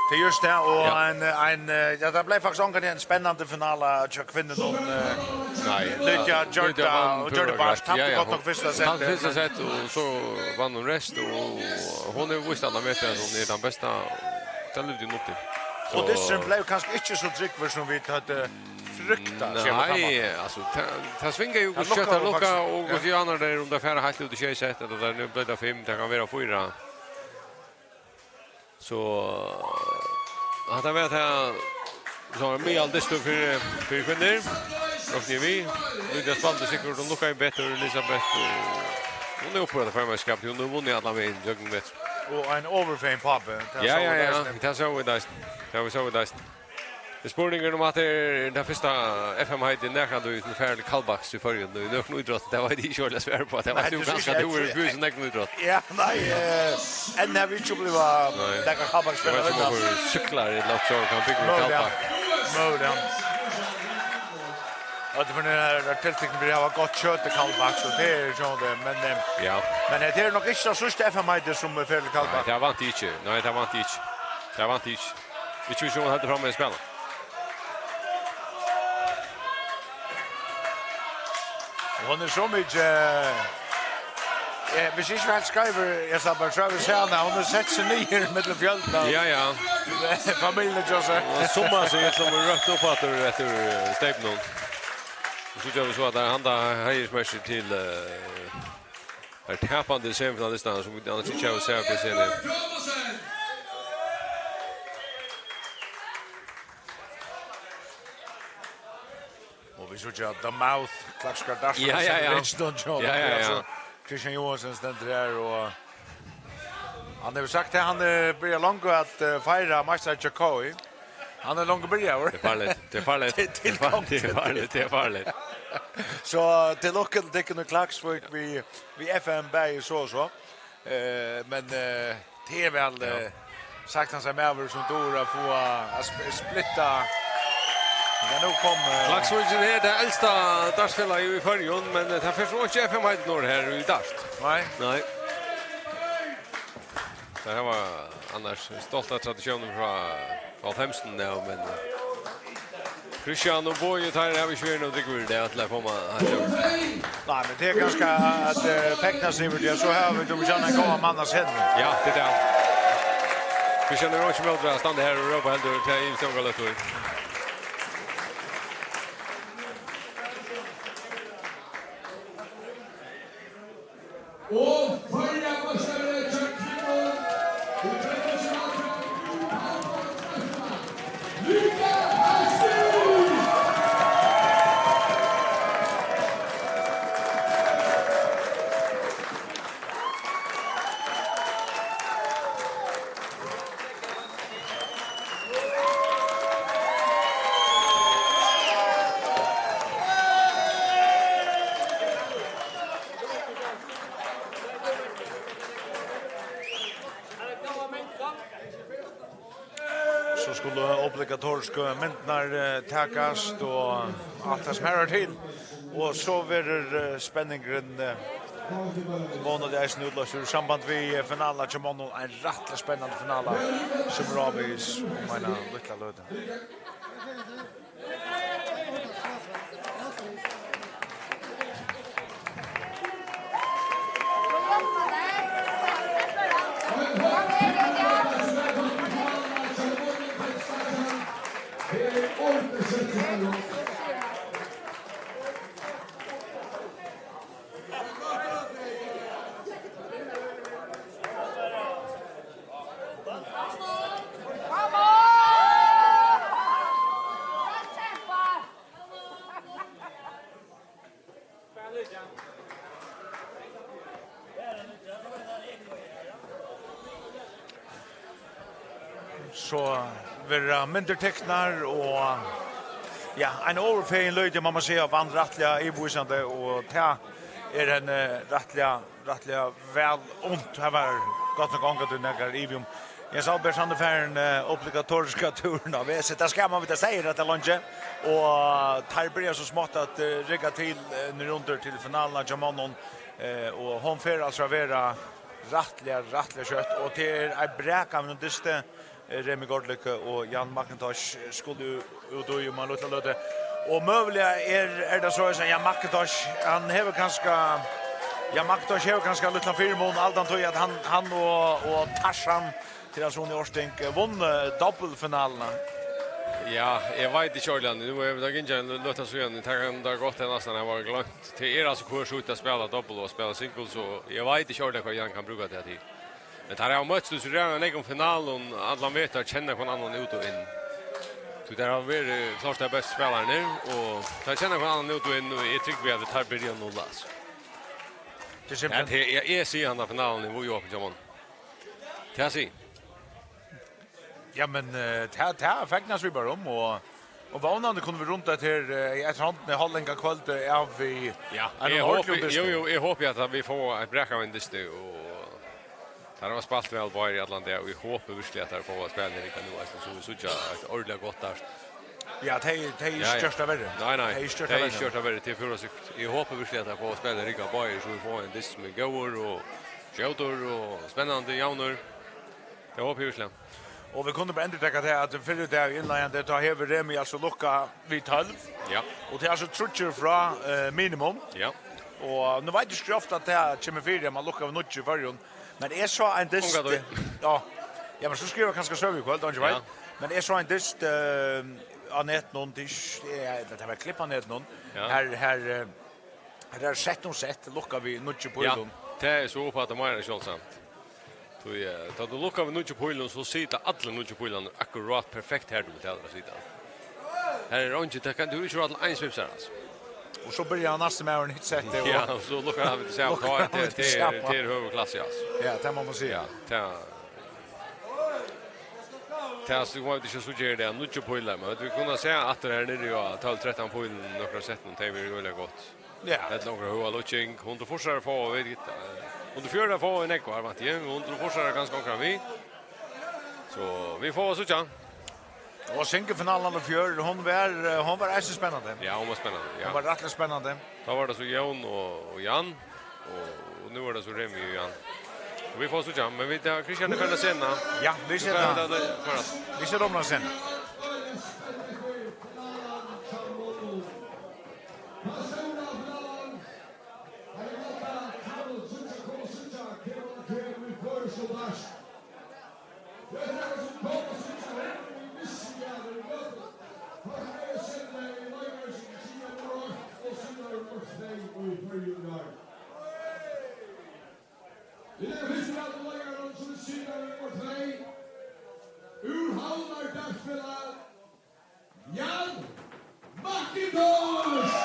Tað er júst tað, og Ja. ein, ein, eh, ja, tað bleiv faktiskt ongantíð ein spennandi finala hjá kvinnunum, eh, Nei, Lydia ja, gjørdi Lydia tað, vann og gjørdi púra bart. Greitt. Tapti Ja, ja, gott hon nokk fyrsta tapti sett, fyrsta men sett, og so vann hon rest, og hon hevur víst allan vetur, at hon er tann besta. Tað livdi hon upp til. Og So dysturin bleiv kanska ikki so drúgvur, sum vit høvdu fryktað, siga vit Nei, framman. Altso, tað, tað svingar jú, Tað hvussu skjótt lukkaðu tað lukka, faktiskt, og ja. hvussu javnar tað er, um tað fer heilt út í sjey sett, ella tað nú blívur tað fimm, tað kann vera fýra. So, hatta var tað, so var miðaldystur fyri, fyri kvinnur. Rokni við. Lydia spældi sikkurt, hon lukkaði betur, Elisabeth, og hon er uppi á tað føroyameistarskapið, hon hevur vunnið allan vegin gjøgnum vetur. Og ein overfegin pápi, tað Ja, sóu ja, vit ja, eisini. tað sóu vit eisini. Tað sóu vit eisini. Tað er spurningur um at tað er tað fyrsta F M-heitið nakrantíð, sum fer til kaldbaks í Føroyum, í nøkrum ítrótti, tað veit eg ikki, hvat eg skal svara uppá. Tað Nei, veit tú tað kanska, sigur tú eg. hevur fingið so nógv ítrótt. Ja, nei, eh, enn havi eg ikki upplivað Nei. nakar kaldbaksspæl Eg veit ikki, um henda. okur súkklar ella okkurt, so kann búgva við Møguliga. kaldbak. Møguliga. Og tað er fyri, at tiltiknir vilja hava gott kjøt til kaldbaks, so tað er sjálvandi, men, eh, Ja. men hetta er nokk ikki tað síðsta F M-heitið, sum fer til Nei, kaldbaks. tað vænti eg ikki. Nei, tað vænti eg ikki. Tað vænti eg ikki. Ikki, viss hon heldur fram við at spæla. Hon er so mikið, eh, viss ikki heilt skeivur, eg sá bara, so havi eg sæð hana, hon hevur sett seg niður millum fjøldina. Ja, ja. Familjuna hjá sær. Og summa seg, sum er røtt upp aftur eftir, eh, steipinum. Og so gera vit so, at tað er handa heiðursmerki til, eh, Her tapandi semifinalistan, sum vit annars ikki hava sæð á P C N. Og vit síggja The Mouth, Klaksvíkar Darts, Ja, ja, ja. Richardson, Ja, ja, ja. Kristian Johansen stendur her, og hann hevur sagt at hann, eh, byrjar longu at, eh, feira meistar hjá K I. Hann er longu byrjaður. Tað er farligt, tað er farligt. Til, til Tað er farligt, tað er farligt, tað er farligt. So, til lukku til tykkum í Klaksvík, við, við F M bæði so og so. Eh, men, eh, tað er væl, Ja. eh, sagt, hann er maður sum dugir at fáa, at sp-, splitta Ja, nú kom, eh, Klaksvíkin er tað elsta dartsfelagið í Føroyum, men, eh, tað fer so ikki F M heitið norð her í dart. Nei. Nei. Tað her var annars stolt av tradisjónum frá, frá hálvfemsunum av, men, eh, Kristian og Bogi, teir hava ikki verið nóg dygdir í dag til at koma heilt út. Nei, men tað er kanska at, eh, fegnast yvir tað, so hava vit um at kenna ein góðan mann at sinni. Ja, tað er tað. Kristian er ikki móti at standa her og rópa heldur, tað er ymiskt onkur løttur. Og Føroya meistari hjá kvinnum í tvey túsund og átjan, Mikael Hesselby! So skulu obligatorisku myndirnar, eh, takast og alt tað sum her er til. Og so verður, eh, spenningurin, eh, vónandi eisini útloystur í samband við, eh, finaluna hjá monnum. Ein rættiliga spennandi finala sum er ávegis um eina lítla løtu. So verða myndir tiknar og, ja, ein ovurfegin Lydia, má man siga, vann rættiliga yvirvísandi, og tað er henni rættiliga, rættiliga væl unt. Her var gott nokk ongantíð nakar ivi um. Jens Albert, hann er farin, eh, obligatoriska túrin á V S. Tað skal man vita, sigur at tað er leingi. Og teir byrja so smátt at, eh, rigga til, eh, niðurundir til finaluna hjá monnum. Eh, og hon fer altso at vera rættiliga, rættiliga skjótt. Og tað er ein brak av einum dysti. Eh, Remi Gaardlykke og Jan McIntosh skulu út í um eina lítla løtu. Og møguliga er, er tað so, at Jan McIntosh, hann hevur kanska, Jan McIntosh hevur kanska ein lítlan fyrimun, allan tí at hann, hann og, og Tarzan, til hans Unni Orsting, eh, vunnu, eh, dobbeltfinaluna. Ja, eg veit ikki ordiliga. Nú er tað gingið ein løta síðan, tað kann tað gott henda, næstan hava gloymt. Tað er altso hvør sítt at spæla dobbel og at spæla singles, og eg veit ikki ordiliga hvat Jan kann brúka tað til. Men teir hava møtst í so ræðuliga nógvum finalum allan vetur, kenna hvønn annan út og inn. So teir hava verið klárt teir bestu spælararnir, og teir kenna hvønn annan út og inn, og eg trúgvi at teir byrja null, altso. Tað er simpelthen... Ja, tað, eg, eg sigi handa finaluna í vápin hjá monnum. Tað sigi. Ja, men, eh, tað, tað fegnast vit bara um, og, og vónandi kunnu vit runda hetta her, eh, eftir hondini hálvlanga kvøldið av við... Ja, ein eg ordiligan hopi, dysti. Jú, jú, eg hopi at vit fáa eitt brak av ein dysti, og teir hava spælt væl báðir í allan dag, og eg hopi virkiliga at teir fáa spælið rigga nú, eisini, so vit síggja eitt ordiliga gott dart. Ja, tey, tey eru... Ja, ja. Ikki gjørt tað verri. Nei, nei, tey eru ikki gjørt tað verri. Tey eru ikki gjørt tað verri, tað er púra sikkurt. Eg hopi virkiliga at teir fáa spælið rigga báðir, so vit fáa ein dyst sum er góður og skjótur og spennandi, javnur. Tað hopi eg virkiliga. Og vit kunnu bara endurtaka tað, at fyrr í dag í innleiðandi, tá hevur Remi altso lukkað við tólv. Ja. Og tað er altso tríggir frá, eh, minimum. Ja. Og nú veit eg ikki, hvussu ofta at tað kemur fyri, at mann lukkar við níggju í Føroyum. Men eg sá ein dyst... Ongantíð. Ja. Ja, men so skrivar kanska Søga í kvøld, eingin veit. Ja. Men eg sá ein dyst, eh, á netinum, tað er ikki, ja, tað var klipp á netinum. Ja. Her, her, eh, her er sett um sett, lukkað við níggju pílum. Ja, tað er so uppaftur meira sjáldsamt. Tí, eh, tá tú lukkar við níggju pílum, so sita allir níggju pílarnir akkurát perfekt har tú vilt hava teir at sita. Her er eingin, tað kann tú ikki ráða til ein svipsar, altso. Og so byrjar hann næsti maðurin hitt settið, og... Ja, og so lukkar hann við tað sama. Lukkar hann við tað sama. Tað er, tað er, tað er høg klassi, altso. Ja, tað má man siga. Ja, tað, tað, so má vit ikki síggja her, tað er níggju pílar, men vit kunnu siga aftur her niðri á tólv trettan pílum, nøkur sett, tey eru øgiliga gott. Ja. Ella onkur høga lukking. Hundraðfýrsarar fáa vit, eh, hundraðfjøruti fáa vit nógvar, vænti eg. Hundraðfýrsarar kanska onkran við. So, vit fáa síggja. Og singulfinalan í fjør, hon var, eh, hon var eisini spennandi. Ja, hon var spennandi, ja. Hon var rættiliga spennandi. Tá var tað so Jón og, og Jan, og, og nú er tað so Remi og Jan. Og vit fáa síggja, men vit, ja, Kristian er farin at senda. Ja, vit Vit seta, fáa vita, hvar er vit seta um á send. Vit eru fyrst við leiðaranum, sum er sigrari nummar tvey. Úr Havnar, dartfelaga Jan Macintosh!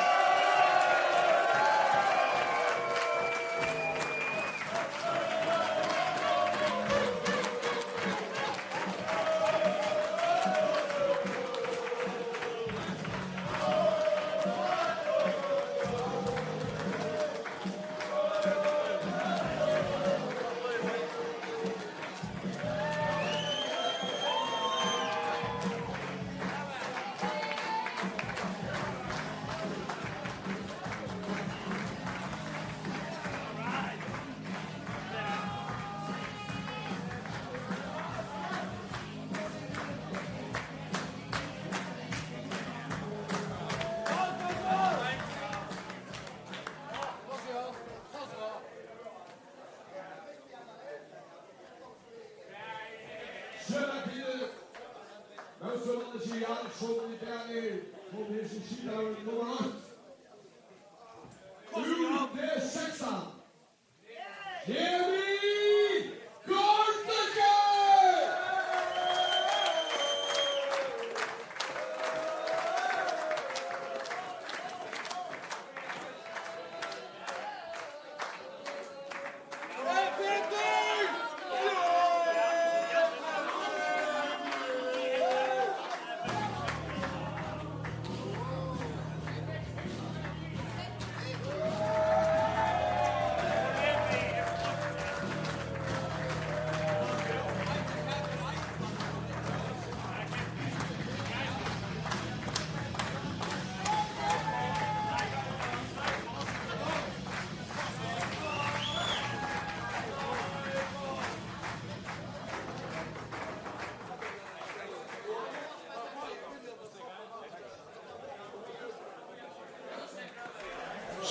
Sjónartiðin, mótstøðan til Jan, sum í dag er, hon er sum sigur nummar eitt. Úr D sekstan. Jimmy Gortaker!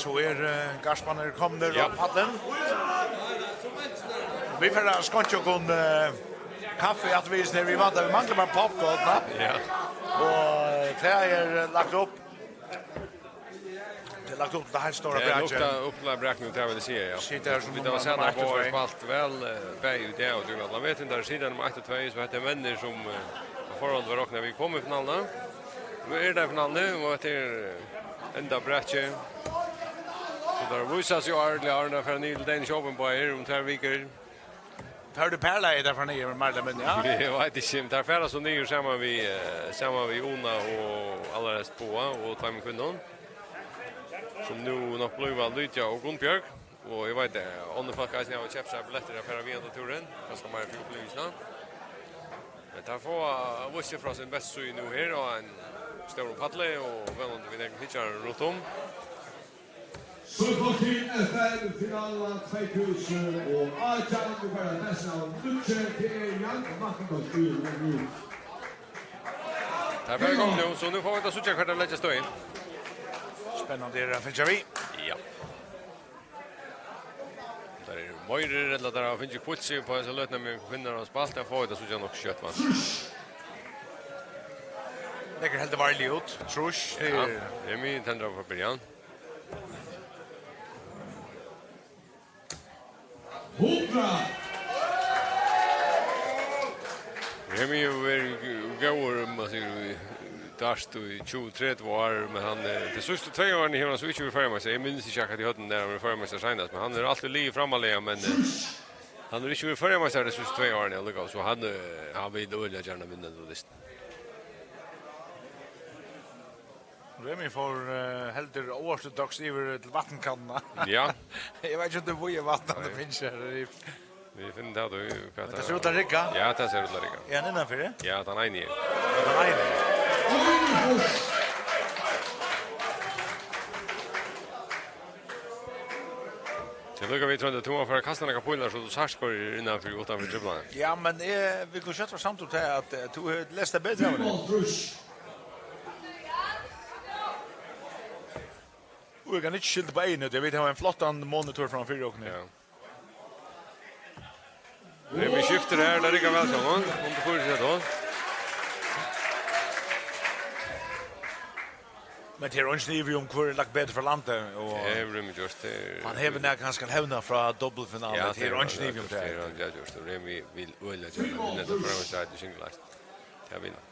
So er, eh, Garpar komnir Ja. á pallin. Vit fara at skeinkja okkum, eh, kaffi afturvegis her. Vit mangla, vit mangla bara popcorn, va? Ja. Og, eh, tað er, eh, lagt upp. Tað er lagt upp til tað heilt stóra Tað er brakið. lagt upp til brakið, tað vil eg siga, ja. Sita her sum Vit hava um sæð man er her, aktivt og fyri. spælt væl, eh, bæði í dag og í allan vetur. Har sita nummar eitt og tvey, so hetta eru menn sum, eh, á forhond var roknað við koma í finaluna. Nú eru teir í finaluni, og hetta er, eh, enda brakið. So teir vísa seg ordiliga, áðrenn teir fara niður til Danish Open, báðir, um tvær vikur. Teir eru í parlagi, teir fara niður, meir ella minni, ja. Eg veit ikki, men teir fara so niður saman við, eh, saman við Una og allarhelst Boga og tveimum kvinnum, sum nú nokk blíva Lydia og Gunnbjørg. Og eg veit, eh, onnur fólk eisini hava keypt sær billettir at fara við henda túrin, kanska meira fyri upplivingina. Men teir fáa víst seg frá síni bestu síðu nú her á einum stórum palli og vónandi við nógvum hyggjarum runt um. So gott til F M-finala tvey túsund og átjan, vit fara at lesa av nýggj, tað er Jan Macintosh í Nýggj. Teir fara í gongd nú, so nú fáa vit at síggja, hvar teir leggja støðið. Spennandi er at fylgja við. Ja. Teir eru meir, ella teir hava fingið hvílt seg upp á hesa løtuna, men kvinnur hava spælt, teir fáa vit at síggja nokk skjótt, va? Leggur heldur varliga út. Trýss, Ja, tað er Remi tendrar frá byrjan. Hundrað. Remi hevur verið g-, góður, um man sigur, í dart í tjúgu, tretivu ár, men hann, eh, tey síðstu tvey árini hevur hann so ikki verið føroyameistari. Eg minnist ikki akkurát í høvdinum, nær hann var føroyameistari seinast, men hann hevur altíð ligið framarlaga, men, eh, hann hevur ikki verið føroyameistari tey síðstu tvey árini allíkavæl, so hann, eh, hann vil øgiliga gjarna vinna henda dystin. Remi fór, eh, heldur óortodokst yvir til vatnkannuna. Ja. Eg veit ikki, um tað er vatn, hann Nei. finnur her. Vit finna tað, tú, hvat Men tað sær út at rigga. Ja, tað sær út at rigga. Er hann innanfyri? Ja, tann eini er. Nei. Tað lukar við, Tróndur, tú má fara at kasta nakrar pílar, so tú sært, hvør er innanfyri og uttanfyri triplarnar. Ja, men, eh, vit kunnu skjótt vera samd um tað, at, eh, tú hevur lest tað betri av honum. Og eg kann ikki skylda á eyguni, tí vit hava ein flottan monitor framman fyri okkum her. Ja. Remi skiftir her, tað riggar væl saman. Hon får fortseta. Men tað er eingin ivi um, hvør er lagt betur frá landi, og tað hevur Remi gjørt, tað er hann hevur nakað, hann skal hevna frá dobbeltfinalu, ja, tað er eingin ivi um tað. Tað er hann, ja, gjørt, og Remi vil øgiliga gjarna vinna tað framvegis, tað er single last. Tað vil hann.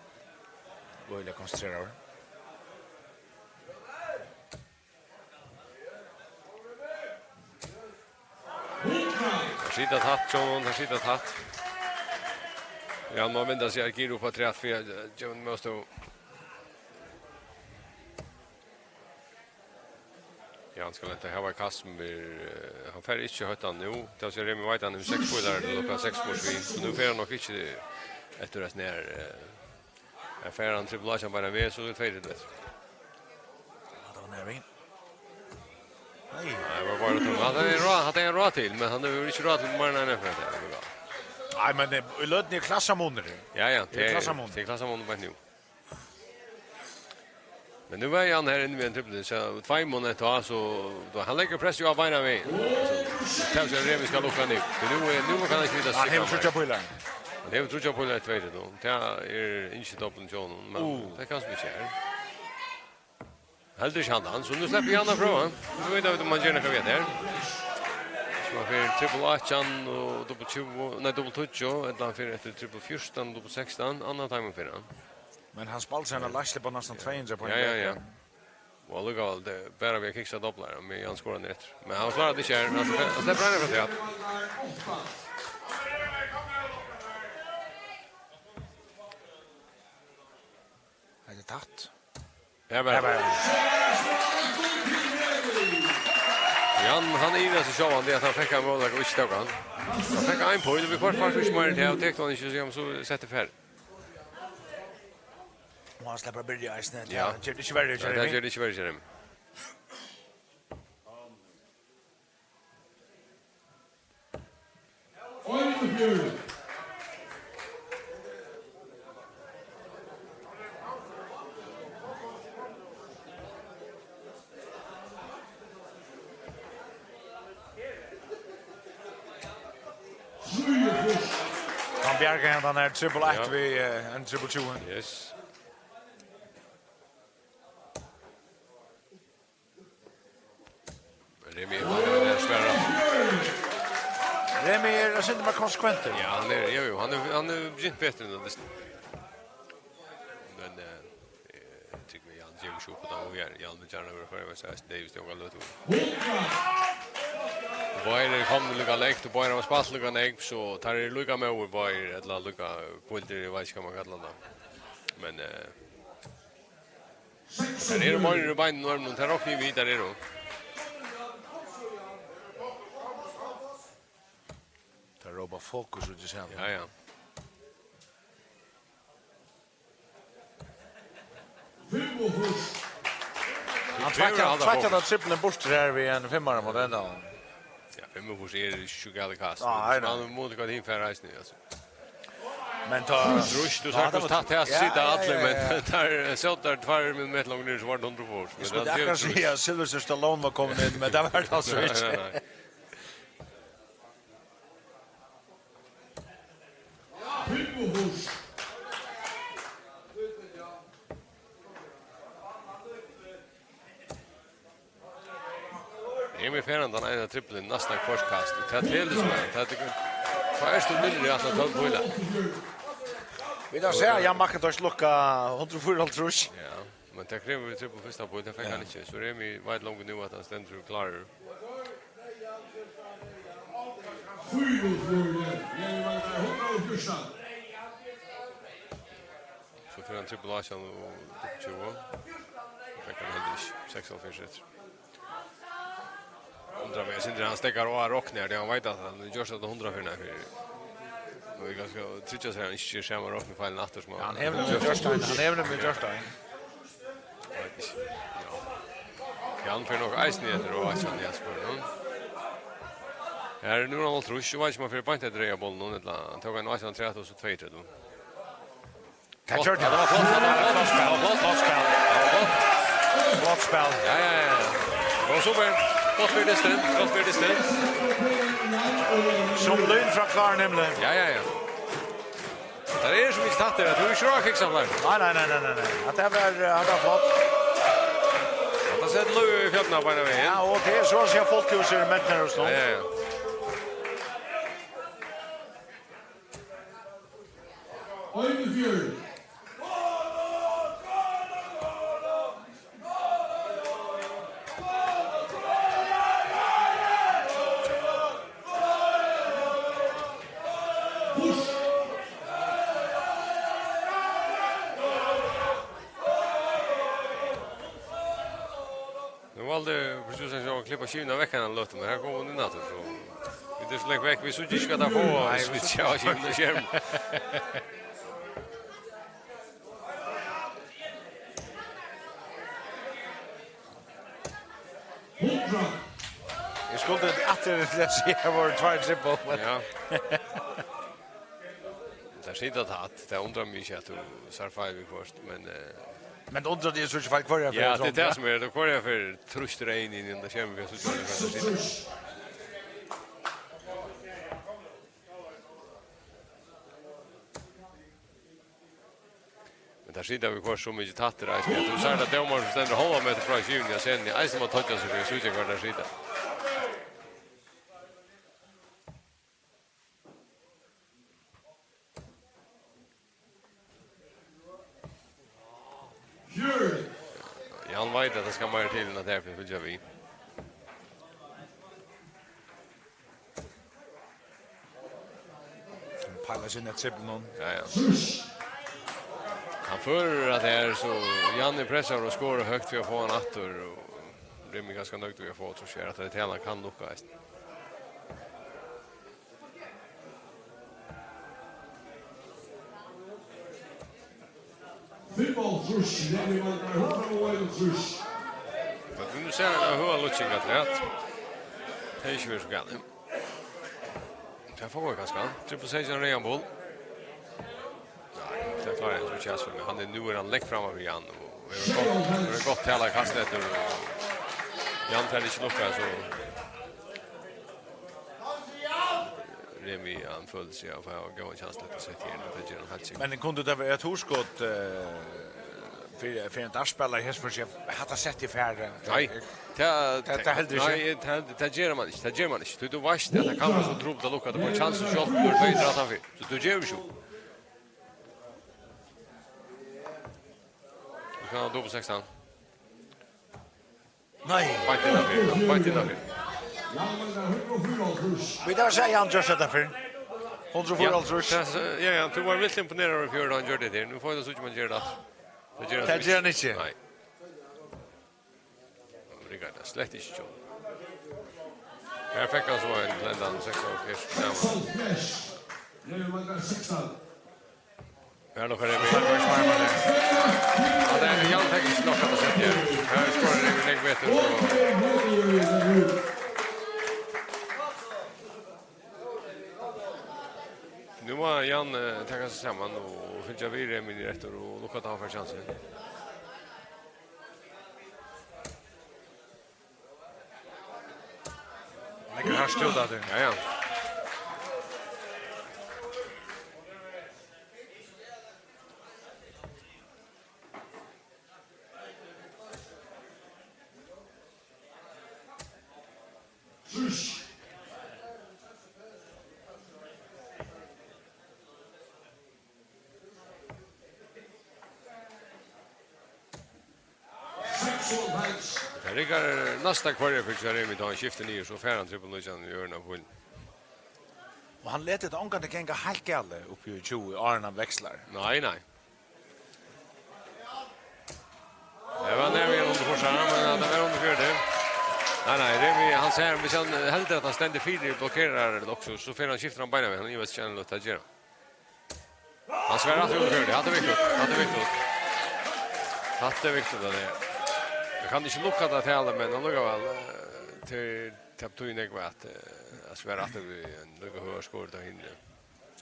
Øgiliga konsentreraður. Teir sita tætt, John, teir sita tætt. Ja, má venda seg at gira upp afturat fyri at, eh, geva honum mótstøðu. Ja, hann skal hetta hava kast sum er, eh, hann fær ikki høgt hann nú. Tað vil siga, Remi veit hann hevur seks pílar til okkara seks fýrs við. So nú fer hann nokk ikki eftir at nær, eh, Her fær hann trippul A beinan veg, so er tvey til. Ja, tað var nær við. Nei. Nei, var bara tað. Hann hevur ráð, hann hevur ráð til, men hann hevur ikki ráð til meira enn ein fyri tað. Nei, men, eh, í løtuni er klassamunur. Ja, ja, tað er klassamunur. Tað er klassamunur beint nú. Men nú var hann her inni við ein trippul, so tveir minuttir eftir, so tá hann leggur press á beinan veg. So, tað er Remi skal lukka nú. So nú er, nú kann hann ikki vita. Hann hevur tríggjar pílar. Hann hevur tríggjar pílar í tvey til, og tað er ikki dobbelt hjá honum, men tað er kanska ikki her. Heldur ikki hann, hann, so nú sleppur Jan at prøva. Nú veit hann um hann ger nakað við tað her. So hann fer trippul átjan og dobbelt tjúgu, nei, dobbelt tíggju, ella hann fer eftir trippul fjúrtan, dobbelt sekstan, annan teimum fer hann. Men hann spældi seg inn á leiðslu upp á næstan tvey hundrað poeng. Ja, ja, ja. Og allíkavæl, tað er bara við at kiksa doblar, men hann skorar nú eftir. Men hann klárar tað ikki her, men hann sleppur, hann sleppur eina frá tað. Hetta er tætt. Ja, men. Ja, men. Jan, hann ivrar seg sjálvan, tað at hann fekk ein møguleika og ikki tók hann. Hann fekk ein píl, og viðhvørt fært tú ikki meir enn tað, og tekur hann ikki, so, so setti ferð. Og hann sleppur at byrja eisini. Ja. Tað ger tað ikki verri, ja, tað ger tað ikki verri, Jeremy. Hann bjargar hendan her trippul eitt við, eh, ein trippul tjúgu. Yes. Men Remi er bara der, svara. Remi er, eg syntes, meir konsekventur. Ja, hann er, jo, jo, hann er, hann er begynt betri enn tað. Men, eh, eg tykki meg, Jan gevur seg upp á tað, og Jan vil gjarna vera føroyingur, so tað er vist ongan løtu. Báðir eru komnir líka langt, og báðir hava spælt líka nógv, so teir eru líka móðir, báðir, ella líka hvíldir, eg veit ikki, hvat man kallar tað. Men, eh, teir eru meira í beinunum á teimum, teir rokna við, teir eru. Teir rópa fokus út í salen. Ja, ja. Hann tveitti, hann tveitti trippulin burtur her við ein fimmara móti endamanni. Ja, fimmogfýrs er ikki so galið kast. Nei, nei. Hann mundi gott hin fara eisini, altso. Men tá trýst, tú sært, tað var tætt her, sita allir, men teir sótu tveir millimetrar longur niðri, so var tað hundrað og fýrs. Eg skuldi akkurát siga, at Sylvester Stallone var komin inn, men tað var tað altso ikki. Nei, nei. Emil fer hann tann eina trippulin næstan hvørt kast, og tað telur seg væl. Tað er, tá ert tú niðri í aftan tólv pílar. Vit hava sæð Jan McIntosh lukka hundrað og fýraoghálvtrýss. Ja, men tað krevur við trippul fyrsta píl, tað fekk hann ikki. So Remi veit longu nú, at hann stendur klárur. So fer hann trippul átjan og upp tjúgu. Fekk hann heldur ikki. Seksoghálvfjerðs eftir. Undrar meg, eg syntes hann steðgar á at rokna her, tí hann veit, at hann gjørdi tað hundrað ferðir fyri. Og vit kanska tryggja seg, at hann ikki ger sama roknifeilin aftur, sum Ja, hann hevur nemliga gjørt ein, hann hevur nemliga gjørt ein. Eg veit ikki. Ja. Ja, hann fer nokk eisini eftir og Ásjan Jesper, ja. Her er nú hálvtrýss, eg veit ikki, um hann fer beint eftir reyða bollinum, ella hann tók ein Ásjan afturat og so tveyogtretivu. Tað gjørdi hann. Tað var flott, tað var flott, tað var flott, flott spæl. Tað var flott. Flott spæl. Ja, ja, ja. Tað var super. Gott fyri dystin, gott fyri dystin. Sum lyn frá klárari himli. Ja, ja, ja. Tað er sum ikki tætt, at tú ikki rørir fiksar fleiri. Nei, nei, nei, nei, nei, nei. At tað var, eh, at tað var flott. At tað sett lív í fjøruna beinanvegin. Ja, og tað er so at siga fólk, tú ser menn her og sånn. Ja, ja, ja. Einogfjøruti. Nú valdi produseren so at klippa skivuna vekk eina løtu, men her kom hon inn aftur, so vit eru so langt vekk, vit síggja ikki hvat tey fáa, Nei, hvis vit vit síggja skivuna á skermin. Hundrað. Eg skuldi aftur til at siga, her vóru tveir trippul, men Ja. Tær sita tætt, tað undrar meg ikki, at tú sært feil viðhvørt, men, eh, Men undrar teg, so ikki feil hvørja ferð, Ja, tað er Trond, tað ja. sum er, tað hvørja ferð trýstir ein inn í henda skermin, fyri at síggja, hvat tær sita. Men tær sita viðhvørt so mikið tættir eisini, at tú sært, at dómarin, sum stendur hálvan metur frá skivuni á scenuni, eisini má toyggja seg fyri at síggja, hvar tær sita. Jan veit, at tað skal meira til enn at tað er fyri at fylgja við. Peilar seg inn at tripla hann. Ja, ja. Hann førir at tað er so, Jan er pressaður og skorar høgt fyri at fáa hann aftur, og Remi er ganska nøgd við at fáa, so sér at tað er til, hann kann lukka eisini. Fimmoghálvtrýss, Remi Markar, hundrað og einogtrýss. Men nú sær hann, at høga lukking afturat. Tað er ikki verið so galið. Tað fáa vit kanska. Triple six, ein reyðan ball. Nei, tað klárar hann so ikki, men hann er, nú er hann langt framman fyri Jan, og hevur gott, hevur gott tal at kasta eftir, og Jan fær ikki lukkað, so Remi, hann følir seg at fáa góðan kjans til at seta her, og tað ger hann heilt sikkurt. Men kundi tað verið eitt hugskot, eh, fyri, fyri ein dartspælara her, fyri at siga, hatta setti eg fari? Nei, tað, tað, tað heldur ikki. Nei, tað, tað ger man ikki, tað ger man ikki. Tú, tú veitst at tað kann vera so trupult at lukka, at tú fært kjansin sjálvt, tú ert tvey hundrað og trettan fyri. So tú gevur ikki upp. Tú kann hava dupult sekstan. Nei. Beint innanfyri, beint innanfyri. Vit hava sæð Jan gjørt hetta fyrr. Hundrað og fýraoghálvtrýss. Ja, tað, ja, ja, tú var vilt imponeraður í fjør, tá hann gjørdi tað her. Nú fáa vit at síggja, um hann ger tað. Tað ger hann ikki. Nei. Riggar tað slett ikki, John. Her fekk hann so ein til endan, seks og hálvfjerðs. Seks og hálvfjerðs. Nú er man sekstan. Her lukkar Remi. Ja, tað er Jan fekk ikki nokk at seta her. Her skorar Remi nógv betur, og nú má Jan, eh, taka seg saman og fylgja við Remi niður eftir og lukka, tá hann fær kjansin. Leggur hart út aftur. Ja, ja. Tað riggar næsta hvørja ferð hjá Remi, tá hann skiftir niður, so fær hann trippul nítjan í ørina á píluni. Og hann letur tað ongantíð ganga heilt galið uppi í tjúgu, áðrenn hann vekslar. Nei, nei. Tað var nær við hundrað prosent, men tað var undir fjøruti. Nei, nei, Remi, hann sær, viss hann heldur at hann stendur fyri, blokkerar Luxus, so fer hann, skiftir hann beinanvegin, hann ivast ikki, hann lát tað gera. Hann svarar aftur undir fjøruti. Hatta er viktigt. Hatta er viktigt. Hatta er viktigt, tað er. Eg kann ikki lukka tað talið, men allíkavæl, eh, til, til tøy nógv at, eh, at svara aftur við ein líka høgan skor tá hinni.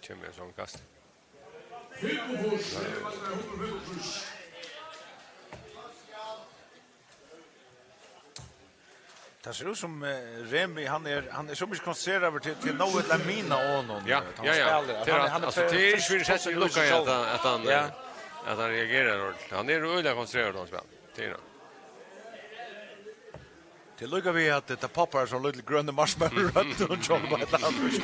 Kemur ein sånn kast. Tað sær út sum, eh, Remi, hann er, hann er so mikið konsentreraður til, til nóg illa mina á honum, Ja, eh, tá ja, hann ja. spælir. Tað er Hann er, rætt. hann er Altso, tað er ikki fyrr enn seinni lukka eg at hann, at hann, Ja. eh, at hann reagerar ordentligt. Hann er øgiliga konsentreraður, tá hann spælir. Tað er hann. Tað er líka við, at tað poppar so ein lítil grønur marshmallow í røddini hjá honum á eitt ella annað víst.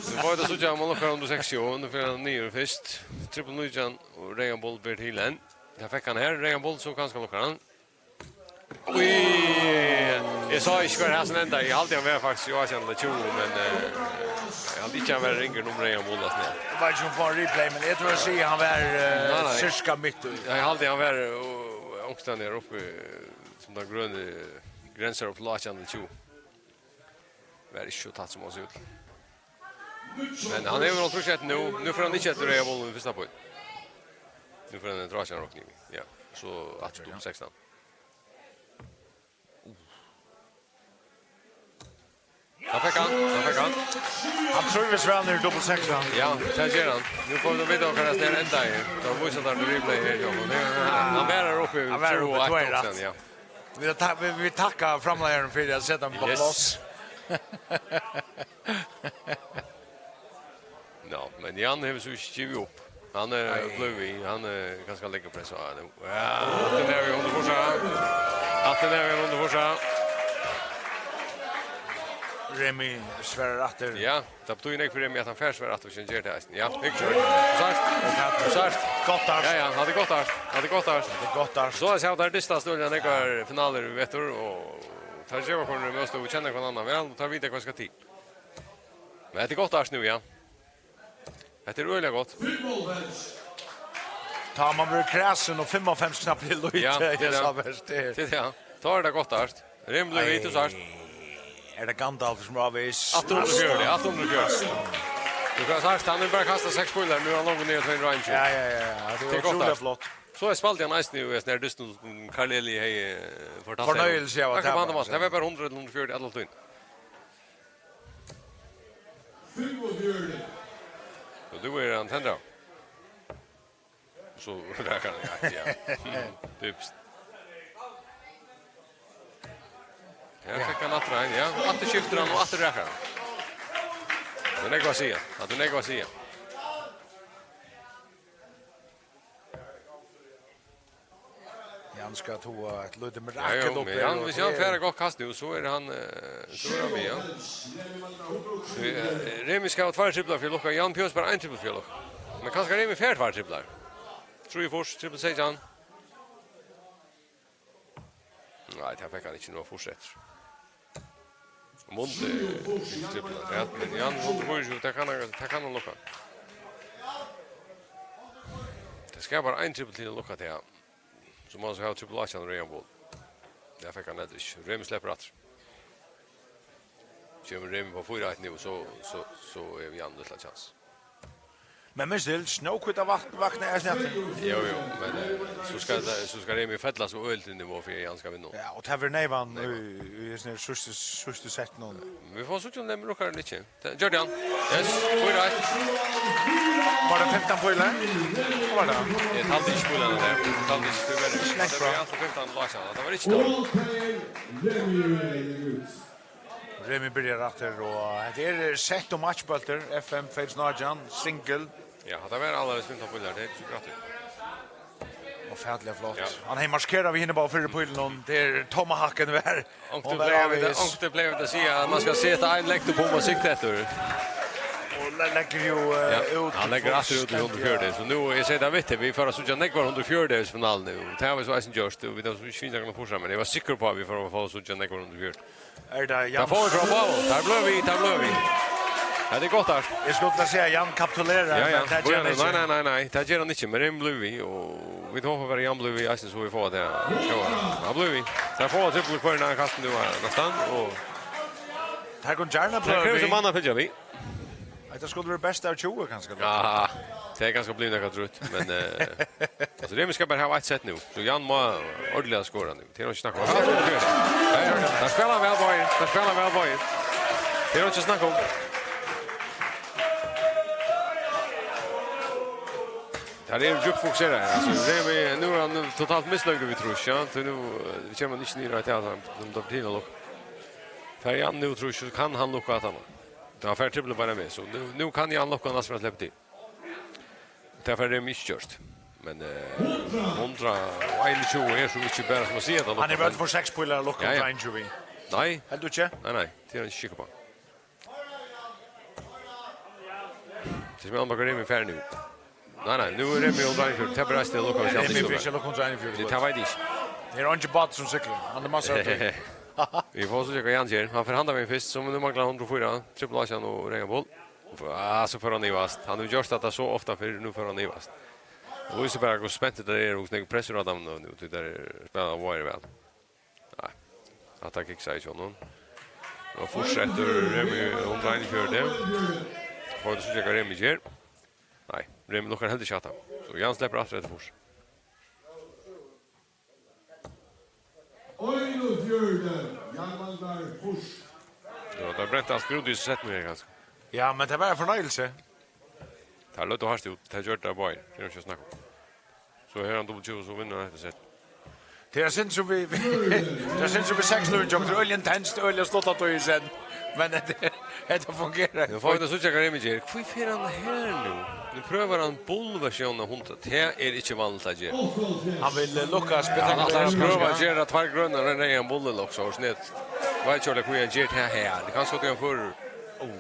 Nú fáa vit at síggja, um hann lukkar undir seks, jú, nú fer hann niður fyrst. Trippul nítjan, og Regan Bull ber til enn. Tað fekk hann her, Regan Bull, so kanska lukkar hann. Oj, eg sá ikki hvar hasin endaði. Eg haldi, hann var faktiskt í átjan ella tjúgu, men, eh, eg haldi ikki, hann var ringur enn Regan Bull, altso, nei. Eg veit ikki, um hann fær replay, men eg trúgvi, eg sigi, hann var, eh, Nei, nei. sirka mitt í. Eg haldi, hann var, eh, onkustaðni her uppi, eh, sum tann grøni, grensar upp til átjan ella tjúgu. Var ikki so tætt, sum hann sær út. Men hann hevur hálvtrýss eftir nú. Nú fer hann ikki eftir Regan Bull í fyrsta poeng. Nú fer hann eftir átjan rokning. Ja, so aftur upp sekstan. Hann fekk hann, hann fekk hann. Hann trívist væl niðri í double six, hann. Ja, tað ger hann. Nú fáa vit vita, hvar tað endaði. Tá vísa teir replay her, Jakob. Hann var her uppi Hann var her uppi, tú hevur rætt. Ja. Vit ta-, vit, vit takka framleiðaranum fyri at seta meg á Yes. pláss. Ja, men Jan hevur so ikki givið upp. Hann er Nei. blivið við, hann er kanska leggur press á hann. Ja, hatta er við undir forsvar. Hatta er við undir forsvar. Remi svarar aftur. Ja, tað betýðir nógv fyri Remi, at hann fær svar aftur, hvis hann ger tað eisini. Ja, hygg so. Sært. Og Katrin. Sært. Gott dart. Ja, ja, hatta er gott dart. Hatta er gott dart. Tað er gott dart. So er tað dystin, stóra, nógvar finalur í vetur, og teir geva okkum møguleika at kenna hvønn annan væl, og teir vita, hvat skal til. Men hetta er gott dart nú, ja. Hetta er øgiliga gott. Tá man verður kræsin og fimmoghálvfems knappliga lítið, Ja, tað er eg sá tað. best, tað er. Tað er tað. Tá er tað gott dart. Rimliga Nei. vit og sært. Er tað Gandalf sum er ávegis? Aftur undir fjøruti, aftur undir fjøruti. Tú kanst sært, hann hevur bara kastað seks pílar, nú er hann longu niðri á tvey hundrað og einogtjúgu. Ja, ja, ja, ja. Tað er Tað er gott ótrúliga dart. flott. So er spældi hann eisini í hesum her dystin, sum Karl Eli hevði, eh, fortalt Fornøyelse av at Akkurát tapa, hann var, ja. tað var bara hundrað ella hundrað og fjøruti alla tíðina. Og nú er hann tendraður. So rakar hann, ja, ja. Typiskt. Her Ja. fekk hann aftur ein, ja. Aftur skiftir hann og aftur rakar hann. Tað er nógv at siga. Tað er nógv at siga. Jan skal toga eitt lítið Ja, mirakel jo, uppi men her, Jan, og hvis Jan her fær eitt gott kast nú, so er hann, eh, so er hann við, ja. Eh, Remi skal hava tveir triplar fyri at lukka, Jan behøvist bara ein trippul fyri at lukka. Men kanska Remi fær tveir triplar. Trýogfýrs, trippul seytjan. Nei, tað fekk hann ikki, nú fortsetur. Mundi, eh, tripla, ja, men Jan, Mundi fýraogtjúgu, tað kann hann, tað kann hann lukka. Tað skal bara ein trippul til at lukka tað, ja. So má hann so hava trippul átjan og Regan Bull. Tað fekk hann heldur ikki. Remi sleppur aftur. Kemur Remi upp á fýra eitt nú, so, so, so hevur Jan lítla kjans. Men minnist til, Snjóhvíta vak-, vaknaði eisini aftur. Jo, jo, men, eh, so skal tað, so skal Remi fella so øgiliga inn í nivå fyri at hann skal vinna. Ja, og tað verður neyvan Neyvan. í, í hesum her síðstu, síðstu settinum. Men vit fáa síggja um Remi lukkar ella ikki. Tað gjørdi hann. Yes, fýra eitt. Var tað fimtan pílar? Hvat var tað? Eg taldi ikki pílarnar har. Eg taldi ikki, tíverri. Snakk Tað var frá. alt fimtan, Lars, ja. Tað var ikki tað. Remi byrjar aftur, og hetta er sett og matchbóltur, F M tvey túsund og átjan, single. Ja, hatta var allarhelst fimtan pílar, tað er ikki grátt. Og fætliga flott. Ja. Hann hevði maskerað við hinum báðum fyrru pílunum, og tað er tomahawken var. Onkuntíð Hon var pleiga vit at, avvegis. onkuntíð pleiga vit at siga at man skal seta ein langt upp um og sikta eftir. Og le-, leggur jo, eh, Ja, út hann leggur full aftur út í sent, hundrað og fjøruti, ja. So nú, eg sigi tað við teg, vit fara at síggja nógvar hundrað og fjøruti í finaluni, og tað hava vit so eisini gjørt, og vit hava so ikki fingið nakran pussar, men eg var sikkur uppá, at vit fóru at fáa at síggja nógvar hundrað og fjøruti. Er tað Tað Jans? fáa vit frá báðum. Tað blívur við, tað blívur við. Ja, tað er gott her. Eg skuldi til at siga, Jan kapitulerar, Ja, ja. men tað ger hann Nei, ikki. nei, nei, nei. Tað ger hann ikki, men Remi blívur við, og vit hopa bara, Jan blívur við, eisini, so vit fáa tað. Ja, hann blívur við. Tað fáa trippul í hvørjum annan kasti nú, næstan, og Tað kunnu gjarna tað blíva krevur við. seg mann at fylgja við. Hetta skuldi verið best av tjúgu, kanska. Ja, tað er kanska blivið nakað drúgt, men, eh, altso, Remi skal bara hava eitt sett nú, so Jan má ordiliga skora nú. Tað er nokk ikki snakk um. Teir spæla væl, Bogi. Teir spæla væl, Bogi. Tað er nokk ikki snakk um. Tað er djúpt fokuseraðir. Altso, Remi, nú er hann totalt mislukkaður við trýss, ja. So nú, eh, kemur hann ikki niður á tað, hann, hann tók til at lukka. Fær Jan nú trýss, so kann hann lukka at hann. Tað var fyrra trippul bara við, so nú, nú kann Jan lukka, hann sleppa til. Tað fær Remi ikki gjørt. Men, eh, hundrað og einogtjúgu er so ikki bara sum at siga at hann lukkar, men hann hevur seks pílar at lukka. Ja, ja. Hundrað og einogtjúgu. Nei. Heldur ikki? Nei, nei, tað er hann ikki skikkaður uppá. Tað er sum um Remi fær nú. Nei, nei, nú er Remi hundrað og einogfjøruti. Tað er bara stig at lukka, hvis hann Remi fær ikki lukka hundrað og einogfjøruti. Tað veit eg ikki. Tað er eingin bátur sum siglir. Hann er massur av tí. Vit fáa so síggja hvat Jan ger. Hann fer handan vegin fyrst, so nú manglar hann hundrað og fýra. Trippul átjan og rein ball. Ah, so fer hann ivast. Hann hevur gjørt hatta so ofta fyrr, nú fer hann ivast. Og vísir bara, hvussu spent tað er, og hvussu nógv pressur á teimum nú, tí teir spæla váðið væl. Nei, hatta kiksaði ikki honum. Og fortsetur Remi hundrað og einogfjøruti. Fáa vit síggja, hvat Remi ger. Nei, Remi lukkar heldur ikki hatta. So Jan sleppur aftur eftir fýrs. Einogfjøruti, Jan manglar fýrs. Ja, tað breyt alt út í setninum her, kanska. Ja, men tað var ein fornøyelse. Tað løgdu hart út, tað gjørdu teir báðir. Tað er ikki at snakka um. So her er hann W tjúgu, so vinnur hann hetta sett. Tað er synd, so vit, tað er synd, so vit seks null, John, tað er øgiliga intenst, øgiliga stutt at í senn. Men hetta, hetta fungerar. Nú fáa vit at síggja, hvat Remi ger. Hví fer hann her nú? Nú prøvar hann bullversión av hundrað. Tað er ikki vanligt at gera. Hann vil, eh, lukka. Ja, hann ætlar at prøva at gera tveir grønar og ein reyðan bull, ella so, snett. Veit ikki, hví hann ger tað her. Tað er kanska tí hann fór. Oh.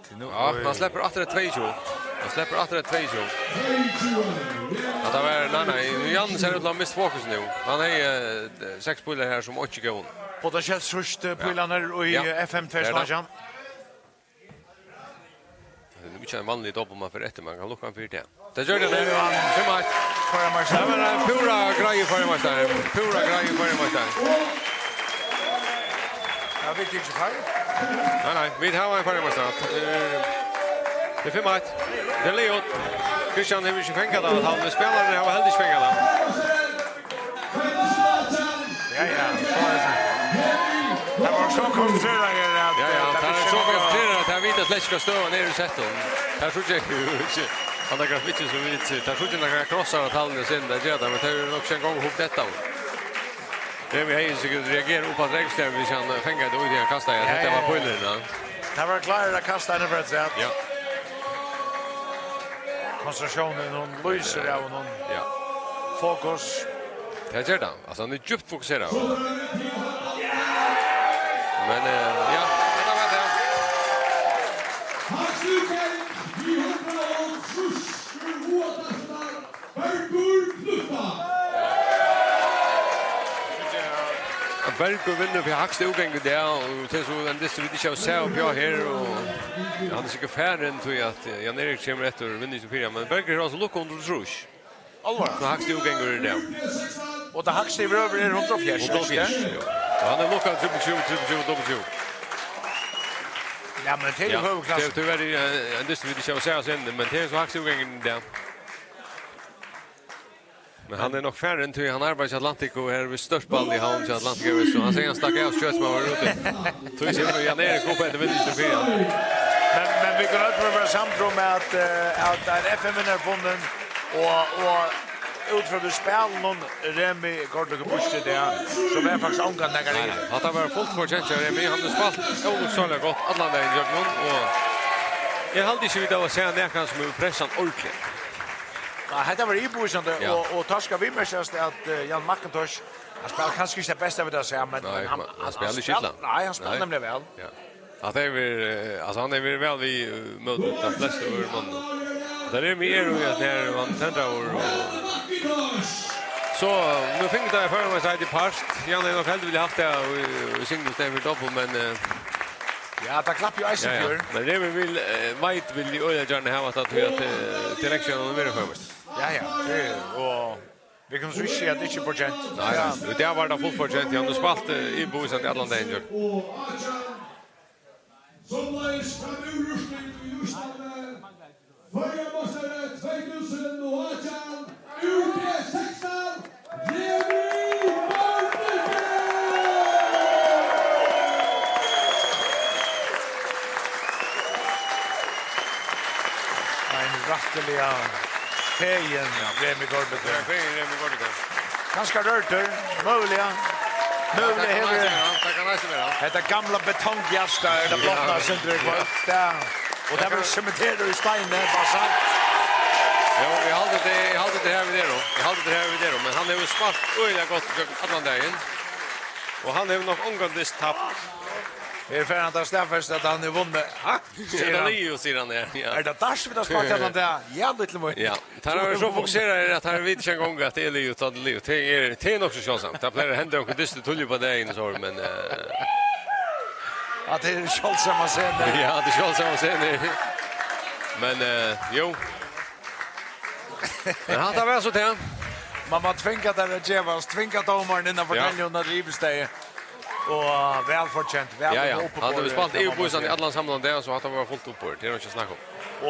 Til nú, ja, oj. Hann sleppur aftur eftir tveyogtjúgu. Hann sleppur aftur eftir tveyogtjúgu. At tað var, nei, nei, Jan sær út til at hava mist fokus nú. Hann hevði, eh, seks pílar her sum ikki góð. Potentielt síðstu, eh, pílarnar í, ja, eh, F M tvey túsund og átjan. Tað er nú ikki ein vanligur doppul, man fer eftir, man kann lukka hann fyri tað. Tað gjørdi hann. Fimm eitt. Føroyameistari. Tað var ein púra greiður føroyameistari. Púra greiður føroyameistari. Ja, vit ikki feil. Nei, nei, vit hava ein føroyameistara. Eh, tað er fimm eitt. Tað er Leon. Christian hevur ikki fingið tað, hann, spælararnir hava heldur ikki fingið tað. Ja, ja, so er tað. Tað var so konsentrerað her at, ja, ja, eh, tað tað er so konsentrerað at tað vita slett ikki, hvat støðan er í settum. Tað trúgvi eg ikki. Hann er kanska ikki so vit, tað trúgvi eg, nakrar krossar á talvuni sinn, tað ger tað, men tað er nokk ikki eingong hugt eftir. Remi hevði sikkurt reagerað upp á regnstevn, hvis hann, eh, fengar tað út í hann kastaði. Ja, hetta var, ja, pílin, ja. Tað var klárari at kasta enn fyri at siga. Ja. Konsentratiónin, hon lýsir av honum. Ja. Fokus. Tað ger tað. Altso, hann er djúpt fokuseraður. Men, eh, ja, hetta var tað. Bergur vinnur fyri hægsta útgang í dag, og tað er so ein dystur, vit ikki hava sæð uppi á her, og hann er sikkurt farin, tí at, eh, Jan Erik kemur eftir og vinnur ikki fyri, men Bergur hevur altso lukkað hundrað og trýss. Álvara. Tað hægsta útgangur í dag. Og tað hægsta yvirhøvur er hundrað og hálvfjerðs, ikki? Hundrað og hálvfjerðs, jú. Og hann hevur lukkað trippul tjúgu, trippul tjúgu, doppul tjúgu. Ja, men tað er, ja, høvuðsklass. Tað, tað var ein, ein dystur, vit ikki hava sæð á scenin, men tað er so hægsta útgangur í dag. Men hann er nokk farin, tí hann arbeiðir hjá Atlantic og er við stórt ball í Havn hjá Atlantic, so hann sigur, hann stakk av skjótt, sum hann var úti. Tí sigur Jan Erik upp eftir vinningi fyri hann. Men, men vit kunnu øll vera samd um at, eh, at ein F M-vinnari er funnin, og, og út frá tí spælinum Remi gjørdi burtur í dag, so var faktiskt ongan nakar. Nei, nei. Hatta var fult fortjent hjá Remi. Hann hevur spælt ólukksáliga gott allan dagin ígjøgnum, og eg haldi ikki, vit hava sæð nakran sum hevur pressað hann ordiliga. Ja, hetta var íbúgvandi, ja, og, og tá skal viðmerkjast at, eh, Jan McIntosh, hann spælir kanska ikki tað besta við tað, men, nei, men hann, hann, hann spælir ikki illa. Nei, hann spælir, nei, nemliga væl. Ja. At hann hevur, eh, altso, hann hevur verið væl við, eh, móti teimum flestu øðrum monnum. Tað er, vit eru í hesum her, hann tendraður og so, nú fingu teir føroyingar seg í part. Jan hevði nokk heldur viljað havt tað í, í single í staðin fyri dobbul, men, eh, ja, tað klappar jú eisini, ja, ja, fjør. Men Remi vil, eh, veit, vil jú øgiliga gjarna hava tað, tí at, eh, tað er leingi síðan hann hevur verið føroyingur. Ja, ja, tað er, og vit kunnu so ikki siga at tað ikki er fortjent. Nei, nei, í dag var tað fult fortjent, ja, hann hevur spælt, eh, íbúgvandi allan dagin, Jørgen. Soleiðis kann úrúrslit í Íslandi. Føroyameistari tvey túsund og átjan, úr B sekstan, Levi Gordegård! Ein rættiliga fegin Remi Gordegård. Ja, fegin Remi Gordegård. Kanska rørdur, møguliga. Møguliga hevur tað kann eisini vera. Hetta gamla betonghjarta er tað brotnað eitt sindur í kvøld. Ja. Og tað verður sementerað í steini, bara sagt. Ja, eg haldi tað, eg haldi tað her við tær, eg haldi tað her við tær, men hann hevur spælt øgiliga gott gjøgnum allan dagin. Og hann hevur nokk ongantíð tapt. Her fær hann tað staðfest at hann hevur vunnið. Ha? Sigur hann. Liðugt, sigur hann, ja, ja. Er tað dart vit hava spælt allan dag? Ja, lítli mín. Ja. Teir eru so fokuseraðir at teir vita ikki eingong at tað er liðugt, at tað er liðugt. Tað er, tað er nokk so sjáldsamt. Tað pleiar at henda onkra dystir tíðliga upp á dagin og so, men, eh, at tað er sjáldsamar senur. Ja, tað er sjáldsamar senur. Men, eh, jú. Men hatta var so tað. Man má tvinga teir at gevast, tvinga dómaran inn at fortelja um at rivist tey. Og væl fortjent, væl uppiborið. Ja, ja. Hann hevur spælt yvirbevísandi í allan samlan dag, so hatta var fult uppiborið. Tað er nokk ikki at snakka um.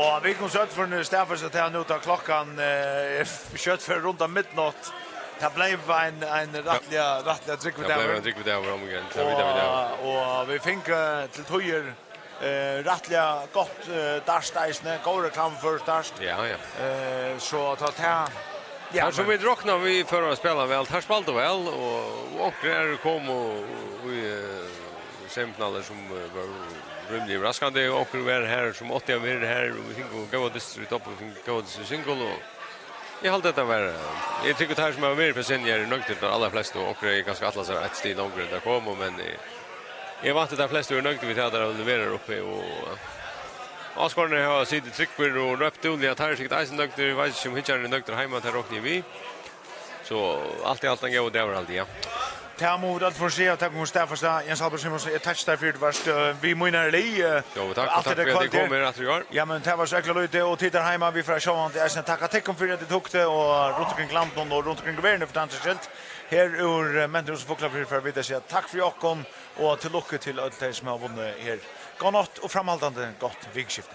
Og Viðkomsøll fór nú staðfest at tað nú tá klokkan, eh, er f-, skjótt fyri rundan midnátt. Tað bleiv ein, ein rættiliga, rættiliga drúgvur dagur. Tað bleiv ein drúgvur dagur, um again. Tað vita vit, ja. Og, og vit fingu til tíðir, eh, rættiliga gott, eh, dart eisini. Góð reklama fyri dart. Ja, ja. Eh, so tá tað, ja, men sum vit roknaðu við fóru at spæla væl, teir spældu væl, og, og onkrir aðrir komu í, eh, semifinalir sum, eh, var rímiliga yvirraskandi, og onkur var har sum átti at verið har, og vit fingu góðar dystir í doppel, vit fingu góðar dystir í single, og eg haldi, at tað var, eh, eg trúgvi, teir sum hava verið á scenuni eru nøgdir, teir allarflestu, og onkur er kanska ætlað sær eitt stig longur enn teir komu, men, eh, eg vænti, at teir flestu eru nøgdir við tað, teir hava leverað uppi, og, eh, áskoðararnir hava sitið trúgvir og rópt dúgliga, teir eru sikkurt eisini nøgdir, eg veit ikki, um hyggjarin er nøgdur heima, tað rokni eg við. So alt í alt ein góður dagur, haldi eg, ja. Tað mugu vit øll fáa siga, takk fyri staðfesta. Jens Albert Simonsen, eg takki tær fyri, at tú varst, eh, við mínari lið, eh, alt hetta kvøldið. Jú, takk, og takk fyri at eg kom her aftur í ár. Ja, men tað var so ógvuliga lítið, og tit har heima, vit fara sjálvandi eisini at takka tykkum fyri, at tit hugdu, og runt omkring landinum og runt omkring í verðini, fyri tann skyld. Her úr, eh, Mentanarhúsinum Fuglafirði fara vit at siga takk fyri okkum, og til lukku til øll tey, sum hava vunnið her. Góða nátt og framhaldandi gott vikuskifti.